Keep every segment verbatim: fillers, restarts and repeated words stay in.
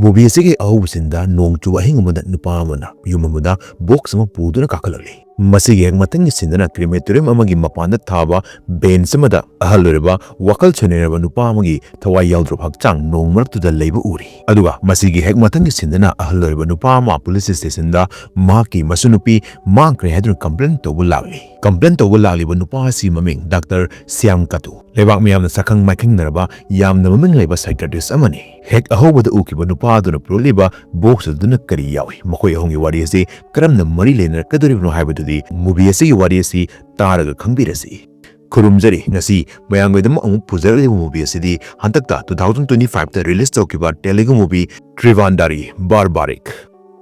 Movie ꯑꯁꯤꯒꯤ ꯑꯍꯧꯕ scene ꯗ ꯅꯣꯡ ꯆꯨꯕ ꯑꯍꯤꯡ ꯑꯃꯗ ꯅꯨꯄꯥ ꯑꯃꯅ ꯌꯨꯝ ꯑꯃꯗ box ꯑꯃ ꯄꯨꯗꯨꯅ ꯀꯥꯈꯠꯂꯛꯂꯤ꯫ ꯃꯁꯤꯒꯤ ꯍꯦꯛ ꯃꯊꯪꯒꯤ scene ꯗꯅ crematorium ꯑꯃꯒꯤ ꯃꯄꯥꯟꯗ ꯊꯥꯕ bench ꯑꯃꯗ ꯑꯍꯜ ꯑꯣꯏꯔꯕ ꯋꯥꯈꯜ ꯁꯣꯏꯅꯔꯕ ꯅꯨꯄꯥ ꯑꯃꯒꯤ ꯊꯋꯥꯏ ꯌꯥꯎꯗ꯭ꯔꯕ ꯍꯛꯆꯥꯡ ꯅꯣꯡ ꯃꯔꯛꯇꯨꯗ ꯂꯩꯕ ꯎꯔꯤ꯫ ꯑꯗꯨꯒ ꯃꯁꯤꯒꯤ ꯍꯦꯛ ꯃꯊꯪꯒꯤ scene ꯗꯅ ꯑꯍꯜ ꯑꯣꯏꯔꯕ ꯅꯨꯄꯥ ꯑꯃ police station ꯗ ꯃꯍꯥꯛꯀꯤ ꯃꯁꯨꯅꯨꯄꯤ ꯃꯥꯡꯈ꯭ꯔꯦ ꯍꯥꯏꯗꯨꯅ complain ꯇꯧꯕ ꯂꯥꯛꯂꯤ꯫ Complain ꯇꯧꯕ ꯂꯥꯛꯂꯤꯕ ꯅꯨꯄꯥ ꯑꯁꯤ ꯃꯃꯤꯡ ꯗꯥꯛꯇꯔ ꯁ꯭ꯌꯥꯝ ꯀꯥꯇꯨ, ꯂꯩꯕꯥꯛ ꯃꯤꯌꯥꯝꯅ ꯁꯛꯈꯪ ꯃꯥꯏꯈꯪꯅꯔꯕ ꯌꯥꯝꯅ ꯃꯃꯤꯡ ꯂꯩꯕ psychiatrist ꯑꯃꯅꯤ꯫ ꯍꯦꯛ ꯑꯍꯧꯕꯗ ꯎꯈꯤꯕ ꯅꯨꯄꯥ ꯑꯗꯨꯅ ꯄꯨꯔꯛꯂꯤꯕ box ꯑꯗꯨꯅ ꯀꯔꯤ ꯌꯥꯎꯏ, ꯃꯈꯣꯏ ꯑꯍꯨꯝꯒꯤ ꯋꯥꯔꯤ ꯑꯁꯤ ꯀꯔꯝꯅ ꯃꯔꯤ ꯂꯩꯅꯔꯛꯀꯗꯧꯔꯤꯕꯅꯣ ꯍꯥꯏꯕꯗꯨꯗꯤ movie ꯑꯁꯤꯒꯤ ꯋꯥꯔꯤ ꯑꯁꯤ ꯇꯥꯔꯒ ꯈꯪꯕꯤꯔꯁꯤ꯫ ꯈꯨꯔꯨꯝꯖꯔꯤ, ꯉꯁꯤ ꯃꯌꯥꯝꯒꯤꯗꯃꯛ ꯑꯃꯨꯛ ꯄꯨꯖꯔꯛꯂꯤꯕ movie ꯑꯁꯤꯗꯤ ꯍꯟꯗꯛꯇ two thousand twenty five ꯇ release ꯇꯧꯈꯤꯕ Telugu movie Trivandari Barbaric꯫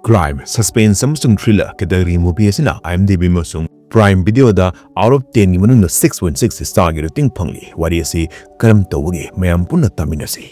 Crime, suspense ꯑꯃꯁꯨꯡ thriller category movie ꯑꯁꯤꯅ IMDb ꯑꯃꯁꯨꯡ Prime Video the out of ten ꯒꯤ ꯃꯅꯨꯡꯗ six point six star ꯒꯤ rating ꯐꯪꯂꯤ꯫ ꯋꯥꯔꯤ ꯑꯁꯤ ꯀꯔꯝ ꯇꯧꯕꯒꯦ, ꯃꯌꯥꯝ ꯄꯨꯟꯅ ꯇꯥꯃꯤꯟꯅꯁꯤ꯫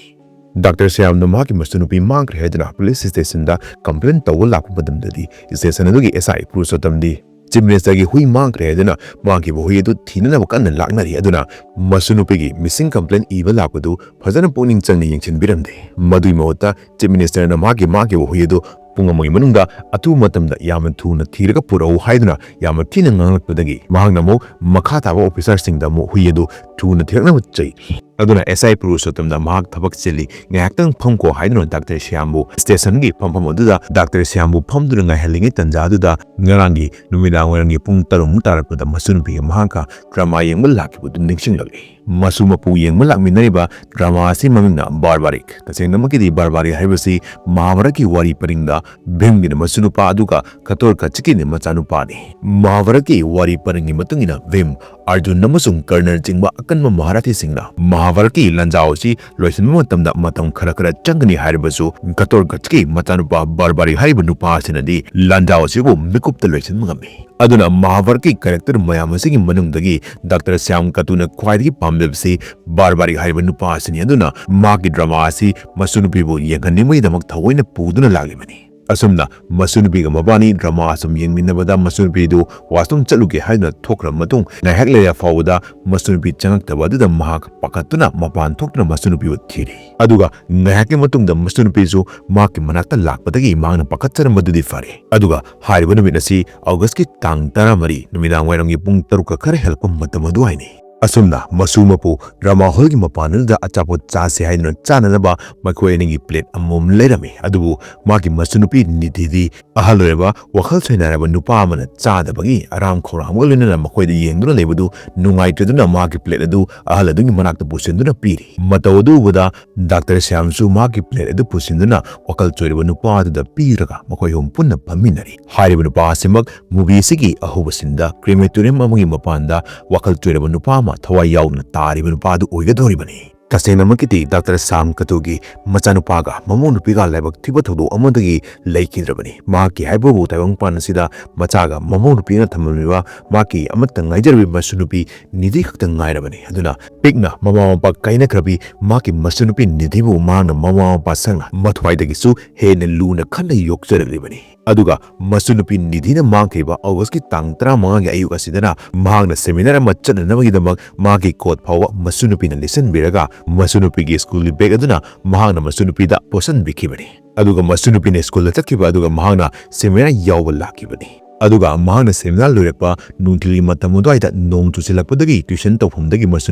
ꯗꯥꯛꯇꯔ ꯁ꯭ꯌꯥꯝꯅ ꯃꯍꯥꯛꯀꯤ ꯃꯁꯨꯅꯨꯄꯤ ꯃꯥꯡꯈ꯭ꯔꯦ ꯍꯥꯏꯗꯨꯅ police station ꯗ complain ꯇꯧꯕ ꯂꯥꯛꯄ ꯃꯇꯝꯗꯗꯤ station ꯑꯗꯨꯒꯤ SI ꯄꯨꯔꯨꯁꯣꯠꯇꯝꯗꯤ Chief Minister ꯒꯤ ꯍꯨꯏ ꯃꯥꯡꯈ꯭ꯔꯦ ꯍꯥꯏꯗꯨꯅ ꯃꯥꯡꯈꯤꯕ ꯍꯨꯏ ꯑꯗꯨ ꯊꯤꯅꯅꯕ ꯀꯟꯅ ꯂꯥꯛꯅꯔꯤ꯫ ꯑꯗꯨꯅ ꯃꯁꯨꯅꯨꯄꯤꯒꯤ missing complaint ꯏꯕ ꯂꯥꯛꯄꯗꯨ ꯐꯖꯅ ꯄꯨꯛꯅꯤꯡ ꯆꯪꯅ ꯌꯦꯡꯁꯤꯟꯕꯤꯔꯝꯗꯦ꯫ ꯃꯗꯨꯒꯤ ꯃꯍꯨꯠꯇ Chief Minister ꯅ ꯃꯍꯥꯛꯀꯤ ꯃꯥꯡꯈꯤꯕ ꯍꯨꯏ ꯑꯗꯨ ꯄꯨꯡ ꯑꯃꯒꯤ ꯃꯅꯨꯡꯗ ꯑꯊꯨꯕ ꯃꯇꯝꯗ ꯌꯥꯝꯅ ꯊꯨꯅ ꯊꯤꯔꯒ ꯄꯨꯔꯛꯎ ꯍꯥꯏꯗꯨꯅ ꯌꯥꯝꯅ ꯊꯤꯅ ꯉꯥꯡꯂꯛꯄꯗꯒꯤ ꯃꯍꯥꯛꯅ ꯑꯃꯨꯛ ꯃꯈꯥ ꯇꯥꯕ officer ꯁꯤꯡꯗ ꯑꯃꯨꯛ ꯍꯨꯏ ꯑꯗꯨ ꯊꯨꯅ ꯊꯤꯔꯛꯅꯕ ꯆꯩꯔꯤ꯫ ꯑꯗꯨꯅ SI ꯄꯨꯔꯨꯁꯣꯠꯇꯝꯗ ꯃꯍꯥꯛ ꯊꯕꯛ ꯆꯤꯜꯂꯤ, ꯉꯥꯏꯍꯥꯛꯇꯪ ꯐꯝꯈꯣ ꯍꯥꯏꯗꯨꯅ ꯗꯥꯛꯇꯔ ꯁ꯭ꯌꯥꯝꯕꯨ station ꯒꯤ ꯐꯝꯐꯝ ꯑꯗꯨꯗ ꯗꯥꯛꯇꯔ ꯁ꯭ꯌꯥꯝꯕꯨ ꯐꯝꯗꯨꯅ ꯉꯥꯏꯍꯜꯂꯤꯉꯩ ꯇꯟꯖꯥ ꯑꯗꯨꯗ ꯉꯔꯥꯡꯒꯤ ꯅꯨꯃꯤꯗꯥꯡ ꯋꯥꯏꯔꯝꯒꯤ ꯄꯨꯡ ꯇꯔꯨꯛꯃꯨꯛ ꯇꯥꯔꯛꯄꯗ ꯃꯁꯨꯅꯨꯄꯤꯒ ꯃꯍꯥꯛꯀ drama ꯌꯦꯡꯕ ꯂꯥꯛꯈꯤꯕꯗꯨ ꯅꯤꯡꯁꯤꯡꯂꯛꯂꯤ꯫ ꯃꯁꯨ ꯃꯄꯨ ꯌꯦꯡꯕ ꯂꯥꯛꯃꯤꯟꯅꯔꯤꯕ drama ꯑꯁꯤ ꯃꯃꯤꯡꯅ Barbaric꯫ ꯇꯁꯦꯡꯅꯃꯛꯀꯤꯗꯤ Barbaric ꯍꯥꯏꯕꯁꯤ ꯃꯍꯥꯚꯥꯔꯠꯀꯤ ꯋꯥꯔꯤ ꯄꯔꯤꯡꯗ ꯚꯤꯝꯒꯤꯅ ꯃꯁꯨꯅꯨꯄꯥ ꯑꯗꯨꯒ ꯀꯇꯣꯔꯀꯆꯤꯀꯤꯅ ꯃꯆꯥꯅꯨꯄꯥꯅꯤ꯫ ꯃꯍꯥꯚꯥꯔꯠꯀꯤ ꯋꯥꯔꯤ ꯄꯔꯤꯡꯒꯤ ꯃꯇꯨꯡ ꯏꯟꯅ ꯚꯤꯝ, ꯑꯔꯖꯨꯟ ꯑꯃꯁꯨꯡ ꯀꯔꯅꯆꯤꯡꯕ ꯑꯀꯟꯕ ꯃꯍꯥꯔꯥꯊꯤꯁꯤꯡꯅ ꯃꯍꯥꯚꯥꯔꯠꯀꯤ ꯂꯥꯟꯖꯥꯎ ꯑꯁꯤ ꯂꯣꯏꯁꯤꯟꯕ ꯃꯇꯝꯗ ꯃꯇꯝ ꯈꯔ ꯈꯔ ꯆꯪꯒꯅꯤ ꯍꯥꯏꯔꯕꯁꯨ ꯀꯇꯣꯔꯀꯆꯤꯀꯤ ꯃꯆꯥꯅꯨꯄꯥ Barbaric ꯍꯥꯏꯔꯤꯕ ꯅꯨꯄꯥ ꯑꯁꯤꯅꯗꯤ ꯂꯥꯟꯖꯥꯎ ꯑꯁꯤꯕꯨ ꯃꯤꯀꯨꯞꯇ ꯂꯣꯏꯁꯤꯟꯕ ꯉꯝꯃꯤ꯫ ꯑꯗꯨꯅ ꯃꯍꯥꯚꯥꯔꯠꯀꯤ character ꯃꯌꯥꯝ ꯑꯁꯤꯒꯤ ꯃꯅꯨꯡꯗꯒꯤ ꯗꯥꯛꯇꯔ ꯁ꯭ꯌꯥꯝ ꯀꯥꯇꯨꯅ ꯈ꯭ꯋꯥꯏꯗꯒꯤ ꯄꯥꯝꯖꯕꯁꯤ Barbaric ꯍꯥꯏꯔꯤꯕ ꯅꯨꯄꯥ ꯑꯁꯤꯅꯤ꯫ ꯑꯗꯨꯅ ꯃꯍꯥꯛꯀꯤ drama ꯑꯁꯤ ꯃꯁꯨ ꯅꯨꯄꯤꯕꯨ ꯌꯦꯡꯍꯟꯅꯤꯡꯕꯒꯤꯗꯃꯛ ꯊꯑꯣꯏꯅ ꯄꯨꯗꯨꯅ ꯂꯥꯛꯂꯤꯕꯅꯤ꯫ ꯑꯁꯨꯝꯅ ꯃꯁꯨ ꯅꯨꯄꯤꯒ ꯃꯕꯥꯅꯤ drama ꯁꯨꯝ ꯌꯦꯡꯃꯤꯟꯅꯕꯗ ꯃꯁꯨ ꯅꯨꯄꯤꯗꯨ washroom ꯆꯠꯂꯨꯒꯦ ꯍꯥꯏꯗꯨꯅ ꯊꯣꯛꯈ꯭ꯔ ꯃꯇꯨꯡ ꯉꯥꯏꯍꯥꯛ ꯂꯩꯔ ꯐꯥꯎꯕꯗ ꯃꯁꯨ ꯅꯨꯄꯤ ꯆꯪꯉꯛꯇꯕ ꯑꯗꯨꯗ ꯃꯍꯥꯛ ꯄꯥꯈꯠꯇꯨꯅ ꯃꯄꯥꯟ ꯊꯣꯛꯇꯨꯅ ꯃꯁꯨ ꯅꯨꯄꯤꯕꯨ ꯊꯤꯔꯤ꯫ ꯑꯗꯨꯒ ꯉꯥꯏꯍꯥꯛꯀꯤ ꯃꯇꯨꯡꯗ ꯃꯁꯨ ꯅꯨꯄꯤꯁꯨ ꯃꯍꯥꯛꯀꯤ ꯃꯅꯥꯛꯇ ꯂꯥꯛꯄꯗꯒꯤ ꯃꯍꯥꯛꯅ ꯄꯥꯈꯠꯆꯔꯝꯕꯗꯨꯗꯤ ꯐꯔꯦ꯫ ꯑꯗꯨꯒ ꯍꯥꯏꯔꯤꯕ ꯅꯨꯃꯤꯠ ꯑꯁꯤ August ꯀꯤ ꯇꯥꯡ ꯇꯔꯥꯃꯔꯤ ꯅꯨꯃꯤꯗꯥꯡ ꯋꯥꯏꯔꯝꯒꯤ ꯄꯨꯡ ꯇꯔꯨꯛꯀ ꯈꯔ ꯍꯦꯜꯂꯛꯄ ꯃꯇꯝ ꯑꯗꯨꯋꯥꯏꯅꯤ꯫ ꯑꯁꯨꯝꯅ ꯃꯁꯨ ꯃꯄꯨ drama hall ꯒꯤ ꯃꯄꯥꯟ ꯑꯗꯨꯗ ꯑꯆꯥꯄꯣꯠ ꯆꯥꯁꯦ ꯍꯥꯏꯗꯨꯅ ꯆꯥꯅꯅꯕ ꯃꯈꯣꯏ ꯑꯅꯤꯒꯤ plate ꯑꯃꯃꯝ ꯂꯩꯔꯝꯃꯤ꯫ ꯑꯗꯨꯕꯨ ꯃꯍꯥꯛꯀꯤ ꯃꯁꯨ ꯅꯨꯄꯤ ꯅꯤꯙꯤꯗꯤ ꯑꯍꯜ ꯑꯣꯏꯔꯕ ꯋꯥꯈꯜ ꯁꯣꯏꯅꯥꯏꯔꯕ ꯅꯨꯄꯥ ꯑꯃꯅ ꯆꯥꯗꯕꯒꯤ ꯑꯔꯥꯝ ꯈꯧꯔꯥꯡꯕꯒ ꯂꯣꯏꯅꯅ ꯃꯈꯣꯏꯗ ꯌꯦꯡꯗꯨꯅ ꯂꯩꯕꯗꯨ ꯅꯨꯡꯉꯥꯏꯇ꯭ꯔꯗꯨꯅ ꯃꯍꯥꯛꯀꯤ plate ꯑꯗꯨ ꯑꯍꯜ ꯑꯗꯨꯒꯤ ꯃꯅꯥꯛꯇ ꯄꯨꯁꯤꯟꯗꯨꯅ ꯄꯤꯔꯤ꯫ ꯃꯇꯧ ꯑꯗꯨ ꯎꯕꯗ ꯗꯥꯛꯇꯔ ꯁ꯭ꯌꯥꯝꯁꯨ ꯃꯍꯥꯛꯀꯤ plate ꯑꯗꯨ ꯄꯨꯁꯤꯟꯗꯨꯅ ꯋꯥꯈꯜ ꯆꯣꯏꯔꯕ ꯅꯨꯄꯥ ꯑꯗꯨꯗ ꯄꯤꯔꯒ ꯃꯈꯣꯏ ꯑꯍꯨꯝ ꯄꯨꯟꯅ ꯐꯝꯃꯤꯟꯅꯔꯤ꯫ ꯍꯥꯏꯔꯤꯕ ꯅꯨꯄꯥ ꯑꯁꯤꯃꯛ movie ꯑꯁꯤꯒꯤ ꯑꯍꯧꯕ scene ꯗ crematorium ꯑꯃꯒꯤ ꯃꯄꯥꯟꯗ ꯋꯥꯈꯜ ꯆꯣꯏꯔꯕ ꯅꯨꯄꯥ ꯑꯃ ꯊꯋꯥꯏ ꯌꯥꯎꯗꯅ ꯇꯥꯔꯤꯕ ꯅꯨꯄꯥ ꯑꯗꯨ ꯑꯣꯏꯒꯗꯧꯔꯤꯕꯅꯤ꯫ ꯇꯁꯦꯡꯅꯃꯛꯀꯤꯗꯤ ꯗꯥꯛꯇꯔ ꯁ꯭ꯌꯥꯝ ꯀꯇꯨꯒꯤ ꯃꯆꯥꯅꯨꯄꯥꯒ ꯃꯃꯧ ꯅꯨꯄꯤꯒ ꯂꯥꯏꯕꯛ ꯊꯤꯕ ꯊꯧꯗꯣꯛ ꯑꯃꯗꯒꯤ ꯂꯩꯈꯤꯗ꯭ꯔꯕꯅꯤ꯫ ꯃꯍꯥꯛꯀꯤ ꯍꯥꯏꯕꯕꯨ ꯇꯥꯏꯕꯪꯄꯥꯟ ꯑꯁꯤꯗ ꯃꯆꯥꯒ ꯃꯃꯧ ꯅꯨꯄꯤꯅ ꯊꯝꯂꯝꯂꯤꯕ ꯃꯍꯥꯛꯀꯤ ꯑꯃꯠꯇ ꯉꯥꯏꯖꯔꯕꯤ ꯃꯁꯨ ꯅꯨꯄꯤ ꯅꯤꯙꯤ ꯈꯛꯇ ꯉꯥꯏꯔꯕꯅꯤ꯫ ꯑꯗꯨꯅ ꯄꯤꯛꯅ ꯃꯃꯥ ꯃꯄꯥ ꯀꯥꯏꯅꯈ꯭ꯔꯕꯤ ꯃꯍꯥꯛꯀꯤ ꯃꯁꯨ ꯅꯨꯄꯤ ꯅꯤꯙꯤꯕꯨ ꯃꯍꯥꯛꯅ ꯃꯃꯥ ꯃꯄꯥ ꯁꯪꯅ ꯃꯊ꯭ꯋꯥꯏꯗꯒꯤꯁꯨ ꯍꯦꯟꯅ ꯂꯨꯅ ꯈꯟꯅ ꯌꯣꯛꯆꯔꯛꯂꯤꯕꯅꯤ꯫ ꯑꯗꯨꯒ ꯃꯁꯨ ꯅꯨꯄꯤ ꯅꯤꯙꯤꯅ ꯃꯥꯡꯈꯤꯕ August ꯀꯤ ꯇꯥꯡ ꯇꯔꯥꯃꯉꯥꯒꯤ ꯑꯌꯨꯛ ꯑꯁꯤꯗꯅ ꯃꯍꯥꯛꯅ seminar ꯑꯃ ꯆꯠꯅꯅꯕꯒꯤꯗꯃꯛ ꯃꯍꯥꯛꯀꯤ coat ꯐꯥꯎꯕ ꯃꯁꯨ ꯅꯨꯄꯤꯅ ꯂꯤꯠꯁꯤꯟꯕꯤꯔꯒ ꯃꯁꯨ ꯅꯨꯄꯤꯒꯤ school ꯒꯤ bag ꯑꯗꯨꯅ ꯃꯍꯥꯛꯅ ꯃꯁꯨ ꯅꯨꯄꯤꯗ ꯄꯣꯠꯁꯤꯟꯕꯤꯈꯤꯕꯅꯤ꯫ ꯑꯗꯨꯒ ꯃꯁꯨ ꯅꯨꯄꯤꯅ school ꯗ ꯆꯠꯈꯤꯕ ꯑꯗꯨꯒ ꯃꯍꯥꯛꯅ seminar ꯌꯥꯎꯕ ꯂꯥꯛꯈꯤꯕꯅꯤ꯫ ꯑꯗꯨꯒ ꯃꯍꯥꯛꯅ seminar ꯂꯣꯏꯔꯛꯄ ꯅꯨꯡꯊꯤꯜꯒꯤ ꯃꯇꯝ ꯑꯗꯨꯋꯥꯏꯗ ꯅꯣꯡ ꯆꯨꯁꯤꯜꯂꯛꯄꯗꯒꯤ tuition ꯇꯧꯐꯝꯗꯒꯤ ꯃꯁꯨ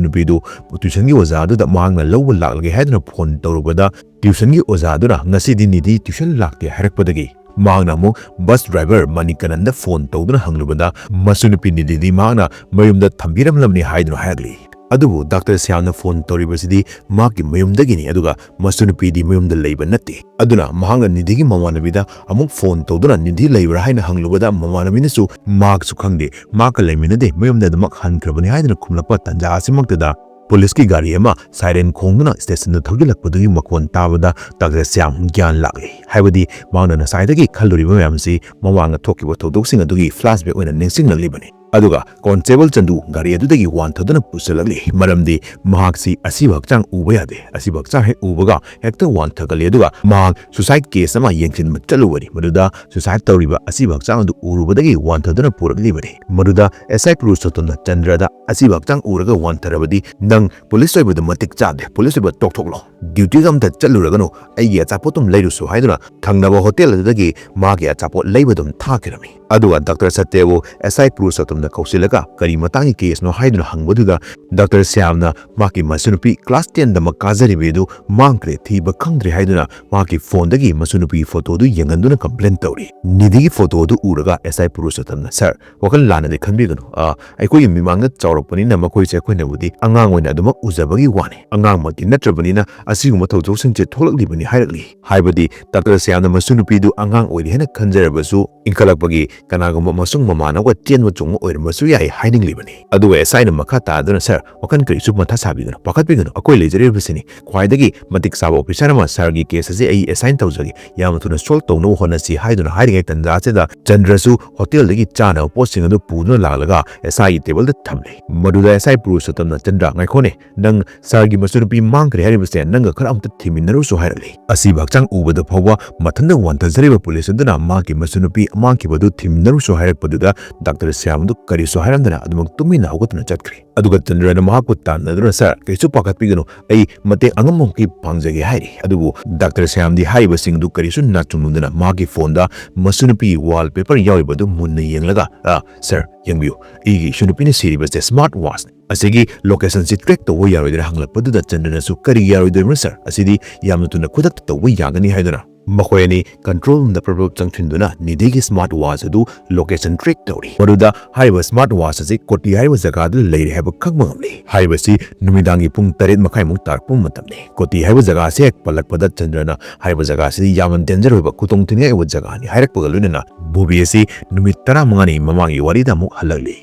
ꯅꯨꯄꯤꯗꯨ tuition ꯒꯤ ꯑꯣꯖꯥ ꯑꯗꯨꯗ ꯃꯍꯥꯛꯅ ꯂꯧꯕ ꯂꯥꯛꯂꯒꯦ ꯍꯥꯏꯗꯨꯅ phone ꯇꯧꯔꯨꯕꯗ tuition ꯒꯤ ꯑꯣꯖꯥ ꯑꯗꯨꯅ ꯉꯁꯤꯗꯤ ꯅꯤꯙꯤ tuition ꯂꯥꯛꯇꯦ ꯍꯥꯏꯔꯛꯄꯗꯒꯤ ꯃꯍꯥꯛꯅ ꯑꯃꯨꯛ bus driver ꯃꯅꯤꯀꯥꯅꯟꯗ phone ꯇꯧꯗꯨꯅ ꯍꯪꯂꯨꯕꯗ ꯃꯁꯨ ꯅꯨꯄꯤ ꯅꯤꯙꯤꯗꯤ ꯃꯍꯥꯛꯅ ꯃꯌꯨꯝꯗ ꯊꯝꯕꯤꯔꯝꯂꯕꯅꯤ ꯍꯥꯏꯗꯨꯅ ꯍꯥꯏꯔꯛꯂꯤ꯫ ꯑꯗꯨꯕꯨ ꯗꯥꯛꯇꯔ ꯁ꯭ꯌꯥꯝꯅ phone ꯇꯧꯔꯤꯕꯁꯤꯗꯤ ꯃꯍꯥꯛꯀꯤ ꯃꯌꯨꯝꯗꯒꯤꯅꯤ, ꯑꯗꯨꯒ ꯃꯁꯨ ꯅꯨꯄꯤꯗꯤ ꯃꯌꯨꯝꯗ ꯂꯩꯕ ꯅꯠꯇꯦ꯫ ꯑꯗꯨꯅ ꯃꯍꯥꯛꯅ ꯅꯤꯙꯤꯒꯤ ꯃꯃꯥꯟꯅꯕꯤꯗ ꯑꯃꯨꯛ phone ꯇꯧꯗꯨꯅ ꯅꯤꯙꯤ ꯂꯩꯕ꯭ꯔꯥ ꯍꯥꯏꯅ ꯍꯪꯂꯨꯕꯗ ꯃꯃꯥꯟꯅꯕꯤꯅꯁꯨ ꯃꯍꯥꯛꯁꯨ ꯈꯪꯗꯦ, ꯃꯍꯥꯛꯀ ꯂꯩꯃꯤꯟꯅꯗꯦ, ꯃꯌꯨꯝꯗ ꯑꯗꯨꯃꯛ ꯍꯟꯈ꯭ꯔꯕꯅꯤ ꯍꯥꯏꯗꯨꯅ ꯈꯨꯝꯂꯛꯄ ꯇꯥꯟꯖꯥ ꯑꯁꯤꯃꯛꯇꯗ ꯄꯨꯂꯤꯁꯀꯤ ꯒꯥꯔꯤ ꯑꯃ siren ꯈꯣꯡꯗꯨꯅ station ꯗ ꯊꯧꯖꯤꯜꯂꯛꯄꯗꯨꯒꯤ ꯃꯈꯣꯟ ꯇꯥꯕꯗ ꯗꯥꯛꯇꯔ ꯁ꯭ꯌꯥꯝ ꯒ꯭ꯌꯥꯟ ꯂꯥꯛꯂꯤ꯫ ꯍꯥꯏꯕꯗꯤ ꯃꯍꯥꯛꯅ ꯉꯁꯥꯏꯗꯒꯤ ꯈꯜꯂꯨꯔꯤꯕ ꯃꯌꯥꯝꯁꯤ ꯃꯃꯥꯡꯗ ꯊꯣꯛꯈꯤꯕ ꯊꯧꯗꯣꯛꯁꯤꯡ ꯑꯗꯨꯒꯤ flashback ꯑꯣꯏꯅ ꯅꯤꯡꯁꯤꯡꯂꯛꯂꯤꯕꯅꯤ꯫ ꯑꯗꯨꯒ ꯀꯣꯟꯁꯇꯦꯕꯜ ꯆꯟꯗꯨ ꯒꯥꯔꯤ ꯑꯗꯨꯗꯒꯤ ꯋꯥꯟꯊꯗꯨꯅ ꯄꯨꯁꯤꯜꯂꯛꯂꯤ꯫ ꯃꯔꯝꯗꯤ ꯃꯍꯥꯛꯁꯤ ꯑꯁꯤꯕ ꯍꯛꯆꯥꯡ ꯎꯕ ꯌꯥꯗꯦ꯫ ꯑꯁꯤꯕ ꯍꯛꯆꯥꯡ ꯍꯦꯛ ꯎꯕꯒ ꯍꯦꯛꯇ ꯋꯥꯟꯊꯒꯜꯂꯤ꯫ ꯑꯗꯨꯒ ꯃꯍꯥꯛ ꯁꯨꯁꯥꯏꯗ ꯀꯦꯁ ꯑꯃ ꯌꯦꯡꯁꯤꯟꯕ ꯆꯠꯂꯨꯕꯅꯤ꯫ ꯃꯗꯨꯗ ꯁꯨꯁꯥꯏꯗ ꯇꯧꯔꯤꯕ ꯑꯁꯤꯕ ꯍꯛꯆꯥꯡ ꯑꯗꯨ ꯎꯔꯨꯕꯗꯒꯤ ꯋꯥꯟꯊꯗꯨꯅ ꯄꯨꯔꯛꯂꯤꯕꯅꯤ꯫ ꯃꯗꯨꯗ ꯑꯦꯁ ꯑꯥꯏ ꯄꯨꯔꯨꯁꯣꯠꯇꯝꯅ ꯆꯟꯗ꯭ꯔꯗ "ꯑꯁꯤꯕ ꯍꯛꯆꯥꯡ ꯎꯔꯒ ꯋꯥꯟꯊꯔꯕꯗꯤ ꯅꯪ ꯄꯨꯂꯤꯁ ꯑꯣꯏꯕꯗ ꯃꯇꯤꯛ ꯆꯥꯗꯦ꯫ ꯄꯨꯂꯤꯁ ꯑꯣꯏꯕ ꯇꯣꯛꯊꯣꯛꯂꯣ꯫ ꯗ꯭ꯌꯨꯇꯤꯒ ꯑꯝꯇ ꯆꯠꯂꯨꯔꯒꯅꯨ꯫ ꯑꯩꯒꯤ ꯑꯆꯥꯄꯣꯠꯇꯨꯝ ꯂꯩꯔꯨꯁꯨ" ꯍꯥꯏꯗꯨꯅ ꯊꯪꯅꯕ ꯍꯣꯇꯦꯜ ꯑꯗꯨꯗꯒꯤ ꯃꯥꯒꯤ ꯑꯆꯥꯄꯣꯠ ꯂꯩꯕꯗꯨꯝ ꯊꯥꯈꯤꯔꯝꯃꯤ꯫ ꯑꯗꯨꯒ ꯗꯥꯛꯇꯔ ꯁꯇ꯭ꯌꯕꯨ ꯑꯦꯁ ꯑꯥꯏ ꯄꯨꯔꯨꯁꯣꯠꯇꯝꯅ ꯀꯧꯁꯤꯜꯂꯒ ꯀꯔꯤ ꯃꯇꯥꯡꯒꯤ ꯀꯦꯁꯅꯣ ꯍꯥꯏꯗꯨꯅ ꯍꯪꯕꯗꯨꯗ ꯗꯥꯛꯇꯔ ꯁ꯭ꯌꯥꯝꯅ ꯃꯍꯥꯛꯀꯤ ꯃꯆꯟꯅꯨꯄꯤ ꯀ꯭ꯂꯥꯁ ꯇꯦꯟꯗꯃꯛ ꯀꯥꯖꯔꯤꯕꯤ ꯑꯗꯨ ꯃꯥꯡꯈ꯭ꯔꯦ, ꯊꯤꯕ ꯈꯪꯗ꯭ꯔꯦ ꯍꯥꯏꯗꯨꯅ ꯃꯍꯥꯛꯀꯤ ꯐꯣꯟꯗꯒꯤ ꯃꯆꯟꯅꯨꯄꯤꯒꯤ ꯐꯣꯇꯣꯗꯨ ꯌꯦꯡꯍꯟꯗꯨꯅ ꯀꯝꯄ꯭ꯂꯦꯟ ꯇꯧꯔꯤ꯫ ꯅꯤꯙꯤꯒꯤ ꯐꯣꯇꯣ ꯑꯗꯨ ꯎꯔꯒ ꯑꯦꯁ ꯑꯥꯏ ꯄꯨꯔꯨꯁꯣꯠꯇꯝꯅ, "ꯁꯥꯔ, ꯋꯥꯈꯜ ꯂꯥꯟꯅꯗꯤ ꯈꯟꯕꯤꯒꯅꯨ꯫ ꯑ, ꯑꯩꯈꯣꯏꯒꯤ ꯃꯤꯃꯥꯡꯗ ꯆꯥꯎꯔꯛꯄꯅꯤꯅ ꯃꯈꯣꯏꯁꯦ ꯑꯩꯈꯣꯏꯅꯕꯨꯗꯤ ꯑꯉꯥꯡ ꯑꯣꯏꯅ ꯑꯗꯨꯃꯛ ꯎꯖꯕꯒꯤ ꯋꯥꯅꯤ꯫ ꯑꯉꯥꯡꯃꯛꯇꯤ ꯅꯠꯇ꯭ꯔꯕꯅꯤꯅ ꯑꯁꯤꯒꯨꯝꯕ ꯊꯧꯗꯣꯛꯁꯤꯡꯁꯦ ꯊꯣꯛꯂꯛꯂꯤꯕꯅꯤ" ꯍꯥꯏꯔꯛꯂꯤ꯫ ꯍꯥꯏꯕꯗꯤ ꯗꯥꯛꯇꯔ ꯁ꯭ꯌꯥꯝꯅ ꯃꯆꯟꯅꯨꯄꯤꯗꯨ ꯑꯉꯥꯡ ꯑꯣꯏꯔꯤ ꯍꯥꯏꯅ ꯈꯟꯖꯔꯕꯁꯨ, ꯏꯟꯈꯠꯂꯛꯄꯒꯤ ꯀꯅꯥꯒꯨꯝꯕ ꯃꯁꯨꯡ ꯃꯃꯥꯟꯅꯕꯒ ꯆꯦꯟꯕ ꯆꯣꯡꯕ ꯑꯣꯏꯔꯝꯕꯁꯨ ꯌꯥꯏ ꯍꯥꯏꯅꯤꯡꯂꯤꯕꯅꯤ꯫ ꯑꯗꯨꯒ ꯑꯦꯁ ꯑꯥꯏꯅ ꯃꯈꯥ ꯇꯥꯗꯨꯅ, "ꯁꯥꯔ, ꯋꯥꯈꯜ ꯀꯔꯤꯁꯨ ꯃꯊꯥ ꯁꯥꯕꯤꯒꯅꯨ, ꯄꯥꯈꯠꯄꯤꯒꯅꯨ, ꯑꯩꯈꯣꯏ ꯂꯩꯖꯔꯤꯕꯁꯤꯅꯤ꯫ ꯈ꯭ꯋꯥꯏꯗꯒꯤ ꯃꯇꯤꯛ ꯆꯥꯕ ꯑꯣꯐꯤꯁꯥꯔ ꯑꯃ ꯁꯥꯔꯒꯤ ꯀꯦꯁ ꯑꯁꯤ ꯑꯩ ꯑꯦꯁꯥꯏꯟ ꯇꯧꯖꯒꯦ꯫ ꯌꯥꯝꯅ ꯊꯨꯅ ꯁꯣꯜꯕ ꯇꯧꯅꯕ ꯍꯣꯠꯅꯁꯤ" ꯍꯥꯏꯗꯨꯅ ꯍꯥꯏꯔꯤꯉꯩ ꯇꯟꯖꯥꯁꯤꯗ ꯆꯟꯗ꯭ꯔꯁꯨ ꯍꯣꯇꯦꯜꯗꯒꯤ ꯆꯥꯅꯕ ꯄꯣꯠꯁꯤꯡ ꯑꯗꯨ ꯄꯨꯗꯨꯅ ꯂꯥꯛꯂꯒ ꯑꯦꯁ ꯑꯥꯏꯒꯤ ꯇꯦꯕꯜꯗ ꯊꯝꯂꯦ꯫ ꯃꯗꯨꯗ ꯑꯦꯁ ꯑꯥꯏ ꯄꯨꯔꯨꯁꯣꯠꯇꯝꯅ, "ꯆꯟꯗ꯭ꯔ, ꯉꯥꯏꯈꯣꯅꯦ, ꯅꯪ ꯁꯥꯔꯒꯤ ꯃꯆꯟꯅꯨꯄꯤ ꯃꯥꯡꯈ꯭ꯔꯦ ꯍꯥꯏꯔꯤꯕꯁꯦ ꯅꯪꯒ ꯈꯔ ꯑꯝꯇ ꯊꯤꯃꯤꯟꯅꯔꯨꯁꯨ" ꯍꯥꯏꯔꯛꯂꯤ꯫ ꯑꯁꯤꯕ ꯍꯛꯆꯥꯡ ꯎꯕꯗ ꯐꯥꯎꯕ ꯃꯊꯟꯇ ꯋꯥꯟꯊꯖꯔꯤꯕ ꯄꯨꯂꯤꯁ ꯑꯗꯨꯅ ꯃꯍꯥꯛꯀꯤ ꯃꯆꯟꯅꯨꯄꯤ ꯃꯥꯡꯈꯤꯕꯗꯨ ꯊꯤꯃꯤꯟꯅꯔꯨꯁꯨ ꯍꯥꯏꯔꯛꯄꯗꯨꯗ ꯗꯥꯛꯇꯔ ꯁ꯭ꯌꯥꯝꯗꯨ ꯀꯔꯤꯁꯨ ꯍꯥꯏꯔꯝꯗꯅ ꯑꯗꯨꯃꯛ ꯇꯨꯃꯤꯟꯅ ꯍꯧꯒꯠꯇꯨꯅ ꯆꯠꯈ꯭ꯔꯦ꯫ ꯑꯗꯨꯒ ꯆꯟꯗ꯭ꯔꯅ ꯃꯍꯥꯛꯄꯨ ꯇꯥꯟꯅꯗꯨꯅ, "ꯁꯥꯔ, ꯀꯩꯁꯨ ꯄꯥꯈꯠꯄꯤꯒꯅꯨ, ꯑꯩ ꯃꯇꯦꯡ ꯑꯉꯝꯕꯃꯈꯩ ꯄꯥꯡꯖꯒꯦ" ꯍꯥꯏꯔꯤ꯫ ꯑꯗꯨꯕꯨ ꯗꯥꯛꯇꯔ ꯁ꯭ꯌꯥꯝꯗꯤ ꯍꯥꯏꯔꯤꯕꯁꯤꯡꯗꯨ ꯀꯔꯤꯁꯨ ꯅꯥꯆꯨꯡꯅꯗꯅ ꯃꯍꯥꯛꯀꯤ ꯐꯣꯟꯗ ꯃꯆꯟꯅꯨꯄꯤꯒꯤ ꯋꯥꯜ ꯄꯦꯄꯔ ꯌꯥꯎꯔꯤꯕ ꯑꯗꯨ ꯃꯨꯟꯅ ꯌꯦꯡꯂꯒ, "ꯑ, ꯁꯥꯔ, ꯌꯦꯡꯕꯤꯌꯨ, ꯑꯩꯒꯤ ꯏꯁꯨ ꯅꯨꯄꯤꯅ ꯁꯤꯔꯤꯕꯁꯦ ꯁ꯭ꯃꯥꯔꯠ ꯋꯥꯆꯅꯤ꯫ ꯑꯁꯤꯒꯤ ꯂꯣꯀꯦꯁꯟꯁꯤ ꯇ꯭ꯔꯦꯛ ꯇꯧꯕ ꯌꯥꯔꯣꯏꯗ꯭ꯔꯥ?" ꯍꯪꯂꯛꯄꯗꯨꯗ ꯆꯟꯗ꯭ꯔꯅꯁꯨ, "ꯀꯔꯤ ꯌꯥꯔꯣꯏꯗꯣꯏꯅꯣ ꯁꯥꯔ? ꯑꯁꯤꯗꯤ ꯌꯥꯝꯅ ꯊꯨꯅ ꯈꯨꯗꯛꯇ ꯇꯧꯕ ꯌꯥꯒꯅꯤ" ꯍꯥꯏꯗꯨꯅ ꯃꯈꯣꯏ ꯑꯅꯤ ꯀꯟꯇ꯭ꯔꯣꯜ ꯔꯨꯝꯗ ꯄ꯭ꯔꯞ ꯄ꯭ꯔꯞ ꯆꯪꯁꯤꯟꯗꯨꯅ ꯅꯤꯙꯤꯒꯤ ꯁ꯭ꯃꯥꯔꯠ ꯋꯥꯆ ꯑꯗꯨ ꯂꯣꯀꯦꯁꯟ ꯇ꯭ꯔꯦꯛ ꯇꯧꯔꯤ꯫ ꯃꯗꯨꯗ ꯍꯥꯏꯔꯤꯕ ꯁ꯭ꯃꯥꯔꯠ ꯋꯥꯆ ꯑꯁꯤ ꯀꯣꯇꯤ ꯍꯥꯏꯔꯤꯕ ꯖꯒꯥꯗ ꯂꯩꯔꯦ ꯍꯥꯏꯕ ꯈꯪꯕ ꯉꯝꯂꯤ꯫ ꯍꯥꯏꯔꯤꯕꯁꯤ ꯅꯨꯃꯤꯗꯥꯡꯒꯤ ꯄꯨꯡ ꯇꯔꯦꯠ ꯃꯈꯥꯏꯃꯨꯛ ꯇꯥꯔꯛꯄ ꯃꯇꯝꯅꯤ꯫ ꯀꯣꯇꯤ ꯍꯥꯏꯕ ꯖꯒꯥ ꯑꯁꯤ ꯍꯦꯛ ꯄꯜꯂꯛꯄꯗ ꯆꯟꯗ꯭ꯔꯅ ꯍꯥꯏꯔꯤꯕ ꯖꯒꯥ ꯑꯁꯤꯗꯤ ꯌꯥꯝꯅ ꯗꯦꯟꯖꯔ ꯑꯣꯏꯕ, ꯈꯨꯗꯣꯡ ꯊꯤꯅꯤꯡꯉꯥꯏ ꯑꯣꯏꯕ ꯖꯒꯥꯅꯤ ꯍꯥꯏꯔꯛꯄꯒ ꯂꯣꯏꯅꯅ ꯃꯨꯚꯤ ꯑꯁꯤ ꯅꯨꯃꯤꯠ ꯇꯔꯥꯃꯉꯥꯅꯤ ꯃꯃꯥꯡꯒꯤ ꯋꯥꯔꯤꯗ ꯑꯃꯨꯛ ꯍꯜꯂꯛꯂꯤ꯫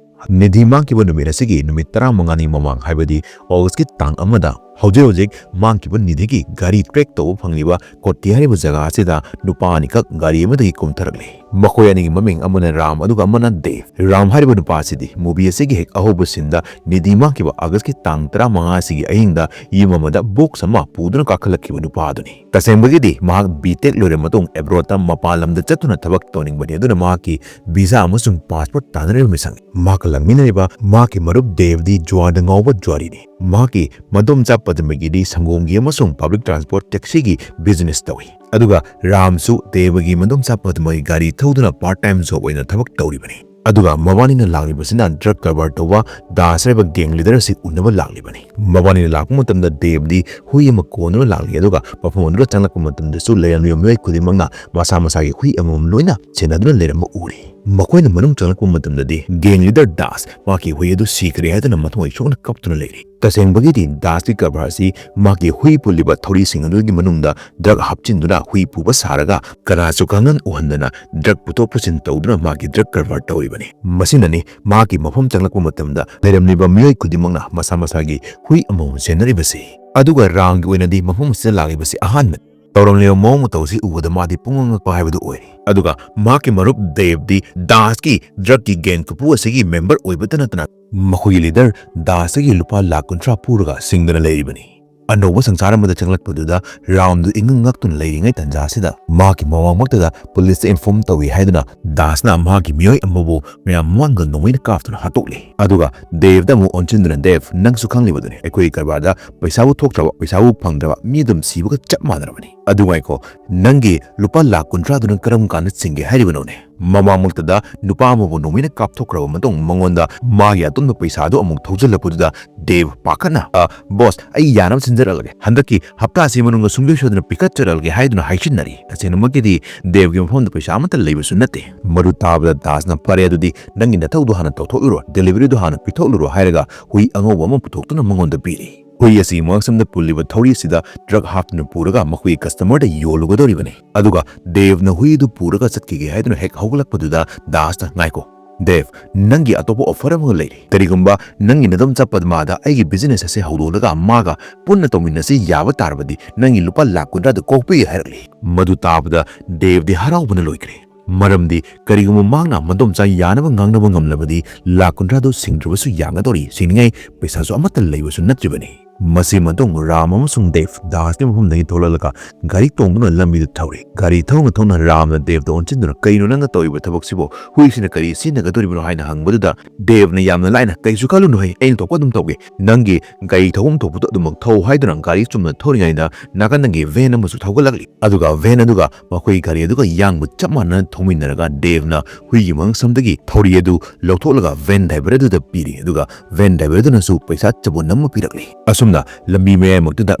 ꯅꯤꯙꯤ ꯃꯥꯡꯈꯤꯕ ꯅꯨꯃꯤꯠ ꯑꯁꯤꯒꯤ ꯅꯨꯃꯤꯠ ꯇꯔꯥꯃꯉꯥꯅꯤ ꯃꯃꯥꯡ, ꯍꯥꯏꯕꯗꯤ ꯑꯣꯒꯁꯀꯤ ꯇꯥꯡ ꯑꯃꯗ ꯍꯧꯖꯤꯛ ꯍꯧꯖꯤꯛ ꯃꯥꯡꯈꯤꯕ ꯅꯤꯙꯤꯒꯤ ꯒꯥꯔꯤ track ꯇꯧꯕ ꯐꯪꯂꯤꯕ ꯀꯣꯇꯤ ꯍꯥꯏꯔꯤꯕ ꯖꯒꯥ ꯑꯁꯤꯗ ꯅꯨꯄꯥ ꯑꯅꯤꯈꯛ ꯒꯥꯔꯤ ꯑꯃꯗꯒꯤ ꯀꯨꯝꯊꯔꯛꯂꯤ꯫ ꯃꯈꯣꯏ ꯑꯅꯤꯒꯤ ꯃꯃꯤꯡ ꯑꯃꯅ ꯔꯥꯝ ꯑꯗꯨꯒ ꯑꯃꯅ ꯗꯦꯕ꯫ ꯔꯥꯝ ꯍꯥꯏꯔꯤꯕ ꯅꯨꯄꯥ ꯑꯁꯤꯗꯤ movie ꯑꯁꯤꯒꯤ ꯍꯦꯛ ꯑꯍꯧꯕ sceneꯗ ꯅꯤꯙꯤ ꯃꯥꯡꯈꯤꯕ Augustꯀꯤ ꯇꯥꯡ ꯇꯔꯥꯃꯉꯥ ꯑꯁꯤꯒꯤ ꯑꯍꯤꯡꯗ ꯌꯨꯝ ꯑꯃꯗ box ꯑꯃ ꯄꯨꯗꯨꯅ ꯀꯥꯈꯠꯂꯛꯈꯤꯕ ꯅꯨꯄꯥ ꯑꯗꯨꯅꯤ꯫ ꯇꯁꯦꯡꯕꯒꯤꯗꯤ ꯃꯍꯥꯛ B Tech ꯂꯣꯏꯔꯕ ꯃꯇꯨꯡ abroadꯇ ꯃꯄꯥꯟ ꯂꯝꯗ ꯆꯠꯇꯨꯅ ꯊꯕꯛ ꯇꯧꯅꯤꯡꯕꯅꯤ, ꯑꯗꯨꯅ ꯃꯍꯥꯛꯀꯤ visa ꯑꯃꯁꯨꯡ passport ꯇꯥꯟꯅꯔꯤꯕ ꯃꯤꯁꯛꯅꯤ꯫ ꯃꯍꯥꯛꯀ ꯂꯥꯛꯃꯤꯟꯅꯔꯤꯕ ꯃꯍꯥꯛꯀꯤ ꯃꯔꯨꯞ ꯗꯦꯕꯗꯤ ꯖꯨꯋꯥꯗ ꯉꯥꯎꯕ ꯖꯨꯋꯥꯔꯤꯅꯤ꯫ ꯃꯍꯥꯛꯀꯤ ꯃꯗꯣꯝꯆꯥ ꯄꯗꯃꯒꯤꯗꯤ ꯁꯪꯒꯣꯝꯒꯤ ꯑꯃꯁꯨꯡ public transport taxiꯒꯤ business ꯇꯧꯏ꯫ ꯑꯗꯨꯒ ꯔꯥꯝꯁꯨ ꯗꯦꯕꯒꯤ ꯃꯗꯣꯝꯆꯥ ꯄꯗꯃꯒꯤ ꯒꯥꯔꯤ ꯊꯧꯗꯨꯅ part time job ꯑꯣꯏꯅ ꯊꯕꯛ ꯇꯧꯔꯤꯕꯅꯤ꯫ ꯑꯗꯨꯒ ꯃꯕꯥꯅꯤꯅ ꯂꯥꯛꯂꯤꯕꯁꯤꯅ drug ꯀꯔꯕꯥꯔ ꯇꯧꯕ ꯗꯥꯁ ꯍꯥꯏꯕ gang leader ꯑꯁꯤ ꯎꯅꯕ ꯂꯥꯛꯂꯤꯕꯅꯤ꯫ ꯃꯕꯥꯅꯤꯅ ꯂꯥꯛꯄ ꯃꯇꯝꯗ ꯗꯦꯕꯗꯤ ꯍꯨꯏ ꯑꯃ ꯀꯣꯟꯗꯨꯅ ꯂꯥꯛꯂꯤ, ꯑꯗꯨꯒ ꯃꯐꯝ ꯑꯗꯨꯗ ꯆꯪꯂꯛꯄ ꯃꯇꯝꯗꯁꯨ ꯂꯩꯔꯝꯂꯤꯕ ꯃꯤꯑꯣꯏ ꯈꯨꯗꯤꯡꯃꯛꯅ ꯃꯁꯥ ꯃꯁꯥꯒꯤ ꯍꯨꯏ ꯑꯃꯃꯝ ꯂꯣꯏꯅ ꯁꯦꯟꯅꯗꯨꯅ ꯂꯩꯔꯝꯕ ꯎꯔꯤ꯫ ꯃꯈꯣꯏꯅ ꯃꯅꯨꯡ ꯆꯪꯂꯛꯄ ꯃꯇꯝꯗꯗꯤ gang leader ꯗꯥꯁ ꯃꯍꯥꯛꯀꯤ ꯍꯨꯏ ꯑꯗꯨ ꯁꯤꯈ꯭ꯔꯦ ꯍꯥꯏꯗꯨꯅ ꯃꯊꯃꯣꯏ ꯁꯣꯛꯅ ꯀꯞꯇꯨꯅ ꯂꯩꯔꯤ꯫ ꯇꯁꯦꯡꯕꯒꯤꯗꯤ ꯗꯥꯁꯀꯤ ꯀꯔꯕꯥꯔ ꯑꯁꯤ ꯃꯍꯥꯛꯀꯤ ꯍꯨꯏ ꯄꯨꯜꯂꯤꯕ ꯊꯧꯔꯤꯁꯤꯡ ꯑꯗꯨꯒꯤ ꯃꯅꯨꯡꯗ drug ꯍꯥꯞꯆꯤꯟꯗꯨꯅ ꯍꯨꯏ ꯄꯨꯕ ꯁꯥꯔꯒ ꯀꯅꯥꯁꯨ ꯈꯪꯍꯟ ꯎꯍꯟꯗꯅ drug ꯄꯨꯊꯣꯛ ꯄꯨꯁꯤꯟ ꯇꯧꯗꯨꯅ ꯃꯍꯥꯛꯀꯤ drug ꯀꯔꯕꯥꯔ ꯇꯧꯔꯤꯕꯅꯤ꯫ ꯃꯁꯤꯅꯅꯤ ꯃꯍꯥꯛꯀꯤ ꯃꯐꯝ ꯆꯪꯂꯛꯄ ꯃꯇꯝꯗ ꯂꯩꯔꯝꯂꯤꯕ ꯃꯤꯑꯣꯏ ꯈꯨꯗꯤꯡꯃꯛꯅ ꯃꯁꯥ ꯃꯁꯥꯒꯤ ꯍꯨꯏ ꯑꯃꯃꯝ ꯁꯦꯟꯅꯔꯤꯕꯁꯤ꯫ ꯑꯗꯨꯒ ꯔꯥꯝꯒꯤ ꯑꯣꯏꯅꯗꯤ ꯃꯐꯝ ꯑꯁꯤꯗ ꯂꯥꯛꯂꯤꯕꯁꯤ ꯑꯍꯥꯟꯕꯅꯤ꯫ ꯇꯧꯔꯝꯂꯤꯕ ꯃꯑꯣꯡ ꯃꯇꯧꯁꯤ ꯎꯕꯗ ꯃꯥꯗꯤ ꯄꯨꯡꯉꯛ ꯉꯛꯄ ꯍꯥꯏꯕꯗꯨ ꯑꯣꯏꯔꯦ꯫ ꯑꯗꯨꯒ ꯃꯍꯥꯛꯀꯤ ꯃꯔꯨꯞ ꯗꯦꯕꯗꯤ ꯗꯥꯁꯀꯤ drugꯀꯤ gang ꯀꯨꯄꯨ ꯑꯁꯤꯒꯤ member ꯑꯣꯏꯕꯇ ꯅꯠꯇꯅ ꯃꯈꯣꯏꯒꯤ leader ꯗꯥꯁꯇꯒꯤ ꯂꯨꯄꯥ ꯂꯥꯈ ꯀꯨꯟꯊ꯭ꯔꯥ ꯄꯨꯔꯒ ꯁꯤꯡꯗꯅ ꯂꯩꯔꯤꯕꯅꯤ꯫ ꯑꯅꯧꯕ ꯁꯪꯁꯥꯔ ꯑꯃꯗ ꯆꯪꯂꯛꯄꯗꯨꯗ ꯔꯥꯝꯗꯨ ꯏꯉꯛ ꯉꯛꯇꯨꯅ ꯂꯩꯔꯤꯉꯩ ꯇꯥꯟꯖꯥ ꯑꯁꯤꯗ ꯃꯍꯥꯛꯀꯤ ꯃꯃꯥꯡꯃꯛꯇꯗ policeꯇ inform ꯇꯧꯏ ꯍꯥꯏꯗꯨꯅ ꯗꯥꯁꯅ ꯃꯍꯥꯛꯀꯤ ꯃꯤꯑꯣꯏ ꯑꯃꯕꯨ ꯃꯌꯥꯝ ꯃꯃꯥꯡꯗ ꯅꯣꯡꯃꯩꯅ ꯀꯥꯞꯇꯨꯅ ꯍꯥꯠꯇꯣꯛꯂꯤ꯫ ꯑꯗꯨꯒ ꯗꯦꯕꯗ ꯑꯃꯨꯛ ꯑꯣꯟꯁꯤꯟꯗꯨꯅ, "ꯗꯦꯕ, ꯅꯪꯁꯨ ꯈꯪꯂꯤꯕꯗꯨꯅꯤ, ꯑꯩꯈꯣꯏꯒꯤ ꯀꯔꯕꯥꯔꯗ ꯄꯩꯁꯥꯕꯨ ꯊꯣꯛꯇ꯭ꯔꯕ, ꯄꯩꯁꯥꯕꯨ ꯐꯪꯗ꯭ꯔꯕ ꯃꯤ ꯑꯗꯨꯝ ꯁꯤꯕꯒ ꯆꯞ ꯃꯥꯟꯅꯔꯕꯅꯤ꯫ ꯑꯗꯨ ꯉꯥꯏꯈꯣ, ꯅꯪꯒꯤ ꯂꯨꯄꯥ ꯂꯥꯈ ꯀꯨꯟꯊ꯭ꯔꯥꯗꯨꯅ ꯀꯔꯝ ꯀꯥꯟꯗ ꯆꯤꯡꯒꯦ ꯍꯥꯏꯔꯤꯕꯅꯣꯅꯦ?" ꯃꯃꯥꯡꯃꯛꯇꯗ ꯅꯨꯄꯥ ꯑꯃꯕꯨ ꯅꯣꯡꯃꯩꯅ ꯀꯥꯞꯊꯣꯛꯈ꯭ꯔꯕ ꯃꯇꯨꯡ ꯃꯉꯣꯟꯗ ꯃꯥꯒꯤ ꯑꯇꯣꯟꯕ ꯄꯩꯁꯥꯗꯨ ꯑꯃꯨꯛ ꯊꯧꯖꯤꯜꯂꯛꯄꯗꯨꯗ ꯗꯦꯕ ꯄꯥꯈꯠꯅ, "ꯑ, boss, ꯑꯩ ꯌꯥꯅꯕ ꯁꯤꯟꯖꯔꯛꯂꯒꯦ꯫ ꯍꯟꯗꯛꯀꯤ ꯍꯞꯇꯥ ꯑꯁꯤ ꯃꯅꯨꯡꯗ ꯁꯨꯡꯁꯣꯏ ꯁꯣꯏꯗꯅ ꯄꯤꯈꯠꯆꯔꯛꯂꯒꯦ" ꯍꯥꯏꯗꯨꯅ ꯍꯥꯏꯁꯤꯟꯅꯔꯤ꯫ ꯇꯁꯦꯡꯅꯃꯛꯀꯤꯗꯤ ꯗꯦꯕꯒꯤ ꯃꯐꯝꯗ ꯄꯩꯁꯥ ꯑꯃꯠꯇ ꯂꯩꯕꯁꯨ ꯅꯠꯇꯦ꯫ ꯃꯗꯨ ꯇꯥꯕꯗ ꯗꯥꯁꯅ, "ꯐꯔꯦ, ꯑꯗꯨꯗꯤ ꯅꯪꯒꯤ ꯅꯊꯧꯗꯨ ꯍꯥꯟꯅ ꯇꯧꯊꯣꯛꯂꯨꯔꯣ, deliveryꯗꯨ ꯍꯥꯟꯅ ꯄꯤꯊꯣꯛꯂꯨꯔꯣ" ꯍꯥꯏꯔꯒ ꯍꯨꯏ ꯑꯉꯧꯕ ꯑꯃ ꯄꯨꯊꯣꯛꯇꯨꯅ ꯃꯉꯣꯟꯗ ꯄꯤꯔꯤ꯫ ꯍꯨꯏ ꯑꯁꯤ ꯃꯉꯛꯁꯝꯗ ꯄꯨꯜꯂꯤꯕ ꯊꯧꯔꯤ ꯑꯁꯤꯗ drug ꯍꯥꯞꯇꯨꯅ ꯄꯨꯔꯒ ꯃꯈꯣꯏꯒꯤ customerꯗ ꯌꯣꯜꯂꯨꯒꯗꯧꯔꯤꯕꯅꯤ꯫ ꯑꯗꯨꯒ ꯗꯦꯕꯅ ꯍꯨꯏ ꯑꯗꯨ ꯄꯨꯔꯒ ꯆꯠꯈꯤꯒꯦ ꯍꯥꯏꯗꯨꯅ ꯍꯦꯛ ꯍꯧꯒꯠꯂꯛꯄꯗꯨꯗ ꯗꯥꯁꯅ, "ꯉꯥꯏꯈꯣ, "ꯗꯦꯕ, ꯅꯪꯒꯤ ꯑꯇꯣꯞꯄ offer ꯑꯃꯒ ꯂꯩꯔꯤ꯫ ꯀꯔꯤꯒꯨꯝꯕ ꯅꯪꯒꯤ ꯅꯗꯣꯝꯆꯥ ꯄꯗꯃꯥꯗ ꯑꯩꯒꯤ business ꯑꯁꯤ ꯍꯧꯗꯣꯛꯂꯒ ꯃꯥꯒ ꯄꯨꯟꯅ ꯇꯧꯃꯤꯟꯅꯁꯤ ꯌꯥꯕ ꯇꯥꯔꯕꯗꯤ ꯅꯪꯒꯤ ꯂꯨꯄꯥ ꯂꯥꯈ ꯀꯨꯟꯊ꯭ꯔꯥꯗꯨ ꯀꯣꯛꯄꯤꯒꯦ" ꯍꯥꯏꯔꯛꯂꯤ꯫ ꯃꯗꯨ ꯇꯥꯕꯗ ꯗꯦꯕꯗꯤ ꯍꯔꯥꯎꯕꯅ ꯂꯣꯏꯈ꯭ꯔꯦ꯫ ꯃꯔꯝꯗꯤ ꯀꯔꯤꯒꯨꯝꯕ ꯃꯍꯥꯛꯅ ꯃꯗꯣꯝꯆꯥ ꯌꯥꯅꯕ ꯉꯥꯡꯅꯕ ꯉꯝꯂꯕꯗꯤ ꯂꯥꯈ ꯀꯨꯟꯊ꯭ꯔꯥꯗꯨ ꯁꯤꯡꯗ꯭ꯔꯕꯁꯨ ꯌꯥꯒꯗꯧꯔꯤ, ꯁꯤꯡꯅꯤꯡꯉꯥꯏ ꯄꯩꯁꯥꯁꯨ ꯑꯃꯠꯇ ꯂꯩꯕꯁꯨ ꯅꯠꯇ꯭ꯔꯤꯕꯅꯤ꯫ ꯃꯁꯤ ꯃꯇꯨꯡ ꯔꯥꯝ ꯑꯃꯁꯨꯡ ꯗꯦꯕ ꯗꯥꯁꯀꯤ ꯃꯐꯝꯗꯒꯤ ꯊꯣꯛꯂꯛꯂꯒ ꯒꯥꯔꯤ ꯇꯣꯡꯗꯨꯅ ꯂꯝꯕꯤꯗ ꯊꯧꯔꯤ꯫ ꯒꯥꯔꯤ ꯊꯧꯅ ꯊꯧꯅ ꯔꯥꯝꯅ ꯗꯦꯕꯇ ꯑꯣꯟꯁꯤꯟꯗꯨꯅ, "ꯀꯩꯅꯣ ꯅꯪꯅ ꯇꯧꯔꯤꯕ ꯊꯕꯛꯁꯤꯕꯨ? ꯍꯨꯏꯁꯤꯅ ꯀꯔꯤ ꯁꯤꯖꯤꯟꯅꯒꯗꯧꯔꯤꯕꯅꯣ?" ꯍꯥꯏꯅ ꯍꯪꯕꯗꯨꯗ ꯗꯦꯕꯅ ꯌꯥꯝꯅ ꯂꯥꯏꯅ, "ꯀꯩꯁꯨ ꯈꯜꯂꯨꯅꯨꯍꯦ, ꯑꯩꯅ ꯊꯣꯛꯄ ꯑꯗꯨꯝ ꯇꯧꯒꯦ꯫ ꯅꯪꯒꯤ ꯒꯥꯔꯤ ꯊꯧꯐꯝ ꯊꯣꯛꯄꯗꯣ ꯑꯗꯨꯃꯛ ꯊꯧ" ꯍꯥꯏꯗꯨꯅ ꯒꯥꯔꯤ ꯆꯨꯝꯅ ꯊꯧꯔꯤꯉꯩꯗ ꯅꯥꯀꯟꯗꯒꯤ van ꯑꯃꯁꯨ ꯊꯧꯒꯠꯂꯛꯂꯤ꯫ ꯑꯗꯨꯒ van ꯑꯗꯨꯒ ꯃꯈꯣꯏ ꯒꯥꯔꯤ ꯑꯗꯨꯒ ꯌꯥꯡꯕ ꯆꯞ ꯃꯥꯟꯅꯅ ꯊꯧꯃꯤꯟꯅꯔꯒ ꯗꯦꯕꯅ ꯍꯨꯏꯒꯤ ꯃꯉꯛꯁꯝꯗꯒꯤ ꯊꯧꯔꯤ ꯑꯗꯨ ꯂꯧꯊꯣꯛꯂꯒ van driver ꯑꯗꯨꯗ ꯄꯤꯔꯤ꯫ ꯑꯗꯨꯒ van driver ꯑꯗꯨꯅꯁꯨ ꯄꯩꯁꯥ ꯆꯕꯨꯟ ꯑꯃ ꯄꯤꯔꯛꯂꯤ꯫ ꯑꯁꯨꯝꯅ ꯂꯝꯕꯤ ꯃꯌꯥꯏꯃꯛꯇꯨꯗ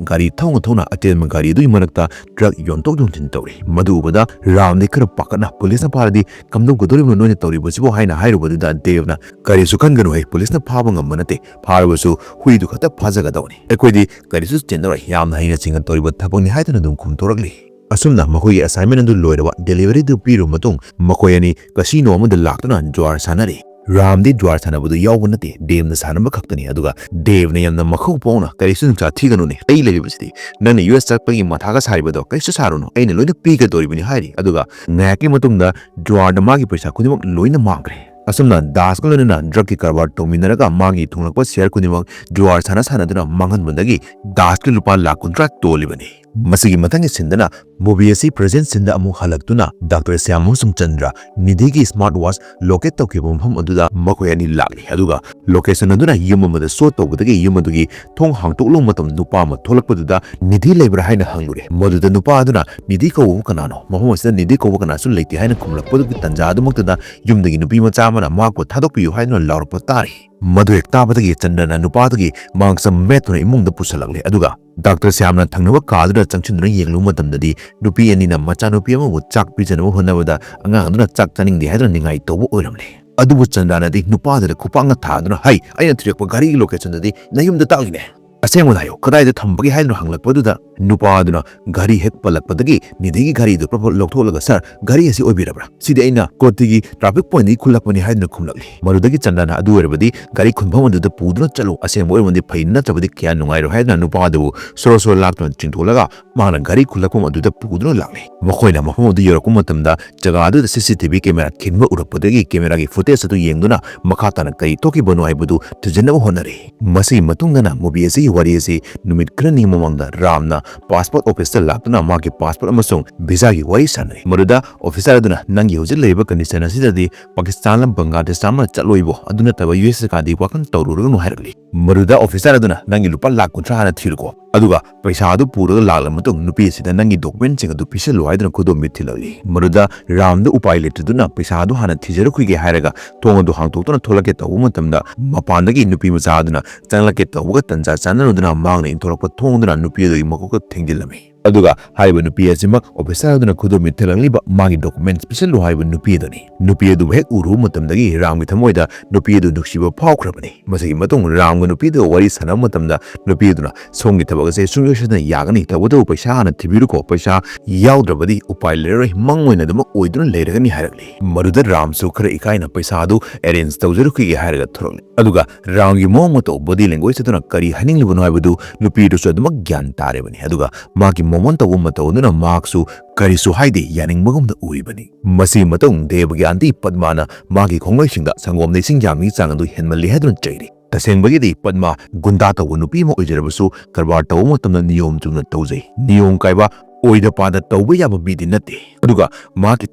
ꯒꯥꯔꯤ ꯊꯧꯅ ꯊꯧꯅ ꯑꯇꯦꯟꯕ ꯒꯥꯔꯤ ꯑꯗꯨꯒꯤ ꯃꯔꯛꯇ drug ꯌꯣꯟꯊꯣꯛ ꯌꯣꯟꯁꯤꯟ ꯇꯧꯔꯤ꯫ ꯃꯗꯨ ꯎꯕꯗ ꯔꯥꯝꯗꯤ ꯈꯔ ꯄꯥꯈꯠꯅ, "ꯄꯨꯂꯤꯁꯅ ꯐꯥꯔꯗꯤ ꯀꯝꯗꯧꯒꯗꯧꯔꯤꯕꯅꯣ ꯅꯣꯏꯅ ꯇꯧꯔꯤꯕꯁꯤꯕꯨ?" ꯍꯥꯏꯅ ꯍꯥꯏꯔꯨꯕꯗꯨꯗ ꯗꯦꯕꯅ, "ꯀꯔꯤꯁꯨ ꯈꯟꯒꯅꯨꯍꯦ, ꯄꯨꯂꯤꯁꯅ ꯐꯥꯕ ꯉꯝꯕ ꯅꯠꯇꯦ꯫ ꯐꯥꯔꯕꯁꯨ ꯍꯨꯏꯗꯨ ꯈꯛꯇ ꯐꯥꯖꯒꯗꯧꯕꯅꯤ꯫ ꯑꯩꯈꯣꯏꯗꯤ ꯀꯔꯤꯁꯨ ꯆꯦꯟꯅꯔꯣꯏ, ꯌꯥꯝꯅ ꯍꯩꯅ ꯁꯤꯡꯅ ꯇꯧꯔꯤꯕ ꯊꯕꯛꯅꯤ" ꯍꯥꯏꯗꯨꯅ ꯑꯗꯨꯝ ꯈꯨꯝꯊꯣꯔꯛꯂꯤ꯫ ꯑꯁꯨꯝꯅ ꯃꯈꯣꯏꯒꯤ assignment ꯑꯗꯨ ꯂꯣꯏꯔꯕ, delivery ꯑꯗꯨ ꯄꯤꯔꯕ ꯃꯇꯨꯡ ꯃꯈꯣꯏ ꯑꯅꯤ casino ꯑꯃꯗ ꯂꯥꯛꯇꯨꯅ ꯖꯨꯋꯥꯔ ꯁꯥꯟꯅꯔꯤ꯫ ꯔꯥꯝꯗꯤ ꯖꯨꯋꯥꯔ ꯁꯥꯟꯅꯕꯗꯨ ꯌꯥꯎꯕ ꯅꯠꯇꯦ, ꯗꯦꯕꯅ ꯁꯥꯟꯅꯕ ꯈꯛꯇꯅꯤ꯫ ꯑꯗꯨꯒ ꯗꯦꯕꯅ ꯌꯥꯝꯅ ꯃꯈꯧ ꯄꯧꯅ, "ꯀꯔꯤꯁꯨ ꯅꯨꯡꯁꯥ ꯊꯤꯒꯅꯨꯅꯦ, ꯑꯩ ꯂꯩꯔꯤꯕꯁꯤꯗꯤ꯫ ꯅꯪꯅ ꯌꯨ ꯑꯦꯁ ꯆꯠꯄꯒꯤ ꯃꯊꯥꯒ ꯁꯥꯔꯤꯕꯗꯣ ꯀꯔꯤꯁꯨ ꯁꯥꯔꯨꯅꯨ, ꯑꯩꯅ ꯂꯣꯏꯅ ꯄꯤꯒꯗꯧꯔꯤꯕꯅꯤ" ꯍꯥꯏꯔꯤ꯫ ꯑꯗꯨꯒ ꯉꯥꯏꯍꯥꯛꯀꯤ ꯃꯇꯨꯡꯗ ꯖꯨꯋꯥꯔꯗ ꯃꯥꯒꯤ ꯄꯩꯁꯥ ꯈꯨꯗꯤꯡꯃꯛ ꯂꯣꯏꯅ ꯃꯥꯡꯈ꯭ꯔꯦ꯫ ꯑꯁꯨꯝꯅ ꯗꯥꯁꯀ ꯂꯣꯏꯅꯅ drugꯀꯤ ꯀꯔꯕꯥꯔ ꯇꯧꯃꯤꯟꯅꯔꯒ ꯃꯥꯒꯤ ꯊꯨꯡꯂꯛꯄ share ꯈꯨꯗꯤꯡꯃꯛ ꯖꯨꯋꯥꯔ ꯁꯥꯟꯅ ꯁꯥꯟꯅꯗꯨꯅ ꯃꯥꯡꯍꯟꯕꯗꯒꯤ ꯗꯥꯁꯀꯤ ꯂꯨꯄꯥ ꯂꯥꯈ ꯀꯨꯟꯊ꯭ꯔꯥ ꯇꯣꯜꯂꯤꯕꯅꯤ꯫ ꯃꯁꯤꯒꯤ ꯃꯊꯪꯒꯤ sceneꯗꯅ movie ꯑꯁꯤ present sceneꯗ ꯑꯃꯨꯛ ꯍꯜꯂꯛꯇꯨꯅ ꯗꯥꯛꯇꯔ ꯁ꯭ꯌꯥꯝ ꯑꯃꯁꯨꯡ ꯆꯟꯗ꯭ꯔ ꯅꯤꯙꯤꯒꯤ smart watch locate ꯇꯧꯈꯤꯕ ꯃꯐꯝ ꯑꯗꯨꯗ ꯃꯈꯣꯏ ꯑꯅꯤ ꯂꯥꯛꯂꯤ꯫ ꯑꯗꯨꯒ location ꯑꯗꯨꯅ ꯌꯨꯝ ꯑꯃꯗ shoot ꯇꯧꯕꯗꯒꯤ ꯌꯨꯝ ꯑꯗꯨꯒꯤ ꯊꯣꯡ ꯍꯥꯡꯇꯣꯛꯂꯨꯕ ꯃꯇꯝꯗ ꯅꯨꯄꯥ ꯑꯃ ꯊꯣꯛꯂꯛꯄꯗꯨꯗ ꯅꯤꯙꯤ ꯂꯩꯕ꯭ꯔꯥ ꯍꯥꯏꯅ ꯍꯪꯂꯨꯔꯦ꯫ ꯃꯗꯨꯗ ꯅꯨꯄꯥ ꯑꯗꯨꯅ, "ꯅꯤꯙꯤ ꯀꯧꯕꯕꯨ ꯀꯅꯥꯅꯣ? ꯃꯐꯝ ꯑꯁꯤꯗ ꯅꯤꯙꯤ ꯀꯧꯕ ꯀꯅꯥꯁꯨ ꯂꯩꯇꯦ" ꯍꯥꯏꯅ ꯈꯨꯝꯂꯛꯄꯗꯨꯒꯤ ꯇꯟꯖꯥ ꯑꯗꯨꯃꯛꯇꯗ ꯌꯨꯝꯗꯒꯤ ꯅꯨꯄꯤ ꯃꯆꯥ ꯑꯃꯅ ꯃꯍꯥꯛꯄꯨ ꯊꯥꯗꯣꯛꯄꯤꯌꯨ ꯍꯥꯏꯗꯨꯅ ꯂꯥꯎꯔꯛꯄ ꯇꯥꯔꯤ꯫ ꯃꯗꯨ ꯍꯦꯛ ꯇꯥꯕꯗꯒꯤ ꯆꯟꯗ꯭ꯔꯅ ꯅꯨꯄꯥꯗꯨꯒꯤ ꯃꯥꯡꯁꯝ ꯃꯦꯠꯇꯨꯅ ꯏꯃꯨꯡꯗ ꯄꯨꯁꯜꯂꯛꯂꯦ꯫ ꯑꯗꯨꯒ ꯗꯥꯛꯇꯔ ꯁ꯭ꯌꯥꯝꯅ ꯊꯪꯅꯕ ꯀꯥꯗꯨꯗ ꯆꯪꯁꯤꯟꯗꯨꯅ ꯌꯦꯡꯂꯨꯕ ꯃꯇꯝꯗꯗꯤ ꯅꯨꯄꯤ ꯑꯅꯤꯅ ꯃꯆꯥꯅꯨꯄꯤ ꯑꯃꯕꯨ ꯆꯥꯛ ꯄꯤꯖꯅꯕ ꯍꯣꯠꯅꯕꯗ ꯑꯉꯥꯡ ꯑꯗꯨꯅ ꯆꯥꯛ ꯆꯥꯅꯤꯡꯗꯦ ꯍꯥꯏꯗꯨꯅ ꯅꯤꯡꯉꯥꯏ ꯇꯧꯕ ꯑꯣꯏꯔꯝꯂꯦ꯫ ꯑꯗꯨꯕꯨ ꯆꯟꯗ꯭ꯔꯅꯗꯤ ꯅꯨꯄꯥꯗꯨꯗ ꯈꯨꯄꯥꯛꯅ ꯊꯥꯗꯨꯅ, "ꯍꯩ, ꯑꯩꯅ ꯊꯤꯔꯛꯄ ꯒꯥꯔꯤꯒꯤ locationꯗꯨꯗꯤ ꯅꯌꯨꯝꯗ ꯇꯥꯛꯂꯤꯅꯦ꯫ "ꯑꯁꯦꯡꯕꯗ ꯍꯥꯏꯌꯨ, ꯀꯗꯥꯏꯗ ꯊꯝꯕꯒꯦ?" ꯍꯥꯏꯗꯨꯅ ꯍꯪꯂꯛꯄꯗꯨꯗ, ꯅꯨꯄꯥ ꯑꯗꯨꯅ ꯘꯔꯤ ꯍꯦꯛ ꯄꯜꯂꯛꯄꯗꯒꯤ ꯅꯤꯙꯤꯒꯤ ꯘꯔꯤꯗꯨ ꯄ꯭ꯔꯞ ꯄ꯭ꯔꯞ ꯂꯧꯊꯣꯛꯂꯒ, "ꯁꯥꯔ, ꯘꯔꯤ ꯑꯁꯤ ꯑꯣꯏꯕꯤꯔꯕ꯭ꯔꯥ? ꯁꯤꯗꯤ ꯑꯩꯅ ꯀꯣꯇꯤꯒꯤ ꯇ꯭ꯔꯥꯐꯤꯛ ꯄꯣꯏꯟꯗꯒꯤ ꯈꯨꯜꯂꯛꯄꯅꯤ" ꯍꯥꯏꯗꯨꯅ ꯈꯨꯝꯂꯛꯂꯤ꯫ ꯃꯗꯨꯗꯒꯤ ꯆꯟꯗ꯭ꯔꯅ "ꯑꯗꯨ ꯑꯣꯏꯔꯕꯗꯤ ꯒꯥꯔꯤ ꯈꯨꯟꯐꯝ ꯑꯗꯨꯗ ꯄꯨꯗꯨꯅ ꯆꯠꯂꯨ, ꯑꯁꯦꯡꯕ ꯑꯣꯏꯔꯝꯃꯗꯤ ꯐꯩ, ꯅꯠꯇ꯭ꯔꯕꯗꯤ ꯀꯌꯥ ꯅꯨꯡꯉꯥꯏꯔꯣꯏ" ꯍꯥꯏꯗꯨꯅ ꯅꯨꯄꯥ ꯑꯗꯨꯕꯨ ꯁꯣꯔꯣ ꯁꯣꯔꯣ ꯂꯥꯛꯇꯨꯅ ꯆꯤꯡꯊꯣꯛꯂꯒ ꯃꯍꯥꯛꯅ ꯘꯔꯤ ꯈꯨꯜꯂꯛꯐꯝ ꯑꯗꯨꯗ ꯄꯨꯗꯨꯅ ꯂꯥꯛꯂꯤ꯫ ꯃꯈꯣꯏꯅ ꯃꯐꯝ ꯑꯗꯨ ꯌꯧꯔꯛꯄ ꯃꯇꯝꯗ ꯖꯒꯥ ꯑꯗꯨꯗ C C T V camera ꯈꯤꯟꯕ ꯎꯔꯛꯄꯗꯒꯤ ꯀꯦꯃꯦꯔꯥꯒꯤ ꯐꯨꯇꯦꯖ ꯑꯗꯨ ꯌꯦꯡꯗꯨꯅ ꯃꯈꯥ ꯇꯥꯅ ꯀꯔꯤ ꯊꯣꯛꯈꯤꯕꯅꯣ ꯍꯥꯏꯕꯗꯨ ꯊꯤꯖꯤꯟꯅꯕ ꯍꯣꯠꯅꯔꯤ꯫ ꯃꯁꯤꯒꯤ ꯃꯇꯨꯡꯗꯅ ꯃꯨꯚꯤ ꯑꯁꯤꯒꯤ ꯋꯥꯔꯤ ꯑꯁꯤ ꯅꯨꯃꯤꯠ ꯈꯔꯅꯤ ꯃꯃꯥꯡꯗ ꯔꯥꯝꯅ ꯄꯥꯁꯄꯣꯔꯠ ꯑꯣꯐꯤꯁꯇ ꯂꯥꯛꯇꯨꯅ ꯃꯥꯒꯤ ꯄꯥꯁꯄꯣꯔꯠ ꯑꯃꯁꯨꯡ ꯚꯤꯁꯥꯒꯤ ꯋꯥꯔꯤ ꯁꯥꯟꯅꯔꯤ꯫ ꯃꯗꯨꯗ ꯑꯣꯐꯤꯁꯥꯔ ꯑꯗꯨꯅ "ꯅꯪꯒꯤ ꯍꯧꯖꯤꯛ ꯂꯩꯔꯤꯕ ꯀꯟꯗꯤꯁꯟ ꯑꯁꯤꯗꯗꯤ ꯄꯥꯀꯤꯁꯇꯥꯟꯂ ꯕꯪꯒ꯭ꯂꯥꯗꯦꯁ ꯑꯃ ꯆꯠꯂꯣꯏꯕꯣ, ꯑꯗꯨ ꯅꯠꯇꯕ ꯌꯨ ꯑꯦꯁ ꯀꯥꯗꯤ ꯋꯥꯈꯜ ꯇꯧꯔꯨꯔꯒꯅꯨ" ꯍꯥꯏꯔꯛꯂꯤ꯫ ꯃꯗꯨꯗ ꯑꯣꯐꯤꯁꯥꯔ ꯑꯗꯨꯅ "ꯅꯪꯒꯤ ꯂꯨꯄꯥ ꯂꯥꯈ ꯀꯨꯟꯊ꯭ꯔꯥ ꯍꯥꯟꯅ ꯊꯤꯔꯨꯀꯣ, ꯑꯗꯨꯒ ꯄꯩꯁꯥ ꯑꯗꯨ ꯄꯨꯔꯒ ꯂꯥꯛꯂꯕ ꯃꯇꯨꯡ ꯅꯨꯄꯤ ꯑꯁꯤꯗ ꯅꯪꯒꯤ ꯗꯣꯀꯨꯃꯦꯟꯁꯤꯡ ꯑꯗꯨ ꯄꯤꯁꯜꯂꯨ" ꯍꯥꯏꯗꯨꯅ ꯈꯨꯗꯣꯝꯕꯤ ꯊꯤꯜꯂꯛꯂꯤ꯫ ꯃꯗꯨꯗ ꯔꯥꯝꯗ ꯎꯄꯥꯏ ꯂꯩꯇꯗꯨꯅ ꯄꯩꯁꯥ ꯑꯗꯨ ꯍꯥꯟꯅ ꯊꯤꯖꯔꯛꯈꯤꯒꯦ ꯍꯥꯏꯔꯒ ꯊꯣꯡ ꯑꯗꯨ ꯍꯥꯡꯗꯣꯛꯇꯨꯅ ꯊꯣꯛꯂꯛꯀꯦ ꯇꯧꯕ ꯃꯇꯝꯗ, ꯃꯄꯥꯟꯗꯒꯤ ꯅꯨꯄꯤ ꯃꯆꯥ ꯑꯗꯨꯅ ꯆꯪꯂꯛꯀꯦ ꯇꯧꯕꯒ ꯇꯟꯖꯥ ꯆꯥꯟꯅꯔꯨꯗꯨꯅ ꯃꯍꯥꯛꯅ ꯏꯟꯊꯣꯔꯛꯄ ꯊꯣꯡꯗꯨꯅ ꯅꯨꯄꯤ ꯑꯗꯨꯒꯤ ꯃꯀꯣꯛꯇ ꯊꯦꯡꯖꯤꯜꯂꯝꯃꯤ꯫ ꯑꯗꯨꯒ ꯍꯥꯏꯔꯤꯕ ꯅꯨꯄꯤ ꯑꯁꯤꯃꯛ ꯑꯣꯐꯤꯁꯥꯔ ꯑꯗꯨꯅ ꯈꯨꯗꯣꯝꯕꯤ ꯊꯤꯜꯂꯛꯂꯤꯕ ꯃꯥꯒꯤ ꯗꯣꯀꯨꯃꯦꯟꯁ ꯄꯤꯁꯜꯂꯨ ꯍꯥꯏꯕ ꯅꯨꯄꯤ ꯑꯗꯨꯅꯤ꯫ ꯅꯨꯄꯤ ꯑꯗꯨꯕꯨ ꯍꯦꯛ ꯎꯔꯨꯕ ꯃꯇꯝꯗꯒꯤ ꯔꯥꯝꯒꯤ ꯊꯃꯣꯏꯗ ꯅꯨꯄꯤ ꯑꯗꯨ ꯅꯨꯡꯁꯤꯕ ꯐꯥꯎꯈ꯭ꯔꯕꯅꯤ꯫ ꯃꯁꯤꯒꯤ ꯃꯇꯨꯡ ꯔꯥꯝꯒ ꯅꯨꯄꯤ ꯑꯗꯨꯒ ꯋꯥꯔꯤ ꯁꯥꯟꯅꯕ ꯃꯇꯝꯗ ꯅꯨꯄꯤ ꯑꯗꯨꯅ "ꯁꯣꯝꯒꯤ ꯊꯕꯛ ꯑꯁꯦ ꯁꯨꯡꯁꯣꯏ ꯁꯣꯏꯗꯅ ꯌꯥꯒꯅꯤ, ꯇꯧꯕꯇꯕꯨ ꯄꯩꯁꯥ ꯍꯥꯟꯅ ꯊꯤꯕꯤꯔꯨꯀꯣ, ꯄꯩꯁꯥ ꯌꯥꯎꯗ꯭ꯔꯕꯗꯤ ꯎꯄꯥꯏ ꯂꯩꯔꯔꯣꯏ, ꯃꯪ ꯑꯣꯏꯅ ꯑꯗꯨꯃꯛ ꯑꯣꯏꯗꯨꯅ ꯂꯩꯔꯒꯅꯤ" ꯍꯥꯏꯔꯛꯂꯤ꯫ ꯃꯗꯨꯗ ꯔꯥꯝꯁꯨ ꯈꯔ ꯏꯀꯥꯏꯅ "ꯄꯩꯁꯥꯗꯨ ꯑꯦꯔꯦꯟꯖ ꯇꯧꯖꯔꯛꯈꯤꯒꯦ" ꯍꯥꯏꯔꯒ ꯊꯣꯔꯛꯂꯤ꯫ ꯑꯗꯨꯒ ꯔꯥꯝꯒꯤ ꯃꯑꯣꯡ ꯃꯇꯧ, ꯕꯣꯗꯤ ꯂꯦꯡꯒ꯭ꯋꯦꯖ ꯑꯗꯨꯅ ꯀꯔꯤ ꯍꯥꯏꯅꯤꯡꯂꯤꯕꯅꯣ ꯍꯥꯏꯕꯗꯨ ꯅꯨꯄꯤꯗꯨꯁꯨ ꯑꯗꯨꯃꯛ ꯒ꯭ꯌꯥꯟ ꯇꯥꯔꯤꯕꯅꯤ꯫ ꯑꯗꯨꯒ ꯃꯥꯒꯤ ꯃꯣꯃꯣꯟ ꯇꯧꯕ ꯃꯇꯧ ꯑꯗꯨꯅ ꯃꯍꯥꯛꯁꯨ ꯀꯔꯤꯁꯨ ꯍꯥꯏꯗꯦ, ꯌꯥꯅꯤꯡꯕꯒꯨꯝꯅ ꯎꯔꯤꯕꯅꯤ꯫ ꯃꯁꯤꯒꯤ ꯃꯇꯨꯡ ꯗꯦꯕꯒꯤ ꯑꯟꯇꯤ ꯄꯗꯃꯥꯅ ꯃꯥꯒꯤ ꯈꯣꯡꯂꯣꯏꯁꯤꯡꯗ ꯁꯪꯒꯣꯝꯗ ꯏꯁꯤꯡ ꯌꯥꯝꯕꯒꯤ ꯆꯥꯡ ꯑꯗꯨ ꯍꯦꯟꯃꯜꯂꯤ ꯍꯥꯏꯗꯨꯅ ꯆꯩꯔꯤ꯫ ꯇꯁꯦꯡꯕꯒꯤꯗꯤ ꯄꯗꯃꯥ ꯒꯨꯟꯗꯥ ꯇꯧꯕ ꯅꯨꯄꯤ ꯑꯃ ꯑꯣꯏꯖꯔꯕꯁꯨ ꯀꯔꯕꯥꯔ ꯇꯧꯕ ꯃꯇꯝꯗ ꯅꯤꯌꯣꯝ ꯆꯨꯝꯅ ꯇꯧꯖꯩ꯫ ꯅꯤꯌꯣꯝ ꯀꯥꯏꯕ, ꯑꯣꯏꯗ ꯄꯥꯗ ꯇꯧꯕ ꯌꯥꯕ ꯃꯤꯗꯤ ꯅꯠꯇꯦ꯫ ꯑꯗꯨꯒ ꯃꯍꯥꯛꯀꯤ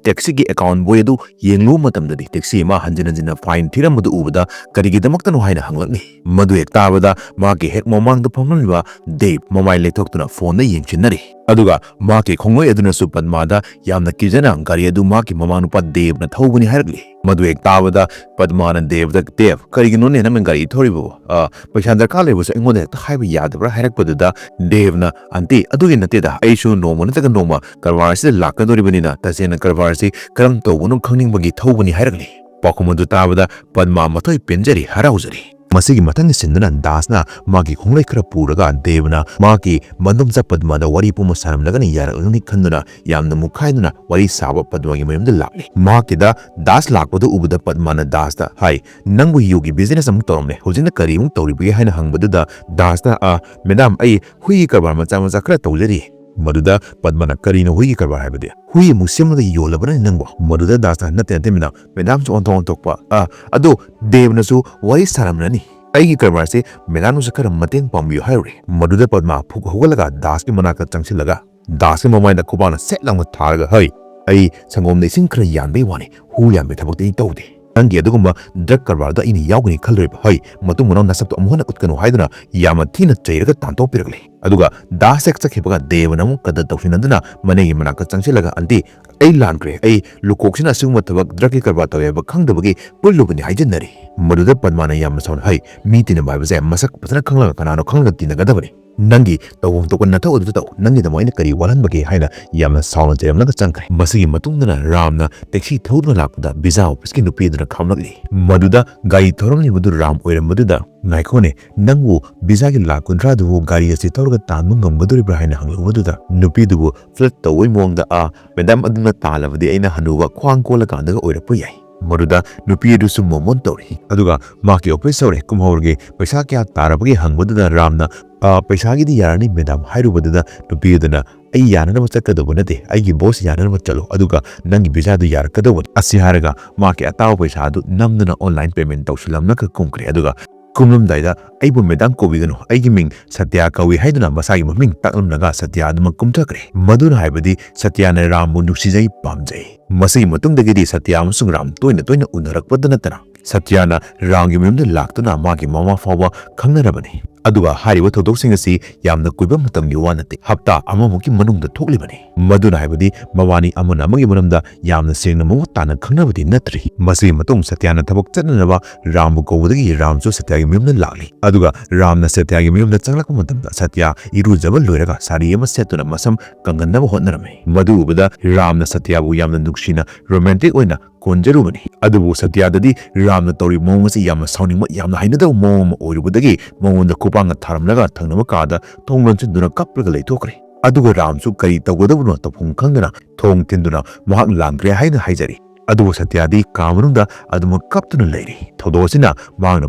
ꯇꯦꯛꯁꯤꯒꯤ ꯑꯦꯀꯥꯎꯟ ꯕꯣꯏ ꯑꯗꯨ ꯌꯦꯡꯂꯨꯕ ꯃꯇꯝꯗꯗꯤ ꯇꯦꯛꯁꯤ ꯑꯃ ꯍꯟꯖꯤꯟ ꯍꯟꯖꯤꯟꯅ ꯐꯥꯏꯟ ꯊꯤꯔꯝꯕꯗꯨ ꯎꯕꯗ "ꯀꯔꯤꯒꯤꯗꯃꯛꯇꯅꯣ?" ꯍꯥꯏꯅ ꯍꯪꯂꯛꯂꯤ꯫ ꯃꯗꯨ ꯍꯦꯛ ꯇꯥꯕꯗ ꯃꯍꯥꯛꯀꯤ ꯍꯦꯛ ꯃꯃꯥꯡꯗ ꯐꯝꯂꯝꯂꯤꯕ ꯗꯦꯕ ꯃꯃꯥꯏ ꯂꯩꯊꯣꯛꯇꯨꯅ ꯐꯣꯟꯗ ꯌꯦꯡꯁꯤꯟꯅꯔꯤ꯫ ꯑꯗꯨꯒ ꯃꯍꯥꯛꯀꯤ ꯈꯣꯡꯂꯣꯏ ꯑꯗꯨꯅꯁꯨ ꯄꯗꯃꯥꯗ ꯌꯥꯝꯅ ꯀꯤꯖꯅ ꯒꯥꯔꯤ ꯑꯗꯨ ꯃꯍꯥꯛꯀꯤ ꯃꯃꯥꯅꯨꯄꯥ ꯗꯦꯕꯅ ꯊꯧꯕꯅꯤ ꯍꯥꯏꯔꯛꯂꯤ꯫ ꯃꯗꯨ ꯍꯦꯛ ꯇꯥꯕꯗ ꯄꯗꯃꯥꯅ ꯗꯦꯕꯗ, "ꯗꯦꯕ, ꯀꯔꯤꯒꯤꯅꯣꯅꯦ ꯅꯪꯅ ꯒꯥꯔꯤ ꯊꯧꯔꯤꯕꯕꯣ? ꯑ, ꯄꯩꯁꯥ ꯗꯔꯀꯥꯔ ꯂꯩꯕꯁꯨ ꯑꯩꯉꯣꯟꯗ ꯍꯦꯛꯇ ꯍꯥꯏꯕ ꯌꯥꯗꯕ꯭ꯔꯥ?" ꯍꯥꯏꯔꯛꯄꯗꯨꯗ ꯗꯦꯕꯅ, "ꯑꯟꯇꯤ, ꯑꯗꯨꯒꯤ ꯅꯠꯇꯦꯗ, ꯑꯩꯁꯨ ꯅꯣꯡꯃ ꯅꯠꯇ꯭ꯔꯒ ꯅꯣꯡꯃ ꯀꯔꯕꯥꯔ ꯑꯁꯤꯗ ꯂꯥꯛꯀꯗꯧꯔꯤꯕꯅꯤꯅ ꯇꯁꯦꯡꯅ ꯀꯔꯕꯥꯔ ꯑꯁꯤ ꯀꯔꯝ ꯇꯧꯕꯅꯣ ꯈꯪꯅꯤꯡꯕꯒꯤ ꯊꯧꯕꯅꯤ" ꯍꯥꯏꯔꯛꯂꯤ꯫ ꯄꯥꯎꯈꯨꯝ ꯑꯗꯨ ꯇꯥꯕꯗ ꯄꯗꯃꯥ ꯃꯊꯣꯏ ꯄꯦꯟꯖꯔꯤ, ꯍꯔꯥꯎꯖꯔꯤ꯫ ꯃꯁꯤꯒꯤ ꯃꯊꯪꯒꯤ ꯁꯤꯟꯗꯨꯅ ꯗꯥꯁꯅ ꯃꯥꯒꯤ ꯈꯣꯡꯂꯩ ꯈꯔ ꯄꯨꯔꯒ ꯗꯦꯕꯅ ꯃꯥꯒꯤ ꯃꯗꯣꯝꯆꯥ ꯄꯗꯃꯥꯗ ꯋꯥꯔꯤ ꯄꯨꯝꯕ ꯁꯥꯔꯝꯂꯒꯅꯤ ꯌꯥꯔꯛꯂꯅꯤ ꯈꯟꯗꯨꯅ ꯌꯥꯝꯅ ꯃꯨꯛꯈꯥꯏꯗꯨꯅ ꯋꯥꯔꯤ ꯁꯥꯕ ꯄꯗꯃꯥꯒꯤ ꯃꯌꯨꯝꯗ ꯂꯥꯛꯂꯤ꯫ ꯃꯍꯥꯛꯀꯤꯗ ꯗꯥꯁ ꯂꯥꯛꯄꯗꯨ ꯎꯕꯗ ꯄꯗꯃꯥꯅ ꯗꯥꯁꯇ ꯍꯥꯏ, "ꯅꯪꯕꯨ ꯌꯨꯒꯤ ꯕꯤꯖꯤꯅꯦꯁ ꯑꯃꯨꯛ ꯇꯧꯔꯝꯃꯦ, ꯍꯧꯖꯤꯛꯅ ꯀꯔꯤ ꯑꯃꯨꯛ ꯇꯧꯔꯤꯕꯒꯦ?" ꯍꯥꯏꯅ ꯍꯪꯕꯗꯨꯗ ꯗꯥꯁꯅ, "ꯑ, ꯃꯦꯗꯥꯝ, ꯑꯩ ꯍꯨꯏꯒꯤ ꯀꯔꯕꯥꯔ ꯃꯆꯥ ꯃꯆꯥ ꯈꯔ ꯇꯧꯖꯔꯤ꯫" ꯃꯗꯨꯗ ꯄꯗꯃꯥꯅ, "ꯀꯔꯤꯅꯣ ꯍꯨꯏꯒꯤ ꯀꯔꯕꯥꯔ ꯍꯥꯏꯕꯗꯤ? ꯍꯨꯏ ꯑꯃꯨꯛ ꯁꯦꯝꯃꯒ ꯌꯣꯜꯂꯕꯅꯤ ꯅꯪꯕꯨ?" ꯃꯗꯨꯗ ꯗꯥꯁꯅ, "ꯅꯠꯇꯦ, ꯅꯠꯇꯦ ꯃꯦꯗꯥꯝ, ꯃꯦꯗꯥꯝꯁꯨ ꯑꯣꯟꯊꯣꯛ ꯑꯣꯟꯊꯣꯛꯄ꯫ ꯑ, ꯑꯗꯣ ꯗꯦꯕꯅꯁꯨ ꯋꯥꯔꯤ ꯁꯥꯔꯝꯂꯅꯤ꯫ ꯑꯩꯒꯤ ꯀꯔꯕꯥꯔꯁꯦ ꯃꯦꯗꯥꯝꯅꯁꯨ ꯈꯔ ꯃꯇꯦꯡ ꯄꯥꯡꯕꯤꯌꯨ" ꯍꯥꯏꯔꯨꯔꯦ꯫ ꯃꯗꯨꯗ ꯄꯗꯃꯥ ꯐꯨꯛ ꯍꯧꯒꯠꯂꯒ ꯗꯥꯁꯀꯤ ꯃꯅꯥꯛꯇ ꯆꯪꯁꯤꯜꯂꯒ ꯗꯥꯁꯀꯤ ꯃꯃꯥꯏꯗ ꯈꯨꯕꯥꯛꯅ ꯁꯦꯠ ꯂꯥꯎꯅ ꯊꯥꯔꯒ, "ꯍꯩ, ꯑꯩ ꯁꯪꯒꯣꯝꯗ ꯏꯁꯤꯡ ꯈꯔ ꯌꯥꯟꯕꯩ ꯋꯥꯅꯤ, ꯍꯨ ꯌꯥꯟꯕꯒꯤ ꯊꯕꯛꯇꯤ ꯑꯩ ꯇꯧꯗꯦ꯫ ꯅꯪꯒꯤ ꯑꯗꯨꯒꯨꯝꯕ ꯗ꯭ꯔꯒ ꯀꯔꯕꯥꯔꯗ ꯑꯩꯅ ꯌꯥꯎꯒꯅꯤ ꯈꯜꯂꯨꯔꯤꯕ? ꯍꯩ, ꯃꯇꯨꯡ ꯃꯅꯥꯎ ꯅꯁꯛꯇꯣ ꯑꯃꯨꯛ ꯍꯟꯅ ꯎꯠꯀꯅꯨ" ꯍꯥꯏꯗꯨꯅ ꯌꯥꯝꯅ ꯊꯤꯅ ꯆꯩꯔꯒ ꯇꯥꯟꯊꯣꯛꯄꯤꯔꯛꯂꯦ꯫ ꯑꯗꯨꯒ ꯗꯥꯁ ꯍꯦꯛ ꯆꯠꯈꯤꯕꯒ ꯗꯦꯕꯅ ꯑꯃꯨꯛ ꯀꯗꯔ ꯇꯧꯁꯤꯟꯅꯗꯨꯅ ꯃꯅꯦꯒꯤ ꯃꯅꯥꯛꯇ ꯆꯪꯁꯤꯜꯂꯒ, "ꯑꯟꯇꯤ, ꯑꯩ ꯂꯥꯟꯈ꯭ꯔꯦ꯫ ꯑꯩ ꯂꯨꯀꯣꯛꯁꯤꯅ ꯑꯁꯤꯒꯨꯝꯕ ꯊꯕꯛ, ꯗ꯭ꯔꯒꯀꯤ ꯀꯔꯕꯥꯔ ꯇꯧꯋꯦ ꯍꯥꯏꯕ ꯈꯪꯗꯕꯒꯤ ꯄꯨꯜꯂꯨꯕꯅꯤ" ꯍꯥꯏꯖꯤꯟꯅꯔꯤ꯫ ꯃꯗꯨꯗ ꯄꯗꯃꯥꯅ ꯌꯥꯝꯅ ꯁꯥꯎꯅ, "ꯍꯩ, ꯃꯤ ꯇꯤꯟꯅꯕ ꯍꯥꯏꯕꯁꯦ ꯃꯁꯛ ꯐꯖꯅ ꯈꯪꯂꯒ ꯀꯅꯥꯅꯣ ꯈꯪꯂꯒ ꯇꯤꯟꯅꯒꯗꯕꯅꯤ꯫ ꯅꯪꯒꯤ ꯇꯧꯐꯝ ꯊꯣꯛꯄ ꯅꯊꯧ ꯑꯗꯨꯗ ꯇꯧ꯫ ꯅꯪꯒꯤꯗꯃꯛ ꯑꯩꯅ ꯀꯔꯤ ꯋꯥꯠꯍꯟꯕꯒꯦ?" ꯍꯥꯏꯅ ꯌꯥꯝꯅ ꯁꯥꯎꯅ ꯆꯩꯔꯝꯂꯒ ꯆꯪꯈ꯭ꯔꯦ꯫ ꯃꯁꯤꯒꯤ ꯃꯇꯨꯡꯗꯅ ꯔꯥꯝꯅ ꯇꯦꯛꯁꯤ ꯊꯧꯗꯨꯅ ꯂꯥꯛꯄꯗ ꯚꯤꯖꯥ ꯑꯣꯐꯤꯁꯀꯤ ꯅꯨꯄꯤ ꯑꯗꯨꯅ ꯈꯥꯝꯂꯛꯂꯤ꯫ ꯃꯗꯨꯗ ꯒꯥꯔꯤ ꯊꯧꯔꯝꯂꯤꯕꯗꯨ ꯔꯥꯝ ꯑꯣꯏꯔꯝꯕꯗꯨꯗ, "ꯉꯥꯏꯈꯣꯅꯦ, ꯅꯪꯕꯨ ꯚꯤꯖꯥꯒꯤ ꯂꯥꯛ ꯀꯨꯟꯊ꯭ꯔꯥꯗꯨꯕꯨ ꯒꯥꯔꯤ ꯑꯁꯤ ꯊꯧꯔꯒ ꯇꯥꯟꯕ ꯉꯝꯒꯗꯧꯔꯤꯕ꯭ꯔꯥ?" ꯍꯥꯏꯅ ꯍꯪꯂꯨꯕꯗꯨꯗ ꯅꯨꯄꯤꯗꯨꯕꯨ ꯐ꯭ꯂꯔꯠ ꯇꯧꯕꯒꯤ ꯃꯑꯣꯡꯗ, "ꯑ, ꯃꯦꯗꯥꯝ ꯑꯗꯨꯅ ꯇꯥꯜꯂꯕꯗꯤ ꯑꯩꯅ ꯍꯅꯨꯕ ꯈ꯭ꯋꯥꯡ ꯀꯣꯜꯂꯀꯥꯟꯗꯒ ꯑꯣꯏꯔꯛꯄ ꯌꯥꯏ꯫" ꯃꯗꯨꯗ ꯅꯨꯄꯤ ꯑꯗꯨꯁꯨ ꯃꯣꯃꯣꯟ ꯇꯧꯔꯤ꯫ ꯑꯗꯨꯒ ꯃꯍꯥꯛꯀꯤ ꯑꯣꯐꯤꯁ ꯌꯧꯔꯦ꯫ ꯀꯨꯝꯍꯧꯔꯒꯦ, "ꯄꯩꯁꯥ ꯀꯌꯥ ꯇꯥꯔꯕꯒꯦ?" ꯍꯪꯕꯗꯨꯗ ꯔꯥꯝꯅ, "ꯑ, ꯄꯩꯁꯥꯒꯤꯗꯤ ꯌꯥꯔꯅꯤ ꯃꯦꯗꯥꯝ" ꯍꯥꯏꯔꯨꯕꯗꯨꯗ ꯅꯨꯄꯤ ꯑꯗꯨꯅ, "ꯑꯩ ꯌꯥꯅꯅꯕ ꯆꯠꯀꯗꯧꯕ ꯅꯠꯇꯦ, ꯑꯩꯒꯤ ꯕꯣꯁ ꯌꯥꯅꯅꯕ ꯆꯠꯂꯣ, ꯑꯗꯨꯒ ꯅꯪꯒꯤ ꯚꯤꯖꯥꯗꯨ ꯌꯥꯔꯛꯀꯗꯧꯕꯅꯤ" ꯑꯁꯤ ꯍꯥꯏꯔꯒ ꯃꯍꯥꯛꯀꯤ ꯑꯇꯥꯕ ꯄꯩꯁꯥ ꯑꯗꯨ ꯅꯝꯗꯨꯅ ꯑꯣꯟꯂꯥꯏꯟ ꯄꯦꯃꯦꯟ ꯇꯧꯁꯤꯜꯂꯝꯂꯒ ꯀꯨꯝꯈ꯭ꯔꯦ꯫ ꯑꯗꯨꯒ ꯀꯨꯝꯂꯝꯗꯥꯏꯗ, "ꯑꯩꯕꯨ ꯃꯦꯗꯥꯝ ꯀꯧꯕꯤꯒꯅꯨ, ꯑꯩꯒꯤ ꯃꯤꯡ ꯁꯇ꯭ꯌ ꯀꯧꯏ" ꯍꯥꯏꯗꯨꯅ ꯃꯁꯥꯒꯤ ꯃꯃꯤꯡ ꯇꯥꯛꯂꯝꯂꯒ ꯁꯇ꯭ꯌ ꯑꯗꯨꯃꯛ ꯀꯨꯝꯊꯈ꯭ꯔꯦ꯫ ꯃꯗꯨꯅ ꯍꯥꯏꯕꯗꯤ ꯁꯇ꯭ꯌꯅ ꯔꯥꯝꯕꯨ ꯅꯨꯡꯁꯤꯖꯩ, ꯄꯥꯝꯖꯩ꯫ ꯃꯁꯤꯒꯤ ꯃꯇꯨꯡꯗꯒꯤꯗꯤ ꯁꯇ꯭ꯌ ꯑꯃꯁꯨꯡ ꯔꯥꯝ ꯇꯣꯏꯅ ꯇꯣꯏꯅ ꯎꯅꯔꯛꯄꯗ ꯅꯠꯇꯅ ꯁꯇ꯭ꯌꯅ ꯔꯥꯝꯒꯤ ꯃꯌꯨꯝꯗ ꯂꯥꯛꯇꯨꯅ ꯃꯥꯒꯤ ꯃꯃꯥ ꯐꯥꯎꯕ ꯈꯪꯅꯔꯕꯅꯤ꯫ ꯑꯗꯨꯒ ꯍꯥꯏꯔꯤꯕ ꯊꯧꯗꯣꯛꯁꯤꯡ ꯑꯁꯤ ꯌꯥꯝꯅ ꯀꯨꯏꯕ ꯃꯇꯝꯒꯤ ꯋꯥ ꯅꯠꯇꯦ, ꯍꯞꯇꯥ ꯑꯃꯃꯨꯛꯀꯤ ꯃꯅꯨꯡꯗ ꯊꯣꯛꯂꯤꯕꯅꯤ꯫ ꯃꯗꯨꯅ ꯍꯥꯏꯕꯗꯤ ꯃꯕꯥꯅꯤ ꯑꯃꯅ ꯑꯃꯒꯤ ꯃꯔꯝꯗ ꯌꯥꯝꯅ ꯁꯦꯡꯅ ꯃꯃꯨꯠ ꯇꯥꯅ ꯈꯪꯅꯕꯗꯤ ꯅꯠꯇ꯭ꯔꯤ꯫ ꯃꯁꯤꯒꯤ ꯃꯇꯨꯡ ꯁꯇ꯭ꯌꯅ ꯊꯕꯛ ꯆꯠꯅꯅꯕ ꯔꯥꯝꯕꯨ ꯀꯧꯕꯗꯒꯤ ꯔꯥꯝꯁꯨ ꯁꯇ꯭ꯌꯒꯤ ꯃꯌꯨꯝꯗ ꯂꯥꯛꯂꯤ꯫ ꯑꯗꯨꯒ ꯔꯥꯝꯅ ꯁꯇ꯭ꯌꯒꯤ ꯃꯌꯨꯝꯗ ꯆꯪꯂꯛꯄ ꯃꯇꯝꯗ ꯁꯇ꯭ꯌ ꯏꯔꯨꯖꯕ ꯂꯣꯏꯔꯒ ꯁꯥꯔꯤ ꯑꯃ ꯁꯦꯠꯇꯨꯅ ꯃꯁꯝ ꯀꯪꯍꯟꯅꯕ ꯍꯣꯠꯅꯔꯝꯃꯤ꯫ ꯃꯗꯨ ꯎꯕꯗ ꯔꯥꯝꯅ ꯁꯇ꯭ꯌꯕꯨ ꯌꯥꯝꯅ ꯅꯨꯡꯁꯤꯅ ꯔꯣꯃꯥꯟꯇꯤꯛ ꯑꯣꯏꯅ ꯀꯣꯟꯖꯔꯨꯕꯅꯤ꯫ ꯑꯗꯨꯕꯨ ꯁꯇ꯭ꯌꯥꯗꯗꯤ ꯔꯥꯝꯅ ꯇꯧꯔꯤꯕ ꯃꯑꯣꯡ ꯑꯁꯤ ꯌꯥꯝꯅ ꯁꯥꯎꯅꯤꯡꯕ, ꯌꯥꯝꯅ ꯍꯩꯅꯗꯕ ꯃꯑꯣꯡ ꯑꯃ ꯑꯣꯏꯔꯨꯕꯗꯒꯤ ꯃꯉꯣꯟꯗ ꯈꯨꯄꯥꯛꯅ ꯊꯥꯔꯝꯂꯒ ꯊꯪꯅꯕ ꯀꯥꯗ ꯊꯣꯡ ꯂꯣꯟꯁꯤꯟꯗꯨꯅ ꯀꯞꯂꯒ ꯂꯩꯊꯣꯛꯈ꯭ꯔꯦ꯫ ꯑꯗꯨꯒ ꯔꯥꯝꯁꯨ ꯀꯔꯤ ꯇꯧꯒꯗꯕꯅꯣ ꯇꯧꯐꯝ ꯈꯪꯗꯅ ꯊꯣꯡ ꯊꯤꯟꯗꯨꯅ ꯃꯍꯥꯛ ꯂꯥꯟꯈ꯭ꯔꯦ ꯍꯥꯏꯅ ꯍꯥꯏꯖꯔꯤ꯫ ꯑꯗꯨꯕꯨ ꯁꯇ꯭ꯌꯥꯗꯤ ꯀꯥ ꯃꯅꯨꯡꯗ ꯑꯗꯨꯃꯛ ꯀꯞꯇꯨꯅ ꯂꯩꯔꯤ꯫ ꯊꯧꯗꯣꯛ ꯑꯁꯤꯅ ꯃꯍꯥꯛꯅ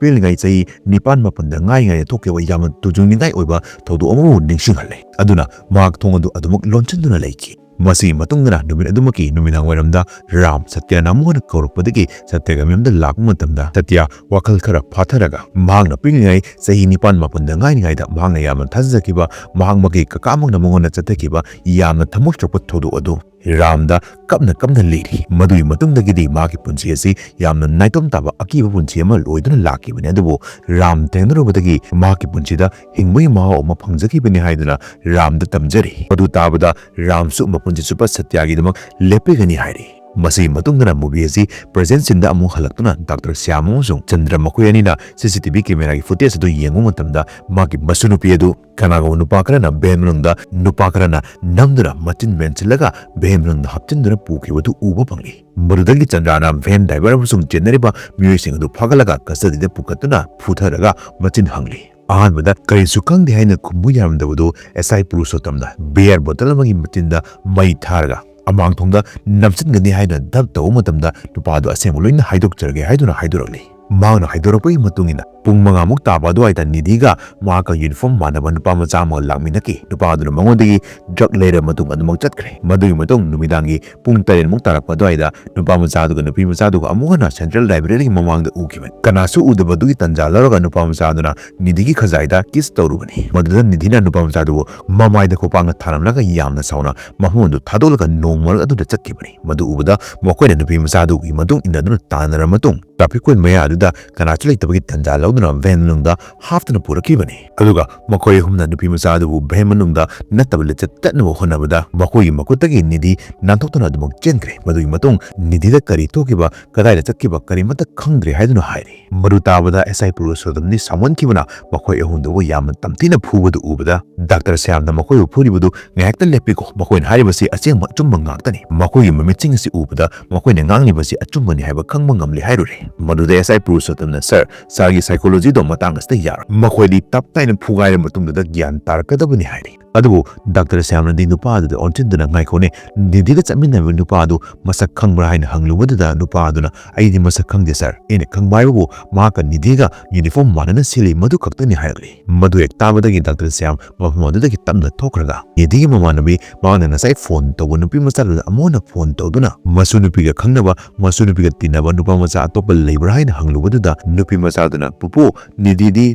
ꯄꯤꯛꯂꯤꯉꯩ ꯆꯍꯤ ꯅꯤꯄꯥꯟ ꯃꯥꯄꯟꯗ ꯉꯥꯏꯔꯤꯉꯩꯗ ꯊꯣꯛꯈꯤꯕ ꯌꯥꯝꯅ ꯇꯨꯖꯨꯡꯅꯤꯡꯉꯥꯏ ꯑꯣꯏꯕ ꯊꯧꯗꯣꯛ ꯑꯃꯕꯨ ꯅꯤꯡꯁꯤꯡꯍꯜꯂꯦ꯫ ꯑꯗꯨꯅ ꯃꯍꯥꯛ ꯊꯣꯡ ꯑꯗꯨ ꯑꯗꯨꯃꯛ ꯂꯣꯟꯁꯤꯟꯗꯨꯅ ꯂꯩꯈꯤ꯫ ꯃꯁꯤꯒꯤ ꯃꯇꯨꯡꯗ ꯅꯨꯃꯤꯠ ꯑꯗꯨꯃꯛꯀꯤ ꯅꯨꯃꯤꯗꯥꯡ ꯋꯥꯏꯔꯝꯗ ꯔꯥꯝ ꯁꯇ꯭ꯌꯅ ꯑꯃꯨꯛ ꯍꯟꯅ ꯀꯧꯔꯛꯄꯗꯒꯤ ꯁꯇ꯭ꯌꯒꯤ ꯃꯌꯨꯝꯗ ꯂꯥꯛꯄ ꯃꯇꯝꯗ ꯁꯇ꯭ꯌ ꯋꯥꯈꯜ ꯈꯔ ꯐꯥꯊꯔꯒ ꯃꯍꯥꯛꯅ ꯄꯤꯛꯂꯤꯉꯩ ꯆꯍꯤ ꯅꯤꯄꯥꯟ ꯃꯥꯄꯟꯗ ꯉꯥꯏꯔꯤꯉꯩꯗ ꯃꯍꯥꯛꯅ ꯌꯥꯝꯅ ꯊꯥꯖꯖꯈꯤꯕ ꯃꯍꯥꯛꯃꯛꯀꯤ ꯀꯀꯥꯃꯛꯅ ꯃꯉꯣꯟꯗ ꯆꯠꯊꯈꯤꯕ ꯌꯥꯝꯅ ꯊꯃꯣꯏ ꯁꯣꯛꯄ ꯊꯧꯗꯣꯛ ꯑꯗꯨ ꯔꯥꯝꯗ ꯀꯞꯅ ꯀꯞꯅ ꯂꯤꯔꯤ꯫ ꯃꯗꯨꯒꯤ ꯃꯇꯨꯡꯗꯒꯤꯗꯤ ꯃꯍꯥꯛꯀꯤ ꯄꯨꯟꯁꯤ ꯑꯁꯤ ꯌꯥꯝꯅ ꯅꯥꯏꯇꯣꯝ ꯇꯥꯕ ꯑꯀꯤꯕ ꯄꯨꯟꯁꯤ ꯑꯃ ꯂꯣꯏꯗꯨꯅ ꯂꯥꯛꯈꯤꯕꯅꯤ꯫ ꯑꯗꯨꯕꯨ ꯔꯥꯝ ꯊꯦꯡꯅꯔꯨꯕꯗꯒꯤ ꯃꯍꯥꯛꯀꯤ ꯄꯨꯟꯁꯤꯗ ꯍꯤꯡꯕꯒꯤ ꯃꯍꯥꯎ ꯑꯃ ꯐꯪꯖꯈꯤꯕꯅꯤ ꯍꯥꯏꯗꯨꯅ ꯔꯥꯝꯗ ꯇꯝꯖꯔꯤ꯫ ꯃꯗꯨ ꯇꯥꯕꯗ ꯔꯥꯝꯁꯨ ꯃꯄꯨꯟꯁꯤ ꯆꯨꯞꯄ ꯁꯇ꯭ꯌꯒꯤꯗꯃꯛ ꯂꯦꯞꯄꯤꯒꯅꯤ ꯍꯥꯏꯔꯤ꯫ ꯃꯁꯤꯒꯤ ꯃꯇꯨꯡꯗꯅ movie ꯑꯁꯤ present scene ꯗ ꯑꯃꯨꯛ ꯍꯜꯂꯛꯇꯨꯅ ꯗꯥꯛꯇꯔ ꯁ꯭ꯌꯥꯝ ꯑꯃꯁꯨꯡ ꯆꯟꯗ꯭ꯔ ꯃꯈꯣꯏ ꯑꯅꯤꯅ C C T V camera ꯒꯤ footage ꯑꯗꯨ ꯌꯦꯡꯕ ꯃꯇꯝꯗ ꯃꯍꯥꯛꯀꯤ ꯃꯁꯨ ꯅꯨꯄꯤ ꯑꯗꯨ ꯀꯅꯥꯒꯨꯝꯕ ꯅꯨꯄꯥ ꯈꯔꯅ van ꯃꯅꯨꯡꯗ ꯅꯨꯄꯥ ꯈꯔꯅ ꯅꯝꯗꯨꯅ ꯃꯆꯤꯟ ꯃꯦꯟꯁꯤꯜꯂꯒ van ꯃꯅꯨꯡꯗ ꯍꯥꯞꯆꯤꯟꯗꯨꯅ ꯄꯨꯈꯤꯕꯗꯨ ꯎꯕ ꯐꯪꯂꯤ꯫ ꯃꯗꯨꯗꯒꯤ ꯆꯟꯗ꯭ꯔꯅ van driver ꯑꯃꯁꯨꯡ ꯆꯦꯟꯅꯔꯤꯕ ꯃꯤꯑꯣꯏꯁꯤꯡ ꯑꯗꯨ ꯐꯥꯒꯠꯂꯒ custody ꯗ ꯄꯨꯈꯠꯇꯨꯅ ꯐꯨꯊꯔꯒ ꯃꯆꯤꯟ ꯍꯪꯂꯤ꯫ ꯑꯍꯥꯟꯕꯗ ꯀꯔꯤꯁꯨ ꯈꯪꯗꯦ ꯍꯥꯏꯅ ꯈꯨꯝꯕ ꯌꯥꯔꯝꯗꯕꯗꯨ S I ꯄꯨꯔꯨꯁꯣꯠꯇꯝꯅ beer bottle ꯑꯃꯒꯤ ꯃꯆꯤꯟꯗ ꯃꯩ ꯊꯥꯔꯒ ꯑꯃꯥꯡ ꯊꯣꯡꯗ ꯅꯝꯁꯤꯟꯒꯅꯤ ꯍꯥꯏꯅ ꯙꯞ ꯇꯧꯕ ꯃꯇꯝꯗ ꯅꯨꯄꯥꯗꯨ ꯑꯁꯦꯡꯕ ꯂꯣꯏꯅ ꯍꯥꯏꯗꯣꯛꯆꯔꯒꯦ ꯍꯥꯏꯗꯨꯅ ꯍꯥꯏꯗꯣꯔꯛꯂꯤ꯫ ꯃꯍꯥꯛꯅ ꯍꯥꯏꯗꯣꯔꯛꯄꯒꯤ ꯃꯇꯨꯡ ꯏꯟꯅ ꯄꯨꯡ ꯃꯉꯥꯃꯨꯛ ꯇꯥꯕ ꯑꯗꯨꯋꯥꯏꯗ ꯅꯤꯙꯤꯒ ꯃꯍꯥꯛꯀ uniform ꯃꯥꯟꯅꯕ ꯅꯨꯄꯥ ꯃꯆꯥ ꯑꯃꯒ ꯂꯥꯛꯃꯤꯟꯅꯈꯤ꯫ ꯅꯨꯄꯥ ꯑꯗꯨꯅ ꯃꯉꯣꯟꯗꯒꯤ drug ꯂꯩꯔꯕ ꯃꯇꯨꯡ ꯑꯗꯨꯃꯛ ꯆꯠꯈ꯭ꯔꯦ꯫ ꯃꯗꯨꯒꯤ ꯃꯇꯨꯡ ꯅꯨꯃꯤꯗꯥꯡꯒꯤ ꯄꯨꯡ ꯇꯔꯦꯠꯃꯨꯛ ꯇꯥꯔꯛꯄ ꯑꯗꯨꯋꯥꯏꯗ ꯅꯨꯄꯥ ꯃꯆꯥ ꯑꯗꯨꯒ ꯅꯨꯄꯤ ꯃꯆꯥꯗꯨꯒ ꯑꯃꯨꯛ ꯍꯟꯅ Central Library ꯒꯤ ꯃꯃꯥꯡꯗ ꯎꯈꯤꯕꯅꯤ꯫ ꯀꯅꯥꯁꯨ ꯎꯗꯕꯗꯨꯒꯤ ꯇꯟꯖꯥ ꯂꯧꯔꯒ ꯅꯨꯄꯥ ꯃꯆꯥ ꯑꯗꯨꯅ ꯅꯤꯙꯤꯒꯤ ꯈꯖꯥꯏꯗ kiss ꯇꯧꯔꯨꯕꯅꯤ꯫ ꯃꯗꯨꯗ ꯅꯤꯙꯤꯅ ꯅꯨꯄꯥ ꯃꯆꯥꯗꯨꯕꯨ ꯃꯃꯥꯏꯗ ꯈꯣꯡꯄꯥꯛꯅ ꯊꯥꯔꯝꯂꯒ ꯌꯥꯝꯅ ꯁꯥꯎꯅ ꯃꯐꯝ ꯑꯗꯨ ꯊꯥꯗꯣꯛꯂꯒ ꯅꯣꯡ ꯃꯔꯛ ꯑꯗꯨꯗ ꯆꯠꯈꯤꯕꯅꯤ꯫ ꯃꯗꯨ ꯎꯕꯗ ꯃꯈꯣꯏꯅ ꯅꯨꯄꯤ ꯃꯆꯥꯗꯨꯒꯤ ꯃꯇꯨꯡ ꯏꯟꯅꯗꯨꯅ ꯇꯥꯟꯅꯔꯕ ꯃꯇꯨꯡ traffic cone ꯃꯌꯥ ꯑꯗꯨꯗ ꯀꯅꯥꯁꯨ ꯂꯩꯇꯕꯒꯤ ꯇꯟꯖꯥ ꯂꯧ ꯇꯧꯗꯨꯅ ꯚꯦꯟ ꯃꯅꯨꯡꯗ ꯍꯥꯞꯇꯨꯅ ꯄꯨꯔꯛꯈꯤꯕꯅꯤ꯫ ꯑꯗꯨꯒ ꯃꯈꯣꯏ ꯑꯍꯨꯝꯅ ꯅꯨꯄꯤ ꯃꯆꯥ ꯑꯗꯨꯕꯨ ꯚꯦꯟ ꯃꯅꯨꯡꯗ ꯅꯠꯇꯕ ꯂꯤꯆꯠ ꯇꯠꯅꯕ ꯍꯣꯠꯅꯕꯗ ꯃꯈꯣꯏꯒꯤ ꯃꯈꯨꯠꯇꯒꯤ ꯅꯤꯙꯤ ꯅꯥꯟꯊꯣꯛꯇꯨꯅ ꯑꯗꯨꯃꯛ ꯆꯦꯟꯈ꯭ꯔꯦ꯫ ꯃꯗꯨꯒꯤ ꯃꯇꯨꯡ ꯅꯤꯙꯤꯗ ꯀꯔꯤ ꯊꯣꯛꯈꯤꯕ, ꯀꯗꯥꯏꯗ ꯆꯠꯈꯤꯕ, ꯀꯔꯤꯃꯠꯇ ꯈꯪꯗ꯭ꯔꯦ ꯍꯥꯏꯗꯨꯅ ꯍꯥꯏꯔꯤ꯫ ꯃꯗꯨ ꯇꯥꯕꯗ ꯑꯦꯁ ꯑꯥꯏ ꯄꯨꯔꯨꯁꯣꯠꯇꯝꯗꯤ ꯁꯥꯎꯃꯟꯈꯤꯕꯅ ꯃꯈꯣꯏ ꯑꯍꯨꯝꯗꯨꯕꯨ ꯌꯥꯝꯅ ꯇꯝꯊꯤꯅ ꯐꯨꯕꯗꯨ ꯎꯕꯗ ꯗꯥꯛꯇꯔ ꯁ꯭ꯌꯥꯝꯅ ꯃꯈꯣꯏꯕꯨ ꯐꯨꯔꯤꯕꯗꯨ ꯉꯥꯏꯍꯥꯛꯇ ꯂꯦꯞꯄꯤꯈꯣ, ꯃꯈꯣꯏꯅ ꯍꯥꯏꯔꯤꯕꯁꯤ ꯑꯁꯦꯡꯕ ꯑꯆꯨꯝꯕ ꯉꯥꯛꯇꯅꯤ꯫ ꯃꯈꯣꯏꯒꯤ ꯃꯃꯤꯠꯁꯤꯡ ꯑꯁꯤ ꯎꯕꯗ ꯃꯈꯣꯏꯅ ꯉꯥꯡꯂꯤꯕꯁꯤ ꯑꯆꯨꯝꯕꯅꯤ ꯍꯥꯏꯕ ꯈꯪꯕ ꯉꯝꯂꯦ ꯍꯥꯏꯔꯨꯔꯦ꯫ ꯃꯗꯨꯗ ꯑꯦꯁ ꯑꯥꯏ ꯄꯨꯔꯨꯁꯣꯠꯇꯝꯅ, "ꯁꯥꯔ, ꯁꯥꯔꯒꯤ ꯁꯥꯏꯀꯣꯂꯣꯖꯤꯗꯣ ꯃꯇꯥꯡ ꯑꯁꯤꯗ ꯌꯥꯔꯣꯏ꯫ ꯃꯈꯣꯏꯗꯤ ꯇꯞ ꯇꯥꯏꯅ ꯐꯨꯒꯥꯏꯔ ꯃꯇꯨꯡꯗꯨꯗ ꯒ꯭ꯌꯥꯟ ꯇꯥꯔꯛꯀꯗꯕꯅꯤ" ꯍꯥꯏꯔꯤ꯫ ꯑꯗꯨꯕꯨ ꯗꯥꯛꯇꯔ ꯁ꯭ꯌꯥꯝꯅꯗꯤ ꯅꯨꯄꯥ ꯑꯗꯨꯗ ꯑꯣꯟꯁꯤꯟꯗꯨꯅ, "ꯉꯥꯏꯈꯣꯅꯦ, ꯅꯤꯙꯤꯒ ꯆꯠꯃꯤꯟꯅꯕ ꯅꯨꯄꯥ ꯑꯗꯨ ꯃꯁꯛ ꯈꯪꯕ꯭ꯔꯥ?" ꯍꯥꯏꯅ ꯍꯪꯂꯨꯕꯗꯨꯗ ꯅꯨꯄꯥ ꯑꯗꯨꯅ, "ꯑꯩꯗꯤ ꯃꯁꯛ ꯈꯪꯗꯦ ꯁꯥꯔ, ꯑꯩꯅ ꯈꯪꯕ ꯍꯥꯏꯕꯕꯨ ꯃꯍꯥꯛꯀ ꯅꯤꯙꯤꯒ ꯌꯨꯅꯤꯐꯣꯔꯝ ꯃꯥꯟꯅꯅ ꯁꯦꯠꯂꯤ, ꯃꯗꯨ ꯈꯛꯇꯅꯤ" ꯍꯥꯏꯔꯛꯂꯤ꯫ ꯃꯗꯨ ꯍꯦꯛ ꯇꯥꯕꯗꯒꯤ ꯗꯥꯛꯇꯔ ꯁ꯭ꯌꯥꯝ ꯃꯐꯝ ꯑꯗꯨꯗꯒꯤ ꯇꯞꯅ ꯊꯣꯛꯈ꯭ꯔꯒ ꯅꯤꯙꯤꯒꯤ ꯃꯃꯥꯟꯅꯕꯤ ꯃꯍꯥꯛꯅ ꯉꯁꯥꯏ ꯐꯣꯟ ꯇꯧꯕ ꯅꯨꯄꯤ ꯃꯆꯥꯗꯨꯗ ꯑꯃꯨꯛ ꯍꯟꯅ ꯐꯣꯟ ꯇꯧꯗꯨꯅ ꯃꯁꯨ ꯅꯨꯄꯤꯒ ꯈꯪꯅꯕ, ꯃꯁꯨ ꯅꯨꯄꯤꯒ ꯇꯤꯟꯅꯕ ꯅꯨꯄꯥ ꯃꯆꯥ ꯑꯇꯣꯞꯄ ꯂꯩꯕ꯭ꯔꯥ ꯍꯥꯏꯅ ꯍꯪꯂꯨꯕꯗꯨꯗ ꯅꯨꯄꯤ ꯃꯆꯥꯗꯨꯅ, "ꯄꯨꯄꯨ, ꯅꯤꯙꯤꯗꯤ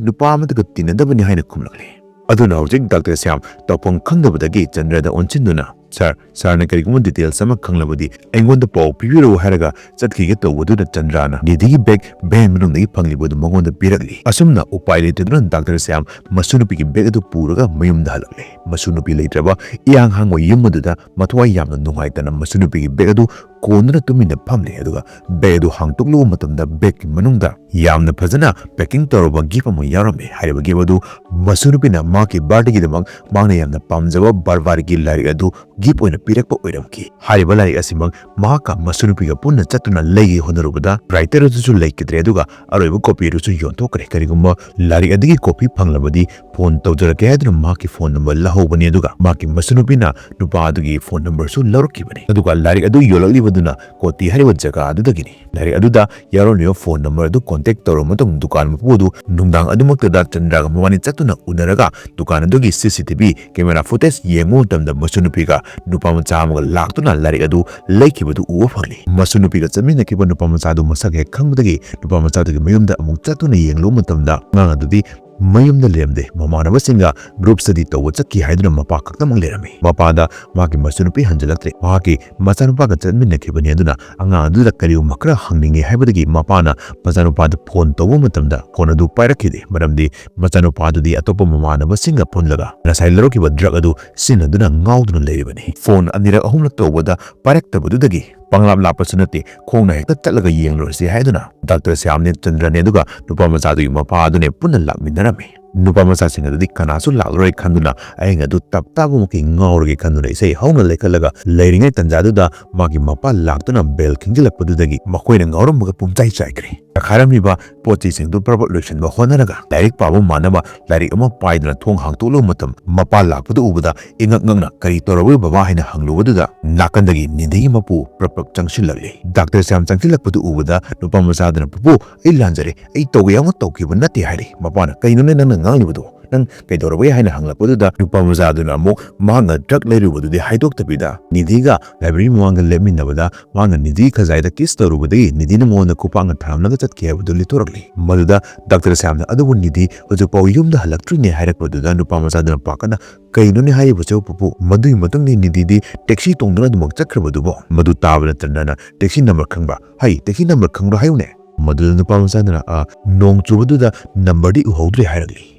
ꯅꯨꯄꯥ ꯑꯃꯠꯇꯒ ꯇꯤꯟꯅꯗꯕꯅꯤ" ꯍꯥꯏꯅ ꯈꯨꯝꯂꯛꯂꯤ꯫ ꯑꯗꯨꯅ ꯍꯧꯖꯤꯛ ꯗꯥꯛꯇꯔ ꯁ꯭ꯌꯥꯝ ꯇꯧꯐꯝ ꯈꯪꯗꯕꯗꯒꯤ ꯆꯟꯗ꯭ꯔꯗ ꯑꯣꯟꯁꯤꯟꯗꯨꯅ, "ꯁꯥꯔ, ꯁꯥꯔꯅ ꯀꯔꯤꯒꯨꯝꯕ ꯗꯤꯇꯦꯜꯁ ꯑꯃ ꯈꯪꯂꯕꯗꯤ ꯑꯩꯉꯣꯟꯗ ꯄꯥꯎ ꯄꯤꯕꯤꯔꯛꯎ" ꯍꯥꯏꯔꯒ ꯆꯠꯈꯤꯒꯦ ꯇꯧꯕꯗꯨꯗ ꯆꯟꯗ꯭ꯔꯅ ꯅꯤꯙꯤꯒꯤ ꯕꯦꯒ ꯚꯦꯟ ꯃꯅꯨꯡꯗꯒꯤ ꯐꯪꯂꯤꯕꯗꯨ ꯃꯉꯣꯟꯗ ꯄꯤꯔꯛꯂꯤ꯫ ꯑꯁꯨꯝꯅ ꯎꯄꯥꯏ ꯂꯩꯇꯗꯨꯅ ꯗꯥꯛꯇꯔ ꯁ꯭ꯌꯥꯝ ꯃꯁꯨ ꯅꯨꯄꯤꯒꯤ ꯕꯦꯒ ꯑꯗꯨ ꯄꯨꯔꯒ ꯃꯌꯨꯝꯗ ꯍꯜꯂꯛꯂꯦ꯫ ꯃꯁꯨ ꯅꯨꯄꯤ ꯂꯩꯇ꯭ꯔꯕ ꯏꯍꯥꯡ ꯍꯥꯡꯕ ꯌꯨꯝ ꯑꯗꯨꯗ ꯃꯊ꯭ꯋꯥꯏ ꯌꯥꯝꯅ ꯅꯨꯡꯉꯥꯏꯇꯅ ꯃꯁꯨ ꯅꯨꯄꯤꯒꯤ ꯕꯦꯒ ꯑꯗꯨ ꯀꯣꯟꯗꯨꯅ ꯇꯨꯃꯤꯟꯅ ꯐꯝꯂꯦ꯫ ꯑꯗꯨꯒ ꯕꯦꯒ ꯑꯗꯨ ꯍꯥꯡꯇꯣꯛꯂꯨꯕ ꯃꯇꯝꯗ ꯕꯦꯒꯀꯤ ꯃꯅꯨꯡꯗ ꯌꯥꯝꯅ ꯐꯖꯅ ꯄꯦꯀꯤꯡ ꯇꯧꯔꯕ ꯒꯤꯐ ꯑꯃ ꯌꯥꯎꯔꯝꯃꯤ꯫ ꯍꯥꯏꯔꯤꯕ ꯒꯤꯐ ꯑꯗꯨ ꯃꯁꯨ ꯅꯨꯄꯤꯅ ꯃꯍꯥꯛꯀꯤ ꯕꯥꯔꯗꯦꯒꯤꯗꯃꯛ ꯃꯍꯥꯛꯅ ꯌꯥꯝꯅ ꯄꯥꯝꯖꯕ ꯕꯥꯔꯕꯥꯔꯤꯒꯤ ꯂꯥꯏꯔꯤꯛ ꯑꯗꯨ ꯒꯤꯐ ꯑꯣꯏꯅ ꯄꯤꯔꯛꯄ ꯑꯣꯏꯔꯝꯈꯤ꯫ ꯍꯥꯏꯔꯤꯕ ꯂꯥꯏꯔꯤꯛ ꯑꯁꯤꯃꯛ ꯃꯍꯥꯛꯀ ꯃꯁꯨ ꯅꯨꯄꯤꯒ ꯄꯨꯟꯅ ꯆꯠꯇꯨꯅ ꯂꯩꯒꯦ ꯍꯣꯠꯅꯔꯨꯕꯗ ꯔꯥꯏꯇꯔ ꯑꯗꯨꯁꯨ ꯂꯩꯈꯤꯗ꯭ꯔꯦ, ꯑꯗꯨꯒ ꯑꯔꯣꯏꯕ ꯀꯣꯄꯤ ꯑꯗꯨꯁꯨ ꯌꯣꯟꯊꯣꯛꯈ꯭ꯔꯦ꯫ ꯀꯔꯤꯒꯨꯝꯕ ꯂꯥꯏꯔꯤꯛ ꯑꯗꯨꯒꯤ ꯀꯣꯄꯤ ꯐꯪꯂꯕꯗꯤ ꯐꯣꯟ ꯇꯧꯖꯔꯛꯀꯦ ꯍꯥꯏꯗꯨꯅ ꯃꯍꯥꯛꯀꯤ ꯐꯣꯟ ꯅꯝꯕꯔ ꯂꯧꯍꯧꯕꯅꯤ, ꯑꯗꯨꯒ ꯃꯍꯥꯛꯀꯤ ꯃꯁꯨ ꯅꯨꯄꯤꯅ ꯅꯨꯄꯥ ꯑꯗꯨꯒꯤ ꯐꯣꯟ ꯅꯝꯕꯔꯁꯨ ꯂꯧꯔꯛꯈꯤꯕꯅꯤ꯫ ꯑꯗꯨꯒ ꯂꯥꯏꯔꯤꯛ ꯑꯗꯨ ꯌꯣꯜꯂꯛꯂꯤꯕꯗꯨꯅ ꯀꯣꯇꯤ ꯍꯥꯏꯔꯤꯕ ꯖꯒꯥ ꯑꯗꯨꯗꯒꯤꯅꯤ꯫ ꯂꯥꯏꯔꯤꯛ ꯑꯗꯨꯗ ꯌꯥꯎꯔꯝꯂꯤꯕ ꯐꯣꯟ ꯅꯝꯕꯔ ꯑꯗꯨ ꯀꯣꯟꯇꯦꯛ ꯇꯧꯔꯕ ꯃꯇꯨꯡ ꯗꯨꯀꯥꯟ ꯃꯄꯨ ꯑꯗꯨ ꯅꯨꯡꯗꯥꯡ ꯑꯗꯨꯃꯛꯇꯗ ꯆꯟꯗ꯭ꯔꯒ ꯃꯕꯥꯅꯤ ꯆꯠꯇꯨꯅ ꯎꯅꯔꯒ ꯗꯨꯀꯥꯟ ꯑꯗꯨꯒꯤ ꯁꯤ C T V camera footage ꯌꯦꯡꯕ ꯃꯇꯝꯗ ꯃꯁꯨ ꯅꯨꯄꯤꯒ ꯅꯨꯄꯥ ꯃꯆꯥ ꯑꯃꯒ ꯂꯥꯛꯇꯨꯅ ꯂꯥꯏꯔꯤꯛ ꯑꯗꯨ ꯂꯩꯈꯤꯕꯗꯨ ꯎꯕ ꯐꯪꯂꯤ꯫ ꯃꯁꯨ ꯅꯨꯄꯤꯒ ꯆꯠꯃꯤꯟꯅꯈꯤꯕ ꯅꯨꯄꯥ ꯃꯆꯥꯗꯨ ꯃꯁꯛ ꯍꯦꯛ ꯈꯪꯕꯗꯒꯤ ꯅꯨꯄꯥ ꯃꯆꯥꯗꯨꯒꯤ ꯃꯌꯨꯝꯗ ꯑꯃꯨꯛ ꯆꯠꯇꯨꯅ ꯌꯦꯡꯂꯨꯕ ꯃꯇꯝꯗ ꯑꯉꯥꯡ ꯑꯗꯨꯗꯤ ꯃꯌꯨꯝꯗ ꯂꯩꯔꯝꯗꯦ꯫ ꯃꯃꯥꯟꯅꯕꯁꯤꯡꯒ group study ꯇꯧꯕ ꯆꯠꯈꯤ ꯍꯥꯏꯗꯨꯅ ꯃꯄꯥ ꯈꯛꯇꯃꯛ ꯂꯩꯔꯝꯃꯤ꯫ ꯃꯄꯥꯗ ꯃꯍꯥꯛꯀꯤ ꯃꯆꯥꯅꯨꯄꯤ ꯍꯟꯖꯤꯜꯂꯛꯇ꯭ꯔꯦ꯫ ꯃꯍꯥꯛꯀꯤ ꯃꯆꯥꯅꯨꯄꯥꯒ ꯆꯠꯃꯤꯟꯅꯈꯤꯕꯅꯤ ꯑꯗꯨꯅ ꯑꯉꯥꯡ ꯑꯗꯨꯗ ꯀꯔꯤꯒꯨꯝꯕ ꯈꯔ ꯍꯪꯅꯤꯡꯉꯤ ꯍꯥꯏꯕꯗꯒꯤ ꯃꯄꯥꯅ ꯃꯆꯥꯅꯨꯄꯥꯗ phone ꯇꯧꯕ ꯃꯇꯝꯗ phone ꯑꯗꯨ ꯄꯥꯏꯔꯛꯈꯤꯗꯦ꯫ ꯃꯔꯝꯗꯤ ꯃꯆꯥꯅꯨꯄꯥꯗꯨꯗꯤ ꯑꯇꯣꯞꯄ ꯃꯃꯥꯟꯅꯕꯁꯤꯡꯒ ꯄꯨꯜꯂꯒ ꯉꯁꯥꯏ ꯂꯧꯔꯛꯈꯤꯕ drug ꯑꯗꯨ ꯁꯤꯖꯤꯟꯅꯗꯨꯅ ꯉꯥꯎꯗꯨꯅ ꯂꯩꯔꯤꯕꯅꯤ꯫ Phone ꯑꯅꯤꯔꯛ ꯑꯍꯨꯝꯂꯛ ꯇꯧꯕꯗ ꯄꯥꯏꯔꯛꯇꯕꯗꯨꯗꯒꯤ ꯄꯪꯂꯥꯞ ꯂꯥꯞꯄꯁꯨ ꯅꯠꯇꯦ, ꯈꯣꯡꯅ ꯍꯦꯛꯇ ꯆꯠꯂꯒ ꯌꯦꯡꯂꯨꯔꯁꯤ ꯍꯥꯏꯗꯨꯅ ꯗꯥꯛꯇꯔ ꯁ꯭ꯌꯥꯝꯅꯦ, ꯆꯟꯗ꯭ꯔꯅꯦ ꯑꯗꯨꯒ ꯅꯨꯄꯥ ꯃꯆꯥꯗꯨꯒꯤ ꯃꯄꯥ ꯑꯗꯨꯅꯦ ꯄꯨꯟꯅ ꯂꯥꯛꯃꯤꯟꯅꯔꯝꯃꯤ꯫ ꯅꯨꯄꯥ ꯃꯆꯥꯁꯤꯡ ꯑꯗꯨꯗꯤ ꯀꯅꯥꯁꯨ ꯂꯥꯛꯂꯔꯣꯏ ꯈꯟꯗꯨꯅ ꯑꯍꯤꯡ ꯑꯗꯨ ꯇꯞ ꯇꯥꯕꯃꯛꯀꯤ ꯉꯥꯎꯔꯒꯦ ꯈꯟꯗꯨꯅ ꯏꯁꯩ ꯍꯧꯅ ꯂꯩꯈꯠꯂꯒ ꯂꯩꯔꯤꯉꯩ ꯇꯟꯖꯥꯗꯨꯗ ꯃꯥꯒꯤ ꯃꯄꯥ ꯂꯥꯛꯇꯨꯅ bell ꯈꯤꯡꯖꯤꯜꯂꯛꯄꯗꯨꯗꯒꯤ ꯃꯈꯣꯏꯅ ꯉꯥꯎꯔꯝꯕꯒ ꯄꯨꯝꯆꯥꯏ ꯆꯥꯏꯈ꯭ꯔꯦ꯫ ꯆꯈꯥꯏꯔꯝꯂꯤꯕ ꯄꯣꯠ ꯆꯩꯁꯤꯡꯗꯨ ꯄ꯭ꯔꯕꯠ ꯂꯣꯏꯁꯤꯟꯕ ꯍꯣꯠꯅꯔꯒ ꯂꯥꯏꯔꯤꯛ ꯄꯥꯕ ꯃꯥꯟꯅꯕ ꯂꯥꯏꯔꯤꯛ ꯑꯃ ꯄꯥꯏꯗꯨꯅ ꯊꯣꯡ ꯍꯥꯡꯇꯣꯛꯂꯨꯕ ꯃꯇꯝ ꯃꯄꯥ ꯂꯥꯛꯄꯗꯨ ꯎꯕꯗ ꯏꯉꯛ ꯉꯛꯅ "ꯀꯔꯤ ꯇꯧꯔꯕꯒꯦ ꯕꯕꯥ?" ꯍꯥꯏꯅ ꯍꯪꯂꯨꯕꯗꯨꯗ ꯅꯥꯀꯟꯗꯒꯤ ꯅꯤꯙꯤꯒꯤ ꯃꯄꯨ ꯄ꯭ꯔꯞ ꯄ꯭ꯔꯞ ꯆꯪꯁꯤꯜꯂꯛꯂꯤ꯫ ꯗꯥꯛꯇꯔ ꯁ꯭ꯌꯥꯝ ꯆꯪꯁꯤꯜꯂꯛꯄꯗꯨ ꯎꯕꯗ ꯅꯨꯄꯥ ꯃꯆꯥꯗꯨꯅ, "ꯄꯨꯄꯨ, ꯑꯩ ꯂꯥꯟꯖꯔꯦ, ꯑꯩ ꯇꯧꯒꯦ ꯌꯥꯎꯅ ꯇꯧꯈꯤꯕ ꯅꯠꯇꯦ" ꯍꯥꯏꯔꯤ꯫ ꯃꯄꯥꯅ, "ꯀꯩꯅꯣꯅꯦ ꯅꯪꯅ ꯉꯥꯡꯂꯤꯕꯗꯣ? ꯅꯪ ꯀꯩꯗꯧꯔꯕꯒꯦ?" ꯍꯥꯏꯅ ꯍꯪꯂꯛꯄꯗꯨꯗ ꯅꯨꯄꯥ ꯃꯆꯥꯗꯨꯅ ꯑꯃꯨꯛ ꯃꯍꯥꯛꯅ drug ꯂꯩꯔꯨꯕꯗꯨꯗꯤ ꯍꯥꯏꯗꯣꯛꯇꯕꯤꯗ ꯅꯤꯙꯤꯒ library ꯃꯃꯥꯡꯗ ꯂꯦꯞꯃꯤꯟꯅꯕꯗ ꯃꯍꯥꯛꯅ ꯅꯤꯙꯤꯒꯤ ꯈꯖꯥꯏꯗ kiss ꯇꯧꯔꯨꯕꯗꯒꯤ ꯅꯤꯙꯤꯅ ꯃꯉꯣꯟꯗ ꯈꯨꯄꯥꯛꯅ ꯊꯥꯔꯝꯂꯒ ꯆꯠꯈꯤ ꯍꯥꯏꯕꯗꯨ ꯂꯤꯊꯣꯔꯛꯂꯤ꯫ ꯃꯗꯨꯗ ꯗꯥꯛꯇꯔ ꯁ꯭ꯌꯥꯝꯅ, "ꯑꯗꯨꯕꯨ ꯅꯤꯙꯤ ꯍꯧꯖꯤꯛꯐꯥꯎ ꯌꯨꯝꯗ ꯍꯜꯂꯛꯇ꯭ꯔꯤꯅꯦ" ꯍꯥꯏꯔꯛꯄꯗꯨꯗ ꯅꯨꯄꯥ ꯃꯆꯥꯗꯨꯅ ꯄꯥꯈꯠꯅ, "ꯀꯩꯅꯣꯅꯦ ꯍꯥꯏꯔꯤꯕꯁꯤꯕꯨ ꯄꯨꯄꯨ? ꯃꯗꯨꯒꯤ ꯃꯇꯨꯡꯗꯤ ꯅꯤꯙꯤꯗꯤ taxi ꯇꯣꯡꯗꯨꯅ ꯑꯗꯨꯃꯛ ꯆꯠꯈ꯭ꯔꯕꯗꯨꯕꯣ?" ꯃꯗꯨ ꯇꯥꯕꯗ ꯆꯟꯗ꯭ꯔꯅ, "Taxi number ꯈꯪꯕ꯭ꯔꯥ? ꯍꯩ, taxi number ꯈꯪꯕ꯭ꯔꯥ ꯍꯥꯏꯌꯨꯅꯦ?" ꯃꯗꯨꯗ ꯅꯨꯄꯥ ꯃꯆꯥꯗꯨꯅ, "ꯑ, ꯅꯣꯡ ꯆꯨꯕꯗꯨꯗ numberꯗꯤ ꯎꯍꯧꯗ꯭ꯔꯦ" ꯍꯥꯏꯔꯛꯂꯤ꯫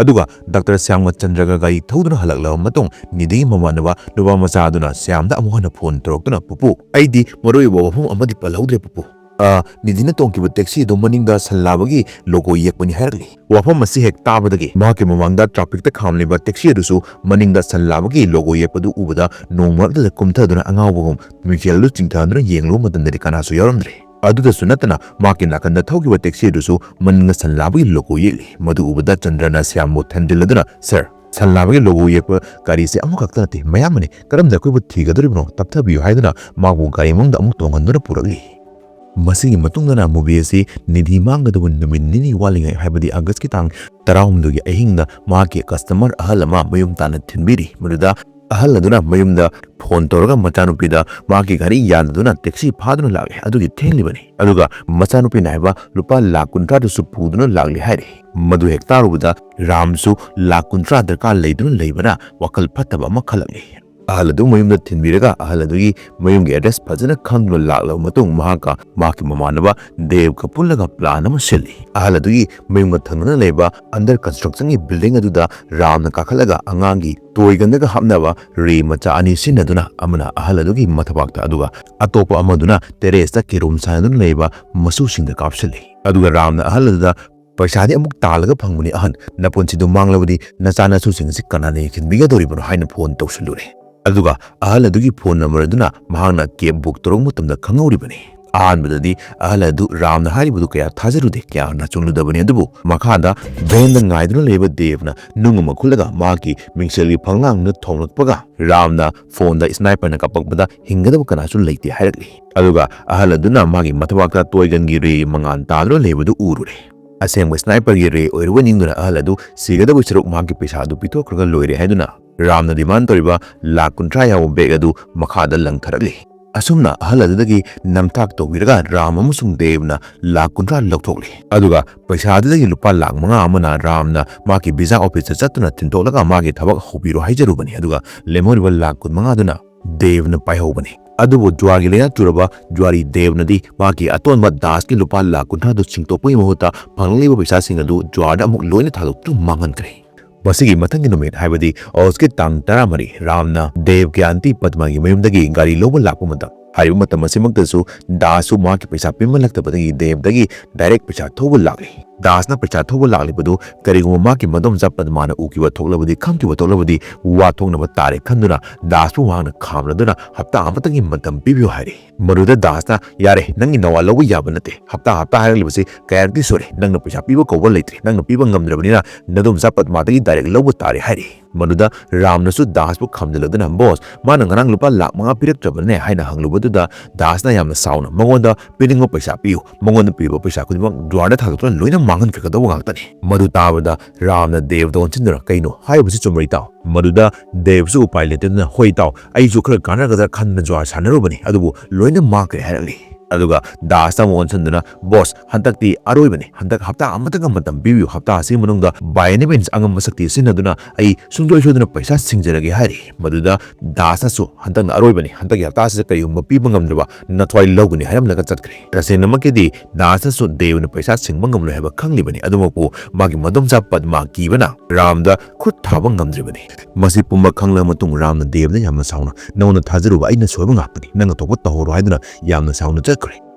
ꯑꯗꯨꯒ ꯗꯥꯛꯇꯔ ꯁ꯭ꯌꯥꯝꯒ ꯆꯟꯗ꯭ꯔꯒ ꯒꯥꯔꯤ ꯊꯧꯗꯨꯅ ꯍꯜꯂꯛꯂꯕ ꯃꯇꯨꯡ ꯅꯤꯙꯤꯒꯤ ꯃꯃꯥꯟꯅꯕ ꯅꯨꯄꯥ ꯃꯆꯥ ꯑꯗꯨꯅ ꯁ꯭ꯌꯥꯝꯗ ꯑꯃꯨꯛ ꯍꯟꯅ phone ꯇꯧꯔꯛꯇꯨꯅ, "ꯄꯨꯄꯨ, ꯑꯩꯗꯤ ꯃꯔꯨꯑꯣꯏꯕ ꯋꯥꯐꯝ ꯑꯃꯗꯤ ꯄꯜꯍꯧꯗ꯭ꯔꯦ ꯄꯨꯄꯨ꯫ ꯑ, ꯅꯤꯙꯤꯅ ꯇꯣꯡꯈꯤꯕ taxi ꯑꯗꯨ ꯃꯅꯤꯡꯗ ꯁꯟ ꯂꯥꯕꯒꯤ logo ꯌꯦꯛꯄꯅꯤ" ꯍꯥꯏꯔꯛꯂꯤ꯫ ꯋꯥꯐꯝ ꯑꯁꯤ ꯍꯦꯛ ꯇꯥꯕꯗꯒꯤ ꯃꯍꯥꯛꯀꯤ ꯃꯃꯥꯡꯗ trafficꯇ ꯈꯥꯝꯂꯤꯕ taxi ꯑꯗꯨꯁꯨ ꯃꯅꯤꯡꯗ ꯁꯟ ꯂꯥꯕꯒꯤ logo ꯌꯦꯛꯄꯗꯨ ꯎꯕꯗ ꯅꯣꯡ ꯃꯔꯛꯇꯨꯗ ꯀꯨꯝꯊꯗꯨꯅ ꯑꯉꯥꯎꯕꯒꯨꯝ ꯃꯤꯡꯁꯦꯜ ꯑꯗꯨ ꯆꯤꯡꯊꯗꯨꯅ ꯌꯦꯡꯂꯨꯕ ꯃꯇꯝꯗꯗꯤ ꯀꯅꯥꯁꯨ ꯌꯥꯎꯔꯝꯗ꯭ꯔꯦ꯫ ꯑꯗꯨꯗꯁꯨ ꯅꯠꯇꯅ ꯃꯍꯥꯛꯀꯤ ꯅꯥꯀꯟꯗ ꯊꯧꯈꯤꯕ taxi ꯑꯗꯨꯁꯨ ꯃꯅꯤꯡꯗ ꯁꯟ ꯂꯥꯕꯒꯤ logo ꯌꯦꯛꯂꯤ꯫ ꯃꯗꯨ ꯎꯕꯗ ꯆꯟꯗ꯭ꯔꯅ ꯁ꯭ꯌꯥꯝꯕꯨ ꯊꯦꯝꯖꯤꯜꯂꯗꯨꯅ, "Sir, ꯁꯟ ꯂꯥꯕꯒꯤ logo ꯌꯦꯛꯄ ꯒꯥꯔꯤꯁꯦ ꯑꯃꯈꯛꯇ ꯅꯠꯇꯦ, ꯃꯌꯥꯝ ꯑꯃꯅꯤ꯫ ꯀꯔꯝꯅ ꯑꯩꯈꯣꯏꯕꯨ ꯊꯤꯒꯗꯧꯔꯤꯕꯅꯣ? ꯇꯞꯊꯕꯤꯌꯨ" ꯍꯥꯏꯗꯨꯅ ꯃꯍꯥꯛꯄꯨ ꯒꯥꯔꯤ ꯃꯅꯨꯡꯗ ꯑꯃꯨꯛ ꯇꯣꯡꯍꯟꯗꯨꯅ ꯄꯨꯔꯛꯂꯤ꯫ ꯃꯁꯤꯒꯤ ꯃꯇꯨꯡꯗꯅ movie ꯑꯁꯤ ꯅꯤꯙꯤ ꯃꯥꯡꯒꯗꯕ ꯅꯨꯃꯤꯠ ꯅꯤꯅꯤ ꯋꯥꯠꯂꯤꯉꯩ, ꯍꯥꯏꯕꯗꯤ Augustꯀꯤ ꯇꯥꯡ ꯇꯔꯥꯍꯨꯝꯗꯣꯏꯒꯤ ꯑꯍꯤꯡꯗ ꯃꯍꯥꯛꯀꯤ customer ꯑꯍꯜ ꯑꯃ ꯃꯌꯨꯝ ꯇꯥꯟꯅ ꯊꯤꯟꯕꯤꯔꯤ꯫ ꯃꯗꯨꯗ ꯑꯍꯜ ꯑꯗꯨꯅ ꯃꯌꯨꯝꯗ ꯐꯣꯟ ꯇꯧꯔꯒ ꯃꯆꯥꯅꯨꯄꯤꯗ ꯃꯍꯥꯛꯀꯤ ꯒꯥꯔꯤ ꯌꯥꯗꯗꯨꯅ ꯇꯦꯛꯁꯤ ꯐꯥꯗꯨꯅ ꯂꯥꯛꯂꯦ, ꯑꯗꯨꯒꯤ ꯊꯦꯡꯂꯤꯕꯅꯤ꯫ ꯑꯗꯨꯒ ꯃꯆꯥꯅꯨꯄꯤꯅ ꯍꯥꯏꯕ ꯂꯨꯄꯥ ꯂꯥꯈ ꯀꯨꯟꯊ꯭ꯔꯥꯗꯨꯁꯨ ꯄꯨꯗꯨꯅ ꯂꯥꯛꯂꯦ ꯍꯥꯏꯔꯤ꯫ ꯃꯗꯨ ꯍꯦꯛ ꯇꯥꯔꯨꯕꯗ ꯔꯥꯝꯁꯨ ꯂꯥꯈ ꯀꯨꯟꯊ꯭ꯔꯥ ꯗꯔꯀꯥꯔ ꯂꯩꯗꯨꯅ ꯂꯩꯕꯅ ꯋꯥꯈꯜ ꯐꯠꯇꯕ ꯑꯃ ꯈꯜꯂꯛꯂꯤ꯫ ꯑꯍꯜ ꯑꯗꯨ ꯃꯌꯨꯝꯗ ꯊꯤꯟꯕꯤꯔꯒ ꯑꯍꯜ ꯑꯗꯨꯒꯤ ꯃꯌꯨꯝꯒꯤ ꯑꯦꯗ꯭ꯔꯦꯁ ꯐꯖꯅ ꯈꯪꯗꯨꯅ ꯂꯥꯛꯂꯕ ꯃꯇꯨꯡ ꯃꯍꯥꯛꯀ ꯃꯍꯥꯛꯀꯤ ꯃꯃꯥꯟꯅꯕ ꯗꯦꯕꯀ ꯄꯨꯜꯂꯒ ꯄ꯭ꯂꯥꯟ ꯑꯃ ꯁꯤꯜꯂꯤ꯫ ꯑꯍꯜ ꯑꯗꯨꯒꯤ ꯃꯌꯨꯝꯒ ꯊꯪꯅꯅ ꯂꯩꯕ ꯑꯟꯗꯔ ꯀꯟꯁꯇ꯭ꯔꯛꯁꯟꯒꯤ ꯕꯤꯜꯗꯤꯡ ꯑꯗꯨꯗ ꯔꯥꯝꯅ ꯀꯥꯈꯠꯂꯒ ꯑꯉꯥꯡꯒꯤ ꯇꯣꯏꯒꯟꯗꯒ ꯍꯥꯞꯅꯕ ꯔꯦ ꯃꯆꯥ ꯑꯅꯤ ꯁꯤꯖꯤꯟꯅꯗꯨꯅ ꯑꯃꯅ ꯑꯍꯜ ꯑꯗꯨꯒꯤ ꯃꯊꯕꯥꯛꯇ ꯑꯗꯨꯒ ꯑꯇꯣꯞꯄ ꯑꯃꯗꯨꯅ ꯇꯦꯔꯦꯁꯇ ꯀꯦꯔꯣꯝ ꯁꯥꯟꯅꯗꯨꯅ ꯂꯩꯕ ꯃꯁꯨꯁꯤꯡꯗ ꯀꯥꯞꯁꯤꯜꯂꯤ꯫ ꯑꯗꯨꯒ ꯔꯥꯝꯅ ꯑꯍꯜ ꯑꯗꯨꯗ ꯄꯩꯁꯥꯗꯤ ꯑꯃꯨꯛ ꯇꯥꯜꯂꯒ ꯐꯪꯕꯅꯤ ꯑꯍꯟ, ꯅꯄꯨꯟꯁꯤꯗꯨ ꯃꯥꯡꯂꯕꯗꯤ ꯅꯆꯥ ꯅꯁꯨꯁꯤꯡ ꯑꯁꯤ ꯀꯅꯥꯅ ꯌꯦꯡꯁꯤꯟꯕꯤꯒꯗꯧꯔꯤꯕꯅꯣ ꯍꯥꯏꯅ ꯐꯣꯟ ꯇꯧꯁꯤꯜꯂꯨꯔꯦ꯫ ꯑꯗꯨꯒ ꯑꯍꯜ ꯑꯗꯨꯒꯤ ꯐꯣꯟ ꯅꯝꯕꯔ ꯑꯗꯨꯅ ꯃꯍꯥꯛꯅ ꯀꯦꯕ ꯕꯨꯛ ꯇꯧꯔꯛꯄ ꯃꯇꯝꯗ ꯈꯪꯍꯧꯔꯤꯕꯅꯤ꯫ ꯑꯍꯥꯟꯕꯗꯗꯤ ꯑꯍꯜ ꯑꯗꯨ ꯔꯥꯝꯅ ꯍꯥꯏꯔꯤꯕꯗꯨ ꯀꯌꯥ ꯊꯥꯖꯔꯨꯗꯦ, ꯀꯌꯥ ꯅꯥꯆꯨꯡꯂꯨꯗꯕꯅꯤ꯫ ꯑꯗꯨꯕꯨ ꯃꯈꯥꯗ ꯚꯦꯟꯗ ꯉꯥꯏꯗꯨꯅ ꯂꯩꯕ ꯗꯦꯕꯅ ꯅꯨꯡ ꯑꯃ ꯈꯨꯠꯂꯒ ꯃꯍꯥꯛꯀꯤ ꯃꯤꯡꯁꯦꯜꯒꯤ ꯐꯛꯂꯥꯡꯗ ꯊꯣꯡꯂꯛꯄꯒ ꯔꯥꯝꯅ ꯐꯣꯟꯗ ꯁ꯭ꯅꯥꯏꯄꯔꯅ ꯀꯥꯞꯄꯛꯄꯗ ꯍꯤꯡꯒꯗꯕ ꯀꯅꯥꯁꯨ ꯂꯩꯇꯦ ꯍꯥꯏꯔꯛꯂꯤ꯫ ꯑꯗꯨꯒ ꯑꯍꯜ ꯑꯗꯨꯅ ꯃꯥꯒꯤ ꯃꯊꯕꯥꯛꯇ ꯇꯣꯏꯒꯟꯒꯤ ꯔꯦ ꯃꯉꯥꯜ ꯇꯥꯗꯨꯅ ꯂꯩꯕꯗꯨ ꯎꯔꯨꯔꯦ꯫ ꯑꯁꯦꯡꯕ ꯁ꯭ꯅꯥꯏꯄꯔꯒꯤ ꯔꯦ ꯑꯣꯏꯔꯨꯕ ꯅꯤꯡꯗꯨꯅ ꯑꯍꯜ ꯑꯗꯨ ꯁꯤꯒꯗꯕꯒꯤ ꯁꯔꯨꯛ ꯃꯍꯥꯛꯀꯤ ꯄꯩꯁꯥ ꯑꯗꯨ ꯄꯤꯊꯣꯛꯈ꯭ꯔꯒ ꯂꯣꯏꯔꯦ ꯍꯥꯏꯗꯨꯅ ꯔꯥꯝꯅ ꯗꯤꯃꯥꯟ ꯇꯧꯔꯤꯕ ꯂꯥꯈ ꯀꯨꯟꯊ꯭ꯔꯥ ꯌꯥꯎꯕ ꯕꯦꯒ ꯑꯗꯨ ꯃꯈꯥꯗ ꯂꯪꯊꯔꯛꯂꯤ꯫ ꯑꯁꯨꯝꯅ ꯑꯍꯜ ꯑꯗꯨꯗꯒꯤ ꯅꯝꯊꯥꯛ ꯇꯧꯕꯤꯔꯒ ꯔꯥꯝ ꯑꯃꯁꯨꯡ ꯗꯦꯕꯅ ꯂꯥꯈ ꯀꯨꯟꯊ꯭ꯔꯥ ꯂꯧꯊꯣꯛꯂꯤ꯫ ꯑꯗꯨꯒ ꯄꯩꯁꯥ ꯑꯗꯨꯗꯒꯤ ꯂꯨꯄꯥ ꯂꯥꯈ ꯃꯉꯥ ꯑꯃꯅ ꯔꯥꯝꯅ ꯃꯍꯥꯛꯀꯤ ꯚꯤꯖꯥ ꯑꯣꯐꯤꯁꯇ ꯆꯠꯇꯨꯅ ꯊꯤꯟꯗꯣꯛꯂꯒ ꯃꯥꯒꯤ ꯊꯕꯛ ꯍꯧꯕꯤꯔꯣ ꯍꯥꯏꯖꯔꯨꯕꯅꯤ꯫ ꯑꯗꯨꯒ ꯂꯦꯝꯍꯧꯔꯤꯕ ꯂꯥꯈ ꯀꯨꯟ ꯃꯉꯥꯗꯨꯅ ꯗꯦꯕꯅ ꯄꯥꯏꯍꯧꯕꯅꯤ꯫ ꯑꯗꯨꯕꯨ ꯖꯨꯋꯥꯔꯒꯤ ꯂꯥꯏꯅꯥ ꯆꯨꯔꯕ ꯖꯨꯋꯥꯔꯤ ꯗꯦꯕꯅꯗꯤ ꯃꯍꯥꯛꯀꯤ ꯑꯇꯣꯟꯕ ꯗꯥꯁꯀꯤ ꯂꯨꯄꯥ ꯂꯥꯈ ꯀꯨꯟꯊ꯭ꯔꯥꯗꯨ ꯁꯤꯡꯗꯣꯛꯄꯒꯤ ꯃꯍꯨꯠꯇ ꯐꯪꯂꯛꯂꯤꯕ ꯄꯩꯁꯥꯁꯤꯡ ꯑꯗꯨ ꯖꯨꯋꯥꯔꯗ ꯑꯃꯨꯛ ꯂꯣꯏꯅ ꯊꯥꯗꯣꯛꯇꯨꯅ ꯃꯥꯡꯍꯟꯈ꯭ꯔꯦ꯫ ꯃꯁꯤꯒꯤ ꯃꯊꯪꯒꯤ ꯅꯨꯃꯤꯠ, ꯍꯥꯏꯕꯗꯤ ꯑꯣꯒꯁꯀꯤ ꯇꯥꯡ ꯇꯔꯥꯃꯔꯤ, ꯔꯥꯝꯅ ꯗꯦꯕꯒꯤ ꯑꯟꯇꯤ ꯄꯗꯃꯥꯒꯤ ꯃꯌꯨꯝꯗꯒꯤ ꯒꯥꯔꯤ ꯂꯧꯕ ꯂꯥꯛꯄ ꯃꯇꯝ, ꯍꯥꯏꯔꯤꯕ ꯃꯇꯝ ꯑꯁꯤꯃꯛꯇꯁꯨ ꯗꯥꯁꯁꯨ ꯃꯍꯥꯛꯀꯤ ꯄꯩꯁꯥ ꯄꯤꯃꯜꯂꯛꯇꯕꯗꯒꯤ ꯗꯦꯕꯗꯒꯤ ꯗꯥꯏꯔꯦꯛ ꯄꯩꯁꯥ ꯊꯧꯕ ꯂꯥꯛꯂꯤ꯫ ꯗꯥꯁꯅ ꯄꯩꯁꯥ ꯊꯧꯕ ꯂꯥꯛꯂꯤꯕꯗꯨ ꯀꯔꯤꯒꯨꯝꯕ ꯃꯍꯥꯛꯀꯤ ꯃꯗꯣꯝꯆꯥ ꯄꯗꯃꯥꯅ ꯎꯈꯤꯕ ꯊꯣꯛꯂꯕꯗꯤ, ꯈꯪꯈꯤꯕ ꯊꯣꯛꯂꯕꯗꯤ, ꯋꯥ ꯊꯣꯛꯅꯕ ꯇꯥꯔꯦ ꯈꯟꯗꯨꯅ ꯗꯥꯁꯄꯨ ꯃꯍꯥꯛꯅ ꯈꯥꯝꯂꯗꯨꯅ ꯍꯞꯇꯥ ꯑꯃꯇꯪꯒꯤ ꯃꯇꯝ ꯄꯤꯕꯤꯌꯨ ꯍꯥꯏꯔꯤ꯫ ꯃꯗꯨꯗ ꯗꯥꯁꯅ, "ꯌꯥꯔꯦ, ꯅꯪꯒꯤ ꯅꯋꯥ ꯂꯧꯕ ꯌꯥꯕ ꯅꯠꯇꯦ꯫ ꯍꯞꯇꯥ ꯍꯞꯇꯥ ꯍꯥꯏꯔꯛꯂꯤꯕꯁꯤ ꯀꯌꯥꯔꯛꯇꯤ ꯁꯨꯔꯦ꯫ ꯅꯪꯅ ꯄꯩꯁꯥ ꯄꯤꯕ ꯀꯧꯕ ꯂꯩꯇ꯭ꯔꯦ꯫ ꯅꯪꯅ ꯄꯤꯕ ꯉꯝꯗ꯭ꯔꯕꯅꯤꯅ ꯅꯗꯣꯝꯆꯥ ꯄꯗꯃꯥꯗꯒꯤ ꯗꯥꯏꯔꯦꯛ ꯂꯧꯕ ꯇꯥꯔꯦ" ꯍꯥꯏꯔꯤ꯫ ꯃꯗꯨꯗ ꯔꯥꯝꯅꯁꯨ ꯗꯥꯁꯄꯨ ꯈꯥꯝꯖꯤꯜꯂꯗꯨꯅ, "ꯕꯣꯁ, ꯃꯥꯅ ꯉꯔꯥꯡ ꯂꯨꯄꯥ ꯂꯥꯈ ꯃꯉꯥ ꯄꯤꯔꯛꯇ꯭ꯔꯕꯅꯦ" ꯍꯥꯏꯅ ꯍꯪꯂꯨꯕꯗꯨꯗ ꯗꯥꯁꯅ ꯌꯥꯝꯅ ꯁꯥꯎꯅ, "ꯃꯉꯣꯟꯗ ꯄꯤꯅꯤꯡꯕ ꯄꯩꯁꯥ ꯄꯤꯌꯨ, ꯃꯉꯣꯟꯗ ꯄꯤꯔꯤꯕ ꯄꯩꯁꯥ ꯈꯨꯗꯤꯡꯃꯛ ꯗ꯭ꯋꯥꯔꯗ ꯊꯥꯗꯣꯛꯇꯨꯅ ꯂꯣꯏꯅ ꯃꯥꯡꯍꯟꯈ꯭ꯔꯒꯗꯧꯕ ꯉꯥꯛꯇꯅꯤ"꯫ ꯃꯗꯨ ꯇꯥꯕꯗ ꯔꯥꯝꯅ ꯗꯦꯕꯗ ꯑꯣꯟꯁꯤꯟꯗꯨꯅ, "ꯀꯩꯅꯣ ꯍꯥꯏꯔꯤꯕꯁꯤ ꯆꯨꯝꯕ꯭ꯔꯣ ꯏꯇꯥꯎ?" ꯃꯗꯨꯗ ꯗꯦꯕꯁꯨ ꯎꯄꯥꯏ ꯂꯩꯇꯗꯨꯅ, "ꯍꯣꯏ ꯏꯇꯥꯎ, ꯑꯩꯁꯨ ꯈꯔ ꯀꯥꯟꯅꯒꯗ꯭ꯔꯥ ꯈꯟꯗꯅ ꯖ꯭ꯋꯥꯔ ꯁꯥꯟꯅꯔꯨꯕꯅꯤ, ꯑꯗꯨꯕꯨ ꯂꯣꯏꯅ ꯃꯥꯡꯈ꯭ꯔꯦ" ꯍꯥꯏꯔꯛꯂꯤ꯫ ꯑꯗꯨꯒ ꯗꯥꯁꯇ ꯑꯃꯨꯛ ꯑꯣꯟꯁꯤꯟꯗꯨꯅ, "ꯕꯣꯁ, ꯍꯟꯗꯛꯇꯤ ꯑꯔꯣꯏꯕꯅꯤ, ꯍꯟꯗꯛ ꯍꯞꯇꯥ ꯑꯃꯇꯪꯒ ꯃꯇꯝ ꯄꯤꯕꯤꯌꯨ, ꯍꯞꯇꯥ ꯑꯁꯤꯒꯤ ꯃꯅꯨꯡꯗ by any means ꯑꯉꯝꯕ ꯁꯛꯇꯤ ꯁꯤꯖꯤꯟꯅꯗꯨꯅ ꯑꯩ ꯁꯨꯡꯁꯣꯏ ꯁꯣꯏꯗꯅ ꯄꯩꯁꯥ ꯁꯤꯡꯖꯔꯒꯦ" ꯍꯥꯏꯔꯤ꯫ ꯃꯗꯨꯗ ꯗꯥꯁꯅꯁꯨ, "ꯍꯟꯗꯛꯅ ꯑꯔꯣꯏꯕꯅꯤ, ꯍꯟꯗꯛꯀꯤ ꯍꯞꯇꯥ ꯑꯁꯤꯗ ꯀꯔꯤꯒꯨꯝꯕ ꯄꯤꯕ ꯉꯝꯗ꯭ꯔꯕ ꯅꯊ꯭ꯋꯥꯏ ꯂꯧꯒꯅꯤ" ꯍꯥꯏꯔꯝꯂꯒ ꯆꯠꯈ꯭ꯔꯦ꯫ ꯇꯁꯦꯡꯅꯃꯛꯀꯤꯗꯤ ꯗꯥꯁꯅꯁꯨ ꯗꯦꯕꯅ ꯄꯩꯁꯥ ꯁꯤꯡꯕ ꯉꯝꯂꯣꯏ ꯍꯥꯏꯕ ꯈꯪꯂꯤꯕꯅꯤ, ꯑꯗꯨꯃꯛꯄꯨ ꯃꯥꯒꯤ ꯃꯗꯣꯝꯆꯥ ꯄꯗꯃꯥ ꯀꯤꯕꯅ ꯔꯥꯝꯗ ꯈꯨꯠ ꯊꯥꯕ ꯉꯝꯗ꯭ꯔꯤꯕꯅꯤ꯫ ꯃꯁꯤ ꯄꯨꯝꯕ ꯈꯪꯂꯕ ꯃꯇꯨꯡ ꯔꯥꯝꯅ ꯗꯦꯕꯗ ꯌꯥꯝꯅ ꯁꯥꯎꯅ, "ꯅꯉꯣꯟꯗ ꯊꯥꯖꯔꯨꯕ ꯑꯩꯅ ꯁꯣꯏꯕ ꯉꯥꯛꯇꯅꯤ, ꯅꯪ ꯑꯇꯣꯞꯄ ꯇꯧꯍꯧꯔꯣ" ꯍꯥꯏꯗꯨꯅ ꯌꯥꯝꯅ ꯁꯥꯎꯅ ꯆꯠꯈ꯭ꯔꯦ꯫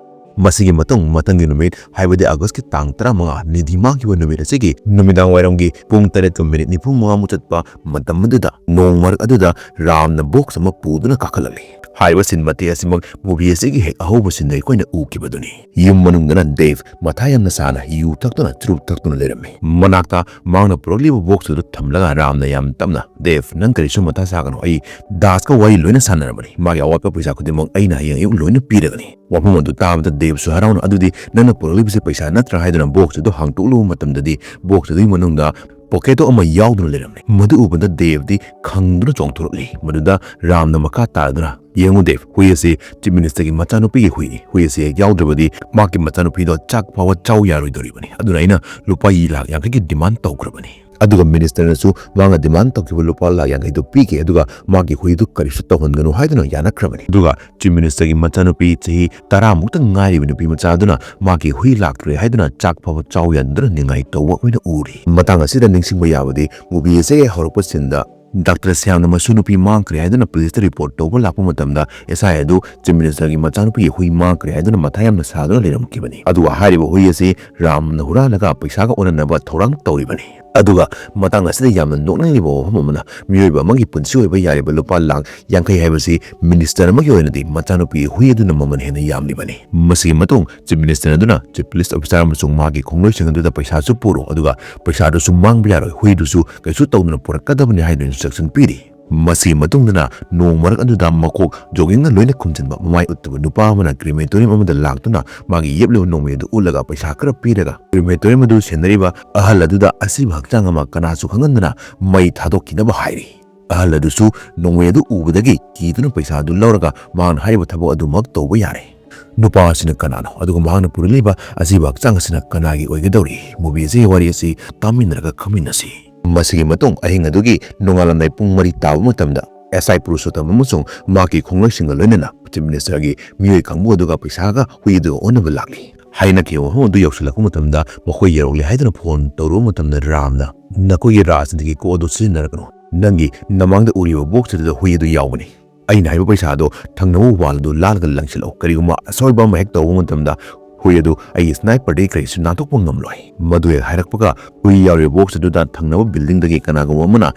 ꯃꯁꯤꯒꯤ ꯃꯇꯨꯡ ꯃꯊꯪꯒꯤ ꯅꯨꯃꯤꯠ, ꯍꯥꯏꯕꯗꯤ ꯑꯥꯒꯁꯀꯤ ꯇꯥꯡ ꯇꯔꯥꯃꯉꯥ, ꯅꯤꯙꯤ ꯃꯥꯡꯈꯤꯕ ꯅꯨꯃꯤꯠ ꯑꯁꯤꯒꯤ ꯅꯨꯃꯤꯗꯥꯡ ꯋꯥꯏꯔꯝꯒꯤ ꯄꯨꯡ ꯇꯔꯦꯠꯀ ꯃꯤꯅꯤꯠ ꯅꯤꯐꯨ ꯃꯉꯥꯃꯨꯛ ꯆꯠꯄ ꯃꯇꯝ ꯑꯗꯨꯗ ꯅꯣꯡ ꯃꯔꯛ ꯑꯗꯨꯗ ꯔꯥꯝꯅ ꯕꯣꯛꯁ ꯑꯃ ꯄꯨꯗꯨꯅ ꯀꯥꯈꯠꯂꯛꯂꯤ꯫ ꯍꯥꯏꯔꯤꯕ ꯁꯤꯟ ꯃꯇꯦꯛ ꯑꯁꯤꯃꯛ movie ꯑꯁꯤꯒꯤ ꯍꯦꯛ ꯑꯍꯧꯕ ꯁꯤꯟꯗ ꯑꯩꯈꯣꯏꯅ ꯎꯈꯤꯕꯗꯨꯅꯤ꯫ ꯌꯨꯝ ꯃꯅꯨꯡꯗꯅ ꯗꯦꯕ ꯃꯊꯥ ꯌꯥꯝꯅ ꯁꯥꯅ ꯌꯨ ꯊꯛꯇꯨꯅ ꯆꯨꯔꯨꯞ ꯊꯛꯇꯨꯅ ꯂꯩꯔꯝꯃꯤ꯫ ꯃꯅꯥꯛꯇ ꯃꯥꯡꯅ ꯄꯨꯔꯛꯂꯤꯕ ꯕꯣꯛꯁ ꯑꯗꯨ ꯊꯝꯂꯒ ꯔꯥꯝꯅ ꯌꯥꯝ ꯇꯞꯅ, "ꯗꯦꯕ, ꯅꯪ ꯀꯔꯤꯁꯨ ꯃꯊꯥ ꯁꯥꯒꯅꯨ, ꯑꯩ ꯗꯥꯁꯀ ꯋꯥꯔꯤ ꯂꯣꯏꯅ ꯁꯥꯟꯅꯔꯕꯅꯤ, ꯃꯥꯒꯤ ꯑꯋꯥꯠꯄ ꯄꯩꯁꯥ ꯈꯨꯗꯤꯡꯃꯛ ꯑꯩꯅ ꯍꯌꯦꯡ ꯑꯌꯨꯛ ꯂꯣꯏꯅ ꯄꯤꯔꯒꯅꯤ"꯫ ꯋꯥꯐꯝ ꯑꯗꯨ ꯇꯥꯕꯗ ꯗꯦꯕꯁꯨ ꯍꯔꯥꯎꯅ, "ꯑꯗꯨꯗꯤ ꯅꯪꯅ ꯄꯨꯔꯛꯂꯤꯕꯁꯤ ꯄꯩꯁꯥ ꯅꯠꯇ꯭ꯔꯥ?" ꯍꯥꯏꯗꯨꯅ ꯕꯣꯛꯁ ꯑꯗꯨ ꯍꯥꯡꯇꯣꯛꯂꯨꯕ ꯃꯇꯝꯗꯗꯤ ꯕꯣꯛꯁ ꯑꯗꯨꯒꯤ ꯃꯅꯨꯡꯗ ꯄꯣꯀꯦꯠꯇꯣ ꯑꯃ ꯌꯥꯎꯗꯨꯅ ꯂꯩꯔꯝꯃꯤ꯫ ꯃꯗꯨ ꯎꯕꯗ ꯗꯦꯕꯗꯤ ꯈꯪꯗꯨꯅ ꯆꯣꯡꯊꯣꯔꯛꯂꯤ꯫ ꯃꯗꯨꯗ ꯔꯥꯝꯅ ꯃꯈꯥ ꯇꯥꯔꯗꯨꯅ, "ꯌꯦꯡꯉꯨ ꯗꯦꯕ, ꯍꯨꯏ ꯑꯁꯤ ꯆꯤꯐ ꯃꯤꯅꯤꯁꯇꯔꯒꯤ ꯃꯆꯥꯅꯨꯄꯤꯒꯤ ꯍꯨꯏꯅꯤ꯫ ꯍꯨꯏ ꯑꯁꯤ ꯍꯦꯛ ꯌꯥꯎꯗ꯭ꯔꯕꯗꯤ ꯃꯍꯥꯛꯀꯤ ꯃꯆꯥꯅꯨꯄꯤꯗꯣ ꯆꯥꯛ ꯐꯥꯎꯕ ꯆꯥꯎ ꯌꯥꯔꯣꯏꯗꯧꯔꯤꯕꯅꯤ꯫ ꯑꯗꯨꯅ ꯑꯩꯅ ꯂꯨꯄꯥ ꯂꯥꯈ ꯌꯥꯡꯈꯩꯒꯤ demand ꯇꯧꯈ꯭ꯔꯕꯅꯤ"꯫ ꯑꯗꯨꯒ ꯃꯤꯅꯤꯁꯇꯔꯅꯁꯨ ꯃꯥꯅ demand ꯇꯧꯈꯤꯕ ꯂꯨꯄꯥ ꯂꯥꯈ ꯌꯥꯡꯈꯩꯗꯨ ꯄꯤꯈꯤ, ꯑꯗꯨꯒ ꯃꯥꯒꯤ ꯍꯨꯏꯗꯨ ꯀꯔꯤꯁꯨ ꯇꯧꯍꯟꯒꯅꯨ ꯍꯥꯏꯗꯨꯅ ꯌꯥꯅꯈ꯭ꯔꯕꯅꯤ꯫ ꯑꯗꯨꯒ ꯆꯤꯐ ꯃꯤꯅꯤꯁꯇꯔꯒꯤ ꯃꯆꯥꯅꯨꯄꯤ ꯆꯍꯤ ꯇꯔꯥꯃꯨꯛꯇ ꯉꯥꯏꯔꯤꯕ ꯅꯨꯄꯤ ꯃꯆꯥ ꯑꯗꯨꯅ ꯃꯥꯒꯤ ꯍꯨꯏ ꯂꯥꯛꯇ꯭ꯔꯦ ꯍꯥꯏꯗꯨꯅ ꯆꯥꯛ ꯐꯥꯎꯕ ꯆꯥꯎ ꯌꯥꯗꯨꯅ ꯅꯤꯡꯉꯥꯏ ꯇꯧꯕ ꯑꯩꯈꯣꯏꯅ ꯎꯔꯤ꯫ ꯃꯇꯥꯡ ꯑꯁꯤꯗ ꯅꯤꯡꯁꯤꯡꯕ ꯌꯥꯕꯗꯤ, movie ꯑꯁꯤꯒꯤ ꯍꯧꯔꯛꯄ ꯁꯤꯟꯗ ꯗꯥꯛꯇꯔ ꯁ꯭ꯌꯥꯝꯅ ꯃꯁꯨ ꯅꯨꯄꯤ ꯃꯥꯡꯈ꯭ꯔꯦ ꯍꯥꯏꯗꯨꯅ ꯄꯨꯂꯤꯁꯇ ꯔꯤꯄꯣꯔꯠ ꯇꯧꯕ ꯂꯥꯛꯄ ꯃꯇꯝꯗ, ꯑꯦꯁ ꯑꯥꯏ ꯑꯗꯨ ꯆꯤꯐ ꯃꯤꯅꯤꯁꯇꯔꯒꯤ ꯃꯆꯥꯅꯨꯄꯤꯒꯤ ꯍꯨꯏ ꯃꯥꯡꯈ꯭ꯔꯦ ꯍꯥꯏꯗꯨꯅ ꯃꯊꯥ ꯌꯥꯝꯅ ꯁꯥꯗꯨꯅ ꯂꯩꯔꯝꯈꯤꯕꯅꯤ꯫ ꯑꯗꯨꯒ ꯍꯥꯏꯔꯤꯕ ꯍꯨꯏ ꯑꯁꯤ ꯔꯥꯝꯅ ꯍꯨꯔꯥꯜꯂꯒ ꯄꯩꯁꯥꯒ ꯑꯣꯟꯅꯅꯕ ꯊꯧꯔꯥꯡ ꯇꯧꯔꯤꯕꯅꯤ꯫ ꯑꯗꯨꯒ ꯃꯇꯥꯡ ꯑꯁꯤꯗ ꯌꯥꯝꯅ ꯅꯣꯛꯅꯤꯡꯂꯤꯕ ꯋꯥꯐꯝ ꯑꯃꯅ, ꯃꯤꯑꯣꯏꯕ ꯑꯃꯒꯤ ꯄꯨꯟꯁꯤ ꯑꯣꯏꯕ ꯌꯥꯔꯤꯕ ꯂꯨꯄꯥ ꯂꯥꯈ ꯌꯥꯡꯈꯩ ꯍꯥꯏꯕꯁꯤ ꯃꯤꯅꯤꯁꯇꯔ ꯑꯃꯒꯤ ꯑꯣꯏꯅꯗꯤ ꯃꯆꯥꯅꯨꯄꯤ ꯍꯨꯏ ꯑꯗꯨꯅ ꯃꯃꯜ ꯍꯦꯟꯅ ꯌꯥꯝꯂꯤꯕꯅꯤ꯫ ꯃꯁꯤꯒꯤ ꯃꯇꯨꯡ ꯆꯤꯐ ꯃꯤꯅꯤꯁꯇꯔ ꯑꯗꯨꯅ ꯆꯤꯐ ꯄꯨꯂꯤꯁ ꯑꯣꯐꯤꯁꯥꯔ ꯑꯃꯁꯨꯡ ꯃꯍꯥꯛꯀꯤ ꯈꯣꯡꯂꯣꯏꯁꯤꯡ ꯑꯗꯨꯗ ꯄꯩꯁꯥꯁꯨ ꯄꯨꯔꯛꯎ, ꯑꯗꯨꯒ ꯄꯩꯁꯥꯗꯨꯁꯨ ꯃꯥꯡꯕ ꯌꯥꯔꯣꯏ, ꯍꯨꯏꯗꯨꯁꯨ ꯀꯩꯁꯨ ꯇꯧꯗꯅ ꯄꯨꯔꯛꯀꯗꯕꯅꯤ ꯍꯥꯏꯗꯨꯅ ꯏꯟꯁꯇ꯭ꯔꯛꯁꯟ ꯄꯤꯔꯤ꯫ ꯃꯁꯤꯒꯤ ꯃꯇꯨꯡꯗꯅ ꯅꯣꯡ ꯃꯔꯛ ꯑꯗꯨꯗ ꯃꯀꯣꯛ ꯖꯣꯒꯤꯡꯅ ꯂꯣꯏꯅ ꯈꯨꯝꯖꯤꯟꯕ ꯃꯃꯥꯏ ꯎꯠꯇꯕ ꯅꯨꯄꯥ ꯑꯃꯅ ꯀ꯭ꯔꯤꯃꯦꯇꯣꯔꯤꯌꯝ ꯑꯃꯗ ꯂꯥꯛꯇꯨꯅ ꯃꯥꯒꯤ ꯌꯦꯞꯂꯤꯕ ꯅꯣꯡꯃꯩ ꯑꯗꯨ ꯎꯠꯂꯒ ꯄꯩꯁꯥ ꯈꯔ ꯄꯤꯔꯒ ꯀ꯭ꯔꯤꯃꯦꯇꯣꯔꯤꯌꯝ ꯑꯗꯨ ꯁꯦꯟꯅꯔꯤꯕ ꯑꯍꯜ ꯑꯗꯨꯗ ꯑꯁꯤꯕ ꯍꯛꯆꯥꯡ ꯑꯃ ꯀꯅꯥꯁꯨ ꯈꯪꯍꯟꯗꯅ ꯃꯩ ꯊꯥꯗꯣꯛꯈꯤꯅꯕ ꯍꯥꯏꯔꯤ꯫ ꯑꯍꯜ ꯑꯗꯨꯁꯨ ꯅꯣꯡꯃꯩ ꯑꯗꯨ ꯎꯕꯗꯒꯤ ꯀꯤꯗꯨꯅ ꯄꯩꯁꯥ ꯑꯗꯨ ꯂꯧꯔꯒ ꯃꯍꯥꯛꯅ ꯍꯥꯏꯔꯤꯕ ꯊꯕꯛ ꯑꯗꯨꯃꯛ ꯇꯧꯕ ꯌꯥꯔꯦ꯫ ꯅꯨꯄꯥ ꯑꯁꯤꯅ ꯀꯅꯥꯅꯣ? ꯑꯗꯨꯒ ꯃꯍꯥꯛꯅ ꯄꯨꯔꯛꯂꯤꯕ ꯑꯁꯤꯕ ꯍꯛꯆꯥꯡ ꯑꯁꯤꯅ ꯀꯅꯥꯒꯤ ꯑꯣꯏꯒꯗꯧꯔꯤ? ꯃꯨꯚꯤ ꯑꯁꯤꯒꯤ ꯋꯥꯔꯤ ꯑꯁꯤ ꯇꯥꯃꯤꯟꯅꯔꯒ ꯈꯪꯃꯤꯟꯅꯁꯤ꯫ ꯃꯁꯤꯒꯤ ꯃꯇꯨꯡ ꯑꯍꯤꯡ ꯑꯗꯨꯒꯤ ꯅꯣꯡꯉꯥꯜꯂꯝꯗꯥꯏ ꯄꯨꯡ ꯃꯔꯤ ꯇꯥꯕ ꯃꯇꯝꯗ ꯑꯦꯁ ꯑꯥꯏ ꯄꯨꯔꯨꯁꯣꯠꯇꯝ ꯑꯃꯁꯨꯡ ꯃꯍꯥꯛꯀꯤ ꯈꯣꯡꯂꯣꯏꯁꯤꯡꯒ ꯂꯣꯏꯅꯅ ꯆꯤꯐ ꯃꯤꯅꯤꯁꯇꯔꯒꯤ ꯃꯤꯑꯣꯏ ꯀꯥꯡꯕꯨ ꯑꯗꯨꯒ ꯄꯩꯁꯥꯒ ꯍꯨꯏ ꯑꯗꯨꯒ ꯑꯣꯟꯅꯕ ꯂꯥꯛꯂꯤ꯫ ꯍꯥꯏꯅꯈꯤꯕ ꯃꯐꯝ ꯑꯗꯨ ꯌꯧꯁꯤꯜꯂꯛꯄ ꯃꯇꯝꯗ ꯃꯈꯣꯏ ꯌꯧꯔꯛꯂꯦ ꯍꯥꯏꯗꯨꯅ ꯐꯣꯟ ꯇꯧꯔꯨꯕ ꯃꯇꯝꯗ ꯔꯥꯝꯅ, "ꯅꯈꯣꯏꯒꯤ ꯔꯥꯖꯅꯤꯇꯤꯒꯤ ꯀꯣꯛ ꯑꯗꯨ ꯁꯤꯖꯤꯟꯅꯔꯛꯀꯅꯨ꯫ ꯅꯪꯒꯤ ꯅꯃꯥꯡꯗ ꯎꯔꯤꯕ ꯕꯣꯛꯁ ꯑꯗꯨꯗ ꯍꯨꯏ ꯑꯗꯨ ꯌꯥꯎꯕꯅꯤ꯫ ꯑꯩꯅ ꯍꯥꯏꯕ ꯄꯩꯁꯥꯗꯣ ꯊꯪꯅꯕ ꯋꯥꯜ ꯑꯗꯨ ꯂꯥꯜꯂꯒ ꯂꯪꯁꯤꯜꯂꯛꯎ꯫ ꯀꯔꯤꯒꯨꯝꯕ ꯑꯁꯣꯏꯕ ꯑꯃ ꯍꯦꯛ ꯇꯧꯕ ꯃꯇꯝꯗ ꯍꯨꯏ ꯑꯗꯨ ꯑꯩꯒꯤ ꯁ꯭ꯅꯥꯏꯄꯔꯗꯒꯤ ꯀꯔꯤꯁꯨ ꯅꯥꯟꯊꯣꯛꯄ ꯉꯝꯂꯣꯏ꯫" ꯃꯗꯨ ꯍꯦꯛ ꯍꯥꯏꯔꯛꯄꯒ ꯍꯨꯏ ꯌꯥꯎꯔꯤꯕ ꯕꯣꯛꯁ ꯑꯗꯨꯗ ꯊꯪꯅꯕ ꯕꯤꯜꯗꯤꯡꯗꯒꯤ ꯀꯅꯥꯒꯨꯝꯕ ꯑꯃꯅ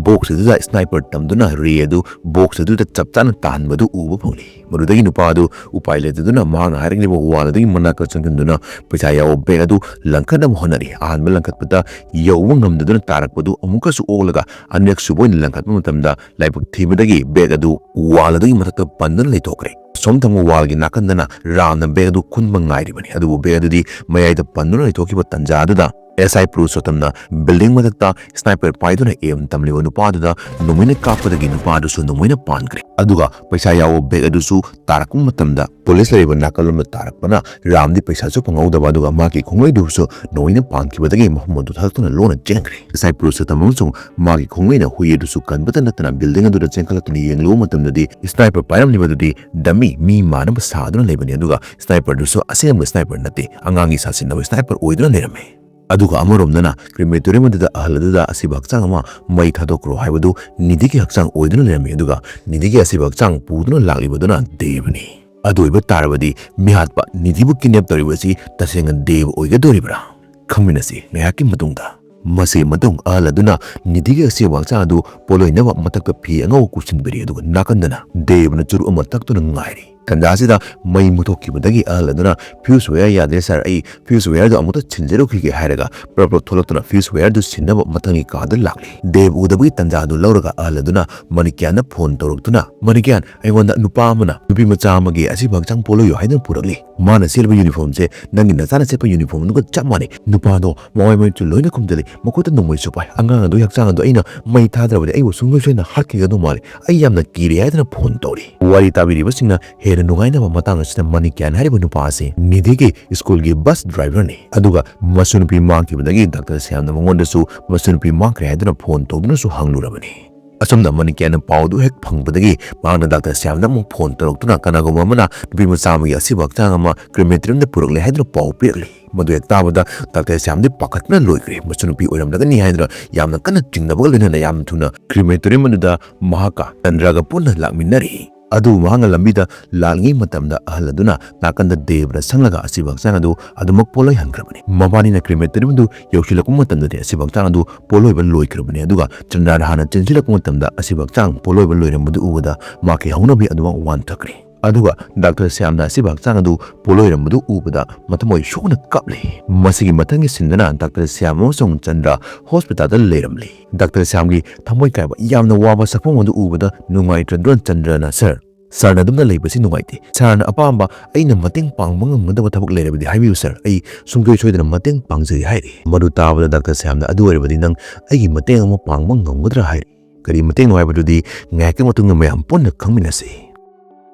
ꯕꯣꯛꯁ ꯑꯗꯨꯗ ꯁ꯭ꯅꯥꯏꯄꯔ ꯇꯝꯗꯨꯅ ꯔꯦ ꯑꯗꯨ ꯕꯣꯛꯁ ꯑꯗꯨꯗ ꯆꯞ ꯆꯥꯅ ꯇꯥꯍꯟꯕꯗꯨ ꯎꯕ ꯐꯪꯂꯤ꯫ ꯃꯗꯨꯗꯒꯤ ꯅꯨꯄꯥ ꯑꯗꯨ ꯎꯄꯥꯏ ꯂꯩꯇꯗꯨꯅ ꯃꯍꯥꯛꯅ ꯍꯥꯏꯔꯛꯂꯤꯕ ꯋꯥꯜ ꯑꯗꯨꯒꯤ ꯃꯅꯥꯛꯇ ꯆꯪꯁꯤꯟꯗꯨꯅ ꯄꯩꯁꯥ ꯌꯥꯎꯕ ꯕꯦꯒ ꯑꯗꯨ ꯂꯪꯈꯠꯅꯕ ꯍꯣꯠꯅꯔꯤ꯫ ꯑꯍꯥꯟꯕ ꯂꯪꯈꯠꯄꯗ ꯌꯧꯕ ꯉꯝꯗꯗꯨꯅ ꯇꯥꯔꯛꯄꯗꯨ ꯑꯃꯨꯛꯀꯁꯨ ꯑꯣꯛꯂꯒ ꯑꯅꯤꯔꯛ ꯁꯨꯕ ꯑꯣꯏꯅ ꯂꯪꯈꯠꯄ ꯃꯇꯝꯗ ꯂꯥꯏꯕꯛ ꯊꯤꯕꯗꯒꯤ ꯕꯦꯒ ꯑꯗꯨ ꯋꯥꯜ ꯑꯗꯨꯒꯤ ꯃꯊꯛꯇ ꯄꯟꯗꯨꯅ ꯂꯩꯊꯣꯛꯈ꯭ꯔꯦ꯫ ꯑꯁꯣꯝ ꯊꯪꯕ ꯋꯥꯜꯒꯤ ꯅꯥꯀꯟꯗꯅ ꯔꯥꯝꯅ ꯕꯦꯒ ꯑꯗꯨ ꯈꯨꯟꯕ ꯉꯥꯏꯔꯤꯕꯅꯤ꯫ ꯑꯗꯨꯕꯨ ꯕꯦꯒ ꯑꯗꯨꯗꯤ ꯃꯌꯥꯏꯗ ꯄꯟꯗꯨꯅ ꯂꯩꯊꯣꯛꯈꯤꯕ ꯇꯟꯖꯥ ꯑꯗꯨꯗ ꯑꯦꯁ ꯑꯥꯏ ꯄꯨꯔꯨꯁꯣꯠꯇꯝꯅ ꯕꯤꯜꯗꯤꯡ ꯃꯊꯛꯇ ꯁ꯭ꯅꯥꯏꯄꯔ ꯄꯥꯏꯗꯨꯅ ꯑꯦꯝ ꯇꯝꯂꯤꯕ ꯅꯨꯄꯥ ꯑꯗꯨꯗ ꯅꯣꯡꯃꯩꯅ ꯀꯥꯞꯄꯗꯒꯤ ꯅꯨꯄꯥ ꯑꯗꯨꯁꯨ ꯅꯣꯡꯃꯩꯅ ꯄꯥꯟꯈ꯭ꯔꯦ꯫ ꯑꯗꯨꯒ ꯄꯩꯁꯥ ꯌꯥꯎꯕ ꯕꯦꯒ ꯑꯗꯨꯁꯨ ꯇꯥꯔꯛꯄ ꯃꯇꯝꯗ ꯄꯨꯂꯤꯁ ꯂꯩꯔꯤꯕ ꯅꯥꯀꯜꯂꯣꯝꯗ ꯇꯥꯔꯛꯄꯅ ꯔꯥꯝꯗꯤ ꯄꯩꯁꯥꯁꯨ ꯐꯪꯍꯧꯗꯕ, ꯑꯗꯨꯒ ꯃꯍꯥꯛꯀꯤ ꯈꯣꯡꯂꯩꯗꯨꯁꯨ ꯅꯣꯡꯃꯩꯅ ꯄꯥꯟꯈꯤꯕꯗꯒꯤ ꯃꯐꯝ ꯑꯗꯨ ꯊꯥꯗꯣꯛꯇꯨꯅ ꯂꯣꯟꯅ ꯆꯦꯟꯈ꯭ꯔꯦ꯫ ꯑꯦꯁ ꯑꯥꯏ ꯄꯨꯔꯨꯁꯣꯠꯇꯝ ꯑꯃꯁꯨꯡ ꯃꯥꯒꯤ ꯈꯣꯡꯂꯩꯅ ꯍꯨꯏ ꯑꯗꯨꯁꯨ ꯀꯟꯕꯇ ꯅꯠꯇꯅ ꯕꯤꯜꯗꯤꯡ ꯑꯗꯨꯗ ꯆꯦꯟꯈꯠꯂꯛꯇꯨꯅ ꯌꯦꯡꯂꯨꯕ ꯃꯇꯝꯗꯗꯤ ꯁ꯭ꯅꯥꯏꯄꯔ ꯄꯥꯏꯔꯝꯂꯤꯕꯗꯨꯗꯤ ꯗꯃꯤ, ꯃꯤ ꯃꯥꯟꯅꯕ ꯁꯥꯗꯨꯅ ꯂꯩꯕꯅꯤ, ꯑꯗꯨꯒ ꯁ꯭ꯅꯥꯏꯄꯔꯗꯨꯁꯨ ꯑꯁꯦꯡꯕ ꯁ꯭ꯅꯥꯏꯄꯔ ꯅꯠꯇꯦ, ꯑꯉꯥꯡꯒꯤ ꯁꯥꯁꯤꯟꯅꯕ ꯁ꯭ꯅꯥꯏꯄꯔ ꯑꯣꯏꯗꯨꯅ ꯂꯩꯔꯝꯃꯤ꯫ ꯑꯗꯨꯒ ꯑꯃꯔꯣꯝꯗꯅ ꯀ꯭ꯔꯤꯃꯦꯇꯣꯔꯤꯌꯝ ꯑꯗꯨꯗ ꯑꯍꯜ ꯑꯗꯨꯗ ꯑꯁꯤꯕ ꯍꯛꯆꯥꯡ ꯑꯃ ꯃꯩ ꯊꯥꯗꯣꯛꯈ꯭ꯔꯣ ꯍꯥꯏꯕꯗꯨ ꯅꯤꯙꯤꯒꯤ ꯍꯛꯆꯥꯡ ꯑꯣꯏꯗꯨꯅ ꯂꯩꯔꯝꯃꯤ, ꯑꯗꯨꯒ ꯅꯤꯙꯤꯒꯤ ꯑꯁꯤꯕ ꯍꯛꯆꯥꯡ ꯄꯨꯗꯨꯅ ꯂꯥꯛꯂꯤꯕꯗꯨꯅ ꯗꯦꯕꯅꯤ꯫ ꯑꯗꯨ ꯑꯣꯏꯕ ꯇꯥꯔꯕꯗꯤ ꯃꯤꯍꯥꯠꯄ ꯅꯤꯙꯤꯕꯨ ꯀꯤꯗꯅꯦꯞ ꯇꯧꯔꯤꯕ ꯑꯁꯤ ꯇꯁꯦꯡꯅ ꯗꯦꯕ ꯑꯣꯏꯒꯗꯧꯔꯤꯕ꯭ꯔꯥ? ꯈꯪꯃꯤꯟꯅꯁꯤ ꯉꯥꯏꯍꯥꯛꯀꯤ ꯃꯇꯨꯡꯗ꯫ ꯃꯁꯤꯒꯤ ꯃꯇꯨꯡ ꯑꯍꯜ ꯑꯗꯨꯅ ꯅꯤꯙꯤꯒꯤ ꯑꯁꯤꯕ ꯍꯛꯆꯥꯡ ꯑꯗꯨ ꯄꯣꯠꯂꯣꯏꯅꯕ ꯃꯊꯛꯇ ꯐꯤ ꯑꯉꯧꯕ ꯀꯨꯞꯁꯤꯟꯕꯤꯔꯤ, ꯑꯗꯨꯒ ꯅꯥꯀꯟꯗꯅ ꯗꯦꯕꯅ ꯆꯨꯔꯨꯞ ꯑꯃ ꯊꯛꯇꯨꯅ ꯉꯥꯏꯔꯤ꯫ ꯇꯟꯖꯥꯁꯤꯗ ꯃꯩ ꯃꯨꯊꯣꯛꯈꯤꯕꯗꯒꯤ ꯑꯍꯜ ꯑꯗꯨꯅ, "Fuse wire ꯌꯥꯗ꯭ꯔꯦ ꯁꯥꯔ, ꯑꯩ fuse wire ꯗꯨ ꯑꯃꯨꯛꯇ ꯁꯤꯟꯖꯔꯨꯈꯤꯒꯦ" ꯍꯥꯏꯔꯒ ꯄ꯭ꯔꯞ ꯄ꯭ꯔꯞ ꯊꯣꯛꯂꯛꯇꯨꯅ fuse wire ꯗꯨ ꯁꯤꯟꯅꯕ ꯃꯊꯪꯒꯤ ꯀꯥꯗ ꯂꯥꯛꯂꯤ꯫ ꯗꯦꯕ ꯎꯗꯕꯒꯤ ꯇꯟꯖꯥ ꯑꯗꯨ ꯂꯧꯔꯒ ꯑꯍꯜ ꯑꯗꯨꯅ ꯃꯅꯤꯀ꯭ꯌꯥꯟꯗ ꯐꯣꯟ ꯇꯧꯔꯛꯇꯨꯅ, "ꯃꯅꯤꯀ꯭ꯌꯥꯟ, ꯑꯩꯉꯣꯟꯗ ꯅꯨꯄꯥ ꯑꯃꯅ ꯅꯨꯄꯤ ꯃꯆꯥ ꯑꯃꯒꯤ ꯑꯁꯤꯕ ꯍꯛꯆꯥꯡ ꯄꯣꯠꯂꯣꯏꯌꯨ ꯍꯥꯏꯗꯨꯅ ꯄꯨꯔꯛꯂꯤ꯫ ꯃꯥꯅ ꯁꯦꯠꯂꯤꯕ ꯌꯨꯅꯤꯐꯣꯔꯝꯁꯦ ꯅꯪꯒꯤ ꯅꯆꯥꯅ ꯁꯦꯠꯄ ꯌꯨꯅꯤꯐꯣꯔꯝ ꯑꯗꯨꯒ ꯆꯞ ꯃꯥꯟꯅꯩ꯫ ꯅꯨꯄꯥꯗꯣ ꯃꯃꯥꯏ ꯃꯃꯤꯠꯁꯨ ꯂꯣꯏꯅ ꯈꯨꯝꯖꯤꯜꯂꯤ, ꯃꯈꯨꯠꯇ ꯅꯣꯡꯃꯩꯁꯨ ꯄꯥꯏ꯫ ꯑꯉꯥꯡ ꯑꯗꯨꯒꯤ ꯍꯛꯆꯥꯡ ꯑꯗꯨ ꯑꯩꯅ ꯃꯩ ꯊꯥꯗ꯭ꯔꯕꯗꯤ ꯑꯩꯕꯨ ꯁꯨꯡꯁꯣꯏ ꯁꯣꯏꯗꯅ ꯍꯥꯠꯈꯤꯒꯗꯧ ꯃꯥꯜꯂꯤ꯫ ꯑꯩ ꯌꯥꯝꯅ ꯀꯤꯔꯦ" ꯍꯥꯏꯗꯨꯅ ꯐꯣꯟ ꯇꯧꯔꯤ꯫ ꯋꯥꯔꯤ ꯇꯥꯕꯤꯔꯤꯕꯁꯤꯡꯅ ꯍꯦꯟꯅ ꯅꯨꯡꯉꯥꯏꯅꯕ ꯃꯇꯥꯡ ꯑꯁꯤꯗ ꯃꯅꯤꯀ꯭ꯌꯥꯟ ꯍꯥꯏꯔꯤꯕ ꯅꯨꯄꯥ ꯑꯁꯤ ꯅꯤꯙꯤꯒꯤ ꯁ꯭ꯀꯨꯜꯒꯤ ꯕꯁ ꯗ꯭ꯔꯥꯏꯚꯔꯅꯤ꯫ ꯑꯗꯨꯒ ꯃꯁꯨ ꯅꯨꯄꯤ ꯃꯥꯡꯈꯤꯕꯗꯒꯤ ꯗꯥꯛꯇꯔ ꯁ꯭ꯌꯥꯝꯅ ꯃꯉꯣꯟꯗꯁꯨ ꯃꯁꯨ ꯅꯨꯄꯤ ꯃꯥꯡꯈ꯭ꯔꯦ ꯍꯥꯏꯗꯨꯅ ꯐꯣꯟ ꯇꯧꯗꯨꯅꯁꯨ ꯍꯪꯂꯨꯔꯕꯅꯤ꯫ ꯑꯁꯨꯝꯅ ꯃꯅꯤꯀ꯭ꯌꯥꯟꯅ ꯄꯥꯎ ꯑꯗꯨ ꯍꯦꯛ ꯐꯪꯕꯗꯒꯤ ꯃꯍꯥꯛꯅ ꯗꯥꯛꯇꯔ ꯁ꯭ꯌꯥꯝꯗ ꯑꯃꯨꯛ ꯐꯣꯟ ꯇꯧꯔꯛꯇꯨꯅ ꯀꯅꯥꯒꯨꯝꯕ ꯑꯃꯅ ꯅꯨꯄꯤ ꯃꯆꯥ ꯑꯃꯒꯤ ꯑꯁꯤꯕ ꯍꯛꯆꯥꯡ ꯑꯃ ꯀ꯭ꯔꯤꯃꯦꯇꯣꯔꯤꯌꯝꯗ ꯄꯨꯔꯛꯂꯦ ꯍꯥꯏꯗꯨꯅ ꯄꯥꯎ ꯄꯤꯔꯛꯂꯤ꯫ ꯃꯗꯨ ꯍꯦꯛ ꯇꯥꯕꯗ ꯗꯥꯛꯇꯔ ꯁ꯭ꯌꯥꯝꯗꯤ ꯄꯥꯈꯠꯄꯅ ꯂꯣꯏꯈ꯭ꯔꯦ꯫ ꯃꯆꯟꯅꯨꯄꯤ ꯑꯣꯏꯔꯝꯂꯒꯅꯤ ꯍꯥꯏꯗꯨꯅ ꯌꯥꯝꯅ ꯀꯟꯅ ꯆꯤꯡꯅꯕꯒ ꯂꯣꯏꯅꯅ ꯌꯥꯝꯅ ꯊꯨꯅ ꯀ꯭ꯔꯤꯃꯦꯇꯣꯔꯤꯌꯝ ꯑꯗꯨꯗ ꯃꯍꯥꯛꯀ ꯆꯟꯗ꯭ꯔꯒ ꯄꯨꯟꯅ ꯂꯥꯛꯃꯤꯟꯅꯔꯤ꯫ ꯑꯗꯨꯕꯨ ꯃꯍꯥꯛꯅ ꯂꯝꯕꯤꯗ ꯂꯥꯛꯂꯤꯉꯩ ꯃꯇꯝꯗ ꯑꯍꯜ ꯑꯗꯨꯅ ꯅꯥꯀꯟꯗ ꯗꯦꯕꯅ ꯁꯪꯂꯒ ꯑꯁꯤꯕ ꯍꯛꯆꯥꯡ ꯑꯗꯨ ꯑꯗꯨꯃꯛ ꯄꯣꯠꯂꯣꯏꯍꯟꯈ꯭ꯔꯕꯅꯤ꯫ ꯃꯕꯥꯅꯤꯅ ꯀ꯭ꯔꯤꯃꯦꯇꯣꯔꯤꯌꯝ ꯑꯗꯨ ꯌꯧꯁꯤꯜꯂꯛꯄ ꯃꯇꯝꯗꯗꯤ ꯑꯁꯤꯕ ꯍꯛꯆꯥꯡ ꯑꯗꯨ ꯄꯣꯠꯂꯣꯏꯕ ꯂꯣꯏꯈ꯭ꯔꯕꯅꯤ꯫ ꯑꯗꯨꯒ ꯆꯟꯗ꯭ꯔꯅ ꯍꯥꯟꯅ ꯆꯦꯟꯁꯤꯜꯂꯛꯄ ꯃꯇꯝꯗ ꯑꯁꯤꯕ ꯍꯛꯆꯥꯡ ꯄꯣꯠꯂꯣꯏꯕ ꯂꯣꯏꯔꯝꯕꯗꯨ ꯎꯕꯗ ꯃꯍꯥꯛꯀꯤ ꯍꯧꯅꯕꯤ ꯑꯗꯨꯃꯛ ꯋꯥꯟꯊꯈ꯭ꯔꯦ꯫ ꯑꯗꯨꯒ ꯗꯥꯛꯇꯔ ꯁ꯭ꯌꯥꯝꯅ ꯑꯁꯤꯕ ꯍꯛꯆꯥꯡ ꯑꯗꯨ ꯄꯣꯠꯂꯣꯏꯔꯝꯕꯗꯨ ꯎꯕꯗ ꯃꯊꯃꯣꯏ ꯁꯣꯛꯅ ꯀꯞꯂꯤ꯫ ꯃꯁꯤꯒꯤ ꯃꯊꯪꯒꯤ ꯁꯤꯟꯗꯅ ꯗꯥꯛꯇꯔ ꯁ꯭ꯌꯥꯝ ꯑꯃꯁꯨꯡ ꯆꯟꯗ꯭ꯔ ꯍꯣꯁꯄꯤꯇꯥꯜꯗ ꯂꯩꯔꯝꯂꯤ꯫ ꯗꯥꯛꯇꯔ ꯁ꯭ꯌꯥꯝꯒꯤ ꯊꯃꯣꯏ ꯀꯥꯏꯕ ꯌꯥꯝꯅ ꯋꯥꯕ ꯁꯛꯐꯝ ꯑꯗꯨ ꯎꯕꯗ ꯅꯨꯡꯉꯥꯏꯇ꯭ꯔꯗꯨꯅ ꯆꯟꯗ꯭ꯔꯅ, "ꯁꯥꯔ, ꯁꯥꯔꯅ ꯑꯗꯨꯝꯅ ꯂꯩꯕꯁꯤ ꯅꯨꯡꯉꯥꯏꯇꯦ꯫ ꯁꯥꯔꯅ ꯑꯄꯥꯝꯕ ꯑꯩꯅ ꯃꯇꯦꯡ ꯄꯥꯡꯕ ꯉꯝꯒꯗꯕ ꯊꯕꯛ ꯂꯩꯔꯕꯗꯤ ꯍꯥꯏꯕꯤꯌꯨ ꯁꯥꯔ, ꯑꯩ ꯁꯨꯡꯁꯣꯏ ꯁꯣꯏꯗꯅ ꯃꯇꯦꯡ ꯄꯥꯡꯖꯒꯦ" ꯍꯥꯏꯔꯤ꯫ ꯃꯗꯨ ꯇꯥꯕꯗ ꯗꯥꯛꯇꯔ ꯁ꯭ꯌꯥꯝꯅ, "ꯑꯗꯨ ꯑꯣꯏꯔꯕꯗꯤ ꯅꯪ ꯑꯩꯒꯤ ꯃꯇꯦꯡ ꯑꯃ ꯄꯥꯡꯕ ꯉꯝꯒꯗ꯭ꯔꯥ?" ꯍꯥꯏꯔꯤ꯫ "ꯀꯔꯤ ꯃꯇꯦꯡꯅꯣ ꯍꯥꯏꯕꯗꯨꯗꯤ ꯉꯥꯏꯍꯥꯛꯀꯤ ꯃꯇꯨꯡꯗ ꯃꯌꯥꯝ ꯄꯨꯟꯅ ꯈꯪꯃꯤꯟꯅꯁꯤ"꯫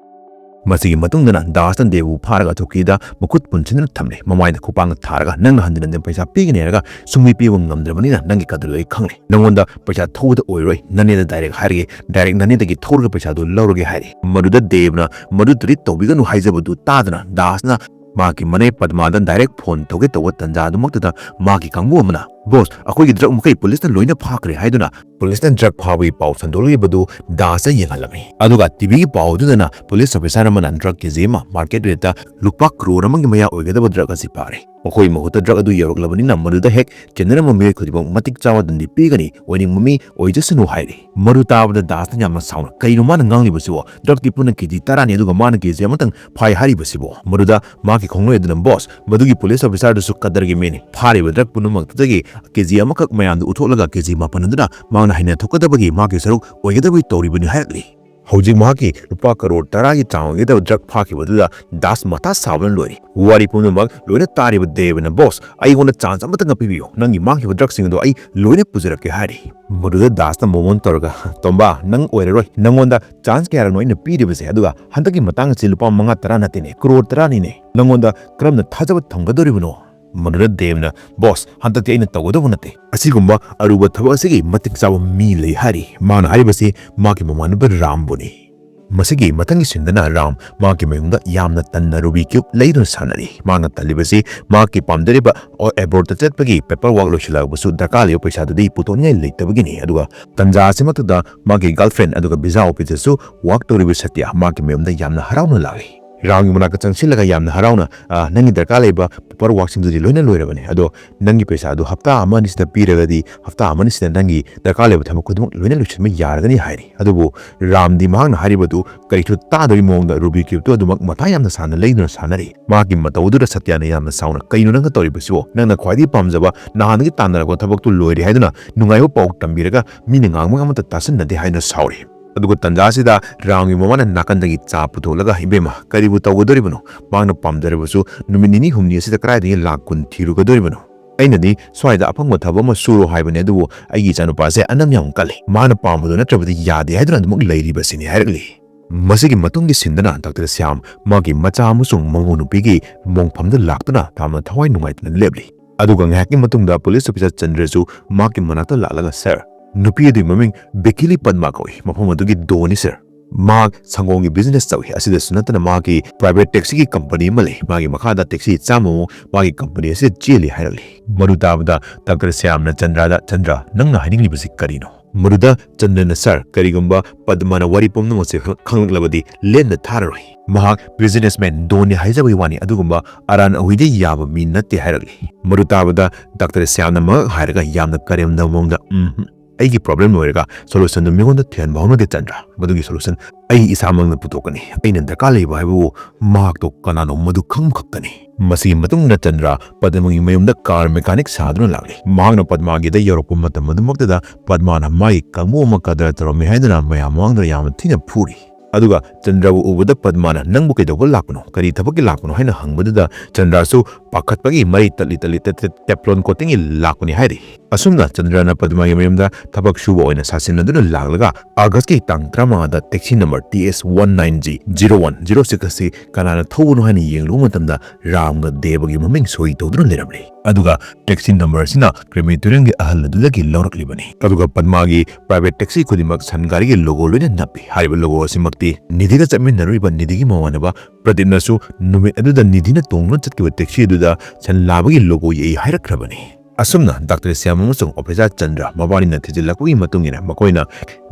ꯃꯁꯤꯒꯤ ꯃꯇꯨꯡꯗꯅ ꯗꯥꯁꯅ ꯗꯦꯕꯨ ꯐꯥꯔꯒ ꯆꯧꯀꯤꯗ ꯃꯈꯨꯠ ꯄꯨꯟꯁꯤꯟꯗꯨꯅ ꯊꯝꯂꯦ꯫ ꯃꯃꯥꯏꯗ ꯈꯨꯄꯥꯛꯅ ꯊꯥꯔꯒ, "ꯅꯪꯅ ꯍꯟꯖꯤꯟ ꯍꯟꯖꯤꯟ ꯄꯩꯁꯥ ꯄꯤꯒꯅꯤ ꯍꯥꯏꯔꯒ ꯁꯨꯡꯄꯤ ꯄꯤꯕ ꯉꯝꯗ꯭ꯔꯕꯅꯤꯅ ꯅꯪꯒꯤ ꯀꯗꯔꯗꯨ ꯑꯩ ꯈꯪꯂꯦ꯫ ꯅꯪꯉꯣꯟꯗ ꯄꯩꯁꯥ ꯊꯧꯕꯗ ꯑꯣꯏꯔꯣꯏ, ꯅꯅꯦꯗ ꯗꯥꯏꯔꯦꯛ ꯍꯥꯏꯔꯒꯦ, ꯗꯥꯏꯔꯦꯛ ꯅꯅꯦꯗꯒꯤ ꯊꯧꯔꯒ ꯄꯩꯁꯥꯗꯨ ꯂꯧꯔꯒꯦ" ꯍꯥꯏꯔꯦ꯫ ꯃꯗꯨꯗ ꯗꯦꯕꯅ ꯃꯗꯨ ꯇ꯭ꯔꯤꯠ ꯇꯧꯕꯤꯒꯅꯨ ꯍꯥꯏꯖꯕꯗꯨ ꯇꯥꯗꯅ ꯗꯥꯁꯅ ꯃꯍꯥꯛꯀꯤ ꯃꯅꯦ ꯄꯗꯃꯥꯗ ꯗꯥꯏꯔꯦꯛ ꯐꯣꯟ ꯇꯧꯒꯦ ꯇꯧꯕ ꯇꯟꯖꯥ ꯑꯗꯨꯃꯛꯇꯗ ꯃꯍꯥꯛꯀꯤ ꯀꯥꯡꯕꯨ ꯑꯃꯅ, "ꯕꯣꯁ, ꯑꯩꯈꯣꯏꯒꯤ ꯗ꯭ꯔꯒ ꯃꯈꯩ ꯄꯨꯂꯤꯁꯅ ꯂꯣꯏꯅ ꯐꯥꯈ꯭ꯔꯦ" ꯍꯥꯏꯗꯨꯅ ꯄꯨꯂꯤꯁꯅ ꯗ꯭ꯔꯒ ꯐꯥꯕꯒꯤ ꯄꯥꯎ ꯁꯟꯗꯣꯛꯂꯤꯕꯗꯨ ꯗꯥꯁꯇ ꯌꯦꯡꯍꯜꯂꯝꯃꯤ꯫ ꯑꯗꯨꯒ ꯇꯤꯚꯤꯒꯤ ꯄꯥꯎ ꯑꯗꯨꯗꯅ ꯄꯨꯂꯤꯁ ꯑꯣꯐꯤꯁꯥꯔ ꯑꯃꯅ ꯗ꯭ꯔꯒ ꯀꯦꯖꯤ ꯑꯃ ꯃꯥꯔꯀꯦꯠ ꯔꯦꯠꯇ ꯂꯨꯄꯥ ꯀ꯭ꯔꯣꯔ ꯑꯃꯒꯤ ꯃꯌꯥ ꯑꯣꯏꯒꯗꯕ ꯗ꯭ꯔꯒ ꯑꯁꯤ ꯐꯥꯔꯦ꯫ ꯃꯈꯣꯏ ꯃꯍꯨꯠꯇ ꯗ꯭ꯔꯒ ꯑꯗꯨ ꯌꯧꯔꯛꯂꯕꯅꯤꯅ ꯃꯗꯨꯗ ꯍꯦꯛ ꯆꯦꯟꯅꯔꯝꯕ ꯃꯤꯑꯣꯏ ꯈꯨꯗꯤꯡꯃꯛ ꯃꯇꯤꯛ ꯆꯥꯕ ꯗꯟꯗꯤ ꯄꯤꯒꯅꯤ, ꯑꯣꯏꯅꯤꯡꯕ ꯃꯤ ꯑꯣꯏꯖꯁꯅꯨ ꯍꯥꯏꯔꯤ꯫ ꯃꯗꯨ ꯇꯥꯕꯗ ꯗꯥꯁꯅ ꯌꯥꯝꯅ ꯁꯥꯎꯅ, "ꯀꯩꯅꯣ ꯃꯥꯅ ꯉꯥꯡꯂꯤꯕꯁꯤꯕꯣ? ꯗ꯭ꯔꯒꯇꯤ ꯄꯨꯟꯅ ꯀꯦꯖꯤ ꯇꯔꯥꯅꯤ, ꯑꯗꯨꯒ ꯃꯥꯅ ꯀꯦꯖꯤ ꯑꯃꯇꯪ ꯐꯥꯏ ꯍꯥꯏꯔꯤꯕꯁꯤꯕꯣ?" ꯃꯗꯨꯗ ꯃꯍꯥꯛꯀꯤ ꯈꯣꯡꯂꯣꯏ ꯑꯗꯨꯅ, "ꯕꯣꯁ, ꯃꯗꯨꯒꯤ ꯄꯨꯂꯤꯁ ꯑꯣꯐꯤꯁꯥꯔꯗꯨꯁꯨ ꯀꯗꯔꯒꯤ ꯃꯤꯅꯤ꯫ ꯐꯥꯔꯤꯕ ꯗ꯭ꯔꯒ ꯄꯨꯝꯅꯃꯛꯇꯨꯗꯒꯤ ꯀꯦꯖꯤ ꯑꯃꯈꯛ ꯃꯌꯥꯝꯗꯨ ꯎꯠꯊꯣꯛꯂꯒ ꯀꯦꯖꯤ ꯃꯥꯄꯟ ꯑꯗꯨꯅ ꯃꯍꯥꯛꯅ ꯍꯩꯅ ꯊꯣꯛꯀꯗꯕꯒꯤ ꯃꯍꯥꯛꯀꯤ ꯁꯔꯨꯛ ꯑꯣꯏꯒꯗꯕꯒꯤ ꯇꯧꯔꯤꯕꯅꯤ" ꯍꯥꯏꯔꯛꯂꯤ꯫ ꯍꯧꯖꯤꯛ ꯃꯍꯥꯛꯀꯤ ꯂꯨꯄꯥ ꯀꯔꯣꯔ ꯇꯔꯥꯒꯤ ꯆꯥꯡ ꯑꯣꯏꯒꯗꯕ ꯗ꯭ꯔꯒ ꯐꯥꯈꯤꯕꯗꯨꯗ ꯗꯥꯁ ꯃꯊꯥ ꯁꯥꯕꯅ ꯂꯣꯏꯔꯦ꯫ ꯋꯥꯔꯤ ꯄꯨꯝꯅꯃꯛ ꯂꯣꯏꯅ ꯇꯥꯔꯤꯕ ꯗꯦꯕꯅ, "ꯕꯣꯁ, ꯑꯩꯉꯣꯟꯗ ꯆꯥꯟꯁ ꯑꯃꯇꯪꯒ ꯄꯤꯕꯤꯌꯨ꯫ ꯅꯪꯒꯤ ꯃꯥꯡꯈꯤꯕ ꯗ꯭ꯔꯒꯁꯤꯡ ꯑꯗꯨ ꯑꯩ ꯂꯣꯏꯅ ꯄꯨꯖꯔꯛꯀꯦ" ꯍꯥꯏꯔꯤ꯫ ꯃꯗꯨꯗ ꯗꯥꯁꯅ ꯃꯣꯃꯣꯟ ꯇꯧꯔꯒ, "ꯇꯣꯝꯕꯥ, ꯅꯪ ꯑꯣꯏꯔꯔꯣꯏ꯫ ꯅꯪꯉꯣꯟꯗ ꯆꯥꯟꯁ ꯀꯌꯥꯔꯛꯅꯣ ꯑꯩꯅ ꯄꯤꯔꯤꯕꯁꯦ? ꯑꯗꯨꯒ ꯍꯟꯗꯛꯀꯤ ꯃꯇꯥꯡ ꯑꯁꯤ ꯂꯨꯄꯥ ꯃꯉꯥ ꯇꯔꯥ ꯅꯠꯇꯦꯅꯦ, ꯀ꯭ꯔꯣꯔ ꯇꯔꯥꯅꯤꯅꯦ꯫ ꯅꯪꯉꯣꯟꯗ ꯀꯔꯝꯅ ꯊꯥꯖꯕ ꯊꯝꯒꯗꯧꯔꯤꯕꯅꯣ?" ꯃꯗꯨꯗ ꯗꯦꯕꯅ, "ꯕꯣꯁ, ꯍꯟꯗꯛꯇꯤ ꯑꯩꯅ ꯇꯧꯒꯗꯧꯕ ꯅꯠꯇꯦ꯫ ꯑꯁꯤꯒꯨꯝꯕ ꯑꯔꯨꯕ ꯊꯕꯛ ꯑꯁꯤꯒꯤ ꯃꯇꯤꯛ ꯆꯥꯕ ꯃꯤ ꯂꯩ" ꯍꯥꯏꯔꯤ꯫ ꯃꯥꯅ ꯍꯥꯏꯔꯤꯕꯁꯤ ꯃꯍꯥꯛꯀꯤ ꯃꯃꯥꯟꯅꯕ ꯔꯥꯝꯕꯨꯅꯤ꯫ ꯃꯁꯤꯒꯤ ꯃꯊꯪꯒꯤ ꯁꯤꯟꯗꯅ ꯔꯥꯝ ꯃꯍꯥꯛꯀꯤ ꯃꯌꯨꯝꯗ ꯌꯥꯝꯅ ꯇꯟꯅ ꯔꯨꯕꯤ ꯀ꯭ꯌꯨꯕ ꯂꯩꯗꯨꯅ ꯁꯥꯟꯅꯔꯤ꯫ ꯃꯥꯅ ꯇꯜꯂꯤꯕꯁꯤ ꯃꯍꯥꯛꯀꯤ ꯄꯥꯝꯖꯔꯤꯕ ꯑꯦꯕꯣꯔꯠꯇ ꯆꯠꯄꯒꯤ ꯄꯦꯄꯔ ꯋꯥꯔꯛ ꯂꯣꯏꯁꯤꯜꯂꯛꯄꯁꯨ ꯗꯔꯀꯥꯔ ꯂꯩꯕ ꯄꯩꯁꯥꯗꯨꯗꯤ ꯄꯨꯊꯣꯛꯅꯤꯡꯉꯥꯏ ꯂꯩꯇꯕꯒꯤꯅꯤ꯫ ꯑꯗꯨꯒ ꯇꯟꯖꯥ ꯑꯁꯤꯃꯛꯇꯗ ꯃꯥꯒꯤ ꯒꯔꯜꯐ꯭ꯔꯦꯟ ꯑꯗꯨꯒ ꯚꯤꯖꯥ ꯑꯣꯐꯤꯁꯇꯁꯨ ꯋꯥꯔꯛ ꯇꯧꯔꯤꯕ ꯁꯇ꯭ꯌ ꯃꯍꯥꯛꯀꯤ ꯃꯌꯨꯝꯗ ꯌꯥꯝꯅ ꯍꯔꯥꯎꯅ ꯂꯥꯛꯂꯤ꯫ ꯔꯥꯝꯒꯤ ꯃꯅꯥꯛꯇ ꯆꯪꯁꯤꯜꯂꯒ ꯌꯥꯝꯅ ꯍꯔꯥꯎꯅ, "ꯑ, ꯅꯪꯒꯤ ꯗꯔꯀꯥꯔ ꯂꯩꯕ ꯄꯦꯄꯔ ꯋꯥꯔꯛꯁꯤꯡꯗꯨꯗꯤ ꯂꯣꯏꯅ ꯂꯣꯏꯔꯕꯅꯤ꯫ ꯑꯗꯣ ꯅꯪꯒꯤ ꯄꯩꯁꯥꯗꯨ ꯍꯞꯇꯥ ꯑꯃ ꯑꯅꯤꯁꯤꯗ ꯄꯤꯔꯒꯗꯤ ꯍꯞꯇꯥ ꯑꯃ ꯑꯅꯤꯁꯤꯗ ꯅꯪꯒꯤ ꯗꯔꯀꯥꯔ ꯂꯩꯕ ꯊꯕꯛ ꯈꯨꯗꯤꯡꯃꯛ ꯂꯣꯏꯅ ꯂꯣꯏꯁꯤꯟꯕ ꯌꯥꯔꯒꯅꯤ" ꯍꯥꯏꯔꯤ꯫ ꯑꯗꯨꯕꯨ ꯔꯥꯝꯗꯤ ꯃꯍꯥꯛꯅ ꯍꯥꯏꯔꯤꯕꯗꯨ ꯀꯔꯤꯁꯨ ꯇꯥꯗꯕꯒꯤ ꯃꯑꯣꯡꯗ ꯔꯨꯕꯤ ꯀ꯭ꯌꯨꯕꯇꯨ ꯑꯗꯨꯃꯛ ꯃꯊꯥ ꯌꯥꯝꯅ ꯁꯥꯅ ꯂꯩꯗꯨꯅ ꯁꯥꯟꯅꯔꯤ꯫ ꯃꯍꯥꯛꯀꯤ ꯃꯇꯧ ꯑꯗꯨꯗ ꯁꯇ꯭ꯌꯅ ꯌꯥꯝꯅ ꯁꯥꯎꯅ, "ꯀꯩꯅꯣ ꯅꯪꯅ ꯇꯧꯔꯤꯕꯁꯤꯕꯣ? ꯅꯪꯅ ꯈ꯭ꯋꯥꯏꯗꯒꯤ ꯄꯥꯝꯖꯕ, ꯅꯍꯥꯟꯗꯒꯤ ꯇꯥꯟꯅꯔꯛꯄ ꯊꯕꯛꯇꯨ ꯂꯣꯏꯔꯦ ꯍꯥꯏꯗꯨꯅ ꯅꯨꯡꯉꯥꯏꯕ ꯄꯥꯎ ꯇꯝꯕꯤꯔꯒ ꯃꯤꯅ ꯉꯥꯡꯕ ꯑꯃꯠꯇ ꯇꯥꯁꯤꯟꯅꯗꯦ" ꯍꯥꯏꯅ ꯁꯥꯎꯔꯤ꯫ ꯑꯗꯨꯒ ꯇꯟꯖꯥ ꯑꯁꯤꯗ ꯔꯥꯝꯒꯤ ꯃꯃꯥꯅ ꯅꯥꯀꯟꯗꯒꯤ ꯆꯥ ꯄꯨꯊꯣꯛꯂꯒ, "ꯏꯕꯦꯝꯃ, ꯀꯔꯤꯕꯨ ꯇꯧꯒꯗꯧꯔꯤꯕꯅꯣ? ꯃꯍꯥꯛꯅ ꯄꯥꯝꯖꯔꯕꯁꯨ ꯅꯨꯃꯤꯠ ꯅꯤꯅꯤ ꯍꯨꯝꯅꯤ ꯑꯁꯤꯗ ꯀꯗꯥꯏꯗꯒꯤ ꯂꯥꯛ ꯀꯨꯟ ꯊꯤꯔꯨꯒꯗꯧꯔꯤꯕꯅꯣ? ꯑꯩꯅꯗꯤ ꯁ꯭ꯋꯥꯏꯗ ꯑꯐꯪꯕ ꯊꯕꯛ ꯑꯃ ꯁꯨꯔꯣ ꯍꯥꯏꯕꯅꯤ, ꯑꯗꯨꯕꯨ ꯑꯩꯒꯤ ꯏꯆꯥꯅꯨꯄꯥꯁꯦ ꯑꯅꯝ ꯌꯥꯝ ꯀꯜꯂꯤ꯫ ꯃꯥꯅ ꯄꯥꯝꯕꯗꯨ ꯅꯠꯇ꯭ꯔꯕꯗꯤ ꯌꯥꯗꯦ ꯍꯥꯏꯗꯨꯅ ꯑꯗꯨꯃꯛ ꯂꯩꯔꯤꯕꯁꯤꯅꯤ" ꯍꯥꯏꯔꯛꯂꯤ꯫ ꯃꯁꯤꯒꯤ ꯃꯇꯨꯡꯒꯤ ꯁꯤꯟꯗꯅ ꯗꯥꯛꯇꯔ ꯁ꯭ꯌꯥꯝ ꯃꯥꯒꯤ ꯃꯆꯥ ꯑꯃꯁꯨꯡ ꯃꯃꯧ ꯅꯨꯄꯤꯒꯤ ꯃꯣꯡꯐꯝꯗ ꯂꯥꯛꯇꯨꯅ ꯌꯥꯝꯅ ꯊꯋꯥꯏ ꯅꯨꯡꯉꯥꯏꯇꯅ ꯂꯦꯞꯂꯤ꯫ ꯑꯗꯨꯒ ꯉꯥꯏꯍꯥꯛꯀꯤ ꯃꯇꯨꯡꯗ ꯄꯨꯂꯤꯁ ꯑꯣꯐꯤꯁꯥꯔ ꯆꯟꯗ꯭ꯔꯁꯨ ꯃꯍꯥꯛꯀꯤ ꯃꯅꯥꯛꯇ ꯂꯥꯛꯂꯒ, "ꯁꯥꯔ, ꯅꯨꯄꯤ ꯑꯗꯨꯒꯤ ꯃꯃꯤꯡ ꯕꯤꯀꯤꯂꯤ ꯄꯗꯃꯥ ꯀꯧꯏ, ꯃꯐꯝ ꯑꯗꯨꯒꯤ ꯗꯣꯟꯅꯤ, ꯁꯥꯔ꯫ ꯃꯍꯥꯛ ꯁꯪꯒꯣꯝꯒꯤ ꯕꯤꯖꯤꯅꯦꯁ ꯇꯧꯏ꯫ ꯑꯁꯤꯗꯁꯨ ꯅꯠꯇꯅ ꯃꯍꯥꯛꯀꯤ ꯄ꯭ꯔꯥꯏꯚꯦꯠ ꯇꯦꯛꯁꯤꯒꯤ ꯀꯝꯄꯅꯤ ꯑꯃ ꯂꯩ꯫ ꯃꯥꯒꯤ ꯃꯈꯥꯗ ꯇꯦꯛꯁꯤ ꯆꯥꯝꯃꯃꯨꯛ ꯃꯥꯒꯤ ꯀꯝꯄꯅꯤ ꯑꯁꯤꯗ ꯆꯦꯜꯂꯤ ꯍꯥꯏꯔꯛꯂꯤ꯫ ꯃꯗꯨ ꯇꯥꯕꯗ ꯗꯥꯛꯇꯔ ꯁ꯭ꯌꯥꯝꯅ ꯆꯟꯗ꯭ꯔꯗ, "ꯆꯟꯗ꯭ꯔ, ꯅꯪꯅ ꯍꯥꯏꯅꯤꯡꯂꯤꯕꯁꯤ ꯀꯔꯤꯅꯣ?" ꯃꯗꯨꯗ ꯆꯟꯗ꯭ꯔꯅ, "ꯁꯥꯔ, ꯀꯔꯤꯒꯨꯝꯕ ꯄꯗꯃꯥꯅ ꯋꯥꯔꯤ ꯄꯨꯝꯅꯃꯛꯁꯦ ꯈꯪ-, ꯈꯪꯂꯛꯂꯕꯗꯤ ꯂꯦꯟꯅ ꯊꯥꯔꯔꯣꯏ꯫ ꯃꯍꯥꯛ ꯕꯤꯖꯤꯅꯦꯁꯃꯦꯟ ꯗꯣꯟꯅꯤ ꯍꯥꯏꯖꯕꯒꯤ ꯋꯥꯅꯤ, ꯑꯗꯨꯒꯨꯝꯕ ꯑꯔꯥꯟ ꯑꯍꯨꯏꯗ ꯌꯥꯕ ꯃꯤ ꯅꯠꯇꯦ" ꯍꯥꯏꯔꯛꯂꯤ꯫ ꯃꯗꯨ ꯇꯥꯕꯗ ꯗꯥꯛꯇꯔ ꯁ꯭ꯌꯥꯝꯅ ꯃꯉꯛ ꯍꯥꯏꯔꯒ ꯌꯥꯝꯅ ꯀꯔꯦꯝꯅꯕ ꯃꯑꯣꯡꯗ, "ꯎꯝ, ꯑꯩꯒꯤ ꯄ꯭ꯔꯣꯕ꯭ꯂꯦꯝ ꯂꯣꯏꯔꯒ ꯁꯣꯂꯨꯁꯟꯗꯨ ꯃꯤꯉꯣꯟꯗ ꯊꯤꯍꯟꯕ ꯍꯧꯅꯗꯦ ꯆꯟꯗ꯭ꯔ꯫ ꯃꯗꯨꯒꯤ ꯁꯣꯂꯨꯁꯟ ꯑꯩ ꯏꯁꯥꯃꯛꯅ ꯄꯨꯊꯣꯛꯀꯅꯤ꯫ ꯑꯩꯅ ꯗꯔꯀꯥꯔ ꯂꯩꯕ ꯍꯥꯏꯕꯕꯨ ꯃꯍꯥꯛꯇꯣ ꯀꯅꯥꯅꯣ ꯃꯗꯨ ꯈꯪꯕ ꯈꯛꯇꯅꯤ"꯫ ꯃꯁꯤꯒꯤ ꯃꯇꯨꯡꯗ ꯆꯟꯗ꯭ꯔ ꯄꯗꯃꯒꯤ ꯃꯌꯨꯝꯗ ꯀꯥꯔ ꯃꯦꯀꯥꯅꯤꯛ ꯁꯥꯗꯨꯅ ꯂꯥꯛꯂꯤ꯫ ꯃꯍꯥꯛꯅ ꯄꯗꯃꯥꯒꯤꯗ ꯌꯧꯔꯛꯄ ꯃꯇꯝ ꯑꯗꯨꯃꯛꯇꯗ ꯄꯗꯃꯥꯅ ꯃꯥꯒꯤ ꯀꯥꯡꯕꯨ ꯑꯃ ꯀꯗꯔ ꯇꯧꯔꯝꯃꯤ ꯍꯥꯏꯗꯨꯅ ꯃꯌꯥꯝ ꯃꯃꯥꯡꯗ ꯌꯥꯝꯅ ꯊꯤꯅ ꯐꯨꯔꯤ꯫ ꯑꯗꯨꯒ ꯆꯟꯗ꯭ꯔꯕꯨ ꯎꯕꯗ ꯄꯗꯃꯥꯅ, "ꯅꯪꯕꯨ ꯀꯩꯗꯧꯕ ꯂꯥꯛꯄꯅꯣ? ꯀꯔꯤ ꯊꯕꯛꯀꯤ ꯂꯥꯛꯄꯅꯣ?" ꯍꯥꯏꯅ ꯍꯪꯕꯗꯨꯗ ꯆꯟꯗ꯭ꯔꯁꯨ ꯄꯥꯈꯠꯄꯒꯤ ꯃꯔꯩ ꯇꯠꯂꯤ ꯇꯠꯂꯤ ꯇꯠ ꯇꯠ ꯇꯦꯐ꯭ꯂꯣꯟ ꯀꯣꯇꯤꯡꯒꯤ ꯂꯥꯛꯄꯅꯤ ꯍꯥꯏꯔꯤ꯫ ꯑꯁꯨꯝꯅ ꯆꯟꯗ꯭ꯔꯅ ꯄꯗꯃꯥꯒꯤ ꯃꯌꯨꯝꯗ ꯊꯕꯛ ꯁꯨꯕ ꯑꯣꯏꯅ ꯁꯥꯁꯤꯟꯅꯗꯨꯅ ꯂꯥꯛꯂꯒ ꯑꯥꯒꯁꯀꯤ ꯇꯥꯡ ꯇꯔꯥꯃꯉꯥꯗ taxi number T S one nine G zero one zero six ꯑꯁꯤ ꯀꯅꯥꯅ ꯊꯧꯕꯅꯣ ꯍꯥꯏꯅ ꯌꯦꯡꯂꯨꯕ ꯃꯇꯝꯗ ꯔꯥꯝꯒ ꯗꯦꯕꯒꯤ ꯃꯃꯤꯡ ꯁꯣꯏ ꯇꯧꯗꯨꯅ ꯂꯩꯔꯝꯂꯤ꯫ ꯑꯗꯨꯒ ꯇꯦꯛꯁꯤ ꯅꯝꯕꯔ ꯑꯁꯤꯅ ꯀ꯭ꯔꯦꯃꯦꯇꯣꯔꯤꯌꯝꯒꯤ ꯑꯍꯜ ꯑꯗꯨꯗꯒꯤ ꯂꯧꯔꯛꯂꯤꯕꯅꯤ꯫ ꯑꯗꯨꯒ ꯄꯗꯃꯥꯒꯤ ꯄ꯭ꯔꯥꯏꯚꯦꯠ ꯇꯦꯛꯁꯤ ꯈꯨꯗꯤꯡꯃꯛ ꯁꯟ ꯒꯥꯔꯤꯒꯤ ꯂꯣꯒꯣ ꯂꯣꯏꯅ ꯅꯞꯄꯤ꯫ ꯍꯥꯏꯔꯤꯕ ꯂꯣꯒꯣ ꯑꯁꯤꯃꯛꯇꯤ ꯅꯤꯙꯤꯒ ꯆꯠꯃꯤꯟꯅꯔꯨꯔꯤꯕ ꯅꯤꯙꯤꯒꯤ ꯃꯃꯥꯟꯅꯕ ꯄ꯭ꯔꯗꯤꯞꯅꯁꯨ ꯅꯨꯃꯤꯠ ꯑꯗꯨꯗ ꯅꯤꯙꯤꯅ ꯇꯣꯡꯗꯨꯅ ꯆꯠꯈꯤꯕ ꯇꯦꯛꯁꯤ ꯑꯗꯨꯗ ꯁꯟ ꯂꯥꯕꯒꯤ ꯂꯣꯒꯣ ꯌꯦꯛꯏ ꯍꯥꯏꯔꯛꯈ꯭ꯔꯕꯅꯤ꯫ ꯑꯁꯨꯝꯅ ꯗꯥꯛꯇꯔ ꯁ꯭ꯌꯥꯝ ꯑꯃꯁꯨꯡ ꯑꯣꯐꯤꯁꯥꯔ ꯆꯟꯗ꯭ꯔ ꯃꯕꯥꯅꯤꯅ ꯊꯤꯖꯤꯜꯂꯛꯄꯒꯤ ꯃꯇꯨꯡ ꯏꯟꯅ ꯃꯈꯣꯏꯅ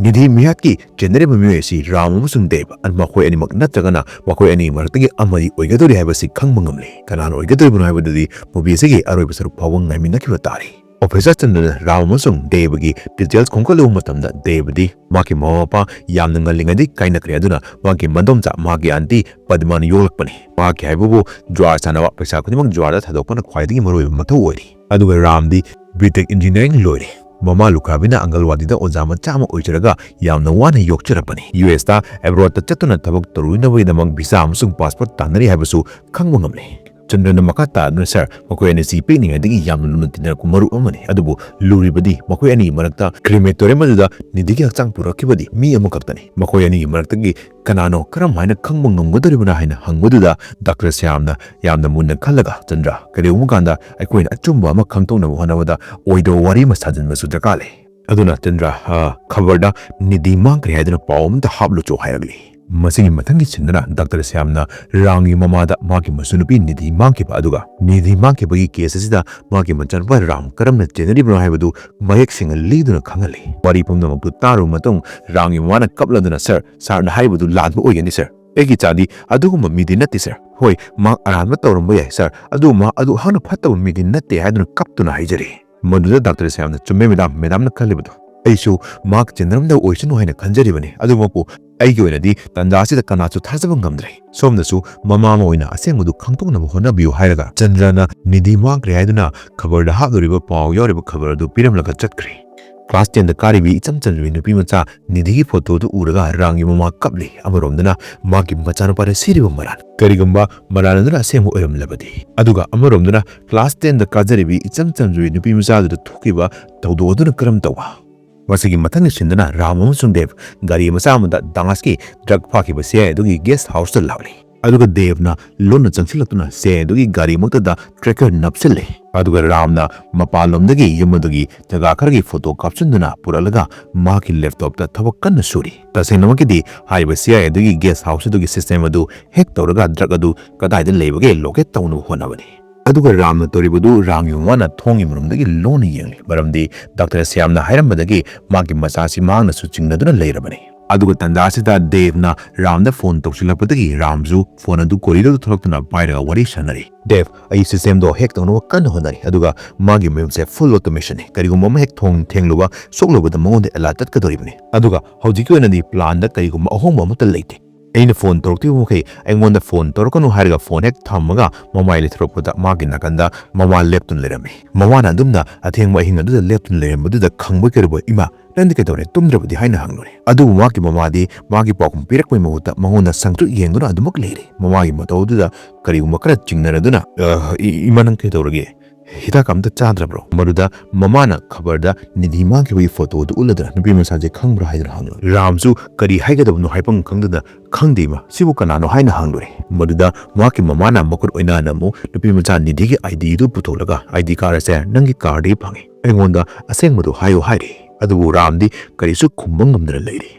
ꯅꯤꯙꯤ ꯃꯤꯍꯥꯠꯀꯤ ꯆꯦꯟꯅꯔꯤꯕ ꯃꯤꯑꯣꯏ ꯑꯁꯤ ꯔꯥꯝ ꯑꯃꯁꯨꯡ ꯗꯦꯕ, ꯃꯈꯣꯏ ꯑꯅꯤꯃꯛ ꯅꯠꯇ꯭ꯔꯒꯅ ꯃꯈꯣꯏ ꯑꯅꯤꯒꯤ ꯃꯔꯛꯇꯒꯤ ꯑꯃꯗꯤ ꯑꯣꯏꯒꯗꯧꯔꯤ ꯍꯥꯏꯕꯁꯤ ꯈꯪꯕ ꯉꯝꯂꯦ꯫ ꯀꯅꯥꯅ ꯑꯣꯏꯒꯗꯧꯔꯤꯕꯅꯣ ꯍꯥꯏꯕꯗꯨꯗꯤ movie ꯑꯁꯤꯒꯤ ꯑꯔꯣꯏꯕ ꯁꯔꯨꯛ ꯐꯥꯎꯕ ꯉꯥꯏꯃꯤꯟꯅꯈꯤꯕ ꯇꯥꯔꯦ꯫ ꯑꯣꯐꯤꯁꯥꯔ ꯆꯟꯗ꯭ꯔꯅ ꯔꯥꯝ ꯑꯃꯁꯨꯡ ꯗꯦꯕꯒꯤ details ꯈꯣꯝꯒꯠꯂꯨꯕ ꯃꯇꯝꯗ ꯗꯦꯕꯗꯤ ꯃꯍꯥꯛꯀꯤ ꯃꯃꯥ ꯃꯄꯥ ꯌꯥꯝꯅ ꯉꯜꯂꯤꯉꯩꯗꯒꯤ ꯀꯥꯏꯅꯈ꯭ꯔꯦ, ꯑꯗꯨꯅ ꯃꯍꯥꯛꯀꯤ ꯃꯗꯣꯝꯆꯥ ꯃꯍꯥꯛꯀꯤ aunty ꯄꯗꯃꯥꯅ ꯌꯣꯛꯂꯛꯄꯅꯤ꯫ ꯃꯍꯥꯛꯀꯤ ꯍꯥꯏꯕꯕꯨ ꯖꯨꯋꯥꯔ ꯁꯥꯟꯅꯕ, ꯄꯩꯁꯥ ꯈꯨꯗꯤꯡꯃꯛ ꯖꯨꯋꯥꯔꯗ ꯊꯥꯗꯣꯛꯄꯅ ꯈ꯭ꯋꯥꯏꯗꯒꯤ ꯃꯔꯨꯑꯣꯏꯕ ꯃꯊꯧ ꯑꯣꯏꯔꯤ꯫ ꯑꯗꯨꯒ ꯔꯥꯝꯗꯤ B.Tech engineering ꯂꯣꯏꯔꯦ꯫ ꯃꯃꯥ ꯂꯨꯈ꯭ꯔꯥꯕꯤꯅ ꯑꯪꯒꯜꯋꯥꯗꯤꯗ ꯑꯣꯖꯥ ꯃꯆꯥ ꯑꯃ ꯑꯣꯏꯖꯔꯒ ꯌꯥꯝꯅ ꯋꯥꯅ ꯌꯣꯛꯆꯔꯛꯄꯅꯤ꯫ U S ꯇ, abroad ꯇ ꯆꯠꯇꯨꯅ ꯊꯕꯛ ꯇꯧꯔꯨꯅꯕꯒꯤꯗꯃꯛ visa ꯑꯃꯁꯨꯡ passport ꯇꯥꯟꯅꯔꯤ ꯍꯥꯏꯕꯁꯨ ꯈꯪꯕ ꯉꯝꯂꯦ꯫ ꯆꯟꯗ꯭ꯔꯅ ꯃꯈꯥ ꯇꯥꯗꯨꯅ, "ꯁꯥꯔ, ꯃꯈꯣꯏ ꯑꯅꯤꯁꯤ ꯄꯤꯛꯂꯤꯉꯩꯗꯒꯤ ꯌꯥꯝꯅ ꯂꯨꯅ ꯇꯤꯟꯅꯔꯛꯄ ꯃꯔꯨꯞ ꯑꯃꯅꯤ, ꯑꯗꯨꯕꯨ ꯂꯨꯔꯤꯕꯗꯤ ꯃꯈꯣꯏ ꯑꯅꯤꯒꯤ ꯃꯔꯛꯇ ꯀ꯭ꯔꯤꯃꯦꯇꯣꯔꯤꯌꯝ ꯑꯗꯨꯗ ꯅꯤꯙꯤꯒꯤ ꯍꯛꯆꯥꯡ ꯄꯨꯔꯛꯈꯤꯕꯗꯤ ꯃꯤ ꯑꯃꯈꯛꯇꯅꯤ꯫ ꯃꯈꯣꯏ ꯑꯅꯤꯒꯤ ꯃꯔꯛꯇꯒꯤ ꯀꯅꯥꯅꯣ ꯀꯔꯝ ꯍꯥꯏꯅ ꯈꯪꯕ ꯉꯝꯒꯗꯧꯔꯤꯕꯅꯣ?" ꯍꯥꯏꯅ ꯍꯪꯕꯗꯨꯗ ꯗꯥꯛꯇꯔ ꯁ꯭ꯌꯥꯝꯅ ꯌꯥꯝꯅ ꯃꯨꯟꯅ ꯈꯜꯂꯒ, "ꯆꯟꯗ꯭ꯔ, ꯀꯔꯤꯒꯨꯝꯕ ꯀꯥꯟꯗ ꯑꯩꯈꯣꯏꯅ ꯑꯆꯨꯝꯕ ꯑꯃ ꯈꯪꯗꯣꯛꯅꯕ ꯍꯣꯠꯅꯕꯗ ꯑꯣꯏꯗꯕ ꯋꯥꯔꯤ ꯑꯃ ꯁꯥꯖꯤꯟꯕꯁꯨ ꯗꯔꯀꯥꯔ ꯂꯩ꯫ ꯑꯗꯨꯅ ꯆꯟꯗ꯭ꯔ, ꯑ, ꯈꯕꯔꯗ "ꯅꯤꯙꯤ ꯃꯥꯡꯈ꯭ꯔꯦ" ꯍꯥꯏꯗꯨꯅ ꯄꯥꯎ ꯑꯃꯇ ꯍꯥꯞꯂꯨꯆꯣ ꯍꯥꯏꯔꯛꯂꯤ꯫ ꯃꯁꯤꯒꯤ ꯃꯊꯪꯒꯤ ꯁꯤꯟꯗꯅ ꯗꯥꯛꯇꯔ ꯁ꯭ꯌꯥꯝꯅ ꯔꯥꯝꯒꯤ ꯃꯃꯥꯗ ꯃꯥꯒꯤ ꯃꯁꯨꯅꯨꯄꯤ ꯅꯤꯙꯤ ꯃꯥꯡꯈꯤꯕ ꯑꯗꯨꯒ ꯅꯤꯙꯤ ꯃꯥꯡꯈꯤꯕꯒꯤ ꯀꯦꯁ ꯑꯁꯤꯗ ꯃꯥꯒꯤ ꯃꯆꯥꯅꯨꯄꯥ ꯔꯥꯝ ꯀꯔꯝꯅ ꯆꯦꯟꯅꯔꯤꯕꯅꯣ ꯍꯥꯏꯕꯗꯨ ꯃꯌꯦꯛ ꯁꯦꯡꯅ ꯂꯤꯗꯨꯅ ꯈꯪꯍꯜꯂꯤ꯫ ꯋꯥꯔꯤ ꯄꯨꯝꯅꯃꯛꯇꯨ ꯇꯥꯔꯨꯕ ꯃꯇꯨꯡ ꯔꯥꯝꯒꯤ ꯃꯃꯥꯅ ꯀꯞꯂꯗꯨꯅ, "ꯁꯔ, ꯁꯥꯔꯅ ꯍꯥꯏꯔꯤꯕꯗꯨ ꯂꯥꯟꯕ ꯑꯣꯏꯒꯅꯤ ꯁꯔ꯫ ꯑꯩꯒꯤ ꯏꯆꯥꯗꯤ ꯑꯗꯨꯒꯨꯝꯕ ꯃꯤꯗꯤ ꯅꯠꯇꯦ ꯁꯔ꯫ ꯍꯣꯏ, ꯃꯍꯥꯛ ꯑꯔꯥꯟꯕ ꯇꯧꯔꯝꯕ ꯌꯥꯏ ꯁꯔ, ꯑꯗꯨꯕꯨ ꯃꯍꯥꯛ ꯑꯗꯨ ꯍꯛꯅ ꯐꯠꯇꯕ ꯃꯤꯗꯤ ꯅꯠꯇꯦ" ꯍꯥꯏꯗꯨꯅ ꯀꯞꯇꯨꯅ ꯍꯥꯏꯖꯔꯤ꯫ ꯃꯗꯨꯗ ꯗꯥꯛꯇꯔ ꯁ꯭ꯌꯥꯝꯅ, "ꯆꯨꯝꯃꯦ ꯃꯦꯗꯥꯝ, ꯃꯦꯗꯥꯝꯅ ꯈꯜꯂꯤꯕꯗꯣ ꯑꯩꯁꯨ ꯃꯍꯥꯛ ꯆꯦꯟꯅꯔꯝꯗꯕ ꯑꯣꯏꯁꯅꯨ ꯍꯥꯏꯅ ꯈꯟꯖꯔꯤꯕꯅꯤ꯫ ꯑꯗꯨꯃꯛꯄꯨ ꯑꯩꯒꯤ ꯑꯣꯏꯅꯗꯤ ꯇꯥꯟꯖꯥ ꯑꯁꯤꯗ ꯀꯅꯥꯁꯨ ꯊꯥꯖꯕ ꯉꯝꯗ꯭ꯔꯦ꯫ ꯁꯣꯝꯗꯁꯨ ꯃꯃꯥ ꯑꯃ ꯑꯣꯏꯅ ꯑꯁꯦꯡꯕꯗꯨ ꯈꯪꯗꯣꯛꯅꯕ ꯍꯣꯠꯅꯕꯤꯌꯨ" ꯍꯥꯏꯔꯒ ꯆꯟꯗ꯭ꯔꯅ ꯅꯤꯙꯤ ꯃꯥꯡꯈ꯭ꯔꯦ ꯍꯥꯏꯗꯨꯅ ꯈꯕꯔꯗ ꯍꯥꯞꯂꯨꯔꯤꯕ ꯄꯥꯎ ꯌꯥꯎꯔꯤꯕ ꯈꯕꯔ ꯑꯗꯨ ꯄꯤꯔꯝꯂꯒ ꯆꯠꯈ꯭ꯔꯦ꯫ ꯀ꯭ꯂꯥꯁ ꯇꯦꯟꯗ ꯀꯥꯔꯤꯕꯤ ꯏꯆꯝ ꯆꯝꯖꯕꯤ ꯅꯨꯄꯤ ꯃꯆꯥ ꯅꯤꯙꯤꯒꯤ ꯐꯣꯇꯣꯗꯨ ꯎꯔꯒ ꯔꯥꯝꯒꯤ ꯃꯃꯥ ꯀꯞꯂꯤ꯫ ꯑꯃꯔꯣꯝꯗꯅ ꯃꯥꯒꯤ ꯃꯆꯥꯅꯨꯄꯥꯗ ꯁꯤꯔꯤꯕ ꯃꯔꯥꯜ, ꯀꯔꯤꯒꯨꯝꯕ ꯃꯔꯥꯜ ꯑꯗꯨꯅ ꯑꯁꯦꯡꯕ ꯑꯣꯏꯔꯝꯂꯕꯗꯤ? ꯑꯗꯨꯒ ꯑꯃꯔꯣꯝꯗꯅ ꯀ꯭ꯂꯥꯁ ꯇꯦꯟꯗ ꯀꯥꯖꯔꯤꯕꯤ ꯏꯆꯝ ꯆꯝꯖꯕꯤ ꯅꯨꯄꯤ ꯃꯆꯥꯗꯨꯗ ꯊꯣꯛꯈꯤꯕ ꯊꯧꯗꯣꯛ ꯑꯗꯨꯅ ꯀꯔꯝ ꯇꯧꯕ? ꯃꯁꯤꯒꯤ ꯃꯊꯪꯒꯤ ꯁꯤꯟꯗꯅ ꯔꯥꯝ ꯑꯃꯁꯨꯡ ꯗꯦꯕ ꯒꯥꯔꯤ ꯃꯆꯥ ꯑꯃꯗ ꯗꯥꯟꯁꯀꯤ ꯗ꯭ꯔꯒ ꯐꯥꯈꯤꯕ ꯁꯤ ꯑꯥꯏ ꯑꯦ ꯑꯗꯨꯒꯤ ꯒꯦꯁ ꯍꯥꯎꯁꯇ ꯂꯥꯛꯂꯤ꯫ ꯑꯗꯨꯒ ꯗꯦꯕꯅ ꯂꯣꯟꯅ ꯆꯪꯁꯤꯜꯂꯛꯇꯨꯅ ꯁꯤ ꯑꯥꯏ ꯑꯦ ꯑꯗꯨꯒꯤ ꯒꯥꯔꯤꯃꯛꯇꯗ ꯇ꯭ꯔꯦꯀꯔ ꯅꯞꯁꯤꯜꯂꯤ꯫ ꯑꯗꯨꯒ ꯔꯥꯝꯅ ꯃꯄꯥꯟꯂꯣꯝꯗꯒꯤ ꯌꯨꯝ ꯑꯗꯨꯒꯤ ꯖꯒꯥ ꯈꯔꯒꯤ ꯐꯣꯇꯣ ꯀꯥꯞꯁꯤꯟꯗꯨꯅ ꯄꯨꯔꯛꯂꯒ ꯃꯍꯥꯛꯀꯤ ꯂꯦꯞꯇꯣꯞꯇ ꯊꯕꯛ ꯀꯟꯅ ꯁꯨꯔꯤ꯫ ꯇꯁꯦꯡꯅꯃꯛꯀꯤꯗꯤ ꯍꯥꯏꯔꯤꯕ ꯁꯤ ꯑꯥꯏ ꯑꯦ ꯑꯗꯨꯒꯤ ꯒꯦꯁ ꯍꯥꯎꯁ ꯑꯗꯨꯒꯤ ꯁꯤꯁꯇꯦꯝ ꯑꯗꯨ ꯍꯦꯛ ꯇꯧꯔꯒ ꯗ꯭ꯔꯒ ꯑꯗꯨ ꯀꯗꯥꯏꯗ ꯂꯩꯕꯒꯦ ꯂꯣꯀꯦꯠ ꯇꯧꯅꯕ ꯍꯣꯠꯅꯕꯅꯤ꯫ ꯑꯗꯨꯒ ꯔꯥꯝꯅ ꯇꯧꯔꯤꯕꯗꯨ ꯔꯥꯝꯒꯤ ꯃꯃꯥꯅ ꯊꯣꯡꯒꯤ ꯃꯔꯨꯝꯗꯒꯤ ꯂꯣꯟꯅ ꯌꯦꯡꯂꯤ, ꯃꯔꯝꯗꯤ ꯗꯥꯛꯇꯔ ꯁ꯭ꯌꯥꯝꯅ ꯍꯥꯏꯔꯝꯕꯗꯒꯤ ꯃꯥꯒꯤ ꯃꯆꯥꯁꯤ ꯃꯍꯥꯛꯅꯁꯨ ꯆꯤꯡꯅꯗꯨꯅ ꯂꯩꯔꯕꯅꯤ꯫ ꯑꯗꯨꯒ ꯇꯥꯟꯖꯥ ꯑꯁꯤꯗ ꯗꯦꯕꯅ ꯔꯥꯝꯗ ꯐꯣꯟ ꯇꯧꯁꯤꯜꯂꯛꯄꯗꯒꯤ ꯔꯥꯝꯁꯨ ꯐꯣꯟ ꯑꯗꯨ ꯀꯣꯔꯤꯗꯣꯔꯗ ꯊꯣꯛꯂꯛꯇꯨꯅ ꯄꯥꯏꯔꯒ ꯋꯥꯔꯤ ꯁꯥꯟꯅꯔꯤ꯫ "ꯗꯦꯕ, ꯑꯩ ꯁꯤꯁꯇꯦꯝꯗꯣ ꯍꯦꯛ ꯇꯧꯅꯕ ꯀꯟꯅ ꯍꯣꯠꯅꯔꯤ, ꯑꯗꯨꯒ ꯃꯥꯒꯤ ꯃꯌꯨꯝꯁꯦ ꯐꯨꯜ ꯑꯣꯇꯣꯃꯦꯁꯟꯅꯤ꯫ ꯀꯔꯤꯒꯨꯝꯕ ꯑꯃ ꯍꯦꯛ ꯊꯣꯡ ꯊꯦꯡꯂꯨꯕ, ꯁꯣꯛꯂꯨꯕꯗ ꯃꯉꯣꯟꯗ ꯑꯦꯂꯔꯠ ꯇꯠꯀꯗꯧꯔꯤꯕꯅꯤ꯫ ꯑꯗꯨꯒ ꯍꯧꯖꯤꯛꯀꯤ ꯑꯣꯏꯅꯗꯤ ꯄ꯭ꯂꯥꯟꯗ ꯀꯔꯤꯒꯨꯝꯕ ꯑꯍꯣꯡꯕ ꯑꯃꯠꯇ ꯂꯩꯇꯦ꯫ ꯑꯩꯅ ꯐꯣꯟ ꯇꯧꯔꯛꯇ꯭ꯔꯤꯕ ꯃꯈꯩ ꯑꯩꯉꯣꯟꯗ ꯐꯣꯟ ꯇꯧꯔꯛꯀꯅꯨ" ꯍꯥꯏꯔꯒ ꯐꯣꯟ ꯍꯦꯛ ꯊꯝꯃꯒ ꯃꯃꯥꯏ ꯂꯩꯊꯣꯔꯛꯄꯗ ꯃꯥꯒꯤ ꯅꯥꯀꯟꯗ ꯃꯃꯥ ꯂꯦꯞꯇꯨꯅ ꯂꯩꯔꯝꯃꯤ꯫ ꯃꯃꯥꯅ ꯑꯗꯨꯝꯅ ꯑꯊꯦꯡꯕ ꯑꯍꯤꯡ ꯑꯗꯨꯗ ꯂꯦꯞꯇꯨꯅ ꯂꯩꯔꯝꯕꯗꯨꯗ ꯈꯪꯕꯣꯏ ꯀꯩꯗꯧꯕꯣꯏ, "ꯏꯃꯥ, ꯅꯪꯗꯤ ꯀꯩꯗꯧꯔꯦ? ꯇꯨꯝꯗ꯭ꯔꯕꯗꯤ?" ꯍꯥꯏꯅ ꯍꯪꯂꯨꯔꯦ꯫ ꯑꯗꯨꯕꯨ ꯃꯍꯥꯛꯀꯤ ꯃꯃꯥꯗꯤ ꯃꯥꯒꯤ ꯄꯥꯎꯈꯨꯝ ꯄꯤꯔꯛꯄꯒꯤ ꯃꯍꯨꯠꯇ ꯃꯉꯣꯟꯗ ꯁꯪꯇ꯭ꯔꯤꯛ ꯌꯦꯡꯗꯨꯅ ꯑꯗꯨꯃꯛ ꯂꯩꯔꯤ꯫ ꯃꯃꯥꯒꯤ ꯃꯇꯧ ꯑꯗꯨꯗ ꯀꯔꯤꯒꯨꯝꯕ ꯈꯔ ꯆꯤꯡꯅꯔꯗꯨꯅ, "ꯑ, ꯏ-, ꯏꯃꯥ, ꯅꯪ ꯀꯩꯗꯧꯔꯒꯦ? ꯍꯤꯗꯥꯛ ꯑꯝꯇ ꯆꯥꯗ꯭ꯔꯕ꯭ꯔꯣ?" ꯃꯗꯨꯗ ꯃꯃꯥꯅ ꯈꯕꯔꯗ ꯅꯤꯙꯤ ꯃꯥꯡꯈꯤꯕꯒꯤ ꯐꯣꯇꯣ ꯑꯗꯨ ꯎꯠꯂꯗꯨꯅ, "ꯅꯨꯄꯤ ꯃꯆꯥꯁꯦ ꯈꯪꯕ꯭ꯔꯥ?" ꯍꯥꯏꯗꯨꯅ ꯍꯪꯂꯨꯔꯦ꯫ ꯔꯥꯝꯁꯨ ꯀꯔꯤ ꯍꯥꯏꯒꯗꯕꯅꯣ ꯍꯥꯏꯐꯝ ꯈꯪꯗꯅ, "ꯈꯪꯗꯦ ꯏꯃꯥ, ꯁꯤꯕꯨ ꯀꯅꯥꯅꯣ?" ꯍꯥꯏꯅ ꯍꯪꯂꯨꯔꯦ꯫ ꯃꯗꯨꯗ ꯃꯍꯥꯛꯀꯤ ꯃꯃꯥꯅ ꯃꯈꯨꯠ ꯑꯣꯏꯅꯅ ꯑꯃꯨꯛ ꯅꯨꯄꯤ ꯃꯆꯥ ꯅꯤꯙꯤꯒꯤ ꯑꯥꯏ ꯗꯤ ꯑꯗꯨ ꯄꯨꯊꯣꯛꯂꯒ, "ꯑꯥꯏ ꯗꯤ ꯀꯥꯔꯗ ꯑꯁꯦ ꯅꯪꯒꯤ ꯀꯥꯔꯗꯒꯤ ꯐꯪꯉꯤ꯫ ꯑꯩꯉꯣꯟꯗ ꯑꯁꯦꯡꯕꯗꯨ ꯍꯥꯏꯌꯨ" ꯍꯥꯏꯔꯤ꯫ ꯑꯗꯨꯕꯨ ꯔꯥꯝꯗꯤ ꯀꯔꯤꯁꯨ ꯈꯨꯝꯕ ꯉꯝꯗꯅ ꯂꯩꯔꯤ꯫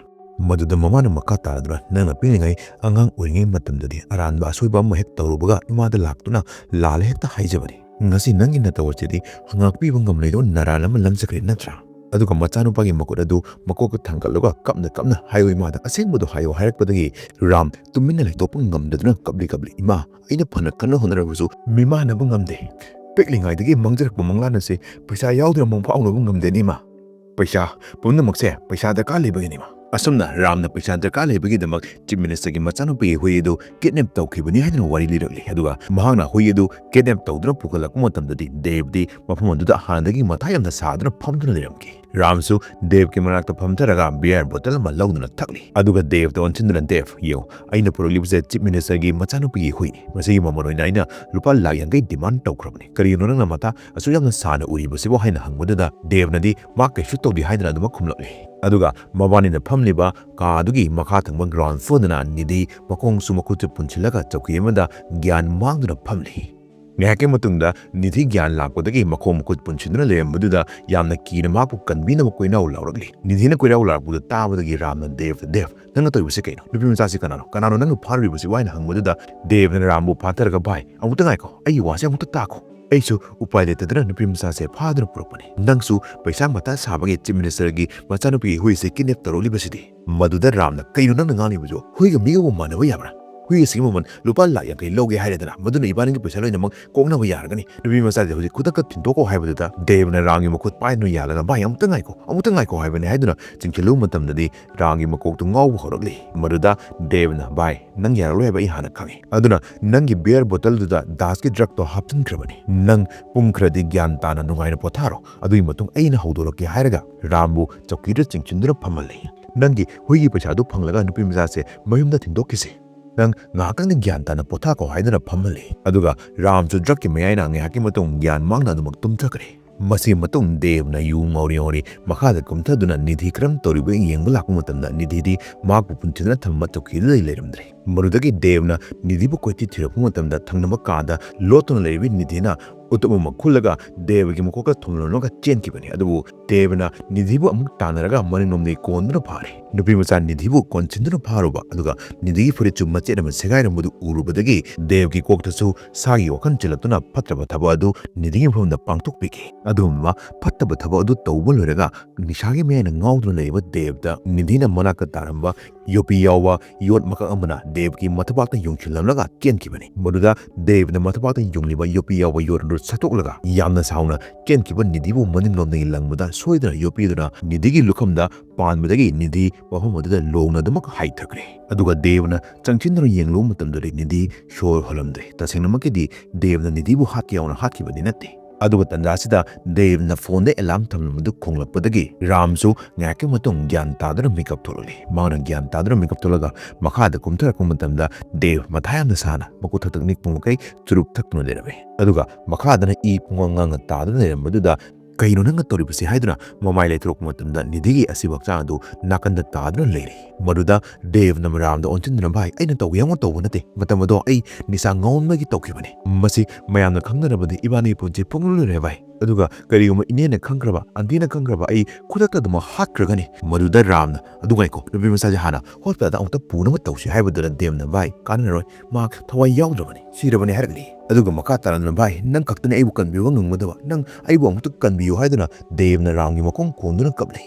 ꯃꯗꯨꯗ ꯃꯃꯥꯅ ꯃꯈꯥ ꯇꯥꯔꯗꯨꯅ, "ꯅꯪꯅ ꯄꯤꯛꯂꯤꯉꯩ ꯑꯉꯥꯡ ꯑꯣꯏꯔꯤꯉꯩ ꯃꯇꯝꯗꯗꯤ ꯑꯔꯥꯟꯕ ꯑꯁꯣꯏꯕ ꯑꯃ ꯍꯦꯛ ꯇꯧꯔꯨꯕꯒ ꯏꯃꯥꯗ ꯂꯥꯛꯇꯨꯅ ꯂꯥꯜꯂꯦ ꯍꯦꯛꯇ ꯍꯥꯏꯖꯕꯅꯤ꯫ ꯉꯁꯤ ꯅꯪꯒꯤ ꯅꯇꯧ ꯑꯁꯤꯗꯤ ꯉꯥꯛꯄꯤꯕ ꯉꯝꯂꯣꯏꯗꯕ ꯅꯔꯥꯜ ꯑꯃ ꯂꯪꯖꯈ꯭ꯔꯦ ꯅꯠꯇ꯭ꯔꯥ?" ꯑꯗꯨꯒ ꯃꯆꯥꯅꯨꯄꯥꯒꯤ ꯃꯈꯨꯠ ꯑꯗꯨ ꯃꯀꯣꯛꯇ ꯊꯥꯡꯒꯠꯂꯒ ꯀꯞꯅ ꯀꯞꯅ, "ꯍꯥꯏꯌꯨ ꯏꯃꯥꯗ, ꯑꯁꯦꯡꯕꯗꯣ ꯍꯥꯏꯌꯨ" ꯍꯥꯏꯔꯛꯄꯗꯒꯤ ꯔꯥꯝ ꯇꯨꯃꯤꯟꯅ ꯂꯩꯊꯣꯛꯄ ꯉꯝꯗꯗꯨꯅ ꯀꯞꯂꯤ ꯀꯞꯂꯤ, "ꯏꯃꯥ, ꯑꯩꯅ ꯐꯅ ꯀꯟꯅ ꯍꯣꯠꯅꯔꯕꯁꯨ ꯃꯤꯃꯥꯟꯅꯕ ꯉꯝꯗꯦ꯫ ꯄꯤꯛꯂꯤꯉꯩꯗꯒꯤ ꯃꯥꯡꯖꯔꯛꯄ ꯃꯪꯂꯥꯟ ꯑꯁꯤ ꯄꯩꯁꯥ ꯌꯥꯎꯗꯅ ꯃꯪ ꯐꯥꯎꯅꯕ ꯉꯝꯗꯦꯅꯦ ꯏꯃꯥ꯫ ꯄꯩꯁꯥ ꯄꯨꯝꯅꯃꯛꯁꯦ ꯄꯩꯁꯥ ꯗꯔꯀꯥꯔ ꯂꯩꯕꯒꯤꯅꯤ ꯏꯃꯥ꯫" ꯑꯁꯨꯝꯅ ꯔꯥꯝꯅ ꯄꯩꯁꯥ ꯗꯔꯀꯥꯔ ꯂꯩꯕꯒꯤꯗꯃꯛ ꯆꯤꯐ ꯃꯤꯅꯤꯁꯇꯔꯒꯤ ꯃꯆꯥꯅꯨꯄꯤꯒꯤ ꯍꯨꯏ ꯑꯗꯨ ꯀꯤꯗꯅꯦꯞ ꯇꯧꯈꯤꯕꯅꯤ ꯍꯥꯏꯗꯨꯅ ꯋꯥꯔꯤ ꯂꯤꯔꯛꯂꯤ꯫ ꯑꯗꯨꯒ ꯃꯍꯥꯛꯅ ꯍꯨꯏ ꯑꯗꯨ ꯀꯤꯗꯅꯦꯞ ꯇꯧꯗꯨꯅ ꯄꯨꯈꯠꯂꯛꯄ ꯃꯇꯝꯗꯗꯤ ꯗꯦꯕꯗꯤ ꯃꯐꯝ ꯑꯗꯨꯗ ꯍꯥꯟꯅꯗꯒꯤ ꯃꯊꯥ ꯌꯥꯝꯅ ꯁꯥꯗꯨꯅ ꯐꯝꯗꯨꯅ ꯂꯩꯔꯝꯈꯤ꯫ ꯔꯥꯝꯁꯨ ꯗꯦꯕꯀꯤ ꯃꯅꯥꯛꯇ ꯐꯝꯊꯔꯒ ꯕꯤꯌꯔ ꯕꯣꯇꯜ ꯑꯃ ꯂꯧꯗꯨꯅ ꯊꯛꯂꯤ꯫ ꯑꯗꯨꯒ ꯗꯦꯕꯇ ꯑꯣꯟꯁꯤꯟꯗꯨꯅ, "ꯗꯦꯕ, ꯌꯦꯡꯉꯨ, ꯑꯩꯅ ꯄꯨꯔꯛꯂꯤꯕꯁꯦ ꯆꯤꯐ ꯃꯤꯅꯤꯁꯇꯔꯒꯤ ꯃꯆꯥꯅꯨꯄꯤꯒꯤ ꯍꯨꯏꯅꯤ꯫ ꯃꯁꯤꯒꯤ ꯃꯃꯜ ꯑꯣꯏꯅ ꯑꯩꯅ ꯂꯨꯄꯥ ꯂꯥꯈ ꯌꯥꯡꯈꯩ ꯗꯤꯃꯥꯟ ꯇꯧꯈ꯭ꯔꯕꯅꯤ꯫ ꯀꯔꯤꯒꯤꯅꯣ ꯅꯪꯅ ꯃꯊꯥ ꯑꯁꯨꯛ ꯌꯥꯝꯅ ꯁꯥꯅ ꯎꯔꯤꯕꯁꯤꯕꯣ?" ꯍꯥꯏꯅ ꯍꯪꯕꯗꯨꯗ ꯗꯦꯕꯅꯗꯤ ꯃꯥ ꯀꯩꯁꯨ ꯇꯧꯗꯦ ꯍꯥꯏꯗꯨꯅ ꯑꯗꯨꯃꯛ ꯈꯨꯝꯂꯛꯂꯤ꯫ ꯑꯗꯨꯒ ꯃꯕꯥꯅꯤꯅ ꯐꯝꯂꯤꯕ ꯀꯥ ꯑꯗꯨꯒꯤ ꯃꯈꯥ ꯊꯪꯕ ꯒ꯭ꯔꯥꯎꯟ ꯐ꯭ꯂꯣꯔꯗꯅ ꯅꯤꯙꯤ ꯃꯈꯣꯡꯁꯨ ꯃꯈꯨꯠꯁꯨ ꯄꯨꯟꯁꯤꯜꯂꯒ ꯆꯧꯀꯤ ꯑꯃꯗ ꯒ꯭ꯌꯥꯟ ꯃꯥꯡꯗꯨꯅ ꯐꯝꯂꯤ꯫ ꯉꯥꯏꯍꯥꯛꯀꯤ ꯃꯇꯨꯡꯗ ꯅꯤꯙꯤ ꯒ꯭ꯌꯥꯟ ꯂꯥꯛꯄꯗꯒꯤ ꯃꯈꯣꯡ ꯃꯈꯨꯠ ꯄꯨꯟꯁꯤꯟꯗꯨꯅ ꯂꯩꯔꯝꯕꯗꯨꯗ ꯌꯥꯝꯅ ꯀꯤꯅ ꯃꯍꯥꯛꯄꯨ ꯀꯟꯕꯤꯅꯕ ꯀꯣꯏꯔꯥꯎ ꯂꯥꯎꯔꯛꯂꯤ꯫ ꯅꯤꯙꯤꯅ ꯀꯣꯏꯔꯥꯎ ꯂꯥꯎꯔꯛꯄꯗꯨ ꯇꯥꯕꯗꯒꯤ ꯔꯥꯝꯅ ꯗꯦꯕꯇ, "ꯗꯦꯕ, ꯅꯪꯅ ꯇꯧꯔꯤꯕꯁꯤ ꯀꯩꯅꯣ? ꯅꯨꯄꯤ ꯃꯆꯥꯁꯤ ꯀꯅꯥꯅꯣ? ꯀꯅꯥꯅꯣ ꯅꯪꯅ ꯐꯥꯔꯨꯔꯤꯕꯁꯤꯕꯨ?" ꯍꯥꯏꯅ ꯍꯪꯕꯗꯨꯗ ꯗꯦꯕꯅ ꯔꯥꯝꯕꯨ ꯐꯥꯊꯔꯒ, "ꯚꯥꯏ, ꯑꯃꯨꯛꯇ ꯉꯥꯏꯈꯣ, ꯑꯩꯒꯤ ꯋꯥꯁꯦ ꯑꯃꯨꯛꯇ ꯇꯥꯈꯣ꯫ ꯑꯩꯁꯨ ꯎꯄꯥꯏ ꯂꯩꯇꯗꯅ ꯅꯨꯄꯤ ꯃꯆꯥꯁꯦ ꯐꯥꯗꯨꯅ ꯄꯨꯔꯛꯄꯅꯤ꯫ ꯅꯪꯁꯨ ꯄꯩꯁꯥ ꯃꯊꯥ ꯁꯥꯕꯒꯤ ꯆꯤꯐ ꯃꯤꯅꯤꯁꯇꯔꯒꯤ ꯃꯆꯥꯅꯨꯄꯤꯒꯤ ꯍꯨꯏꯁꯦ ꯀꯤꯗꯅꯦꯞ ꯇꯧꯔꯛꯂꯤꯕꯁꯤꯗꯤ?" ꯃꯗꯨꯗ ꯔꯥꯝꯅ, "ꯀꯩꯅꯣ ꯅꯪꯅ ꯉꯥꯡꯂꯤꯕꯁꯨ? ꯍꯨꯏꯒ ꯃꯤꯒꯕꯨ ꯃꯥꯟꯅꯕ ꯌꯥꯕ꯭ꯔꯥ? ꯍꯨꯏ ꯑꯁꯤꯒꯤ ꯃꯃꯜ ꯂꯨꯄꯥ ꯂꯥꯈ ꯌꯥꯡꯈꯩ ꯂꯧꯒꯦ ꯍꯥꯏꯔꯦꯗꯅ, ꯃꯗꯨꯅ ꯏꯕꯥꯅꯤꯒꯤ ꯄꯩꯁꯥ ꯂꯣꯏꯅꯃꯛ ꯀꯣꯛꯅꯕ ꯌꯥꯔꯒꯅꯤ꯫ ꯅꯨꯄꯤ ꯃꯆꯥꯁꯦ ꯍꯧꯖꯤꯛ ꯈꯨꯗꯛꯇ ꯊꯤꯟꯗꯣꯛꯈꯣ" ꯍꯥꯏꯕꯗꯨꯗ ꯗꯦꯕꯅ ꯔꯥꯝꯒꯤ ꯃꯈꯨꯠ ꯄꯥꯏꯗꯨꯅ ꯌꯥꯜꯂꯒ, "ꯚꯥꯏ, ꯑꯃꯨꯛꯇ ꯉꯥꯏꯈꯣ, ꯑꯃꯨꯛꯇ ꯉꯥꯏꯈꯣ ꯍꯥꯏꯕꯅꯤ" ꯍꯥꯏꯗꯨꯅ ꯆꯤꯡꯁꯤꯜꯂꯨꯕ ꯃꯇꯝꯗꯗꯤ ꯔꯥꯝꯒꯤ ꯃꯀꯣꯛꯇꯨ ꯉꯥꯎꯕ ꯍꯧꯔꯛꯂꯤ꯫ ꯃꯗꯨꯗ ꯗꯦꯕꯅ, "ꯚꯥꯏ, ꯅꯪ ꯌꯥꯔꯛꯂꯣꯏ ꯍꯥꯏꯕ ꯑꯩ ꯍꯥꯟꯅ ꯈꯪꯉꯤ꯫ ꯑꯗꯨꯅ ꯅꯪꯒꯤ ꯕꯤꯌꯔ ꯕꯣꯇꯜꯗꯨꯗ ꯗꯥꯁꯀꯤ ꯗ꯭ꯔꯒꯇꯣ ꯍꯥꯞꯆꯤꯟꯈ꯭ꯔꯕꯅꯤ꯫ ꯅꯪ ꯄꯨꯡ ꯈꯔꯗꯤ ꯒ꯭ꯌꯥꯟ ꯇꯥꯅ ꯅꯨꯡꯉꯥꯏꯅ ꯄꯣꯊꯥꯔꯣ꯫ ꯑꯗꯨꯒꯤ ꯃꯇꯨꯡ ꯑꯩꯅ ꯍꯧꯗꯣꯔꯛꯀꯦ" ꯍꯥꯏꯔꯒ ꯔꯥꯝꯕꯨ ꯆꯧꯀꯤꯗ ꯆꯤꯡꯁꯤꯟꯗꯨꯅ ꯐꯝꯍꯜꯂꯤ꯫ "ꯅꯪꯒꯤ ꯍꯨꯏꯒꯤ ꯄꯩꯁꯥꯗꯨ ꯐꯪꯂꯒ ꯅꯨꯄꯤ ꯃꯆꯥꯁꯦ ꯃꯌꯨꯝꯗ ꯊꯤꯟꯗꯣꯛꯈꯤꯁꯤ꯫ ꯅꯪ ꯉꯥꯏꯍꯥꯛꯇꯪꯗꯤ ꯒ꯭ꯌꯥꯟ ꯇꯥꯅ ꯄꯣꯊꯥꯀꯣ" ꯍꯥꯏꯗꯨꯅ ꯐꯝꯍꯜꯂꯤ꯫ ꯑꯗꯨꯒ ꯔꯥꯝꯁꯨ ꯗ꯭ꯔꯒꯀꯤ ꯃꯌꯥꯏꯅ ꯉꯥꯏꯍꯥꯛꯀꯤ ꯃꯇꯨꯡ ꯒ꯭ꯌꯥꯟ ꯃꯥꯡꯅ ꯑꯗꯨꯃꯛ ꯇꯨꯝꯊꯈ꯭ꯔꯦ꯫ ꯃꯁꯤꯒꯤ ꯃꯇꯨꯡ ꯗꯦꯕꯅ ꯌꯨ ꯉꯧꯔꯤ ꯉꯧꯔꯤ ꯃꯈꯥꯗ ꯀꯨꯝꯊꯗꯨꯅ ꯅꯤꯙꯤ ꯀꯔꯝ ꯇꯧꯔꯤꯕ ꯌꯦꯡꯕ ꯂꯥꯛꯄ ꯃꯇꯝꯗ ꯅꯤꯙꯤꯗꯤ ꯃꯍꯥꯛꯄꯨ ꯄꯨꯟꯁꯤꯟꯗꯨꯅ ꯊꯝꯕ ꯆꯧꯀꯤꯗꯨꯗ ꯂꯩꯔꯝꯗ꯭ꯔꯦ꯫ ꯃꯗꯨꯗꯒꯤ ꯗꯦꯕꯅ ꯅꯤꯙꯤꯕꯨ ꯀꯣꯏꯊꯤ ꯊꯤꯔꯛꯄ ꯃꯇꯝꯗ ꯊꯪꯅꯕ ꯀꯥꯗ ꯂꯣꯠꯇꯨꯅ ꯂꯩꯔꯤꯕ ꯅꯤꯙꯤꯅ ꯎꯇꯨꯞ ꯑꯃ ꯈꯨꯜꯂꯒ ꯗꯦꯕꯒꯤ ꯃꯀꯣꯛꯇ ꯊꯣꯝꯂꯝꯂꯒ ꯆꯦꯟꯈꯤꯕꯅꯤ꯫ ꯑꯗꯨꯕꯨ ꯗꯦꯕꯅ ꯅꯤꯙꯤꯕꯨ ꯑꯃꯨꯛ ꯇꯥꯟꯅꯔꯒ ꯃꯅꯤꯡꯂꯣꯝꯗꯒꯤ ꯀꯣꯟꯗꯨꯅ ꯐꯥꯔꯦ꯫ ꯅꯨꯄꯤ ꯃꯆꯥ ꯅꯤꯙꯤꯕꯨ ꯀꯣꯟꯁꯤꯟꯗꯨꯅ ꯐꯥꯔꯨꯕ ꯑꯗꯨꯒ ꯅꯤꯙꯤꯒꯤ ꯐꯨꯔꯤꯠꯁꯨ ꯃꯆꯦꯠ ꯑꯃ ꯁꯦꯒꯥꯏꯔꯝꯕꯗꯨ ꯎꯔꯨꯕꯗꯒꯤ ꯗꯦꯕꯒꯤ ꯀꯣꯛꯇꯁꯨ ꯁꯥꯒꯤ ꯋꯥꯈꯜ ꯆꯦꯜꯂꯛꯇꯨꯅ ꯐꯠꯇꯕ ꯊꯕꯛ ꯑꯗꯨ ꯅꯤꯙꯤꯒꯤ ꯃꯐꯝꯗ ꯄꯥꯡꯊꯣꯛꯄꯤꯈꯤ꯫ ꯑꯗꯨꯒꯨꯝꯕ ꯐꯠꯇꯕ ꯊꯕꯛ ꯑꯗꯨ ꯇꯧꯕ ꯂꯣꯏꯔꯒ ꯅꯤꯁꯥꯒꯤ ꯃꯌꯥꯏꯅ ꯉꯥꯎꯗꯨꯅ ꯂꯩꯔꯤꯕ ꯗꯦꯕꯗ ꯅꯤꯙꯤꯅ ꯃꯅꯥꯛꯇ ꯇꯥꯔꯝꯕ ꯌꯣꯠꯄꯤ ꯌꯥꯎꯕ ꯌꯣꯠ ꯃꯀꯛ ꯑꯃꯅ ꯗꯦꯕꯒꯤ ꯃꯊꯕꯥꯛꯇ ꯌꯨꯡꯁꯤꯜꯂꯝꯂꯒ ꯆꯦꯟꯈꯤꯕꯅꯤ꯫ ꯃꯗꯨꯗ ꯗꯦꯕꯅ ꯃꯊꯕꯥꯛꯇ ꯌꯨꯡꯂꯤꯕ ꯌꯣꯠꯄꯤ ꯌꯥꯎꯕ ꯌꯣꯠ ꯑꯗꯨ ꯁꯠꯇꯣꯛꯂꯒ ꯌꯥꯝꯅ ꯁꯥꯎꯅ ꯆꯦꯟꯈꯤꯕ ꯅꯤꯙꯤꯕꯨ ꯃꯅꯤꯡꯂꯣꯝꯗꯒꯤ ꯂꯪꯕꯗ ꯁꯣꯏꯗꯅ ꯌꯣꯠꯄꯤꯗꯨꯅ ꯅꯤꯙꯤꯒꯤ ꯂꯨꯈꯝꯗ ꯄꯥꯟꯕꯗꯒꯤ ꯅꯤꯙꯤ ꯃꯐꯝ ꯑꯗꯨꯗ ꯂꯣꯡꯅ ꯑꯗꯨꯃꯛ ꯍꯥꯏꯊꯈ꯭ꯔꯦ꯫ ꯑꯗꯨꯒ ꯗꯦꯕꯅ ꯆꯪꯁꯤꯟꯗꯨꯅ ꯌꯦꯡꯂꯨꯕ ꯃꯇꯝꯗꯗꯤ ꯅꯤꯙꯤ ꯁꯣꯔ ꯍꯣꯜꯂꯝꯗ꯭ꯔꯦ꯫ ꯇꯁꯦꯡꯅꯃꯛꯀꯤꯗꯤ ꯗꯦꯕꯅ ꯅꯤꯙꯤꯕꯨ ꯍꯥꯠꯀꯦ ꯌꯥꯎꯅ ꯍꯥꯠꯈꯤꯕꯗꯤ ꯅꯠꯇꯦ꯫ ꯑꯗꯨꯒ ꯇꯟꯖꯥꯁꯤꯗ ꯗꯦꯕꯅ ꯐꯣꯟꯗ ꯑꯦꯂꯥꯔꯝ ꯊꯝꯂꯝꯕꯗꯨ ꯈꯣꯡꯂꯛꯄꯗꯒꯤ ꯔꯥꯝꯁꯨ ꯉꯥꯏꯍꯥꯛꯀꯤ ꯃꯇꯨꯡ ꯒ꯭ꯌꯥꯟ ꯇꯥꯗꯨꯅ ꯃꯤꯀꯞ ꯊꯣꯛꯂꯛꯂꯤ꯫ ꯃꯥꯅ ꯒ꯭ꯌꯥꯟ ꯇꯥꯗꯨꯅ ꯃꯤꯀꯞ ꯊꯣꯛꯂꯒ ꯃꯈꯥꯗ ꯀꯨꯝꯊꯔꯛꯄ ꯃꯇꯝꯗ ꯗꯦꯕ ꯃꯊꯥ ꯌꯥꯝꯅ ꯁꯥꯅ ꯃꯈꯨꯠ ꯊꯛꯇꯛ ꯅꯤꯛꯄ ꯃꯈꯩ ꯆꯨꯔꯨꯞ ꯊꯛꯇꯨꯅ ꯂꯩꯔꯝꯃꯤ꯫ ꯑꯗꯨꯒ ꯃꯈꯥꯗꯅ ꯏ ꯄꯨꯡꯉꯥꯡ ꯉꯥꯡꯅ ꯇꯥꯗꯨꯅ ꯂꯩꯔꯝꯕꯗꯨꯗ "ꯀꯩꯅꯣ ꯅꯪꯅ ꯇꯧꯔꯤꯕꯁꯤ?" ꯍꯥꯏꯗꯨꯅ ꯃꯃꯥꯏ ꯂꯩꯊꯣꯔꯛꯄ ꯃꯇꯝꯗ ꯅꯤꯙꯤꯒꯤ ꯑꯁꯤꯕ ꯍꯛꯆꯥꯡ ꯑꯗꯨ ꯅꯥꯀꯟꯗ ꯇꯥꯗꯨꯅ ꯂꯩꯔꯤ꯫ ꯃꯗꯨꯗ ꯗꯦꯕꯅ ꯔꯥꯝꯗ ꯑꯣꯟꯁꯤꯟꯗꯨꯅ, "ꯚꯥꯏ, ꯑꯩꯅ ꯇꯧꯒꯦ ꯌꯥꯎꯅ ꯇꯧꯕ ꯅꯠꯇꯦ꯫ ꯃꯇꯝ ꯑꯗꯣ ꯑꯩ ꯅꯤꯁꯥ ꯉꯥꯎꯃꯟꯕꯒꯤ ꯇꯧꯈꯤꯕꯅꯤ꯫ ꯃꯁꯤ ꯃꯌꯥꯝꯅ ꯈꯪꯅꯔꯕꯗꯤ ꯏꯕꯥꯅꯤꯒꯤ ꯄꯨꯟꯁꯤ ꯄꯨꯡꯂꯣꯏ ꯂꯣꯏꯔꯦ, ꯚꯥꯏ꯫ ꯑꯗꯨꯒ ꯀꯔꯤꯒꯨꯝꯕ ꯏꯅꯦꯅ ꯈꯪꯈ꯭ꯔꯕ, ꯑꯟꯇꯤꯅ ꯈꯪꯈ꯭ꯔꯕ, ꯑꯩ ꯈꯨꯗꯛꯇ ꯑꯗꯨꯃꯛ ꯍꯥꯠꯈ꯭ꯔꯒꯅꯤ꯫" ꯃꯗꯨꯗ ꯔꯥꯝꯅ, "ꯑꯗꯨ ꯉꯥꯏꯈꯣ, ꯅꯨꯄꯤ ꯃꯆꯥꯁꯦ ꯍꯥꯟꯅ ꯍꯣꯁꯄꯤꯇꯥꯜꯗ ꯑꯃꯨꯛꯇ ꯄꯨꯅꯕ ꯇꯧꯁꯤ" ꯍꯥꯏꯕꯗꯨꯗ ꯗꯦꯕꯅ, "ꯚꯥꯏ, ꯀꯥꯟꯅꯔꯣꯏ, ꯃꯥ ꯊꯋꯥꯏ ꯌꯥꯎꯗ꯭ꯔꯕꯅꯤ, ꯁꯤꯔꯕꯅꯤ" ꯍꯥꯏꯔꯛꯂꯤ꯫ ꯑꯗꯨꯒ ꯃꯈꯥ ꯇꯥꯔꯗꯨꯅ, "ꯚꯥꯏ, ꯅꯪ ꯈꯛꯇꯅꯤ ꯑꯩꯕꯨ ꯀꯟꯕꯤꯕ ꯉꯝꯒꯗꯕ, ꯅꯪ ꯑꯩꯕꯨ ꯑꯃꯨꯛꯇ ꯀꯟꯕꯤꯌꯨ" ꯍꯥꯏꯗꯨꯅ ꯗꯦꯕꯅ ꯔꯥꯝꯒꯤ ꯃꯈꯣꯡ ꯀꯣꯟꯗꯨꯅ ꯀꯞꯂꯤ꯫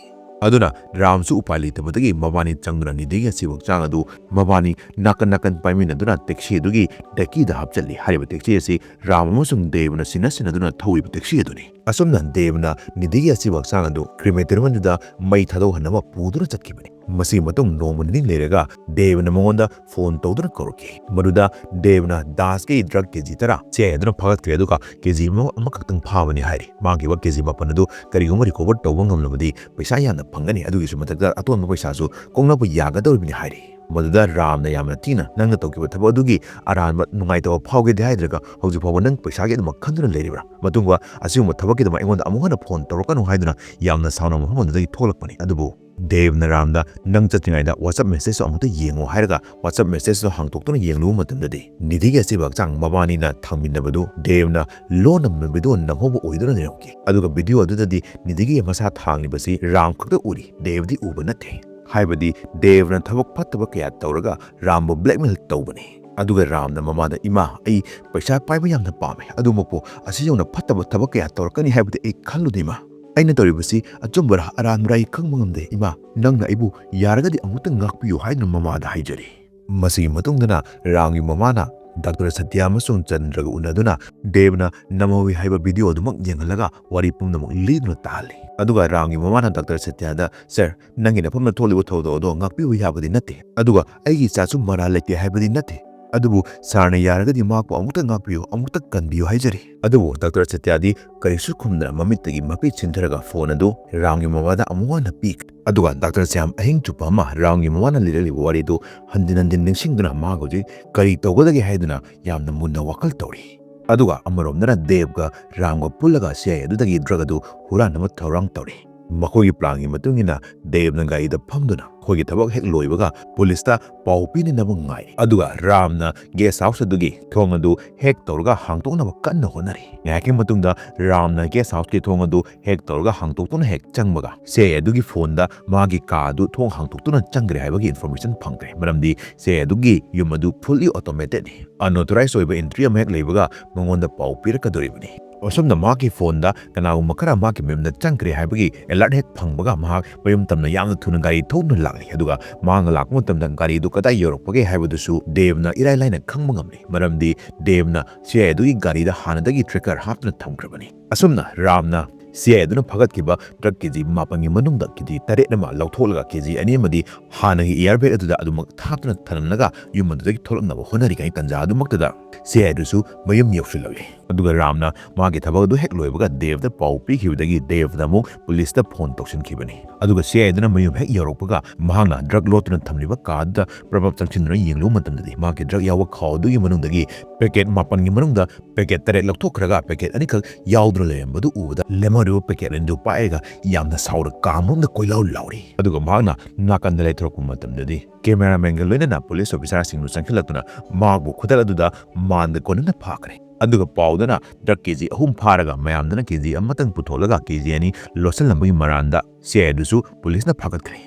ꯑꯗꯨꯅ ꯔꯥꯝꯁꯨ ꯎꯄꯥꯏ ꯂꯩꯇꯕꯗꯒꯤ ꯃꯕꯥꯅꯤ ꯆꯪꯗꯨꯅ ꯅꯤꯙꯤꯒꯤ ꯑꯁꯤꯕ ꯍꯛꯆꯥꯡ ꯑꯗꯨ ꯃꯕꯥꯅꯤ ꯅꯥꯀꯟ ꯅꯥꯀꯟ ꯄꯥꯏꯃꯤꯟꯅꯗꯨꯅ ꯇꯦꯛꯁꯤ ꯑꯗꯨꯒꯤ ꯗꯦꯀꯤꯗ ꯍꯥꯞꯆꯜꯂꯤ꯫ ꯍꯥꯏꯔꯤꯕ ꯇꯦꯛꯁꯤ ꯑꯁꯤ ꯔꯥꯝ ꯑꯃꯁꯨꯡ ꯗꯦꯕꯅ ꯁꯤꯟꯅ ꯁꯤꯟꯅꯗꯨꯅ ꯊꯧꯔꯤꯕ ꯇꯦꯛꯁꯤ ꯑꯗꯨꯅꯤ꯫ ꯑꯁꯨꯝꯅ ꯗꯦꯕꯅ ꯅꯤꯙꯤꯒꯤ ꯑꯁꯤꯕ ꯍꯛꯆꯥꯡ ꯑꯗꯨ ꯀ꯭ꯔꯤꯃꯦꯇꯣꯔꯤꯌꯝ ꯑꯗꯨꯗ ꯃꯩ ꯊꯥꯗꯣꯛꯍꯟꯅꯕ ꯄꯨꯗꯨꯅ ꯆꯠꯈꯤꯕꯅꯤ꯫ ꯃꯁꯤꯒꯤ ꯃꯇꯨꯡ ꯅꯣꯡꯃ ꯅꯤꯅꯤ ꯂꯩꯔꯒ ꯗꯦꯕꯅ ꯃꯉꯣꯟꯗ ꯐꯣꯟ ꯇꯧꯗꯨꯅ ꯀꯧꯔꯛꯈꯤ꯫ ꯃꯗꯨꯗ ꯗꯦꯕꯅ ꯗꯥꯁꯀꯤ ꯗ꯭ꯔꯒ ꯀꯦꯖꯤ ꯇꯔꯥ ꯁꯤ ꯑꯥꯏ ꯑꯦ ꯑꯗꯨꯅ ꯐꯥꯒꯠꯈ꯭ꯔꯦ, ꯑꯗꯨꯒ ꯀꯦꯖꯤ ꯑꯃ, ꯑꯃꯈꯛꯇꯪ ꯐꯥꯕꯅꯤ ꯍꯥꯏꯔꯤ꯫ ꯃꯥꯡꯈꯤꯕ ꯀꯦꯖꯤ ꯃꯥꯄꯟ ꯑꯗꯨ ꯀꯔꯤꯒꯨꯝꯕ ꯔꯤꯀꯣꯚꯔ ꯇꯧꯕ ꯉꯝꯂꯕꯗꯤ ꯄꯩꯁꯥ ꯌꯥꯝꯅ ꯐꯪꯒꯅꯤ, ꯑꯗꯨꯒꯤꯁꯨ ꯃꯊꯛꯇ ꯑꯇꯣꯟꯕ ꯄꯩꯁꯥꯁꯨ ꯀꯣꯛꯅꯕ ꯌꯥꯒꯗꯧꯔꯤꯕꯅꯤ ꯍꯥꯏꯔꯤ꯫ ꯃꯗꯨꯗ ꯔꯥꯝꯅ ꯌꯥꯝꯅ ꯊꯤꯅ, "ꯅꯪꯅ ꯇꯧꯈꯤꯕ ꯊꯕꯛ ꯑꯗꯨꯒꯤ ꯑꯔꯥꯟꯕ ꯅꯨꯡꯉꯥꯏꯇꯕ ꯐꯥꯎꯒꯦꯗꯤ ꯍꯥꯏꯗ꯭ꯔꯒ ꯍꯧꯖꯤꯛ ꯐꯥꯎꯕ ꯅꯪ ꯄꯩꯁꯥꯒꯤ ꯑꯗꯨꯃꯛ ꯈꯟꯗꯨꯅ ꯂꯩꯔꯤꯕ꯭ꯔꯥ? ꯃꯇꯨꯡꯗ ꯑꯁꯤꯒꯨꯝꯕ ꯊꯕꯛꯀꯤꯗꯃꯛ ꯑꯩꯉꯣꯟꯗ ꯑꯃꯨꯛ ꯍꯟꯅ ꯐꯣꯟ ꯇꯧꯔꯛꯀꯅꯨ" ꯍꯥꯏꯗꯨꯅ ꯌꯥꯝꯅ ꯁꯥꯎꯅ ꯃꯐꯝ ꯑꯗꯨꯗꯒꯤ ꯊꯣꯛꯂꯛꯄꯅꯤ꯫ ꯑꯗꯨꯕꯨ ꯗꯦꯕꯅ ꯔꯥꯝꯗ "ꯅꯪ ꯆꯠꯇ꯭ꯔꯤꯉꯩꯗ WhatsApp message ꯑꯃꯨꯛꯇ ꯌꯦꯡꯉꯣ" ꯍꯥꯏꯔꯒ WhatsApp message ꯗꯣ ꯍꯥꯡꯗꯣꯛꯇꯨꯅ ꯌꯦꯡꯂꯨꯕ ꯃꯇꯝꯗꯗꯤ ꯅꯤꯙꯤꯒꯤ ꯑꯆꯦꯕ ꯍꯛꯆꯥꯡ ꯃꯕꯥꯅꯤꯅ ꯊꯝꯃꯤꯟꯅꯕꯗꯨ ꯗꯦꯕꯅ ꯂꯣꯟꯅ video ꯅꯝꯍꯧꯕ ꯑꯣꯏꯗꯨꯅ ꯂꯩꯔꯝꯈꯤ꯫ ꯑꯗꯨꯒ video ꯑꯗꯨꯗꯗꯤ ꯅꯤꯙꯤꯒꯤ ꯃꯁꯥ ꯊꯥꯡꯂꯤꯕꯁꯤ ꯔꯥꯝ ꯈꯛꯇ ꯎꯔꯤ, ꯗꯦꯕꯗꯤ ꯎꯕ ꯅꯠꯇꯦ꯫ ꯍꯥꯏꯕꯗꯤ ꯗꯦꯕꯅ ꯊꯕꯛ ꯐꯠꯇꯕ ꯀꯌꯥ ꯇꯧꯔꯒ ꯔꯥꯝꯕꯨ blackmail ꯇꯧꯕꯅꯤ꯫ ꯑꯗꯨꯒ ꯔꯥꯝꯅ ꯃꯃꯥꯗ, "ꯏꯃꯥ, ꯑꯩ ꯄꯩꯁꯥ ꯄꯥꯏꯕ ꯌꯥꯝꯅ ꯄꯥꯝꯃꯦ, ꯑꯗꯨꯃꯛꯄꯨ ꯑꯁꯤ ꯌꯧꯅ ꯐꯠꯇꯕ ꯊꯕꯛ ꯀꯌꯥ ꯇꯧꯔꯛꯀꯅꯤ ꯍꯥꯏꯕꯗꯤ ꯑꯩ ꯈꯜꯂꯨꯗꯦ ꯏꯃꯥ꯫ ꯑꯩꯅ ꯇꯧꯔꯤꯕꯁꯤ ꯑꯆꯨꯝꯕꯔꯥ ꯑꯔꯥꯟꯕꯔꯥ ꯑꯩ ꯈꯪꯕ ꯉꯝꯗꯦ ꯏꯃꯥ, ꯅꯪꯅ ꯑꯩꯕꯨ ꯌꯥꯔꯒꯗꯤ ꯑꯃꯨꯛꯇ ꯉꯥꯛꯄꯤꯌꯨ" ꯍꯥꯏꯗꯨꯅ ꯃꯃꯥꯗ ꯍꯥꯏꯖꯔꯤ꯫ ꯃꯁꯤꯒꯤ ꯃꯇꯨꯡꯗꯅ ꯔꯥꯝꯒꯤ ꯃꯃꯥꯅ ꯗꯥꯛꯇꯔ ꯁꯇ꯭ꯌ ꯑꯃꯁꯨꯡ ꯆꯟꯗ꯭ꯔꯒ ꯎꯅꯗꯨꯅ ꯗꯦꯕꯅ ꯅꯝꯍꯧꯏ ꯍꯥꯏꯕ video ꯑꯗꯨꯃꯛ ꯌꯦꯡꯍꯜꯂꯒ ꯋꯥꯔꯤ ꯄꯨꯝꯅꯃꯛ ꯂꯤꯗꯨꯅ ꯇꯥꯍꯜꯂꯤ꯫ ꯑꯗꯨꯒ ꯔꯥꯝꯒꯤ ꯃꯃꯥꯅ ꯗꯥꯛꯇꯔ ꯁꯇ꯭ꯌꯗ, "ꯁꯔ, ꯅꯪꯒꯤ ꯅꯐꯝꯗ ꯊꯣꯛꯂꯤꯕ ꯊꯧꯗꯣꯛ ꯑꯗꯣ ꯉꯥꯛꯄꯤꯕ ꯌꯥꯕꯗꯤ ꯅꯠꯇꯦ, ꯑꯗꯨꯒ ꯑꯩꯒꯤ ꯏꯆꯥꯁꯨ ꯃꯔꯥꯜ ꯂꯩꯇꯦ ꯍꯥꯏꯕꯗꯤ ꯅꯠꯇꯦ, ꯑꯗꯨꯕꯨ ꯁꯥꯔꯅ ꯌꯥꯔꯒꯗꯤ ꯃꯍꯥꯛꯄꯨ ꯑꯃꯨꯛꯇ ꯉꯥꯛꯄꯤꯌꯨ, ꯑꯃꯨꯛꯇ ꯀꯟꯕꯤꯌꯨ" ꯍꯥꯏꯖꯔꯤ꯫ ꯑꯗꯨꯕꯨ ꯗꯥꯛꯇꯔ ꯁꯇ꯭ꯌꯗꯤ ꯀꯔꯤꯁꯨ ꯈꯨꯝꯗꯅ ꯃꯃꯤꯠꯇꯒꯤ ꯃꯄꯤ ꯁꯤꯟꯊꯔꯒ phone ꯑꯗꯨ ꯔꯥꯝꯒꯤ ꯃꯃꯥꯗ ꯑꯃꯨꯛ ꯍꯟꯅ ꯄꯤꯈ꯭ꯔꯦ꯫ ꯑꯗꯨꯒ ꯗꯥꯛꯇꯔ ꯁ꯭ꯌꯥꯝ ꯑꯍꯤꯡ ꯆꯨꯞꯄ ꯑꯃ ꯔꯥꯝꯒꯤ ꯃꯃꯥꯅ ꯂꯤꯔꯛꯂꯤꯕ ꯋꯥꯔꯤꯗꯨ ꯍꯟꯖꯤꯟ ꯍꯟꯖꯤꯟ ꯅꯤꯡꯁꯤꯡꯗꯨꯅ ꯃꯍꯥꯛ ꯍꯧꯖꯤꯛ ꯀꯔꯤ ꯇꯧꯒꯗꯒꯦ ꯍꯥꯏꯗꯨꯅ ꯌꯥꯝꯅ ꯃꯨꯟꯅ ꯋꯥꯈꯜ ꯇꯧꯔꯤ꯫ ꯑꯗꯨꯒ ꯑꯃꯔꯣꯝꯗꯅ ꯗꯦꯕꯒ ꯔꯥꯝꯒ ꯄꯨꯜꯂꯒ ꯁꯤ ꯑꯥꯏ ꯑꯦ ꯑꯗꯨꯗꯒꯤ drug ꯑꯗꯨ ꯍꯨꯔꯥꯟꯅꯕ ꯊꯧꯔꯥꯡ ꯇꯧꯔꯤ꯫ ꯃꯈꯣꯏꯒꯤ planꯒꯤ ꯃꯇꯨꯡ ꯏꯟꯅ ꯗꯦꯕꯅ ꯒꯥꯔꯤꯗ ꯐꯝꯗꯨꯅ ꯃꯈꯣꯏꯒꯤ ꯊꯕꯛ ꯍꯦꯛ ꯂꯣꯏꯕꯒ ꯄꯨꯂꯤꯁꯇ ꯄꯥꯎ ꯄꯤꯅꯅꯕ ꯉꯥꯏꯔꯤ꯫ ꯑꯗꯨꯒ ꯔꯥꯝꯅ guest house ꯑꯗꯨꯒꯤ ꯊꯣꯡ ꯑꯗꯨ hack ꯇꯧꯔꯒ ꯍꯥꯡꯗꯣꯛꯅꯕ ꯀꯟꯅ ꯍꯣꯠꯅꯔꯤ꯫ ꯉꯥꯏꯍꯥꯛꯀꯤ ꯃꯇꯨꯡꯗ ꯔꯥꯝꯅ guest houseꯀꯤ ꯊꯣꯡ ꯑꯗꯨ hack ꯇꯧꯔꯒ ꯍꯥꯡꯗꯣꯛꯇꯨꯅ ꯍꯦꯛ ꯆꯪꯕꯒ, ꯁꯤ ꯑꯥꯏ ꯑꯦ ꯑꯗꯨꯒꯤ phoneꯗ ꯃꯥꯒꯤ ꯀꯥ ꯑꯗꯨ ꯊꯣꯡ ꯍꯥꯡꯗꯣꯛꯇꯨꯅ ꯆꯪꯈ꯭ꯔꯦ ꯍꯥꯏꯕꯒꯤ information ꯐꯪꯈ꯭ꯔꯦ꯫ ꯃꯔꯝꯗꯤ ꯁꯤ ꯑꯥꯏ ꯑꯦ ꯑꯗꯨꯒꯤ ꯌꯨꯝ ꯑꯗꯨ fully automatedꯅꯤ꯫ Unauthorized ꯑꯣꯏꯕ entry ꯑꯃ ꯍꯦꯛ ꯂꯩꯕꯒ ꯃꯉꯣꯟꯗ ꯄꯥꯎ ꯄꯤꯔꯛꯀꯗꯧꯔꯤꯕꯅꯤ꯫ ꯑꯁꯨꯝꯅ ꯃꯍꯥꯛꯀꯤ phoneꯗ ꯀꯅꯥꯒꯨꯝꯕ ꯈꯔ ꯃꯍꯥꯛꯀꯤ ꯃꯌꯨꯝꯗ ꯆꯪꯈ꯭ꯔꯦ ꯍꯥꯏꯕꯒꯤ alert ꯍꯦꯛ ꯐꯪꯕꯒ, ꯃꯍꯥꯛ ꯃꯌꯨꯝ ꯇꯝꯅ ꯌꯥꯝꯅ ꯊꯨꯅ ꯒꯥꯔꯤ ꯊꯧꯗꯨꯅ ꯂꯥꯛꯂꯤ꯫ ꯑꯗꯨꯒ ꯃꯍꯥꯛꯅ ꯂꯥꯛꯄ ꯃꯇꯝꯗ ꯒꯥꯔꯤꯗꯨ ꯀꯗꯥꯏ ꯌꯧꯔꯛꯄꯒꯦ ꯍꯥꯏꯕꯗꯨꯁꯨ ꯗꯦꯕꯅ ꯏꯔꯥꯏ ꯂꯥꯏꯅ ꯈꯪꯕ ꯉꯝꯂꯤ, ꯃꯔꯝꯗꯤ ꯗꯦꯕꯅ ꯁꯤ ꯑꯥꯏ ꯑꯦ ꯑꯗꯨꯒꯤ ꯒꯥꯔꯤꯗ ꯍꯥꯟꯅꯗꯒꯤ tracker ꯍꯥꯞꯇꯨꯅ ꯊꯝꯈ꯭ꯔꯕꯅꯤ꯫ ꯑꯁꯨꯝꯅ ꯔꯥꯝꯅ ꯁꯤ ꯑꯥꯏ ꯑꯦ ꯑꯗꯨꯅ ꯐꯒꯠꯈꯤꯕ drug ꯀꯦ ꯖꯤ ꯃꯥꯄꯟꯒꯤ ꯃꯅꯨꯡꯗ ꯀꯦ ꯖꯤ ꯇꯔꯦꯠ ꯑꯃ ꯂꯧꯊꯣꯛꯂꯒ ꯀꯦ ꯖꯤ ꯑꯅꯤ ꯑꯃꯗꯤ ꯍꯥꯟꯅꯒꯤ airbag ꯑꯗꯨꯗ ꯑꯗꯨꯃꯛ ꯍꯥꯞꯇꯨꯅ ꯊꯅꯝꯂꯒ ꯌꯨꯝ ꯑꯗꯨꯗꯒꯤ ꯊꯣꯛꯂꯛꯅꯕ ꯍꯣꯠꯅꯔꯤꯉꯩ ꯇꯟꯖꯥ ꯑꯗꯨꯃꯛꯇꯗ ꯁꯤ ꯑꯥꯏ ꯑꯦ ꯑꯗꯨꯁꯨ ꯃꯌꯨꯝ ꯌꯧꯁꯤꯜꯂꯛꯂꯤ꯫ ꯑꯗꯨꯒ ꯔꯥꯝꯅ ꯃꯥꯒꯤ ꯊꯕꯛ ꯑꯗꯨ ꯍꯦꯛ ꯂꯣꯏꯕꯒ ꯗꯦꯕꯗ ꯄꯥꯎ ꯄꯤꯈꯤꯕꯗꯒꯤ ꯗꯦꯕꯅ ꯑꯃꯨꯛ ꯄꯨꯂꯤꯁꯇ ꯐꯣꯟ ꯇꯧꯁꯤꯟꯈꯤꯕꯅꯤ꯫ ꯑꯗꯨꯒ ꯁꯤ ꯑꯥꯏ ꯑꯦꯗꯨꯅ ꯃꯌꯨꯝ ꯍꯦꯛ ꯌꯧꯔꯛꯄꯒ ꯃꯍꯥꯛꯅ ꯗ꯭ꯔꯒ ꯂꯣꯠꯇꯨꯅ ꯊꯝꯂꯤꯕ ꯀꯥꯗꯨꯗ ꯄ꯭ꯔꯞ ꯄ꯭ꯔꯞ ꯆꯪꯁꯤꯟꯗꯨꯅ ꯌꯦꯡꯂꯨꯕ ꯃꯇꯝꯗꯗꯤ ꯃꯍꯥꯛꯀꯤ ꯗ꯭ꯔꯒ ꯌꯥꯎꯕ ꯈꯥꯎ ꯑꯗꯨꯒꯤ ꯃꯅꯨꯡꯗꯒꯤ ꯄꯦꯀꯦꯠ ꯃꯥꯄꯟꯒꯤ ꯃꯅꯨꯡꯗ ꯄꯦꯀꯦꯠ ꯇꯔꯦꯠ ꯂꯧꯊꯣꯛꯈ꯭ꯔꯒ ꯄꯦꯀꯦꯠ ꯑꯅꯤꯈꯛ ꯌꯥꯎꯗꯨꯅ ꯂꯩꯔꯝꯕꯗꯨ ꯎꯕꯗ ꯂꯦꯝꯍꯧꯔꯤꯕ ꯄꯦꯀꯦꯠ ꯑꯅꯤꯗꯨ ꯄꯥꯏꯔꯒ ꯌꯥꯝꯅ ꯁꯥꯎꯔ ꯀꯥ ꯃꯅꯨꯡꯗ ꯀꯣꯏꯂꯥꯎ ꯂꯥꯎꯔꯤ꯫ ꯑꯗꯨꯒ ꯃꯍꯥꯛꯅ ꯅꯥꯀꯟꯗ ꯂꯩꯊꯣꯔꯛꯄ ꯃꯇꯝꯗꯗꯤ ꯀꯦꯃꯦꯔꯥꯃꯦꯟꯒ ꯂꯣꯏꯅꯅ ꯄꯨꯂꯤꯁ ꯑꯣꯐꯤꯁꯥꯔꯁꯤꯡꯗꯨ ꯆꯪꯁꯤꯜꯂꯛꯇꯨꯅ ꯃꯍꯥꯛꯄꯨ ꯈꯨꯗꯛ ꯑꯗꯨꯗ ꯃꯥꯟꯗ ꯀꯣꯟꯅꯅ ꯐꯥꯈ꯭ꯔꯦ꯫ ꯑꯗꯨꯒ ꯄꯥꯎꯗꯅ ꯗ꯭ꯔꯒ ꯀꯦ ꯖꯤ ꯑꯍꯨꯝ ꯐꯥꯔꯒ ꯃꯌꯥꯝꯗꯅ ꯀꯦ ꯖꯤ ꯑꯃꯇꯪ ꯄꯨꯊꯣꯛꯂꯒ ꯀꯦ ꯖꯤ ꯑꯅꯤ ꯂꯣꯠꯁꯤꯜꯂꯝꯕꯒꯤ ꯃꯔꯥꯟꯗ ꯁꯤ ꯑꯥꯏ ꯑꯦꯗꯨꯁꯨ ꯄꯨꯂꯤꯁꯅ ꯐꯥꯒꯠꯈ꯭ꯔꯦ꯫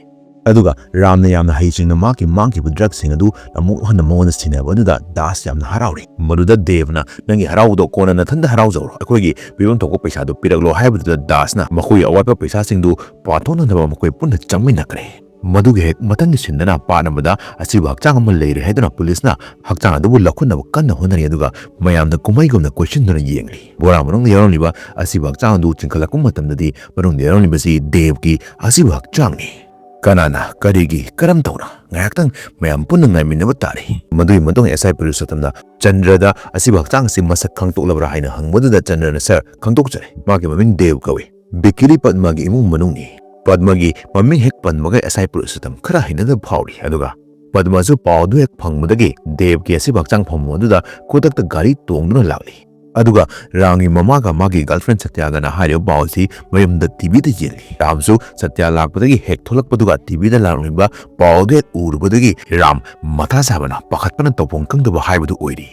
ꯑꯗꯨꯒ ꯔꯥꯝꯅ ꯌꯥꯝꯅ ꯍꯩꯁꯤꯡꯅ ꯃꯍꯥꯛꯀꯤ ꯃꯥꯡꯈꯤꯕ ꯗ꯭ꯔꯒꯁꯤꯡ ꯑꯗꯨ ꯑꯃꯨꯛ ꯍꯟꯅ ꯃꯉꯣꯟꯗ ꯁꯤꯟꯅꯕ ꯑꯗꯨꯗ ꯗꯥꯁ ꯌꯥꯝꯅ ꯍꯔꯥꯎꯔꯤ꯫ ꯃꯗꯨꯗ ꯗꯦꯕꯅ, "ꯅꯪꯒꯤ ꯍꯔꯥꯎꯕꯗꯣ ꯀꯣꯟꯅ ꯅꯊꯟꯗ ꯍꯔꯥꯎꯖꯧꯔꯣ, ꯑꯩꯈꯣꯏꯒꯤ ꯄꯤꯐꯝ ꯊꯣꯛꯄ ꯄꯩꯁꯥꯗꯨ ꯄꯤꯔꯛꯂꯣ" ꯍꯥꯏꯕꯗꯨꯗ ꯗꯥꯁꯅ ꯃꯈꯣꯏꯒꯤ ꯑꯋꯥꯠꯄ ꯄꯩꯁꯥꯁꯤꯡꯗꯨ ꯄꯥꯊꯣꯛꯅꯅꯕ ꯃꯈꯣꯏ ꯄꯨꯟꯅ ꯆꯪꯃꯤꯟꯅꯈ꯭ꯔꯦ꯫ ꯃꯗꯨꯒꯤ ꯍꯦꯛ ꯃꯊꯪꯒꯤ ꯁꯤꯟꯗꯅ ꯄꯥꯠ ꯑꯃꯗ ꯑꯁꯤꯕ ꯍꯛꯆꯥꯡ ꯑꯃ ꯂꯩꯔꯦ ꯍꯥꯏꯗꯨꯅ ꯄꯨꯂꯤꯁꯅ ꯍꯛꯆꯥꯡ ꯑꯗꯨꯕꯨ ꯂꯧꯈꯠꯅꯕ ꯀꯟꯅ ꯍꯣꯠꯅꯔꯤ, ꯑꯗꯨꯒ ꯃꯌꯥꯝꯅ ꯀꯨꯝꯍꯩꯒꯨꯝꯅ ꯀꯣꯏꯁꯤꯟꯗꯨꯅ ꯌꯦꯡꯂꯤ꯫ ꯕꯣꯔꯥ ꯃꯅꯨꯡꯗ ꯌꯥꯎꯔꯝꯂꯤꯕ ꯑꯁꯤꯕ ꯍꯛꯆꯥꯡ ꯑꯗꯨ ꯆꯤꯡꯈꯠꯂꯛꯄ ꯃꯇꯝꯗꯗꯤ ꯃꯅꯨꯡꯗ ꯌꯥꯎꯔꯝꯂꯤꯕꯁꯤ ꯗꯦꯕꯀꯤ ꯑꯁꯤꯕ ꯍꯛꯆꯥꯡꯅꯤ꯫ ꯀꯅꯥꯅ, ꯀꯔꯤꯒꯤ, ꯀꯔꯝ ꯇꯧꯅ? ꯉꯥꯏꯍꯥꯛꯇꯪ ꯃꯌꯥꯝ ꯄꯨꯟꯅ ꯉꯥꯏꯃꯤꯟꯅꯕ ꯇꯥꯔꯦ꯫ ꯃꯗꯨꯒꯤ ꯃꯇꯨꯡ ꯑꯦꯁ ꯑꯥꯏ ꯄꯨꯔꯨꯁꯣꯠꯇꯝꯅ ꯆꯟꯗ꯭ꯔꯗ ꯑꯁꯤꯕ ꯍꯛꯆꯥꯡ ꯑꯁꯤ ꯃꯁꯛ ꯈꯪꯗꯣꯛꯂꯕ꯭ꯔꯥ ꯍꯥꯏꯅ ꯍꯪꯕꯗꯨꯗ ꯆꯟꯗ꯭ꯔꯅ, "ꯁꯥꯔ, ꯈꯪꯗꯣꯛꯆꯔꯦ꯫ ꯃꯥꯒꯤ ꯃꯃꯤꯡ ꯗꯦꯕ ꯀꯧꯏ꯫ ꯕꯤꯀꯤꯂꯤ ꯄꯗꯃꯒꯤ ꯏꯃꯨꯡ ꯃꯅꯨꯡꯅꯤ"꯫ ꯄꯗꯃꯒꯤ ꯃꯃꯤꯡ ꯍꯦꯛ ꯄꯟꯕꯒ ꯑꯦꯁ ꯑꯥꯏ ꯄꯨꯔꯨꯁꯣꯠꯇꯝ ꯈꯔ ꯍꯩꯅꯗꯕ ꯐꯥꯎꯔꯤ꯫ ꯑꯗꯨꯒ ꯄꯗꯃꯁꯨ ꯄꯥꯎ ꯑꯗꯨ ꯍꯦꯛ ꯐꯪꯕꯗꯒꯤ ꯗꯦꯕꯀꯤ ꯑꯁꯤꯕ ꯍꯛꯆꯥꯡ ꯐꯝꯐꯝ ꯑꯗꯨꯗ ꯈꯨꯗꯛꯇ ꯒꯥꯔꯤ ꯇꯣꯡꯗꯨꯅ ꯂꯥꯛꯂꯤ꯫ ꯑꯗꯨꯒ ꯔꯥꯝꯒꯤ ꯃꯃꯥꯒ ꯃꯥꯒꯤ ꯒꯔꯜꯐ꯭ꯔꯦꯟ ꯁꯇ꯭ꯌꯥꯒꯅ ꯍꯥꯏꯔꯤꯕ ꯄꯥꯎ ꯑꯁꯤ ꯃꯌꯨꯝꯗ ꯇꯤ ꯚꯤꯗ ꯌꯦꯡꯂꯤ꯫ ꯔꯥꯝꯁꯨ ꯁꯇ꯭ꯌꯥ ꯂꯥꯛꯄꯗꯒꯤ ꯍꯦꯛ ꯊꯣꯛꯂꯛꯄꯗꯨꯒ ꯇꯤ ꯚꯤꯗ ꯂꯥꯛꯂꯝꯂꯤꯕ ꯄꯥꯎ ꯑꯗꯨ ꯍꯦꯛ ꯎꯔꯨꯕꯗꯒꯤ ꯔꯥꯝ ꯃꯊꯥ ꯁꯥꯕꯅ ꯄꯥꯈꯠꯄꯅ ꯇꯧꯐꯝ ꯈꯪꯗꯕ ꯍꯥꯏꯕꯗꯨ ꯑꯣꯏꯔꯤ꯫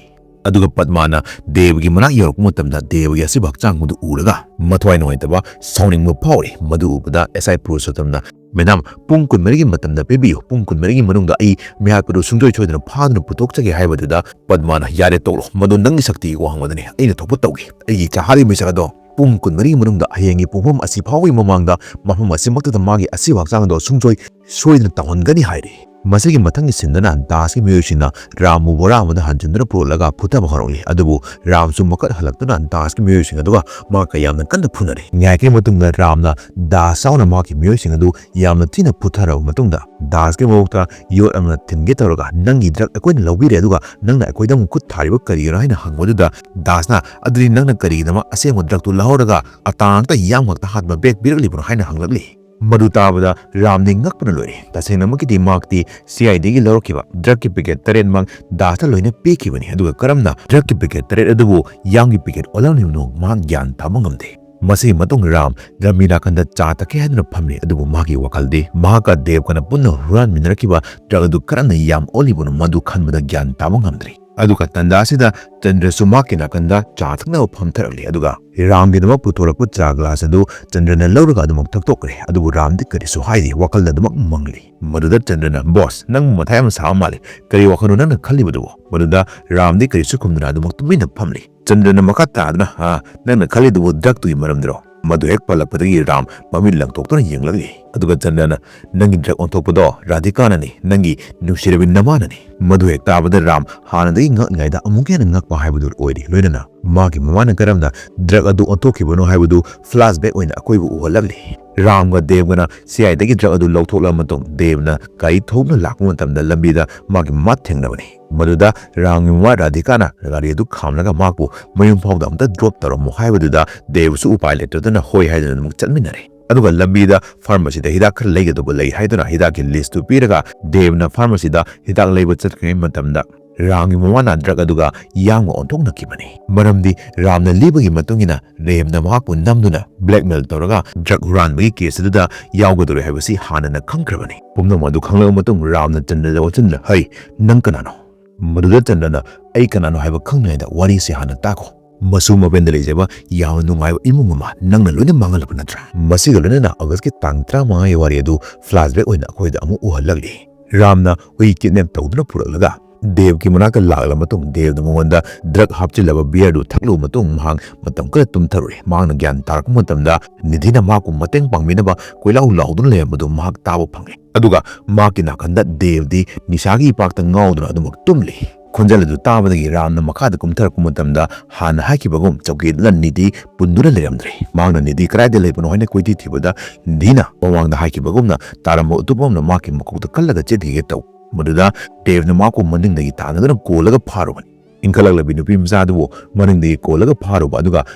ꯑꯗꯨꯒ ꯄꯗꯃꯥꯅ ꯗꯦꯕꯒꯤ ꯃꯅꯥꯛ ꯌꯧꯔꯛꯄ ꯃꯇꯝꯗ ꯗꯦꯕꯒꯤ ꯑꯁꯤꯕ ꯍꯛꯆꯥꯡ ꯑꯗꯨ ꯎꯔꯒ ꯃꯊ꯭ꯋꯥꯏ ꯅꯨꯡꯉꯥꯏꯇꯕ, ꯁꯥꯎꯅꯤꯡꯕ ꯐꯥꯎꯔꯤ꯫ ꯃꯗꯨ ꯎꯕꯗ ꯑꯦꯁ ꯑꯥꯏ ꯄꯨꯔꯨꯁꯣꯠꯇꯝꯅ, "ꯃꯦꯗꯥꯝ, ꯄꯨꯡ ꯀꯨꯟꯃꯔꯤꯒꯤ ꯃꯇꯝꯗ ꯄꯤꯕꯤꯌꯨ꯫ ꯄꯨꯡ ꯀꯨꯟꯃꯔꯤꯒꯤ ꯃꯅꯨꯡꯗ ꯑꯩ ꯃꯤꯍꯥꯠꯄꯗꯨ ꯁꯨꯡꯁꯣꯏ ꯁꯣꯏꯗꯅ ꯐꯥꯗꯨꯅ ꯄꯨꯊꯣꯛꯆꯒꯦ" ꯍꯥꯏꯕꯗꯨꯗ ꯄꯗꯃꯥꯅ, "ꯌꯥꯔꯦ, ꯇꯣꯛꯂꯣ꯫ ꯃꯗꯨ ꯅꯪꯒꯤ ꯁꯛꯇꯤꯒꯤ ꯋꯥꯡꯃꯗꯅꯤ꯫ ꯑꯩꯅ ꯊꯣꯛꯄ ꯇꯧꯒꯦ꯫ ꯑꯩꯒꯤ ꯆꯍꯥꯗꯤ ꯃꯩꯁꯛ ꯑꯗꯣ ꯄꯨꯡ ꯀꯨꯟꯃꯔꯤꯒꯤ ꯃꯅꯨꯡꯗ ꯍꯌꯦꯡꯒꯤ ꯄꯨꯡꯐꯝ ꯑꯁꯤ ꯐꯥꯎꯕꯒꯤ ꯃꯃꯥꯡꯗ ꯃꯐꯝ ꯑꯁꯤꯃꯛꯇꯗ ꯃꯥꯒꯤ ꯑꯁꯤꯕ ꯍꯛꯆꯥꯡ ꯑꯗꯣ ꯁꯨꯡꯁꯣꯏ ꯁꯣꯏꯗꯅ ꯇꯧꯍꯟꯒꯅꯤ" ꯍꯥꯏꯔꯤ꯫ ꯃꯁꯤꯒꯤ ꯃꯊꯪꯒꯤ ꯁꯤꯟꯗꯅ ꯗꯥꯁꯀꯤ ꯃꯤꯑꯣꯏꯁꯤꯡꯅ ꯔꯥꯝꯕꯨ ꯕꯣꯔꯥ ꯑꯃꯗ ꯍꯟꯖꯤꯟꯗꯨꯅ ꯄꯨꯔꯛꯂꯒ ꯐꯨꯊꯕ ꯍꯧꯔꯛꯂꯤ꯫ ꯑꯗꯨꯕꯨ ꯔꯥꯝꯁꯨ ꯃꯈꯨꯠ ꯍꯜꯂꯛꯇꯨꯅ ꯗꯥꯁꯀꯤ ꯃꯤꯑꯣꯏꯁꯤꯡ ꯑꯗꯨꯒ ꯃꯍꯥꯛꯀ ꯌꯥꯝꯅ ꯀꯟꯅ ꯐꯨꯅꯔꯤ꯫ ꯉꯥꯏꯍꯥꯛꯀꯤ ꯃꯇꯨꯡꯗ ꯔꯥꯝꯅ ꯗꯥꯁ ꯌꯥꯎꯅ ꯃꯍꯥꯛꯀꯤ ꯃꯤꯑꯣꯏꯁꯤꯡ ꯑꯗꯨ ꯌꯥꯝꯅ ꯊꯤꯅ ꯐꯨꯊꯔꯕ ꯃꯇꯨꯡꯗ ꯗꯥꯁꯀꯤ ꯃꯕꯨꯛꯇ ꯌꯣꯠ ꯑꯃꯅ ꯊꯤꯟꯒꯦ ꯇꯧꯔꯒ, "ꯅꯪꯒꯤ ꯗ꯭ꯔꯒ ꯑꯩꯈꯣꯏꯅ ꯂꯧꯕꯤꯔꯦ, ꯑꯗꯨꯒ ꯅꯪꯅ ꯑꯩꯈꯣꯏꯗ ꯑꯃꯨꯛ ꯈꯨꯠ ꯊꯥꯔꯤꯕ ꯀꯔꯤꯒꯤꯅꯣ?" ꯍꯥꯏꯅ ꯍꯪꯕꯗꯨꯗ ꯗꯥꯁꯅ, "ꯑꯗꯨꯗꯤ ꯅꯪꯅ ꯀꯔꯤꯒꯤꯗꯃꯛ ꯑꯁꯦꯡꯕ ꯗ꯭ꯔꯒꯇꯨ ꯂꯧꯍꯧꯔꯒ ꯑꯇꯥꯡ ꯑꯇꯥ ꯌꯥꯝ ꯉꯥꯛꯇ ꯍꯥꯟꯕ ꯕꯦꯒ ꯄꯤꯔꯛꯂꯤꯕꯅꯣ?" ꯍꯥꯏꯅ ꯍꯪꯂꯛꯂꯤ꯫ ꯃꯗꯨ ꯇꯥꯕꯗ ꯔꯥꯝꯗꯤ ꯉꯛꯄꯅ ꯂꯣꯏꯔꯦ꯫ ꯇꯁꯦꯡꯅꯃꯛꯀꯤꯗꯤ ꯃꯍꯥꯛꯇꯤ ꯁꯤ ꯑꯥꯏ ꯗꯤꯒꯤ ꯂꯧꯔꯛꯈꯤꯕ ꯗ꯭ꯔꯒꯀꯤ ꯄꯦꯀꯦꯠ ꯇꯔꯦꯠꯃꯛ ꯗꯥꯁꯇ ꯂꯣꯏꯅ ꯄꯤꯈꯤꯕꯅꯤ, ꯑꯗꯨꯒ ꯀꯔꯝꯅ ꯗ꯭ꯔꯒꯀꯤ ꯄꯦꯀꯦꯠ ꯇꯔꯦꯠ ꯑꯗꯨꯕꯨ ꯌꯥꯝꯒꯤ ꯄꯦꯀꯦꯠ ꯑꯣꯜꯂꯝꯂꯤꯕꯅꯣ ꯃꯍꯥꯛ ꯒ꯭ꯌꯥꯟ ꯇꯥꯕ ꯉꯝꯗꯦ꯫ ꯃꯁꯤꯒꯤ ꯃꯇꯨꯡ ꯔꯥꯝ ꯂꯝꯕꯤ ꯅꯥꯀꯟꯗ ꯆꯥ ꯊꯛꯀꯦ ꯍꯥꯏꯗꯨꯅ ꯐꯝꯂꯤ, ꯑꯗꯨꯕꯨ ꯃꯍꯥꯛꯀꯤ ꯋꯥꯈꯜꯗꯤ ꯃꯍꯥꯛꯀ ꯗꯦꯕꯀꯅ ꯄꯨꯟꯅ ꯍꯨꯔꯥꯟꯃꯤꯟꯅꯔꯛꯈꯤꯕ ꯗ꯭ꯔꯒ ꯑꯗꯨ ꯀꯔꯝꯅ ꯌꯥꯝ ꯑꯣꯜꯂꯤꯕꯅꯣ ꯃꯗꯨ ꯈꯟꯕꯗ ꯒ꯭ꯌꯥꯟ ꯇꯥꯕ ꯉꯝꯗ꯭ꯔꯤ꯫ ꯑꯗꯨꯒ ꯇꯟꯖꯥ ꯑꯁꯤꯗ ꯆꯟꯗ꯭ꯔꯁꯨ ꯃꯍꯥꯛꯀꯤ ꯅꯥꯀꯟꯗ ꯆꯥ ꯊꯛꯅꯕ ꯐꯝꯊꯔꯛꯂꯤ, ꯑꯗꯨꯒ ꯔꯥꯝꯒꯤꯗꯃꯛ ꯄꯨꯊꯣꯔꯛꯄ ꯆꯥ ꯒ꯭ꯂꯥꯁ ꯑꯗꯨ ꯆꯟꯗ꯭ꯔꯅ ꯂꯧꯔꯒ ꯑꯗꯨꯃꯛ ꯊꯛꯇꯣꯛꯈ꯭ꯔꯦ꯫ ꯑꯗꯨꯕꯨ ꯔꯥꯝꯗꯤ ꯀꯔꯤꯁꯨ ꯍꯥꯏꯗꯦ, ꯋꯥꯈꯜꯗ ꯑꯗꯨꯃꯛ ꯃꯪꯂꯤ꯫ ꯃꯗꯨꯗ ꯆꯟꯗ꯭ꯔꯅ, "ꯕꯣꯁ, ꯅꯪꯕꯨ ꯃꯊꯥ ꯌꯥꯝ ꯁꯥꯕ ꯃꯥꯜꯂꯤ꯫ ꯀꯔꯤ ꯋꯥꯈꯜꯅꯣ ꯅꯪꯅ ꯈꯜꯂꯤꯕꯗꯨꯕꯨ?" ꯃꯗꯨꯗ ꯔꯥꯝꯗꯤ ꯀꯔꯤꯁꯨ ꯈꯨꯝꯗꯅ ꯑꯗꯨꯃꯛ ꯇꯨꯃꯤꯟꯅ ꯐꯝꯂꯤ꯫ ꯆꯟꯗ꯭ꯔꯅ ꯃꯈꯥ ꯇꯥꯗꯨꯅ, "ꯑꯥ, ꯅꯪꯅ ꯈꯜꯂꯤꯗꯨꯕꯨ ꯗ꯭ꯔꯒꯇꯨꯒꯤ ꯃꯔꯝꯗꯔꯣ?" ꯃꯗꯨ ꯍꯦꯛ ꯄꯜꯂꯛꯄꯗꯒꯤ ꯔꯥꯝ ꯃꯃꯤꯠ ꯂꯪꯊꯣꯛꯇꯨꯅ ꯌꯦꯡꯂꯛꯂꯤ꯫ ꯑꯗꯨꯒ ꯆꯟꯗ꯭ꯔꯅ, "ꯅꯪꯒꯤ ꯗ꯭ꯔꯒ ꯑꯣꯟꯊꯣꯛꯄꯗꯣ ꯔꯥꯙꯤꯀꯥꯅꯅꯤ, ꯅꯪꯒꯤ ꯅꯨꯡꯁꯤꯔꯕꯤ ꯅꯃꯥꯅꯅꯤ꯫" ꯃꯗꯨ ꯍꯦꯛ ꯇꯥꯕꯗ ꯔꯥꯝ ꯍꯥꯟꯅꯗꯒꯤ ꯉꯛꯂꯤꯉꯩꯗ ꯑꯃꯨꯛꯀ ꯍꯦꯟꯅ ꯉꯛꯄ ꯍꯥꯏꯕꯗꯨ ꯑꯣꯏꯔꯤ꯫ ꯂꯣꯏꯅꯅ ꯃꯥꯒꯤ ꯃꯃꯥꯅ ꯀꯔꯝꯅ ꯗ꯭ꯔꯒ ꯑꯗꯨ ꯑꯣꯟꯊꯣꯛꯈꯤꯕꯅꯣ ꯍꯥꯏꯕꯗꯨ ꯐ꯭ꯂꯥꯁꯕꯦꯛ ꯑꯣꯏꯅ ꯑꯩꯈꯣꯏꯕꯨ ꯎꯍꯜꯂꯛꯂꯤ꯫ ꯔꯥꯝꯒ ꯗꯦꯕꯒꯅ ꯁꯤ ꯑꯥꯏ ꯗꯤꯒꯤ ꯗ꯭ꯔꯒ ꯑꯗꯨ ꯂꯧꯊꯣꯛꯂꯕ ꯃꯇꯨꯡ, ꯗꯦꯕꯅ ꯒꯥꯔꯤ ꯊꯧꯗꯨꯅ ꯂꯥꯛꯄ ꯃꯇꯝꯗ ꯂꯝꯕꯤꯗ ꯃꯥꯒꯤ ꯃꯃꯥ ꯊꯦꯡꯅꯕꯅꯤ꯫ ꯃꯗꯨꯗ ꯔꯥꯝꯒꯤ ꯃꯃꯥ ꯔꯥꯙꯤꯀꯥꯅ ꯒꯥꯔꯤ ꯑꯗꯨ ꯈꯥꯝꯂꯒ ꯃꯍꯥꯛꯄꯨ ꯃꯌꯨꯝ ꯐꯥꯎꯗ ꯑꯃꯨꯛꯇ ꯗ꯭ꯔꯣꯞ ꯇꯧꯔꯝꯃꯨ ꯍꯥꯏꯕꯗꯨꯗ ꯗꯦꯕꯁꯨ ꯎꯄꯥꯏ ꯂꯩꯇꯗꯨꯅ ꯍꯣꯏ ꯍꯥꯏꯗꯨꯅ ꯑꯗꯨꯃꯛ ꯆꯠꯃꯤꯟꯅꯔꯦ꯫ ꯑꯗꯨꯒ ꯂꯝꯕꯤꯗ ꯐꯥꯔꯃꯥꯁꯤꯗ ꯍꯤꯗꯥꯛ ꯈꯔ ꯂꯩꯒꯗꯧꯕ ꯂꯩ ꯍꯥꯏꯗꯨꯅ ꯍꯤꯗꯥꯛꯀꯤ ꯂꯤꯁꯇꯨ ꯄꯤꯔꯒ ꯗꯦꯕꯅ ꯐꯥꯔꯃꯥꯁꯤꯗ ꯍꯤꯗꯥꯛ ꯂꯩꯕ ꯆꯠꯈ꯭ꯔꯤꯉꯩ ꯃꯇꯝꯗ ꯔꯥꯝꯒꯤ ꯃꯃꯥꯅ ꯗ꯭ꯔꯒ ꯑꯗꯨꯒ ꯌꯥꯝꯒ ꯑꯣꯟꯊꯣꯛꯅꯈꯤꯕꯅꯤ꯫ ꯃꯔꯝꯗꯤ ꯔꯥꯝꯅ ꯂꯤꯕꯒꯤ ꯃꯇꯨꯡ ꯏꯟꯅ ꯔꯦꯝꯅ ꯃꯍꯥꯛꯄꯨ ꯅꯝꯗꯨꯅ ꯕ꯭ꯂꯦꯛꯃꯦꯜ ꯇꯧꯔꯒ ꯗ꯭ꯔꯒ ꯍꯨꯔꯥꯟꯕꯒꯤ ꯀꯦꯁ ꯑꯗꯨꯗ ꯌꯥꯎꯒꯗꯧꯔꯦ ꯍꯥꯏꯕꯁꯤ ꯍꯥꯟꯅꯅ ꯈꯪꯈ꯭ꯔꯕꯅꯤ꯫ ꯄꯨꯝꯅꯃꯛ ꯑꯗꯨ ꯈꯪꯂꯕ ꯃꯇꯨꯡ ꯔꯥꯝꯅ ꯆꯟꯗ꯭ꯔꯗ ꯑꯣꯟꯁꯤꯟꯗꯨꯅ, "ꯍꯩ, ꯅꯪ ꯀꯅꯥꯅꯣ?" ꯃꯗꯨꯗ ꯆꯟꯗ꯭ꯔꯅ, "ꯑꯩ ꯀꯅꯥꯅꯣ ꯍꯥꯏꯕ ꯈꯪꯗ꯭ꯔꯤꯉꯩꯗ ꯋꯥꯔꯤꯁꯤ ꯍꯥꯟꯅ ꯇꯥꯈꯣ꯫ ꯃꯁꯨ ꯃꯕꯦꯟꯗ ꯂꯩꯖꯕ ꯌꯥꯝꯅ ꯅꯨꯡꯉꯥꯏꯕ ꯏꯃꯨꯡ ꯑꯃ ꯅꯪꯅ ꯂꯣꯏꯅ ꯃꯥꯡꯍꯜꯂꯕ ꯅꯠꯇ꯭ꯔꯥ?" ꯃꯁꯤꯒ ꯂꯣꯏꯅꯅ ꯑꯣꯒꯁꯀꯤ ꯇꯥꯡ ꯇꯔꯥꯃꯉꯥꯒꯤ ꯋꯥꯔꯤ ꯑꯗꯨ ꯐ꯭ꯂꯥꯁꯕꯦꯛ ꯑꯣꯏꯅ ꯑꯩꯈꯣꯏꯗ ꯑꯃꯨꯛ ꯎꯍꯜꯂꯛꯂꯤ꯫ ꯔꯥꯝꯅ ꯍꯨꯏ ꯀꯤꯗꯅꯦꯞ ꯇꯧꯗꯨꯅ ꯄꯨꯔꯛꯂꯒ ꯗꯦꯕꯀꯤ ꯃꯅꯥꯛꯇ ꯂꯥꯛꯂꯕ ꯃꯇꯨꯡ ꯗꯦꯕꯅ ꯃꯉꯣꯟꯗ ꯗ꯭ꯔꯒ ꯍꯥꯞꯆꯤꯜꯂꯕ ꯕꯤꯌꯔꯗꯨ ꯊꯛꯂꯨꯕ ꯃꯇꯨꯡ ꯃꯍꯥꯛ ꯃꯇꯝ ꯈꯔ ꯇꯨꯝꯊꯔꯨꯔꯦ꯫ ꯃꯍꯥꯛꯅ ꯒ꯭ꯌꯥꯟ ꯇꯥꯔꯛꯄ ꯃꯇꯝꯗ ꯅꯤꯙꯤꯅ ꯃꯍꯥꯛꯄꯨ ꯃꯇꯦꯡ ꯄꯥꯡꯕꯤꯅꯕ ꯀꯣꯏꯂꯥꯎ ꯂꯥꯎꯗꯨꯅ ꯂꯩꯔꯝꯕꯗꯨ ꯃꯍꯥꯛ ꯇꯥꯕ ꯐꯪꯉꯦ꯫ ꯑꯗꯨꯒ ꯃꯍꯥꯛꯀꯤ ꯅꯥꯀꯟꯗ ꯗꯦꯕꯗꯤ ꯅꯤꯁꯥꯒꯤ ꯏꯄꯥꯛꯇ ꯉꯥꯎꯗꯨꯅ ꯑꯗꯨꯃꯛ ꯇꯨꯝꯂꯤ꯫ ꯈꯣꯟꯖꯦꯜ ꯑꯗꯨ ꯇꯥꯕꯗꯒꯤ ꯔꯥꯝꯅ ꯃꯈꯥꯗ ꯀꯨꯝꯊꯔꯛꯄ ꯃꯇꯝꯗ ꯍꯥꯟꯅ ꯍꯥꯏꯈꯤꯕꯒꯨꯝ ꯆꯧꯀꯤ ꯑꯗꯨꯗ ꯅꯤꯙꯤ ꯄꯨꯟꯗꯨꯅ ꯂꯩꯔꯝꯗ꯭ꯔꯦ꯫ ꯃꯍꯥꯛꯅ ꯅꯤꯙꯤ ꯀꯗꯥꯏꯗ ꯂꯩꯕꯅꯣ ꯍꯥꯏꯅ ꯀꯣꯏꯊꯤ ꯊꯤꯕꯗ ꯅꯤꯙꯤꯅ ꯃꯃꯥꯡꯗ ꯍꯥꯏꯈꯤꯕꯒꯨꯝꯅ ꯇꯥꯔꯝꯕ ꯎꯇꯨꯞ ꯑꯃꯅ ꯃꯍꯥꯛꯀꯤ ꯃꯀꯣꯛꯇ ꯀꯜꯂꯒ ꯆꯦꯟꯈꯤꯒꯦ ꯇꯧ꯫ ꯃꯗꯨꯗ ꯗꯦꯕꯅ ꯃꯍꯥꯛꯄꯨ ꯃꯅꯤꯡꯗꯒꯤ ꯇꯥꯟꯅꯗꯨꯅ ꯀꯣꯜꯂꯒ ꯐꯥꯔꯨꯕꯅꯤ꯫ ꯏꯟꯈꯠꯂꯛꯂꯕꯤ ꯅꯨꯄꯤ ꯃꯆꯥꯗꯨꯕꯨ ꯃꯅꯤꯡꯗꯒꯤ ꯀꯣꯜꯂꯒ ꯐꯥꯔꯨꯕ ꯑꯗꯨꯒ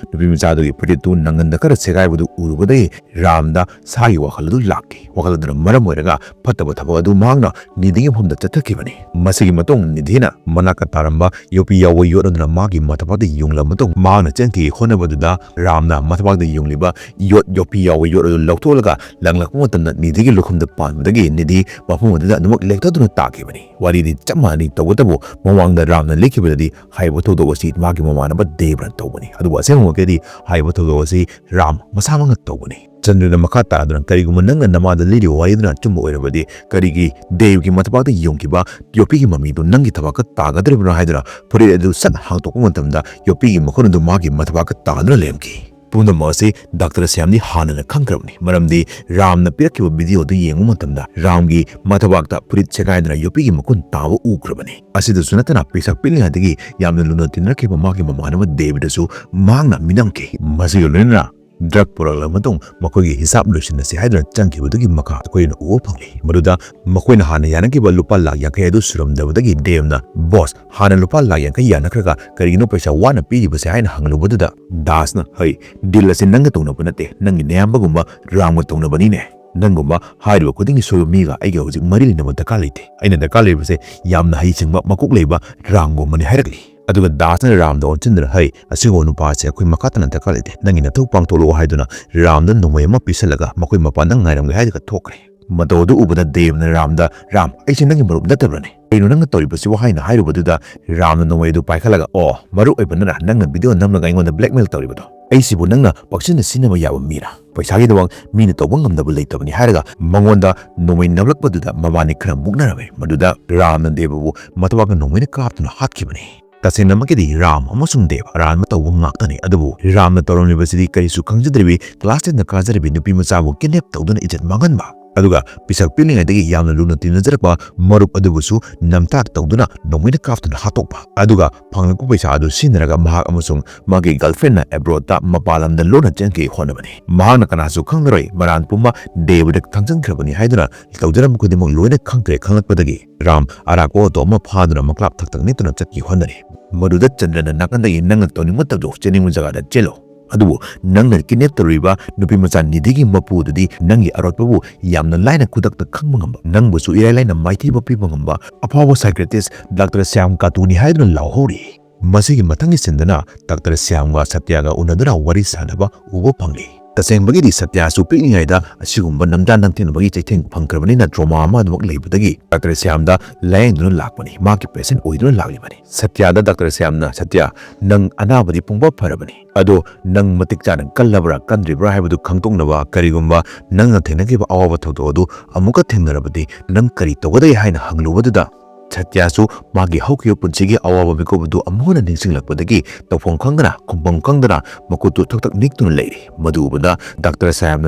ꯅꯨꯄꯤ ꯃꯆꯥꯗꯨꯒꯤ ꯐꯨꯔꯤꯠꯇꯨ ꯅꯪꯒꯟꯗ ꯈꯔ ꯁꯦꯒꯥꯏꯕꯗꯨ ꯎꯔꯨꯕꯗꯒꯤ ꯔꯥꯝꯗ ꯁꯥꯒꯤ ꯋꯥꯈꯜ ꯑꯗꯨ ꯂꯥꯛꯈꯤ꯫ ꯋꯥꯈꯜ ꯑꯗꯨꯅ ꯃꯔꯝ ꯑꯣꯏꯔꯒ ꯐꯠꯇꯕ ꯊꯕꯛ ꯑꯗꯨ ꯃꯍꯥꯛꯅ ꯅꯤꯙꯤꯒꯤ ꯃꯐꯝꯗ ꯆꯠꯊꯈꯤꯕꯅꯤ꯫ ꯃꯁꯤꯒꯤ ꯃꯇꯨꯡ ꯅꯤꯙꯤꯅ ꯃꯅꯥꯛꯇ ꯇꯥꯔꯝꯕ ꯌꯣꯠꯄꯤ ꯌꯥꯎꯕ ꯌꯣꯠ ꯑꯗꯨꯅ ꯃꯥꯒꯤ ꯃꯊꯕꯥꯛꯇ ꯌꯨꯡꯂꯕ ꯃꯇꯨꯡ ꯃꯍꯥꯛꯅ ꯆꯦꯟꯈꯤꯒꯦ ꯍꯣꯠꯅꯕꯗꯨꯗ ꯔꯥꯝꯅ ꯃꯊꯕꯥꯛꯇ ꯌꯨꯡꯂꯤꯕ ꯌꯣꯠ, ꯌꯣꯠꯄꯤ ꯌꯥꯎꯕ ꯌꯣꯠ ꯑꯗꯨ ꯂꯧꯊꯣꯛꯂꯒ ꯂꯪꯂꯛꯄ ꯃꯇꯝꯗ ꯅꯤꯙꯤꯒꯤ ꯂꯨꯈꯨꯝꯗ ꯄꯥꯟꯕꯗꯒꯤ ꯅꯤꯙꯤ ꯃꯐꯝ ꯑꯗꯨꯗ ꯑꯗꯨꯃꯛ ꯂꯦꯛꯊꯗꯨꯅ ꯇꯥꯈꯤꯕꯅꯤ꯫ ꯋꯥꯔꯤꯗꯤ ꯆꯞ ꯃꯥꯟꯅꯩ, ꯇꯧꯕꯇꯕꯨ ꯃꯃꯥꯡꯗ ꯔꯥꯝꯅ ꯂꯤꯈꯤꯕꯗꯗꯤ ꯍꯥꯏꯔꯤꯕ ꯊꯧꯗꯣꯛ ꯑꯁꯤ ꯃꯥꯒꯤ ꯃꯃꯥꯟꯅꯕ ꯗꯦꯕꯅ ꯇꯧꯕꯅꯤ, ꯑꯗꯨꯕꯨ ꯑꯁꯦꯡꯕꯃꯛꯇꯗꯤ ꯍꯥꯏꯔꯤꯕ ꯊꯧꯗꯣꯛ ꯑꯁꯤ ꯔꯥꯝ ꯃꯁꯥꯃꯛꯅ ꯇꯧꯕꯅꯤ꯫ ꯆꯟꯗ꯭ꯔꯅ ꯃꯈꯥ ꯇꯥꯔꯗꯨꯅ, "ꯀꯔꯤꯒꯨꯝꯕ ꯅꯪꯅ ꯅꯃꯥꯗ ꯂꯤꯔꯤꯕ ꯋꯥꯔꯤ ꯑꯗꯨꯅ ꯑꯆꯨꯝꯕ ꯑꯣꯏꯔꯕꯗꯤ, ꯀꯔꯤꯒꯤ ꯗꯦꯕꯒꯤ ꯃꯊꯕꯥꯛꯇ ꯌꯨꯡꯈꯤꯕ ꯌꯣꯠꯄꯤꯒꯤ ꯃꯃꯤꯗꯨ ꯅꯪꯒꯤ ꯊꯕꯥꯛꯇ ꯇꯥꯒꯗꯧꯔꯤꯕꯅꯣ?" ꯍꯥꯏꯗꯨꯅ ꯐꯨꯔꯤꯠ ꯑꯗꯨ ꯁꯠ ꯍꯥꯡꯗꯣꯛꯄ ꯃꯇꯝꯗ ꯌꯣꯠꯄꯤꯒꯤ ꯃꯈꯨꯟ ꯑꯗꯨ ꯃꯥꯒꯤ ꯃꯊꯕꯥꯛꯇ ꯇꯥꯗꯨꯅ ꯂꯩꯔꯝꯈꯤ꯫ ꯄꯨꯝꯅꯃꯛ ꯑꯁꯤ ꯗꯥꯛꯇꯔ ꯁ꯭ꯌꯥꯝꯗꯤ ꯍꯥꯟꯅꯅ ꯈꯪꯈ꯭ꯔꯕꯅꯤ, ꯃꯔꯝꯗꯤ ꯔꯥꯝꯅ ꯄꯤꯔꯛꯈꯤꯕ ꯚꯤꯗꯤꯑꯣ ꯑꯗꯨ ꯌꯦꯡꯕ ꯃꯇꯝꯗ ꯔꯥꯝꯒꯤ ꯃꯊꯕꯥꯛꯇ ꯐꯨꯔꯤꯠ ꯁꯦꯒꯥꯏꯗꯨꯅ ꯌꯣꯠꯄꯤꯒꯤ ꯃꯈꯨꯟ ꯇꯥꯕ ꯎꯈ꯭ꯔꯕꯅꯤ꯫ ꯑꯁꯤꯗꯁꯨ ꯅꯠꯇꯅ ꯄꯩꯁꯥ ꯄꯤꯛꯂꯤꯉꯩꯗꯒꯤ ꯌꯥꯝꯅ ꯂꯨꯅ ꯇꯤꯟꯅꯔꯛꯈꯤꯕ ꯃꯥꯒꯤ ꯃꯃꯥꯟꯅꯕ ꯗꯦꯕꯗꯁꯨ ꯃꯍꯥꯛꯅ ꯃꯤꯅꯝꯈꯤ꯫ ꯃꯁꯤꯒ ꯂꯣꯏꯅꯅ ꯗ꯭ꯔꯒ ꯄꯨꯔꯛꯂꯕ ꯃꯇꯨꯡ ꯃꯈꯣꯏꯒꯤ ꯍꯤꯁꯥꯞ ꯂꯣꯏꯁꯤꯟꯅꯁꯤ ꯍꯥꯏꯗꯨꯅ ꯆꯪꯈꯤꯕꯗꯨꯒꯤ ꯃꯈꯥ ꯑꯩꯈꯣꯏꯅ ꯎꯕ ꯐꯪꯂꯤ꯫ ꯃꯗꯨꯗ ꯃꯈꯣꯏꯅ ꯍꯥꯟꯅ ꯌꯥꯅꯈꯤꯕ ꯂꯨꯄꯥ ꯂꯥꯈ ꯌꯥꯡꯈꯩ ꯑꯗꯨ ꯁꯨꯔꯝꯗꯕꯗꯒꯤ ꯗꯦꯕꯅ, "ꯕꯣꯁ, ꯍꯥꯟꯅ ꯂꯨꯄꯥ ꯂꯥꯈ ꯌꯥꯡꯈꯩ ꯌꯥꯅꯈ꯭ꯔꯒ ꯀꯔꯤꯒꯤꯅꯣ ꯄꯩꯁꯥ ꯋꯥꯅ ꯄꯤꯔꯤꯕꯁꯦ?" ꯍꯥꯏꯅ ꯍꯪꯂꯨꯕꯗꯨꯗ ꯗꯥꯁꯅ, "ꯍꯩ, ꯗꯤꯜ ꯑꯁꯤ ꯅꯪꯒ ꯇꯧꯅꯕ ꯅꯠꯇꯦ, ꯅꯪꯒꯤ ꯅꯌꯥꯝꯕꯒꯨꯝꯕ ꯔꯥꯝꯒ ꯇꯧꯅꯕꯅꯤꯅꯦ꯫ ꯅꯪꯒꯨꯝꯕ ꯍꯥꯏꯔꯤꯕ ꯈꯨꯗꯤꯡꯒꯤ ꯁꯣꯏꯕ ꯃꯤꯒ ꯑꯩꯒ ꯍꯧꯖꯤꯛ ꯃꯔꯤ ꯂꯩꯅꯕ ꯗꯔꯀꯥꯔ ꯂꯩꯇꯦ꯫ ꯑꯩꯅ ꯗꯔꯀꯥꯔ ꯂꯩꯕꯁꯦ ꯌꯥꯝꯅ ꯍꯩꯁꯤꯡꯕ, ꯃꯀꯣꯛ ꯂꯩꯕ ꯔꯥꯝꯒꯨꯝꯕꯅꯤ" ꯍꯥꯏꯔꯛꯂꯤ꯫ ꯑꯗꯨꯒ ꯗꯥꯁꯅ ꯔꯥꯝꯗ ꯑꯣꯟꯁꯤꯟꯗꯨꯅ, "ꯍꯩ, ꯑꯁꯤꯒꯨꯝꯕ ꯅꯨꯄꯥ ꯑꯁꯦ ꯑꯩꯈꯣꯏ ꯃꯈꯥ ꯇꯥꯅ ꯗꯔꯀꯥꯔ ꯂꯩꯇꯦ, ꯅꯪꯒꯤ ꯅꯊꯧ ꯄꯥꯡꯊꯣꯛꯂꯛꯑꯣ" ꯍꯥꯏꯗꯨꯅ ꯔꯥꯝꯗ ꯅꯣꯡꯃꯩ ꯑꯃ ꯄꯤꯁꯜꯂꯒ ꯃꯈꯣꯏ ꯃꯄꯥꯟꯗ ꯉꯥꯏꯔꯝꯒꯦ ꯍꯥꯏꯔꯒ ꯊꯣꯛꯈ꯭ꯔꯦ꯫ ꯃꯇꯧ ꯑꯗꯨ ꯎꯕꯗ ꯗꯦꯕꯅ ꯔꯥꯝꯗ, "ꯔꯥꯝ, ꯑꯩꯁꯦ ꯅꯪꯒꯤ ꯃꯔꯨꯞ ꯅꯠꯇꯕ꯭ꯔꯅꯦ? ꯀꯩꯅꯣ ꯅꯪꯅ ꯇꯧꯔꯤꯕꯁꯤꯕꯨ?" ꯍꯥꯏꯅ ꯍꯥꯏꯔꯨꯕꯗꯨꯗ ꯔꯥꯝꯅ ꯅꯣꯡꯃꯩ ꯑꯗꯨ ꯄꯥꯏꯈꯠꯂꯒ, "ꯑꯣ, ꯃꯔꯨꯞ ꯑꯣꯏꯕ ꯅꯠꯇ꯭ꯔꯥ ꯅꯪꯅ ꯚꯤꯗꯤꯑꯣ ꯅꯝꯂꯒ ꯑꯩꯉꯣꯟꯗ ꯕ꯭ꯂꯦꯛꯃꯦꯜ ꯇꯧꯔꯤꯕꯗꯣ? ꯑꯩꯁꯤꯕꯨ ꯅꯪꯅ ꯄꯪꯁꯤꯟꯅ ꯁꯤꯖꯤꯟꯅꯕ ꯌꯥꯕ ꯃꯤꯔꯥ? ꯄꯩꯁꯥꯒꯤꯗꯃꯛ ꯃꯤꯅ ꯇꯧꯕ ꯉꯝꯗꯕ ꯂꯩꯇꯕꯅꯤ" ꯍꯥꯏꯔꯒ ꯃꯉꯣꯟꯗ ꯅꯣꯡꯃꯩ ꯅꯝꯂꯛꯄꯗꯨꯗ ꯃꯕꯥꯅꯤ ꯈꯔ ꯃꯨꯛꯅꯔꯝꯃꯦ꯫ ꯃꯗꯨꯗ ꯔꯥꯝꯅ ꯗꯦꯕꯕꯨ ꯃꯊꯕꯥꯛꯇ ꯅꯣꯡꯃꯩꯅ ꯀꯥꯞꯇꯨꯅ ꯍꯥꯠꯈꯤꯕꯅꯤ꯫ ꯇꯁꯦꯡꯅꯃꯛꯀꯤꯗꯤ ꯔꯥꯝ ꯑꯃꯁꯨꯡ ꯗꯦꯕ ꯑꯔꯥꯟꯕ ꯇꯧꯕ ꯉꯥꯛꯇꯅꯤ, ꯑꯗꯨꯕꯨ ꯔꯥꯝꯅ ꯇꯧꯔꯝꯂꯤꯕꯁꯤꯗꯤ ꯀꯔꯤꯁꯨ ꯈꯪꯖꯗ꯭ꯔꯤꯕꯤ class ten ꯗ ꯀꯥꯖꯔꯤꯕꯤ ꯅꯨꯄꯤ ꯃꯆꯥꯕꯨ kidnap ꯇꯧꯗꯨꯅ ꯏꯖꯠ ꯃꯥꯡꯍꯟꯕ, ꯑꯗꯨꯒ ꯄꯤꯁꯛ ꯄꯤꯛꯂꯤꯉꯩꯗꯒꯤ ꯌꯥꯝꯅ ꯂꯨꯅ ꯇꯤꯟꯅꯖꯔꯛꯄ ꯃꯔꯨꯞ ꯑꯗꯨꯕꯨꯁꯨ ꯅꯝꯊꯥꯛ ꯇꯧꯗꯨꯅ ꯅꯣꯡꯃꯩꯅ ꯀꯥꯞꯇꯨꯅ ꯍꯥꯠꯇꯣꯛꯄ, ꯑꯗꯨꯒ ꯐꯪꯂꯛꯄ ꯄꯩꯁꯥ ꯑꯗꯨ ꯁꯤꯖꯤꯟꯅꯔꯒ ꯃꯍꯥꯛ ꯑꯃꯁꯨꯡ ꯃꯥꯒꯤ girlfriend ꯅ abroad ꯇ, ꯃꯄꯥꯟ ꯂꯝꯗ ꯂꯣꯟꯅ ꯆꯦꯟꯈꯤꯒꯦ ꯍꯣꯠꯅꯕꯅꯤ꯫ ꯃꯍꯥꯛꯅ ꯀꯅꯥꯁꯨ ꯈꯪꯂꯔꯣꯏ, ꯃꯔꯥꯟ ꯄꯨꯝꯕ ꯗꯦꯕꯗ ꯊꯥꯡꯖꯤꯟꯈ꯭ꯔꯕꯅꯤ ꯍꯥꯏꯗꯨꯅ ꯇꯧꯖꯔꯝꯕ ꯈꯨꯗꯤꯡꯃꯛ ꯂꯣꯏꯅ ꯈꯪꯈ꯭ꯔꯦ ꯈꯪꯂꯛꯄꯗꯒꯤ ꯔꯥꯝ ꯑꯔꯥꯛꯄ ꯑꯣꯇꯣ ꯑꯃ ꯐꯥꯗꯨꯅ ꯃꯀ꯭ꯂꯥꯞ ꯊꯛ ꯊꯛ ꯅꯤꯛꯇꯨꯅ ꯆꯠꯈꯤ ꯍꯣꯠꯅꯔꯤ꯫ ꯃꯗꯨꯗ ꯆꯟꯗ꯭ꯔꯅ ꯅꯥꯀꯟꯗꯒꯤ, "ꯅꯪꯅ ꯇꯧꯅꯤꯡꯕ ꯇꯧꯖꯧ, ꯆꯦꯟꯅꯤꯡꯕ ꯖꯒꯥꯗ ꯆꯦꯜꯂꯣ꯫ ꯑꯗꯨꯕꯨ ꯅꯪꯅ kidnap ꯇꯧꯔꯤꯕ ꯅꯨꯄꯤ ꯃꯆꯥ ꯅꯤꯙꯤꯒꯤ ꯃꯄꯨꯗꯨꯗꯤ ꯅꯪꯒꯤ ꯑꯔꯣꯠꯄꯕꯨ ꯌꯥꯝꯅ ꯂꯥꯏꯅ ꯈꯨꯗꯛꯇ ꯈꯪꯕ ꯉꯝꯕ, ꯅꯪꯕꯨꯁꯨ ꯏꯔꯥꯏ ꯂꯥꯏꯅ ꯃꯥꯏꯊꯤꯕ ꯄꯤꯕ ꯉꯝꯕ ꯑꯐꯥꯎꯕ psychiatrist ꯗꯥꯛꯇꯔ ꯁ꯭ꯌꯥꯝ ꯀꯥꯇꯨꯅꯤ" ꯍꯥꯏꯗꯨꯅ ꯂꯥꯎꯍꯧꯔꯤ꯫ ꯃꯁꯤꯒꯤ ꯃꯊꯪꯒꯤ ꯁꯤꯟꯗꯅ ꯗꯥꯛꯇꯔ ꯁ꯭ꯌꯥꯝꯒ ꯁꯇ꯭ꯌꯒ ꯎꯅꯗꯨꯅ ꯋꯥꯔꯤ ꯁꯥꯟꯅꯕ ꯎꯕ ꯐꯪꯂꯤ꯫ ꯇꯁꯦꯡꯕꯒꯤꯗꯤ ꯁꯇ꯭ꯌꯁꯨ ꯄꯤꯛꯂꯤꯉꯩꯗ ꯑꯁꯤꯒꯨꯝꯕ ꯅꯝꯊꯥꯛ ꯅꯝꯊꯤꯅꯕꯒꯤ ꯆꯩꯊꯦꯡ ꯐꯪꯈ꯭ꯔꯕꯅꯤꯅ trauma ꯑꯃ ꯑꯗꯨꯃꯛ ꯂꯩꯕꯗꯒꯤ ꯗꯥꯛꯇꯔ ꯁ꯭ꯌꯥꯝꯗ ꯂꯥꯌꯦꯡꯗꯨꯅ ꯂꯥꯛꯄꯅꯤ, ꯃꯍꯥꯛꯀꯤ patient ꯑꯣꯏꯗꯨꯅ ꯂꯥꯛꯂꯤꯕꯅꯤ꯫ ꯁꯇ꯭ꯌꯗ ꯗꯥꯛꯇꯔ ꯁ꯭ꯌꯥꯝꯅ, "ꯁꯇ꯭ꯌ, ꯅꯪ ꯑꯅꯥꯕꯗꯤ ꯄꯨꯡꯐ ꯐꯔꯕꯅꯤ, ꯑꯗꯣ ꯅꯪ ꯃꯇꯤꯛ ꯆꯥꯅ ꯀꯜꯂꯕ꯭ꯔꯥ ꯀꯟꯗ꯭ꯔꯤꯕ꯭ꯔꯥ ꯍꯥꯏꯕꯗꯨ ꯈꯪꯗꯣꯛꯅꯕ ꯀꯔꯤꯒꯨꯝꯕ ꯅꯪꯅ ꯊꯦꯡꯅꯈꯤꯕ ꯑꯋꯥꯕ ꯊꯧꯗꯣꯛ ꯑꯗꯨ ꯑꯃꯨꯛꯀ ꯊꯦꯡꯅꯔꯕꯗꯤ ꯅꯪ ꯀꯔꯤ ꯇꯧꯒꯗꯒꯦ?" ꯍꯥꯏꯅ ꯍꯪꯂꯨꯕꯗꯨꯗ ꯁꯇ꯭ꯌꯁꯨ ꯃꯥꯒꯤ ꯍꯧꯈꯤꯕ ꯄꯨꯟꯁꯤꯒꯤ ꯑꯋꯥꯕ ꯃꯤꯀꯨꯞ ꯑꯗꯨ ꯑꯃꯨꯛ ꯍꯟꯅ ꯅꯤꯡꯁꯤꯡꯂꯛꯄꯗꯒꯤ ꯇꯧꯐꯝ ꯈꯪꯗꯅ, ꯈꯨꯝꯐꯝ ꯈꯪꯗꯅ ꯃꯈꯨꯠꯇꯨ ꯊꯛ ꯊꯛ ꯅꯤꯛꯇꯨꯅ ꯂꯩꯔꯤ꯫ ꯃꯗꯨ ꯎꯕꯗ ꯗꯥꯛꯇꯔ ꯁ꯭ꯌꯥꯝꯅ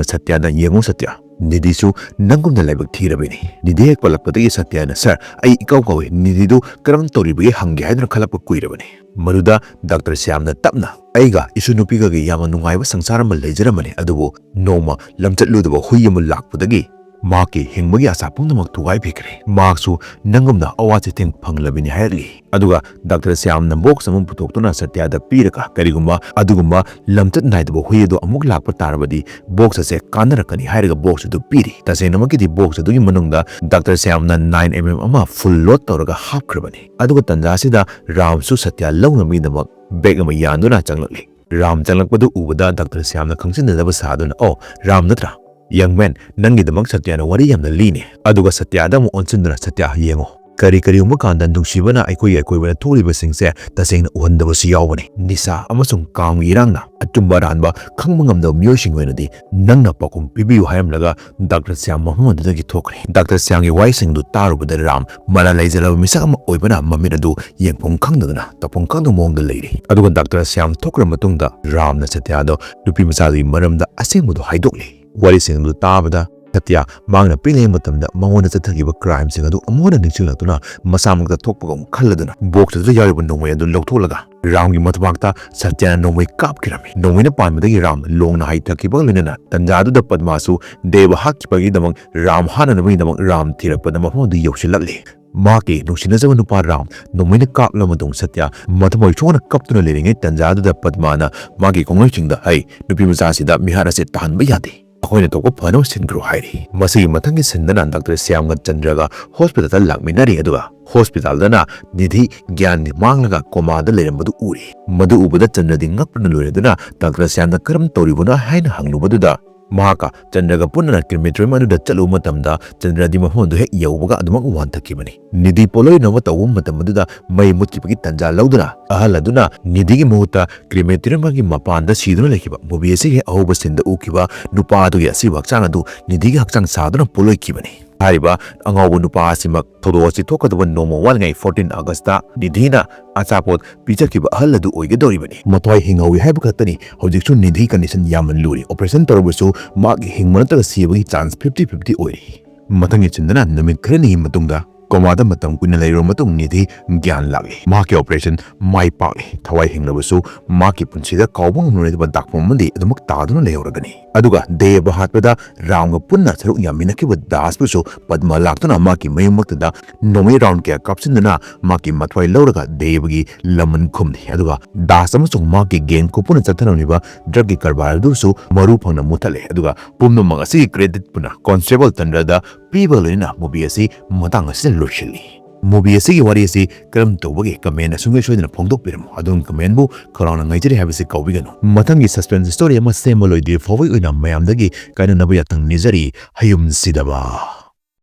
ꯁꯇ꯭ꯌꯗ, "ꯌꯦꯡꯉꯨ ꯁꯇ꯭ꯌ, ꯅꯤꯙꯤꯁꯨ ꯅꯪꯒꯨꯝꯅ ꯂꯥꯏꯕꯛ ꯊꯤꯔꯕꯤꯅꯤ꯫" ꯅꯤꯙꯤ ꯍꯦꯛ ꯄꯜꯂꯛꯄꯗꯒꯤ ꯁꯇ꯭ꯌꯅ, "Sir, ꯑꯩ ꯏꯀꯥꯎ ꯀꯥꯎꯏ, ꯅꯤꯙꯤꯗꯨ ꯀꯔꯝ ꯇꯧꯔꯤꯕꯒꯦ ꯍꯪꯒꯦ ꯍꯥꯏꯗꯨꯅ ꯈꯜꯂꯛꯄ ꯀꯨꯏꯔꯕꯅꯤ꯫" ꯃꯗꯨꯗ ꯗꯥꯛꯇꯔ ꯁ꯭ꯌꯥꯝꯅ ꯇꯞꯅ, "ꯑꯩꯒ ꯏꯁꯨ ꯅꯨꯄꯤꯒꯒꯤ ꯌꯥꯝꯅ ꯅꯨꯡꯉꯥꯏꯕ ꯁꯪꯁꯥꯔ ꯑꯃ ꯂꯩꯖꯔꯝꯕꯅꯤ, ꯑꯗꯨꯕꯨ ꯅꯣꯡꯃ ꯂꯝꯆꯠꯂꯨꯗꯕ ꯍꯨꯏ ꯑꯃ ꯂꯥꯛꯄꯗꯒꯤ ꯃꯍꯥꯛꯀꯤ ꯍꯤꯡꯕꯒꯤ ꯑꯁꯥ ꯄꯨꯝꯅꯃꯛ ꯊꯨꯒꯥꯏꯕꯤꯈ꯭ꯔꯦ꯫ ꯃꯍꯥꯛꯁꯨ ꯅꯪꯒꯨꯝꯅ ꯑꯋꯥ ꯆꯩꯊꯦꯡ ꯐꯪꯂꯕꯅꯤ" ꯍꯥꯏꯔꯛꯂꯤ꯫ ꯑꯗꯨꯒ ꯗꯥꯛꯇꯔ ꯁ꯭ꯌꯥꯝꯅ box ꯑꯃ ꯄꯨꯊꯣꯛꯇꯨꯅ ꯁꯇ꯭ꯌꯗ ꯄꯤꯔꯒ, "ꯀꯔꯤꯒꯨꯝꯕ ꯑꯗꯨꯒꯨꯝꯕ ꯂꯝꯆꯠ ꯅꯥꯏꯗꯕ ꯍꯨꯏ ꯑꯗꯨ ꯑꯃꯨꯛ ꯂꯥꯛꯄ ꯇꯥꯔꯕꯗꯤ box ꯑꯁꯦ ꯀꯥꯟꯅꯔꯛꯀꯅꯤ" ꯍꯥꯏꯔꯒ box ꯑꯗꯨ ꯄꯤꯔꯤ꯫ ꯇꯁꯦꯡꯅꯃꯛꯀꯤꯗꯤ box ꯑꯗꯨꯒꯤ ꯃꯅꯨꯡꯗ ꯗꯥꯛꯇꯔ ꯁ꯭ꯌꯥꯝꯅ nine M M ꯑꯃ full load ꯇꯧꯔꯒ ꯍꯥꯞꯈ꯭ꯔꯕꯅꯤ꯫ ꯑꯗꯨꯒ ꯇꯟꯖꯥ ꯑꯁꯤꯗ ꯔꯥꯝꯁꯨ ꯁꯇ꯭ꯌ ꯂꯧꯅꯕꯒꯤꯗꯃꯛ bag ꯑꯃ ꯌꯥꯟꯗꯨꯅ ꯆꯪꯂꯛꯂꯤ꯫ ꯔꯥꯝ ꯆꯪꯂꯛꯄꯗꯨ ꯎꯕꯗ ꯗꯥꯛꯇꯔ ꯁ꯭ꯌꯥꯝꯅ ꯈꯪꯖꯤꯟꯅꯗꯕ ꯁꯥꯗꯨꯅ, "ꯑꯣ, ꯔꯥꯝ ꯅꯠꯇ꯭ꯔꯥ? "Young man, ꯅꯪꯒꯤꯗꯃꯛ ꯁꯇ꯭ꯌꯥꯅ ꯋꯥꯔꯤ ꯌꯥꯝꯅ ꯂꯤꯅꯦ"꯫ ꯑꯗꯨꯒ ꯁꯇ꯭ꯌꯥꯗ ꯑꯃꯨꯛ ꯑꯣꯟꯁꯤꯟꯗꯨꯅ, "ꯁꯇ꯭ꯌꯥ, ꯌꯦꯡꯉꯣ, ꯀꯔꯤ ꯀꯔꯤꯒꯨꯝꯕ ꯀꯥꯟꯗ ꯅꯨꯡꯁꯤꯕꯅ ꯑꯩꯈꯣꯏꯒꯤ ꯑꯀꯣꯏꯕꯗ ꯊꯣꯛꯂꯤꯕꯁꯤꯡꯁꯦ ꯇꯁꯦꯡꯅ ꯎꯍꯟꯗꯕꯁꯨ ꯌꯥꯎꯕꯅꯤ꯫ ꯅꯤꯁꯥ ꯑꯃꯁꯨꯡ ꯀꯥꯝꯒꯤ ꯏꯔꯥꯡꯅ ꯑꯆꯨꯝꯕ ꯑꯔꯥꯟꯕ ꯈꯪꯕ ꯉꯝꯗꯕ ꯃꯤꯑꯣꯏꯁꯤꯡꯒꯤ ꯑꯣꯏꯅꯗꯤ ꯅꯪꯅ ꯄꯥꯎꯈꯨꯝ ꯄꯤꯕꯤꯌꯨ" ꯍꯥꯏꯔꯝꯂꯒ ꯗꯥꯛꯇꯔ ꯁ꯭ꯌꯥꯝ ꯃꯐꯝ ꯑꯗꯨꯗꯒꯤ ꯊꯣꯛꯈ꯭ꯔꯦ꯫ ꯗꯥꯛꯇꯔ ꯁ꯭ꯌꯥꯝꯒꯤ ꯋꯥꯍꯩꯁꯤꯡꯗꯨ ꯇꯥꯔꯨꯕꯗ ꯔꯥꯝ ꯃꯔꯥꯜ ꯂꯩꯖꯔꯕ ꯃꯤꯁꯛ ꯑꯃ ꯑꯣꯏꯕꯅ ꯃꯃꯤꯠ ꯑꯗꯨ ꯌꯦꯡꯐꯝ ꯈꯪꯗꯗꯨꯅ ꯇꯧꯐꯝ ꯈꯪꯗꯕ ꯃꯑꯣꯡꯗ ꯂꯩꯔꯤ꯫ ꯑꯗꯨꯒ ꯗꯥꯛꯇꯔ ꯁ꯭ꯌꯥꯝ ꯊꯣꯛꯈ꯭ꯔ ꯃꯇꯨꯡꯗ ꯔꯥꯝꯅ ꯁꯇ꯭ꯌꯥꯗꯣ ꯅꯨꯄꯤ ꯃꯆꯥꯗꯨꯒꯤ ꯃꯔꯝꯗ ꯑꯁꯦꯡꯕꯗꯨ ꯍꯥꯏꯗꯣꯛꯂꯤ꯫ ꯋꯥꯔꯤꯁꯤꯡ ꯑꯗꯨ ꯇꯥꯕꯗ ꯁꯇ꯭ꯌꯥ ꯃꯍꯥꯛꯅ ꯄꯤꯛꯂꯤꯉꯩ ꯃꯇꯝꯗ ꯃꯉꯣꯟꯗ ꯆꯠꯊꯈꯤꯕ crimeꯁꯤꯡ ꯑꯗꯨ ꯑꯃꯨꯛ ꯍꯟꯅ ꯅꯤꯡꯁꯤꯡꯂꯛꯇꯨꯅ ꯃꯁꯥꯃꯛꯇ ꯊꯣꯛꯄꯒꯨꯝ ꯈꯜꯂꯗꯨꯅ box ꯑꯗꯨꯗ ꯌꯥꯎꯔꯤꯕ ꯅꯣꯡꯃꯩ ꯑꯗꯨ ꯂꯧꯊꯣꯛꯂꯒ ꯔꯥꯝꯒꯤ ꯃꯊꯕꯥꯛꯇ ꯁꯇ꯭ꯌꯥꯅ ꯅꯣꯡꯃꯩ ꯀꯥꯞꯈꯤꯔꯝꯃꯤ꯫ ꯅꯣꯡꯃꯩꯅ ꯄꯥꯟꯕꯗꯒꯤ ꯔꯥꯝ ꯂꯣꯡꯅ ꯍꯥꯏꯊꯈꯤꯕꯒ ꯂꯣꯏꯅꯅ ꯇꯟꯖꯥ ꯑꯗꯨꯗ ꯄꯗꯃꯥꯁꯨ ꯗꯦꯕ ꯍꯥꯠꯈꯤꯕꯒꯤꯗꯃꯛ ꯔꯥꯝ ꯍꯥꯠꯅꯅꯕꯒꯤꯗꯃꯛ ꯔꯥꯝ ꯊꯤꯔꯛꯄꯗ ꯃꯐꯝ ꯑꯗꯨ ꯌꯧꯁꯤꯜꯂꯛꯂꯤ꯫ ꯃꯍꯥꯛꯀꯤ ꯅꯨꯡꯁꯤꯅꯖꯕ ꯅꯨꯄꯥ ꯔꯥꯝ ꯅꯣꯡꯃꯩꯅ ꯀꯥꯞꯂꯕ ꯃꯇꯨꯡ ꯁꯇ꯭ꯌꯥ ꯃꯊꯃꯣꯏ ꯁꯣꯛꯅ ꯀꯞꯇꯨꯅ ꯂꯩꯔꯤꯉꯩ ꯇꯟꯖꯥ ꯑꯗꯨꯗ ꯄꯗꯃꯥꯅ ꯃꯥꯒꯤ ꯈꯣꯡꯂꯣꯏꯁꯤꯡꯗ, "ꯍꯩ, ꯅꯨꯄꯤ ꯃꯆꯥꯁꯤꯗ ꯃꯤꯍꯥꯠ ꯑꯁꯤ ꯇꯥꯍꯟꯕ ꯌꯥꯗꯦ꯫ ꯑꯩꯈꯣꯏꯅ ꯊꯣꯛꯄ ꯐꯅꯕ ꯁꯤꯟꯈ꯭ꯔꯣ" ꯍꯥꯏꯔꯤ꯫ ꯃꯁꯤꯒꯤ ꯃꯊꯪꯒꯤ sceneꯗꯅ ꯗꯥꯛꯇꯔ ꯁ꯭ꯌꯥꯝꯒ ꯆꯟꯗ꯭ꯔꯒ hospitalꯗ ꯂꯥꯛꯃꯤꯟꯅꯔꯤ꯫ ꯑꯗꯨꯒ hospitalꯗꯅ ꯅꯤꯙꯤ ꯒ꯭ꯌꯥꯟ ꯃꯥꯡꯂꯒ comaꯗ ꯂꯩꯔꯝꯕꯗꯨ ꯎꯔꯤ꯫ ꯃꯗꯨ ꯎꯕꯗ ꯆꯟꯗ꯭ꯔꯗꯤ ꯉꯛꯄꯅ ꯂꯣꯏꯔꯗꯨꯅ ꯗꯥꯛꯇꯔ ꯁ꯭ꯌꯥꯝꯅ "ꯀꯔꯝ ꯇꯧꯔꯤꯕꯅꯣ?" ꯍꯥꯏꯅ ꯍꯪꯂꯨꯕꯗꯨꯗ ꯃꯍꯥꯛꯀ ꯆꯟꯗ꯭ꯔꯒ ꯄꯨꯟꯅ crematorium ꯑꯗꯨꯗ ꯆꯠꯂꯨꯕ ꯃꯇꯝꯗ ꯆꯟꯗ꯭ꯔꯗꯤ ꯃꯐꯝ ꯑꯗꯨ ꯍꯦꯛ ꯌꯧꯕꯒ ꯑꯗꯨꯃꯛ ꯋꯥꯟꯊꯈꯤꯕꯅꯤ꯫ ꯅꯤꯙꯤ ꯄꯣꯠꯂꯣꯏꯅꯕ ꯇꯧꯕ ꯃꯇꯝ ꯑꯗꯨꯗ ꯃꯩ ꯃꯨꯠꯈꯤꯕꯒꯤ ꯇꯟꯖꯥ ꯂꯧꯗꯨꯅ ꯑꯍꯜ ꯑꯗꯨꯅ ꯅꯤꯙꯤꯒꯤ ꯃꯍꯨꯠꯇ crematoriumꯒꯤ ꯃꯄꯥꯟꯗ ꯁꯤꯗꯨꯅ ꯂꯩꯈꯤꯕ movie ꯑꯁꯤꯒꯤ ꯍꯦꯛ ꯑꯍꯧꯕ sceneꯗ ꯎꯈꯤꯕ ꯅꯨꯄꯥ ꯑꯗꯨꯒꯤ ꯑꯁꯤꯕ ꯍꯛꯆꯥꯡ ꯑꯗꯨ ꯅꯤꯙꯤꯒꯤ ꯍꯛꯆꯥꯡ ꯁꯥꯗꯨꯅ ꯄꯣꯠꯂꯣꯏꯈꯤꯕꯅꯤ꯫ ꯍꯥꯏꯔꯤꯕ ꯑꯉꯥꯎꯕ ꯅꯨꯄꯥ ꯑꯁꯤꯃꯛ ꯊꯧꯗꯣꯛ ꯑꯁꯤ ꯊꯣꯛꯀꯗꯕ ꯅꯣꯡꯃ ꯋꯥꯠꯂꯤꯉꯩ fourteen Augustꯇ ꯅꯤꯙꯤꯅ ꯑꯆꯥꯄꯣꯠ ꯄꯤꯖꯈꯤꯕ ꯑꯍꯜ ꯑꯗꯨ ꯑꯣꯏꯒꯗꯧꯔꯤꯕꯅꯤ꯫ ꯃꯊ꯭ꯋꯥꯏ ꯍꯤꯡꯍꯧꯏ ꯍꯥꯏꯕ ꯈꯛꯇꯅꯤ꯫ ꯍꯧꯖꯤꯛꯁꯨ ꯅꯤꯙꯤ condition ꯌꯥꯝꯅ ꯂꯨꯔꯤ꯫ Operation ꯇꯧꯔꯕꯁꯨ ꯃꯍꯥꯛꯀꯤ ꯍꯤꯡꯕ ꯅꯠꯇ꯭ꯔꯒ ꯁꯤꯕꯒꯤ chance fifty fifty ꯑꯣꯏꯔꯤ꯫ ꯃꯊꯪꯒꯤ sceneꯗꯅ ꯅꯨꯃꯤꯠ ꯈꯔꯅꯤꯒꯤ ꯃꯇꯨꯡꯗ comaꯗ ꯃꯇꯝ ꯀꯨꯏꯅ ꯂꯩꯔꯨꯔꯕ ꯃꯇꯨꯡ ꯅꯤꯙꯤ ꯒ꯭ꯌꯥꯟ ꯂꯥꯛꯂꯤ꯫ ꯃꯍꯥꯛꯀꯤ operation ꯃꯥꯏ ꯄꯥꯛꯂꯤ꯫ ꯊꯋꯥꯏ ꯍꯤꯡꯂꯕꯁꯨ ꯃꯍꯥꯛꯀꯤ ꯄꯨꯟꯁꯤꯗ ꯀꯥꯎꯕ ꯉꯝꯂꯣꯏꯗꯕ ꯗꯥꯛꯐꯝ ꯑꯃꯗꯤ ꯑꯗꯨꯃꯛ ꯇꯥꯗꯨꯅ ꯂꯩꯍꯧꯔꯒꯅꯤ꯫ ꯑꯗꯨꯒ ꯗꯦꯕ ꯍꯥꯠꯄꯗ ꯔꯥꯝꯒ ꯄꯨꯟꯅ ꯁꯔꯨꯛ ꯌꯥꯃꯤꯟꯅꯈꯤꯕ ꯗꯥꯁꯄꯨꯁꯨ ꯄꯗꯃ ꯂꯥꯛꯇꯨꯅ ꯃꯍꯥꯛꯀꯤ ꯃꯌꯨꯝꯃꯛꯇꯗ ꯅꯣꯡꯃꯩ round ꯀꯌꯥ ꯀꯥꯞꯁꯤꯟꯗꯨꯅ ꯃꯍꯥꯛꯀꯤ ꯃꯊ꯭ꯋꯥꯏ ꯂꯧꯔꯒ ꯗꯦꯕꯒꯤ ꯂꯃꯟ ꯈꯨꯝꯂꯤ꯫ ꯑꯗꯨꯒ ꯗꯥꯁ ꯑꯃꯁꯨꯡ ꯃꯍꯥꯛꯀꯤ gang ꯈꯨꯄꯨꯅ ꯆꯠꯊꯔꯝꯂꯤꯕ drugꯀꯤ ꯀꯔꯕꯥꯔ ꯑꯗꯨꯁꯨ ꯃꯔꯨ ꯐꯪꯅ ꯃꯨꯠꯊꯠꯂꯦ꯫ ꯑꯗꯨꯒ ꯄꯨꯝꯅꯃꯛ ꯑꯁꯤꯒꯤ credit ꯄꯨꯅ Constable ꯆꯟꯗ꯭ꯔꯗ ꯄꯤꯕꯒ ꯂꯣꯏꯅꯅ movie ꯑꯁꯤ ꯃꯇꯥꯡ ꯑꯁꯤꯗ ꯂꯣꯏꯁꯤꯜꯂꯤ꯫ Movie ꯑꯁꯤꯒꯤ ꯋꯥꯔꯤ ꯑꯁꯤ ꯀꯔꯝ ꯇꯧꯕꯒꯦ? Comment ꯁꯨꯡꯁꯣꯏ ꯁꯣꯏꯗꯅ ꯐꯣꯡꯗꯣꯛꯄꯤꯔꯝꯃꯨ꯫ ꯑꯗꯣꯝꯒꯤ comment ꯕꯨ ꯈꯧꯔꯥꯡꯅ ꯉꯥꯏꯖꯔꯤ ꯍꯥꯏꯕꯁꯤ ꯀꯥꯎꯕꯤꯒꯅꯨ꯫ ꯃꯊꯪꯒꯤ suspense story ꯑꯃ ꯁꯦꯝꯕ ꯂꯣꯏꯗ꯭ꯔꯤ ꯐꯥꯎꯕꯒꯤ ꯑꯣꯏꯅ ꯃꯌꯥꯝꯗꯒꯤ ꯀꯥꯏꯅꯅꯕ ꯌꯥꯊꯪ ꯅꯤꯖꯔꯤ꯫ ꯍꯌꯨꯝ ꯁꯤꯗꯕ꯫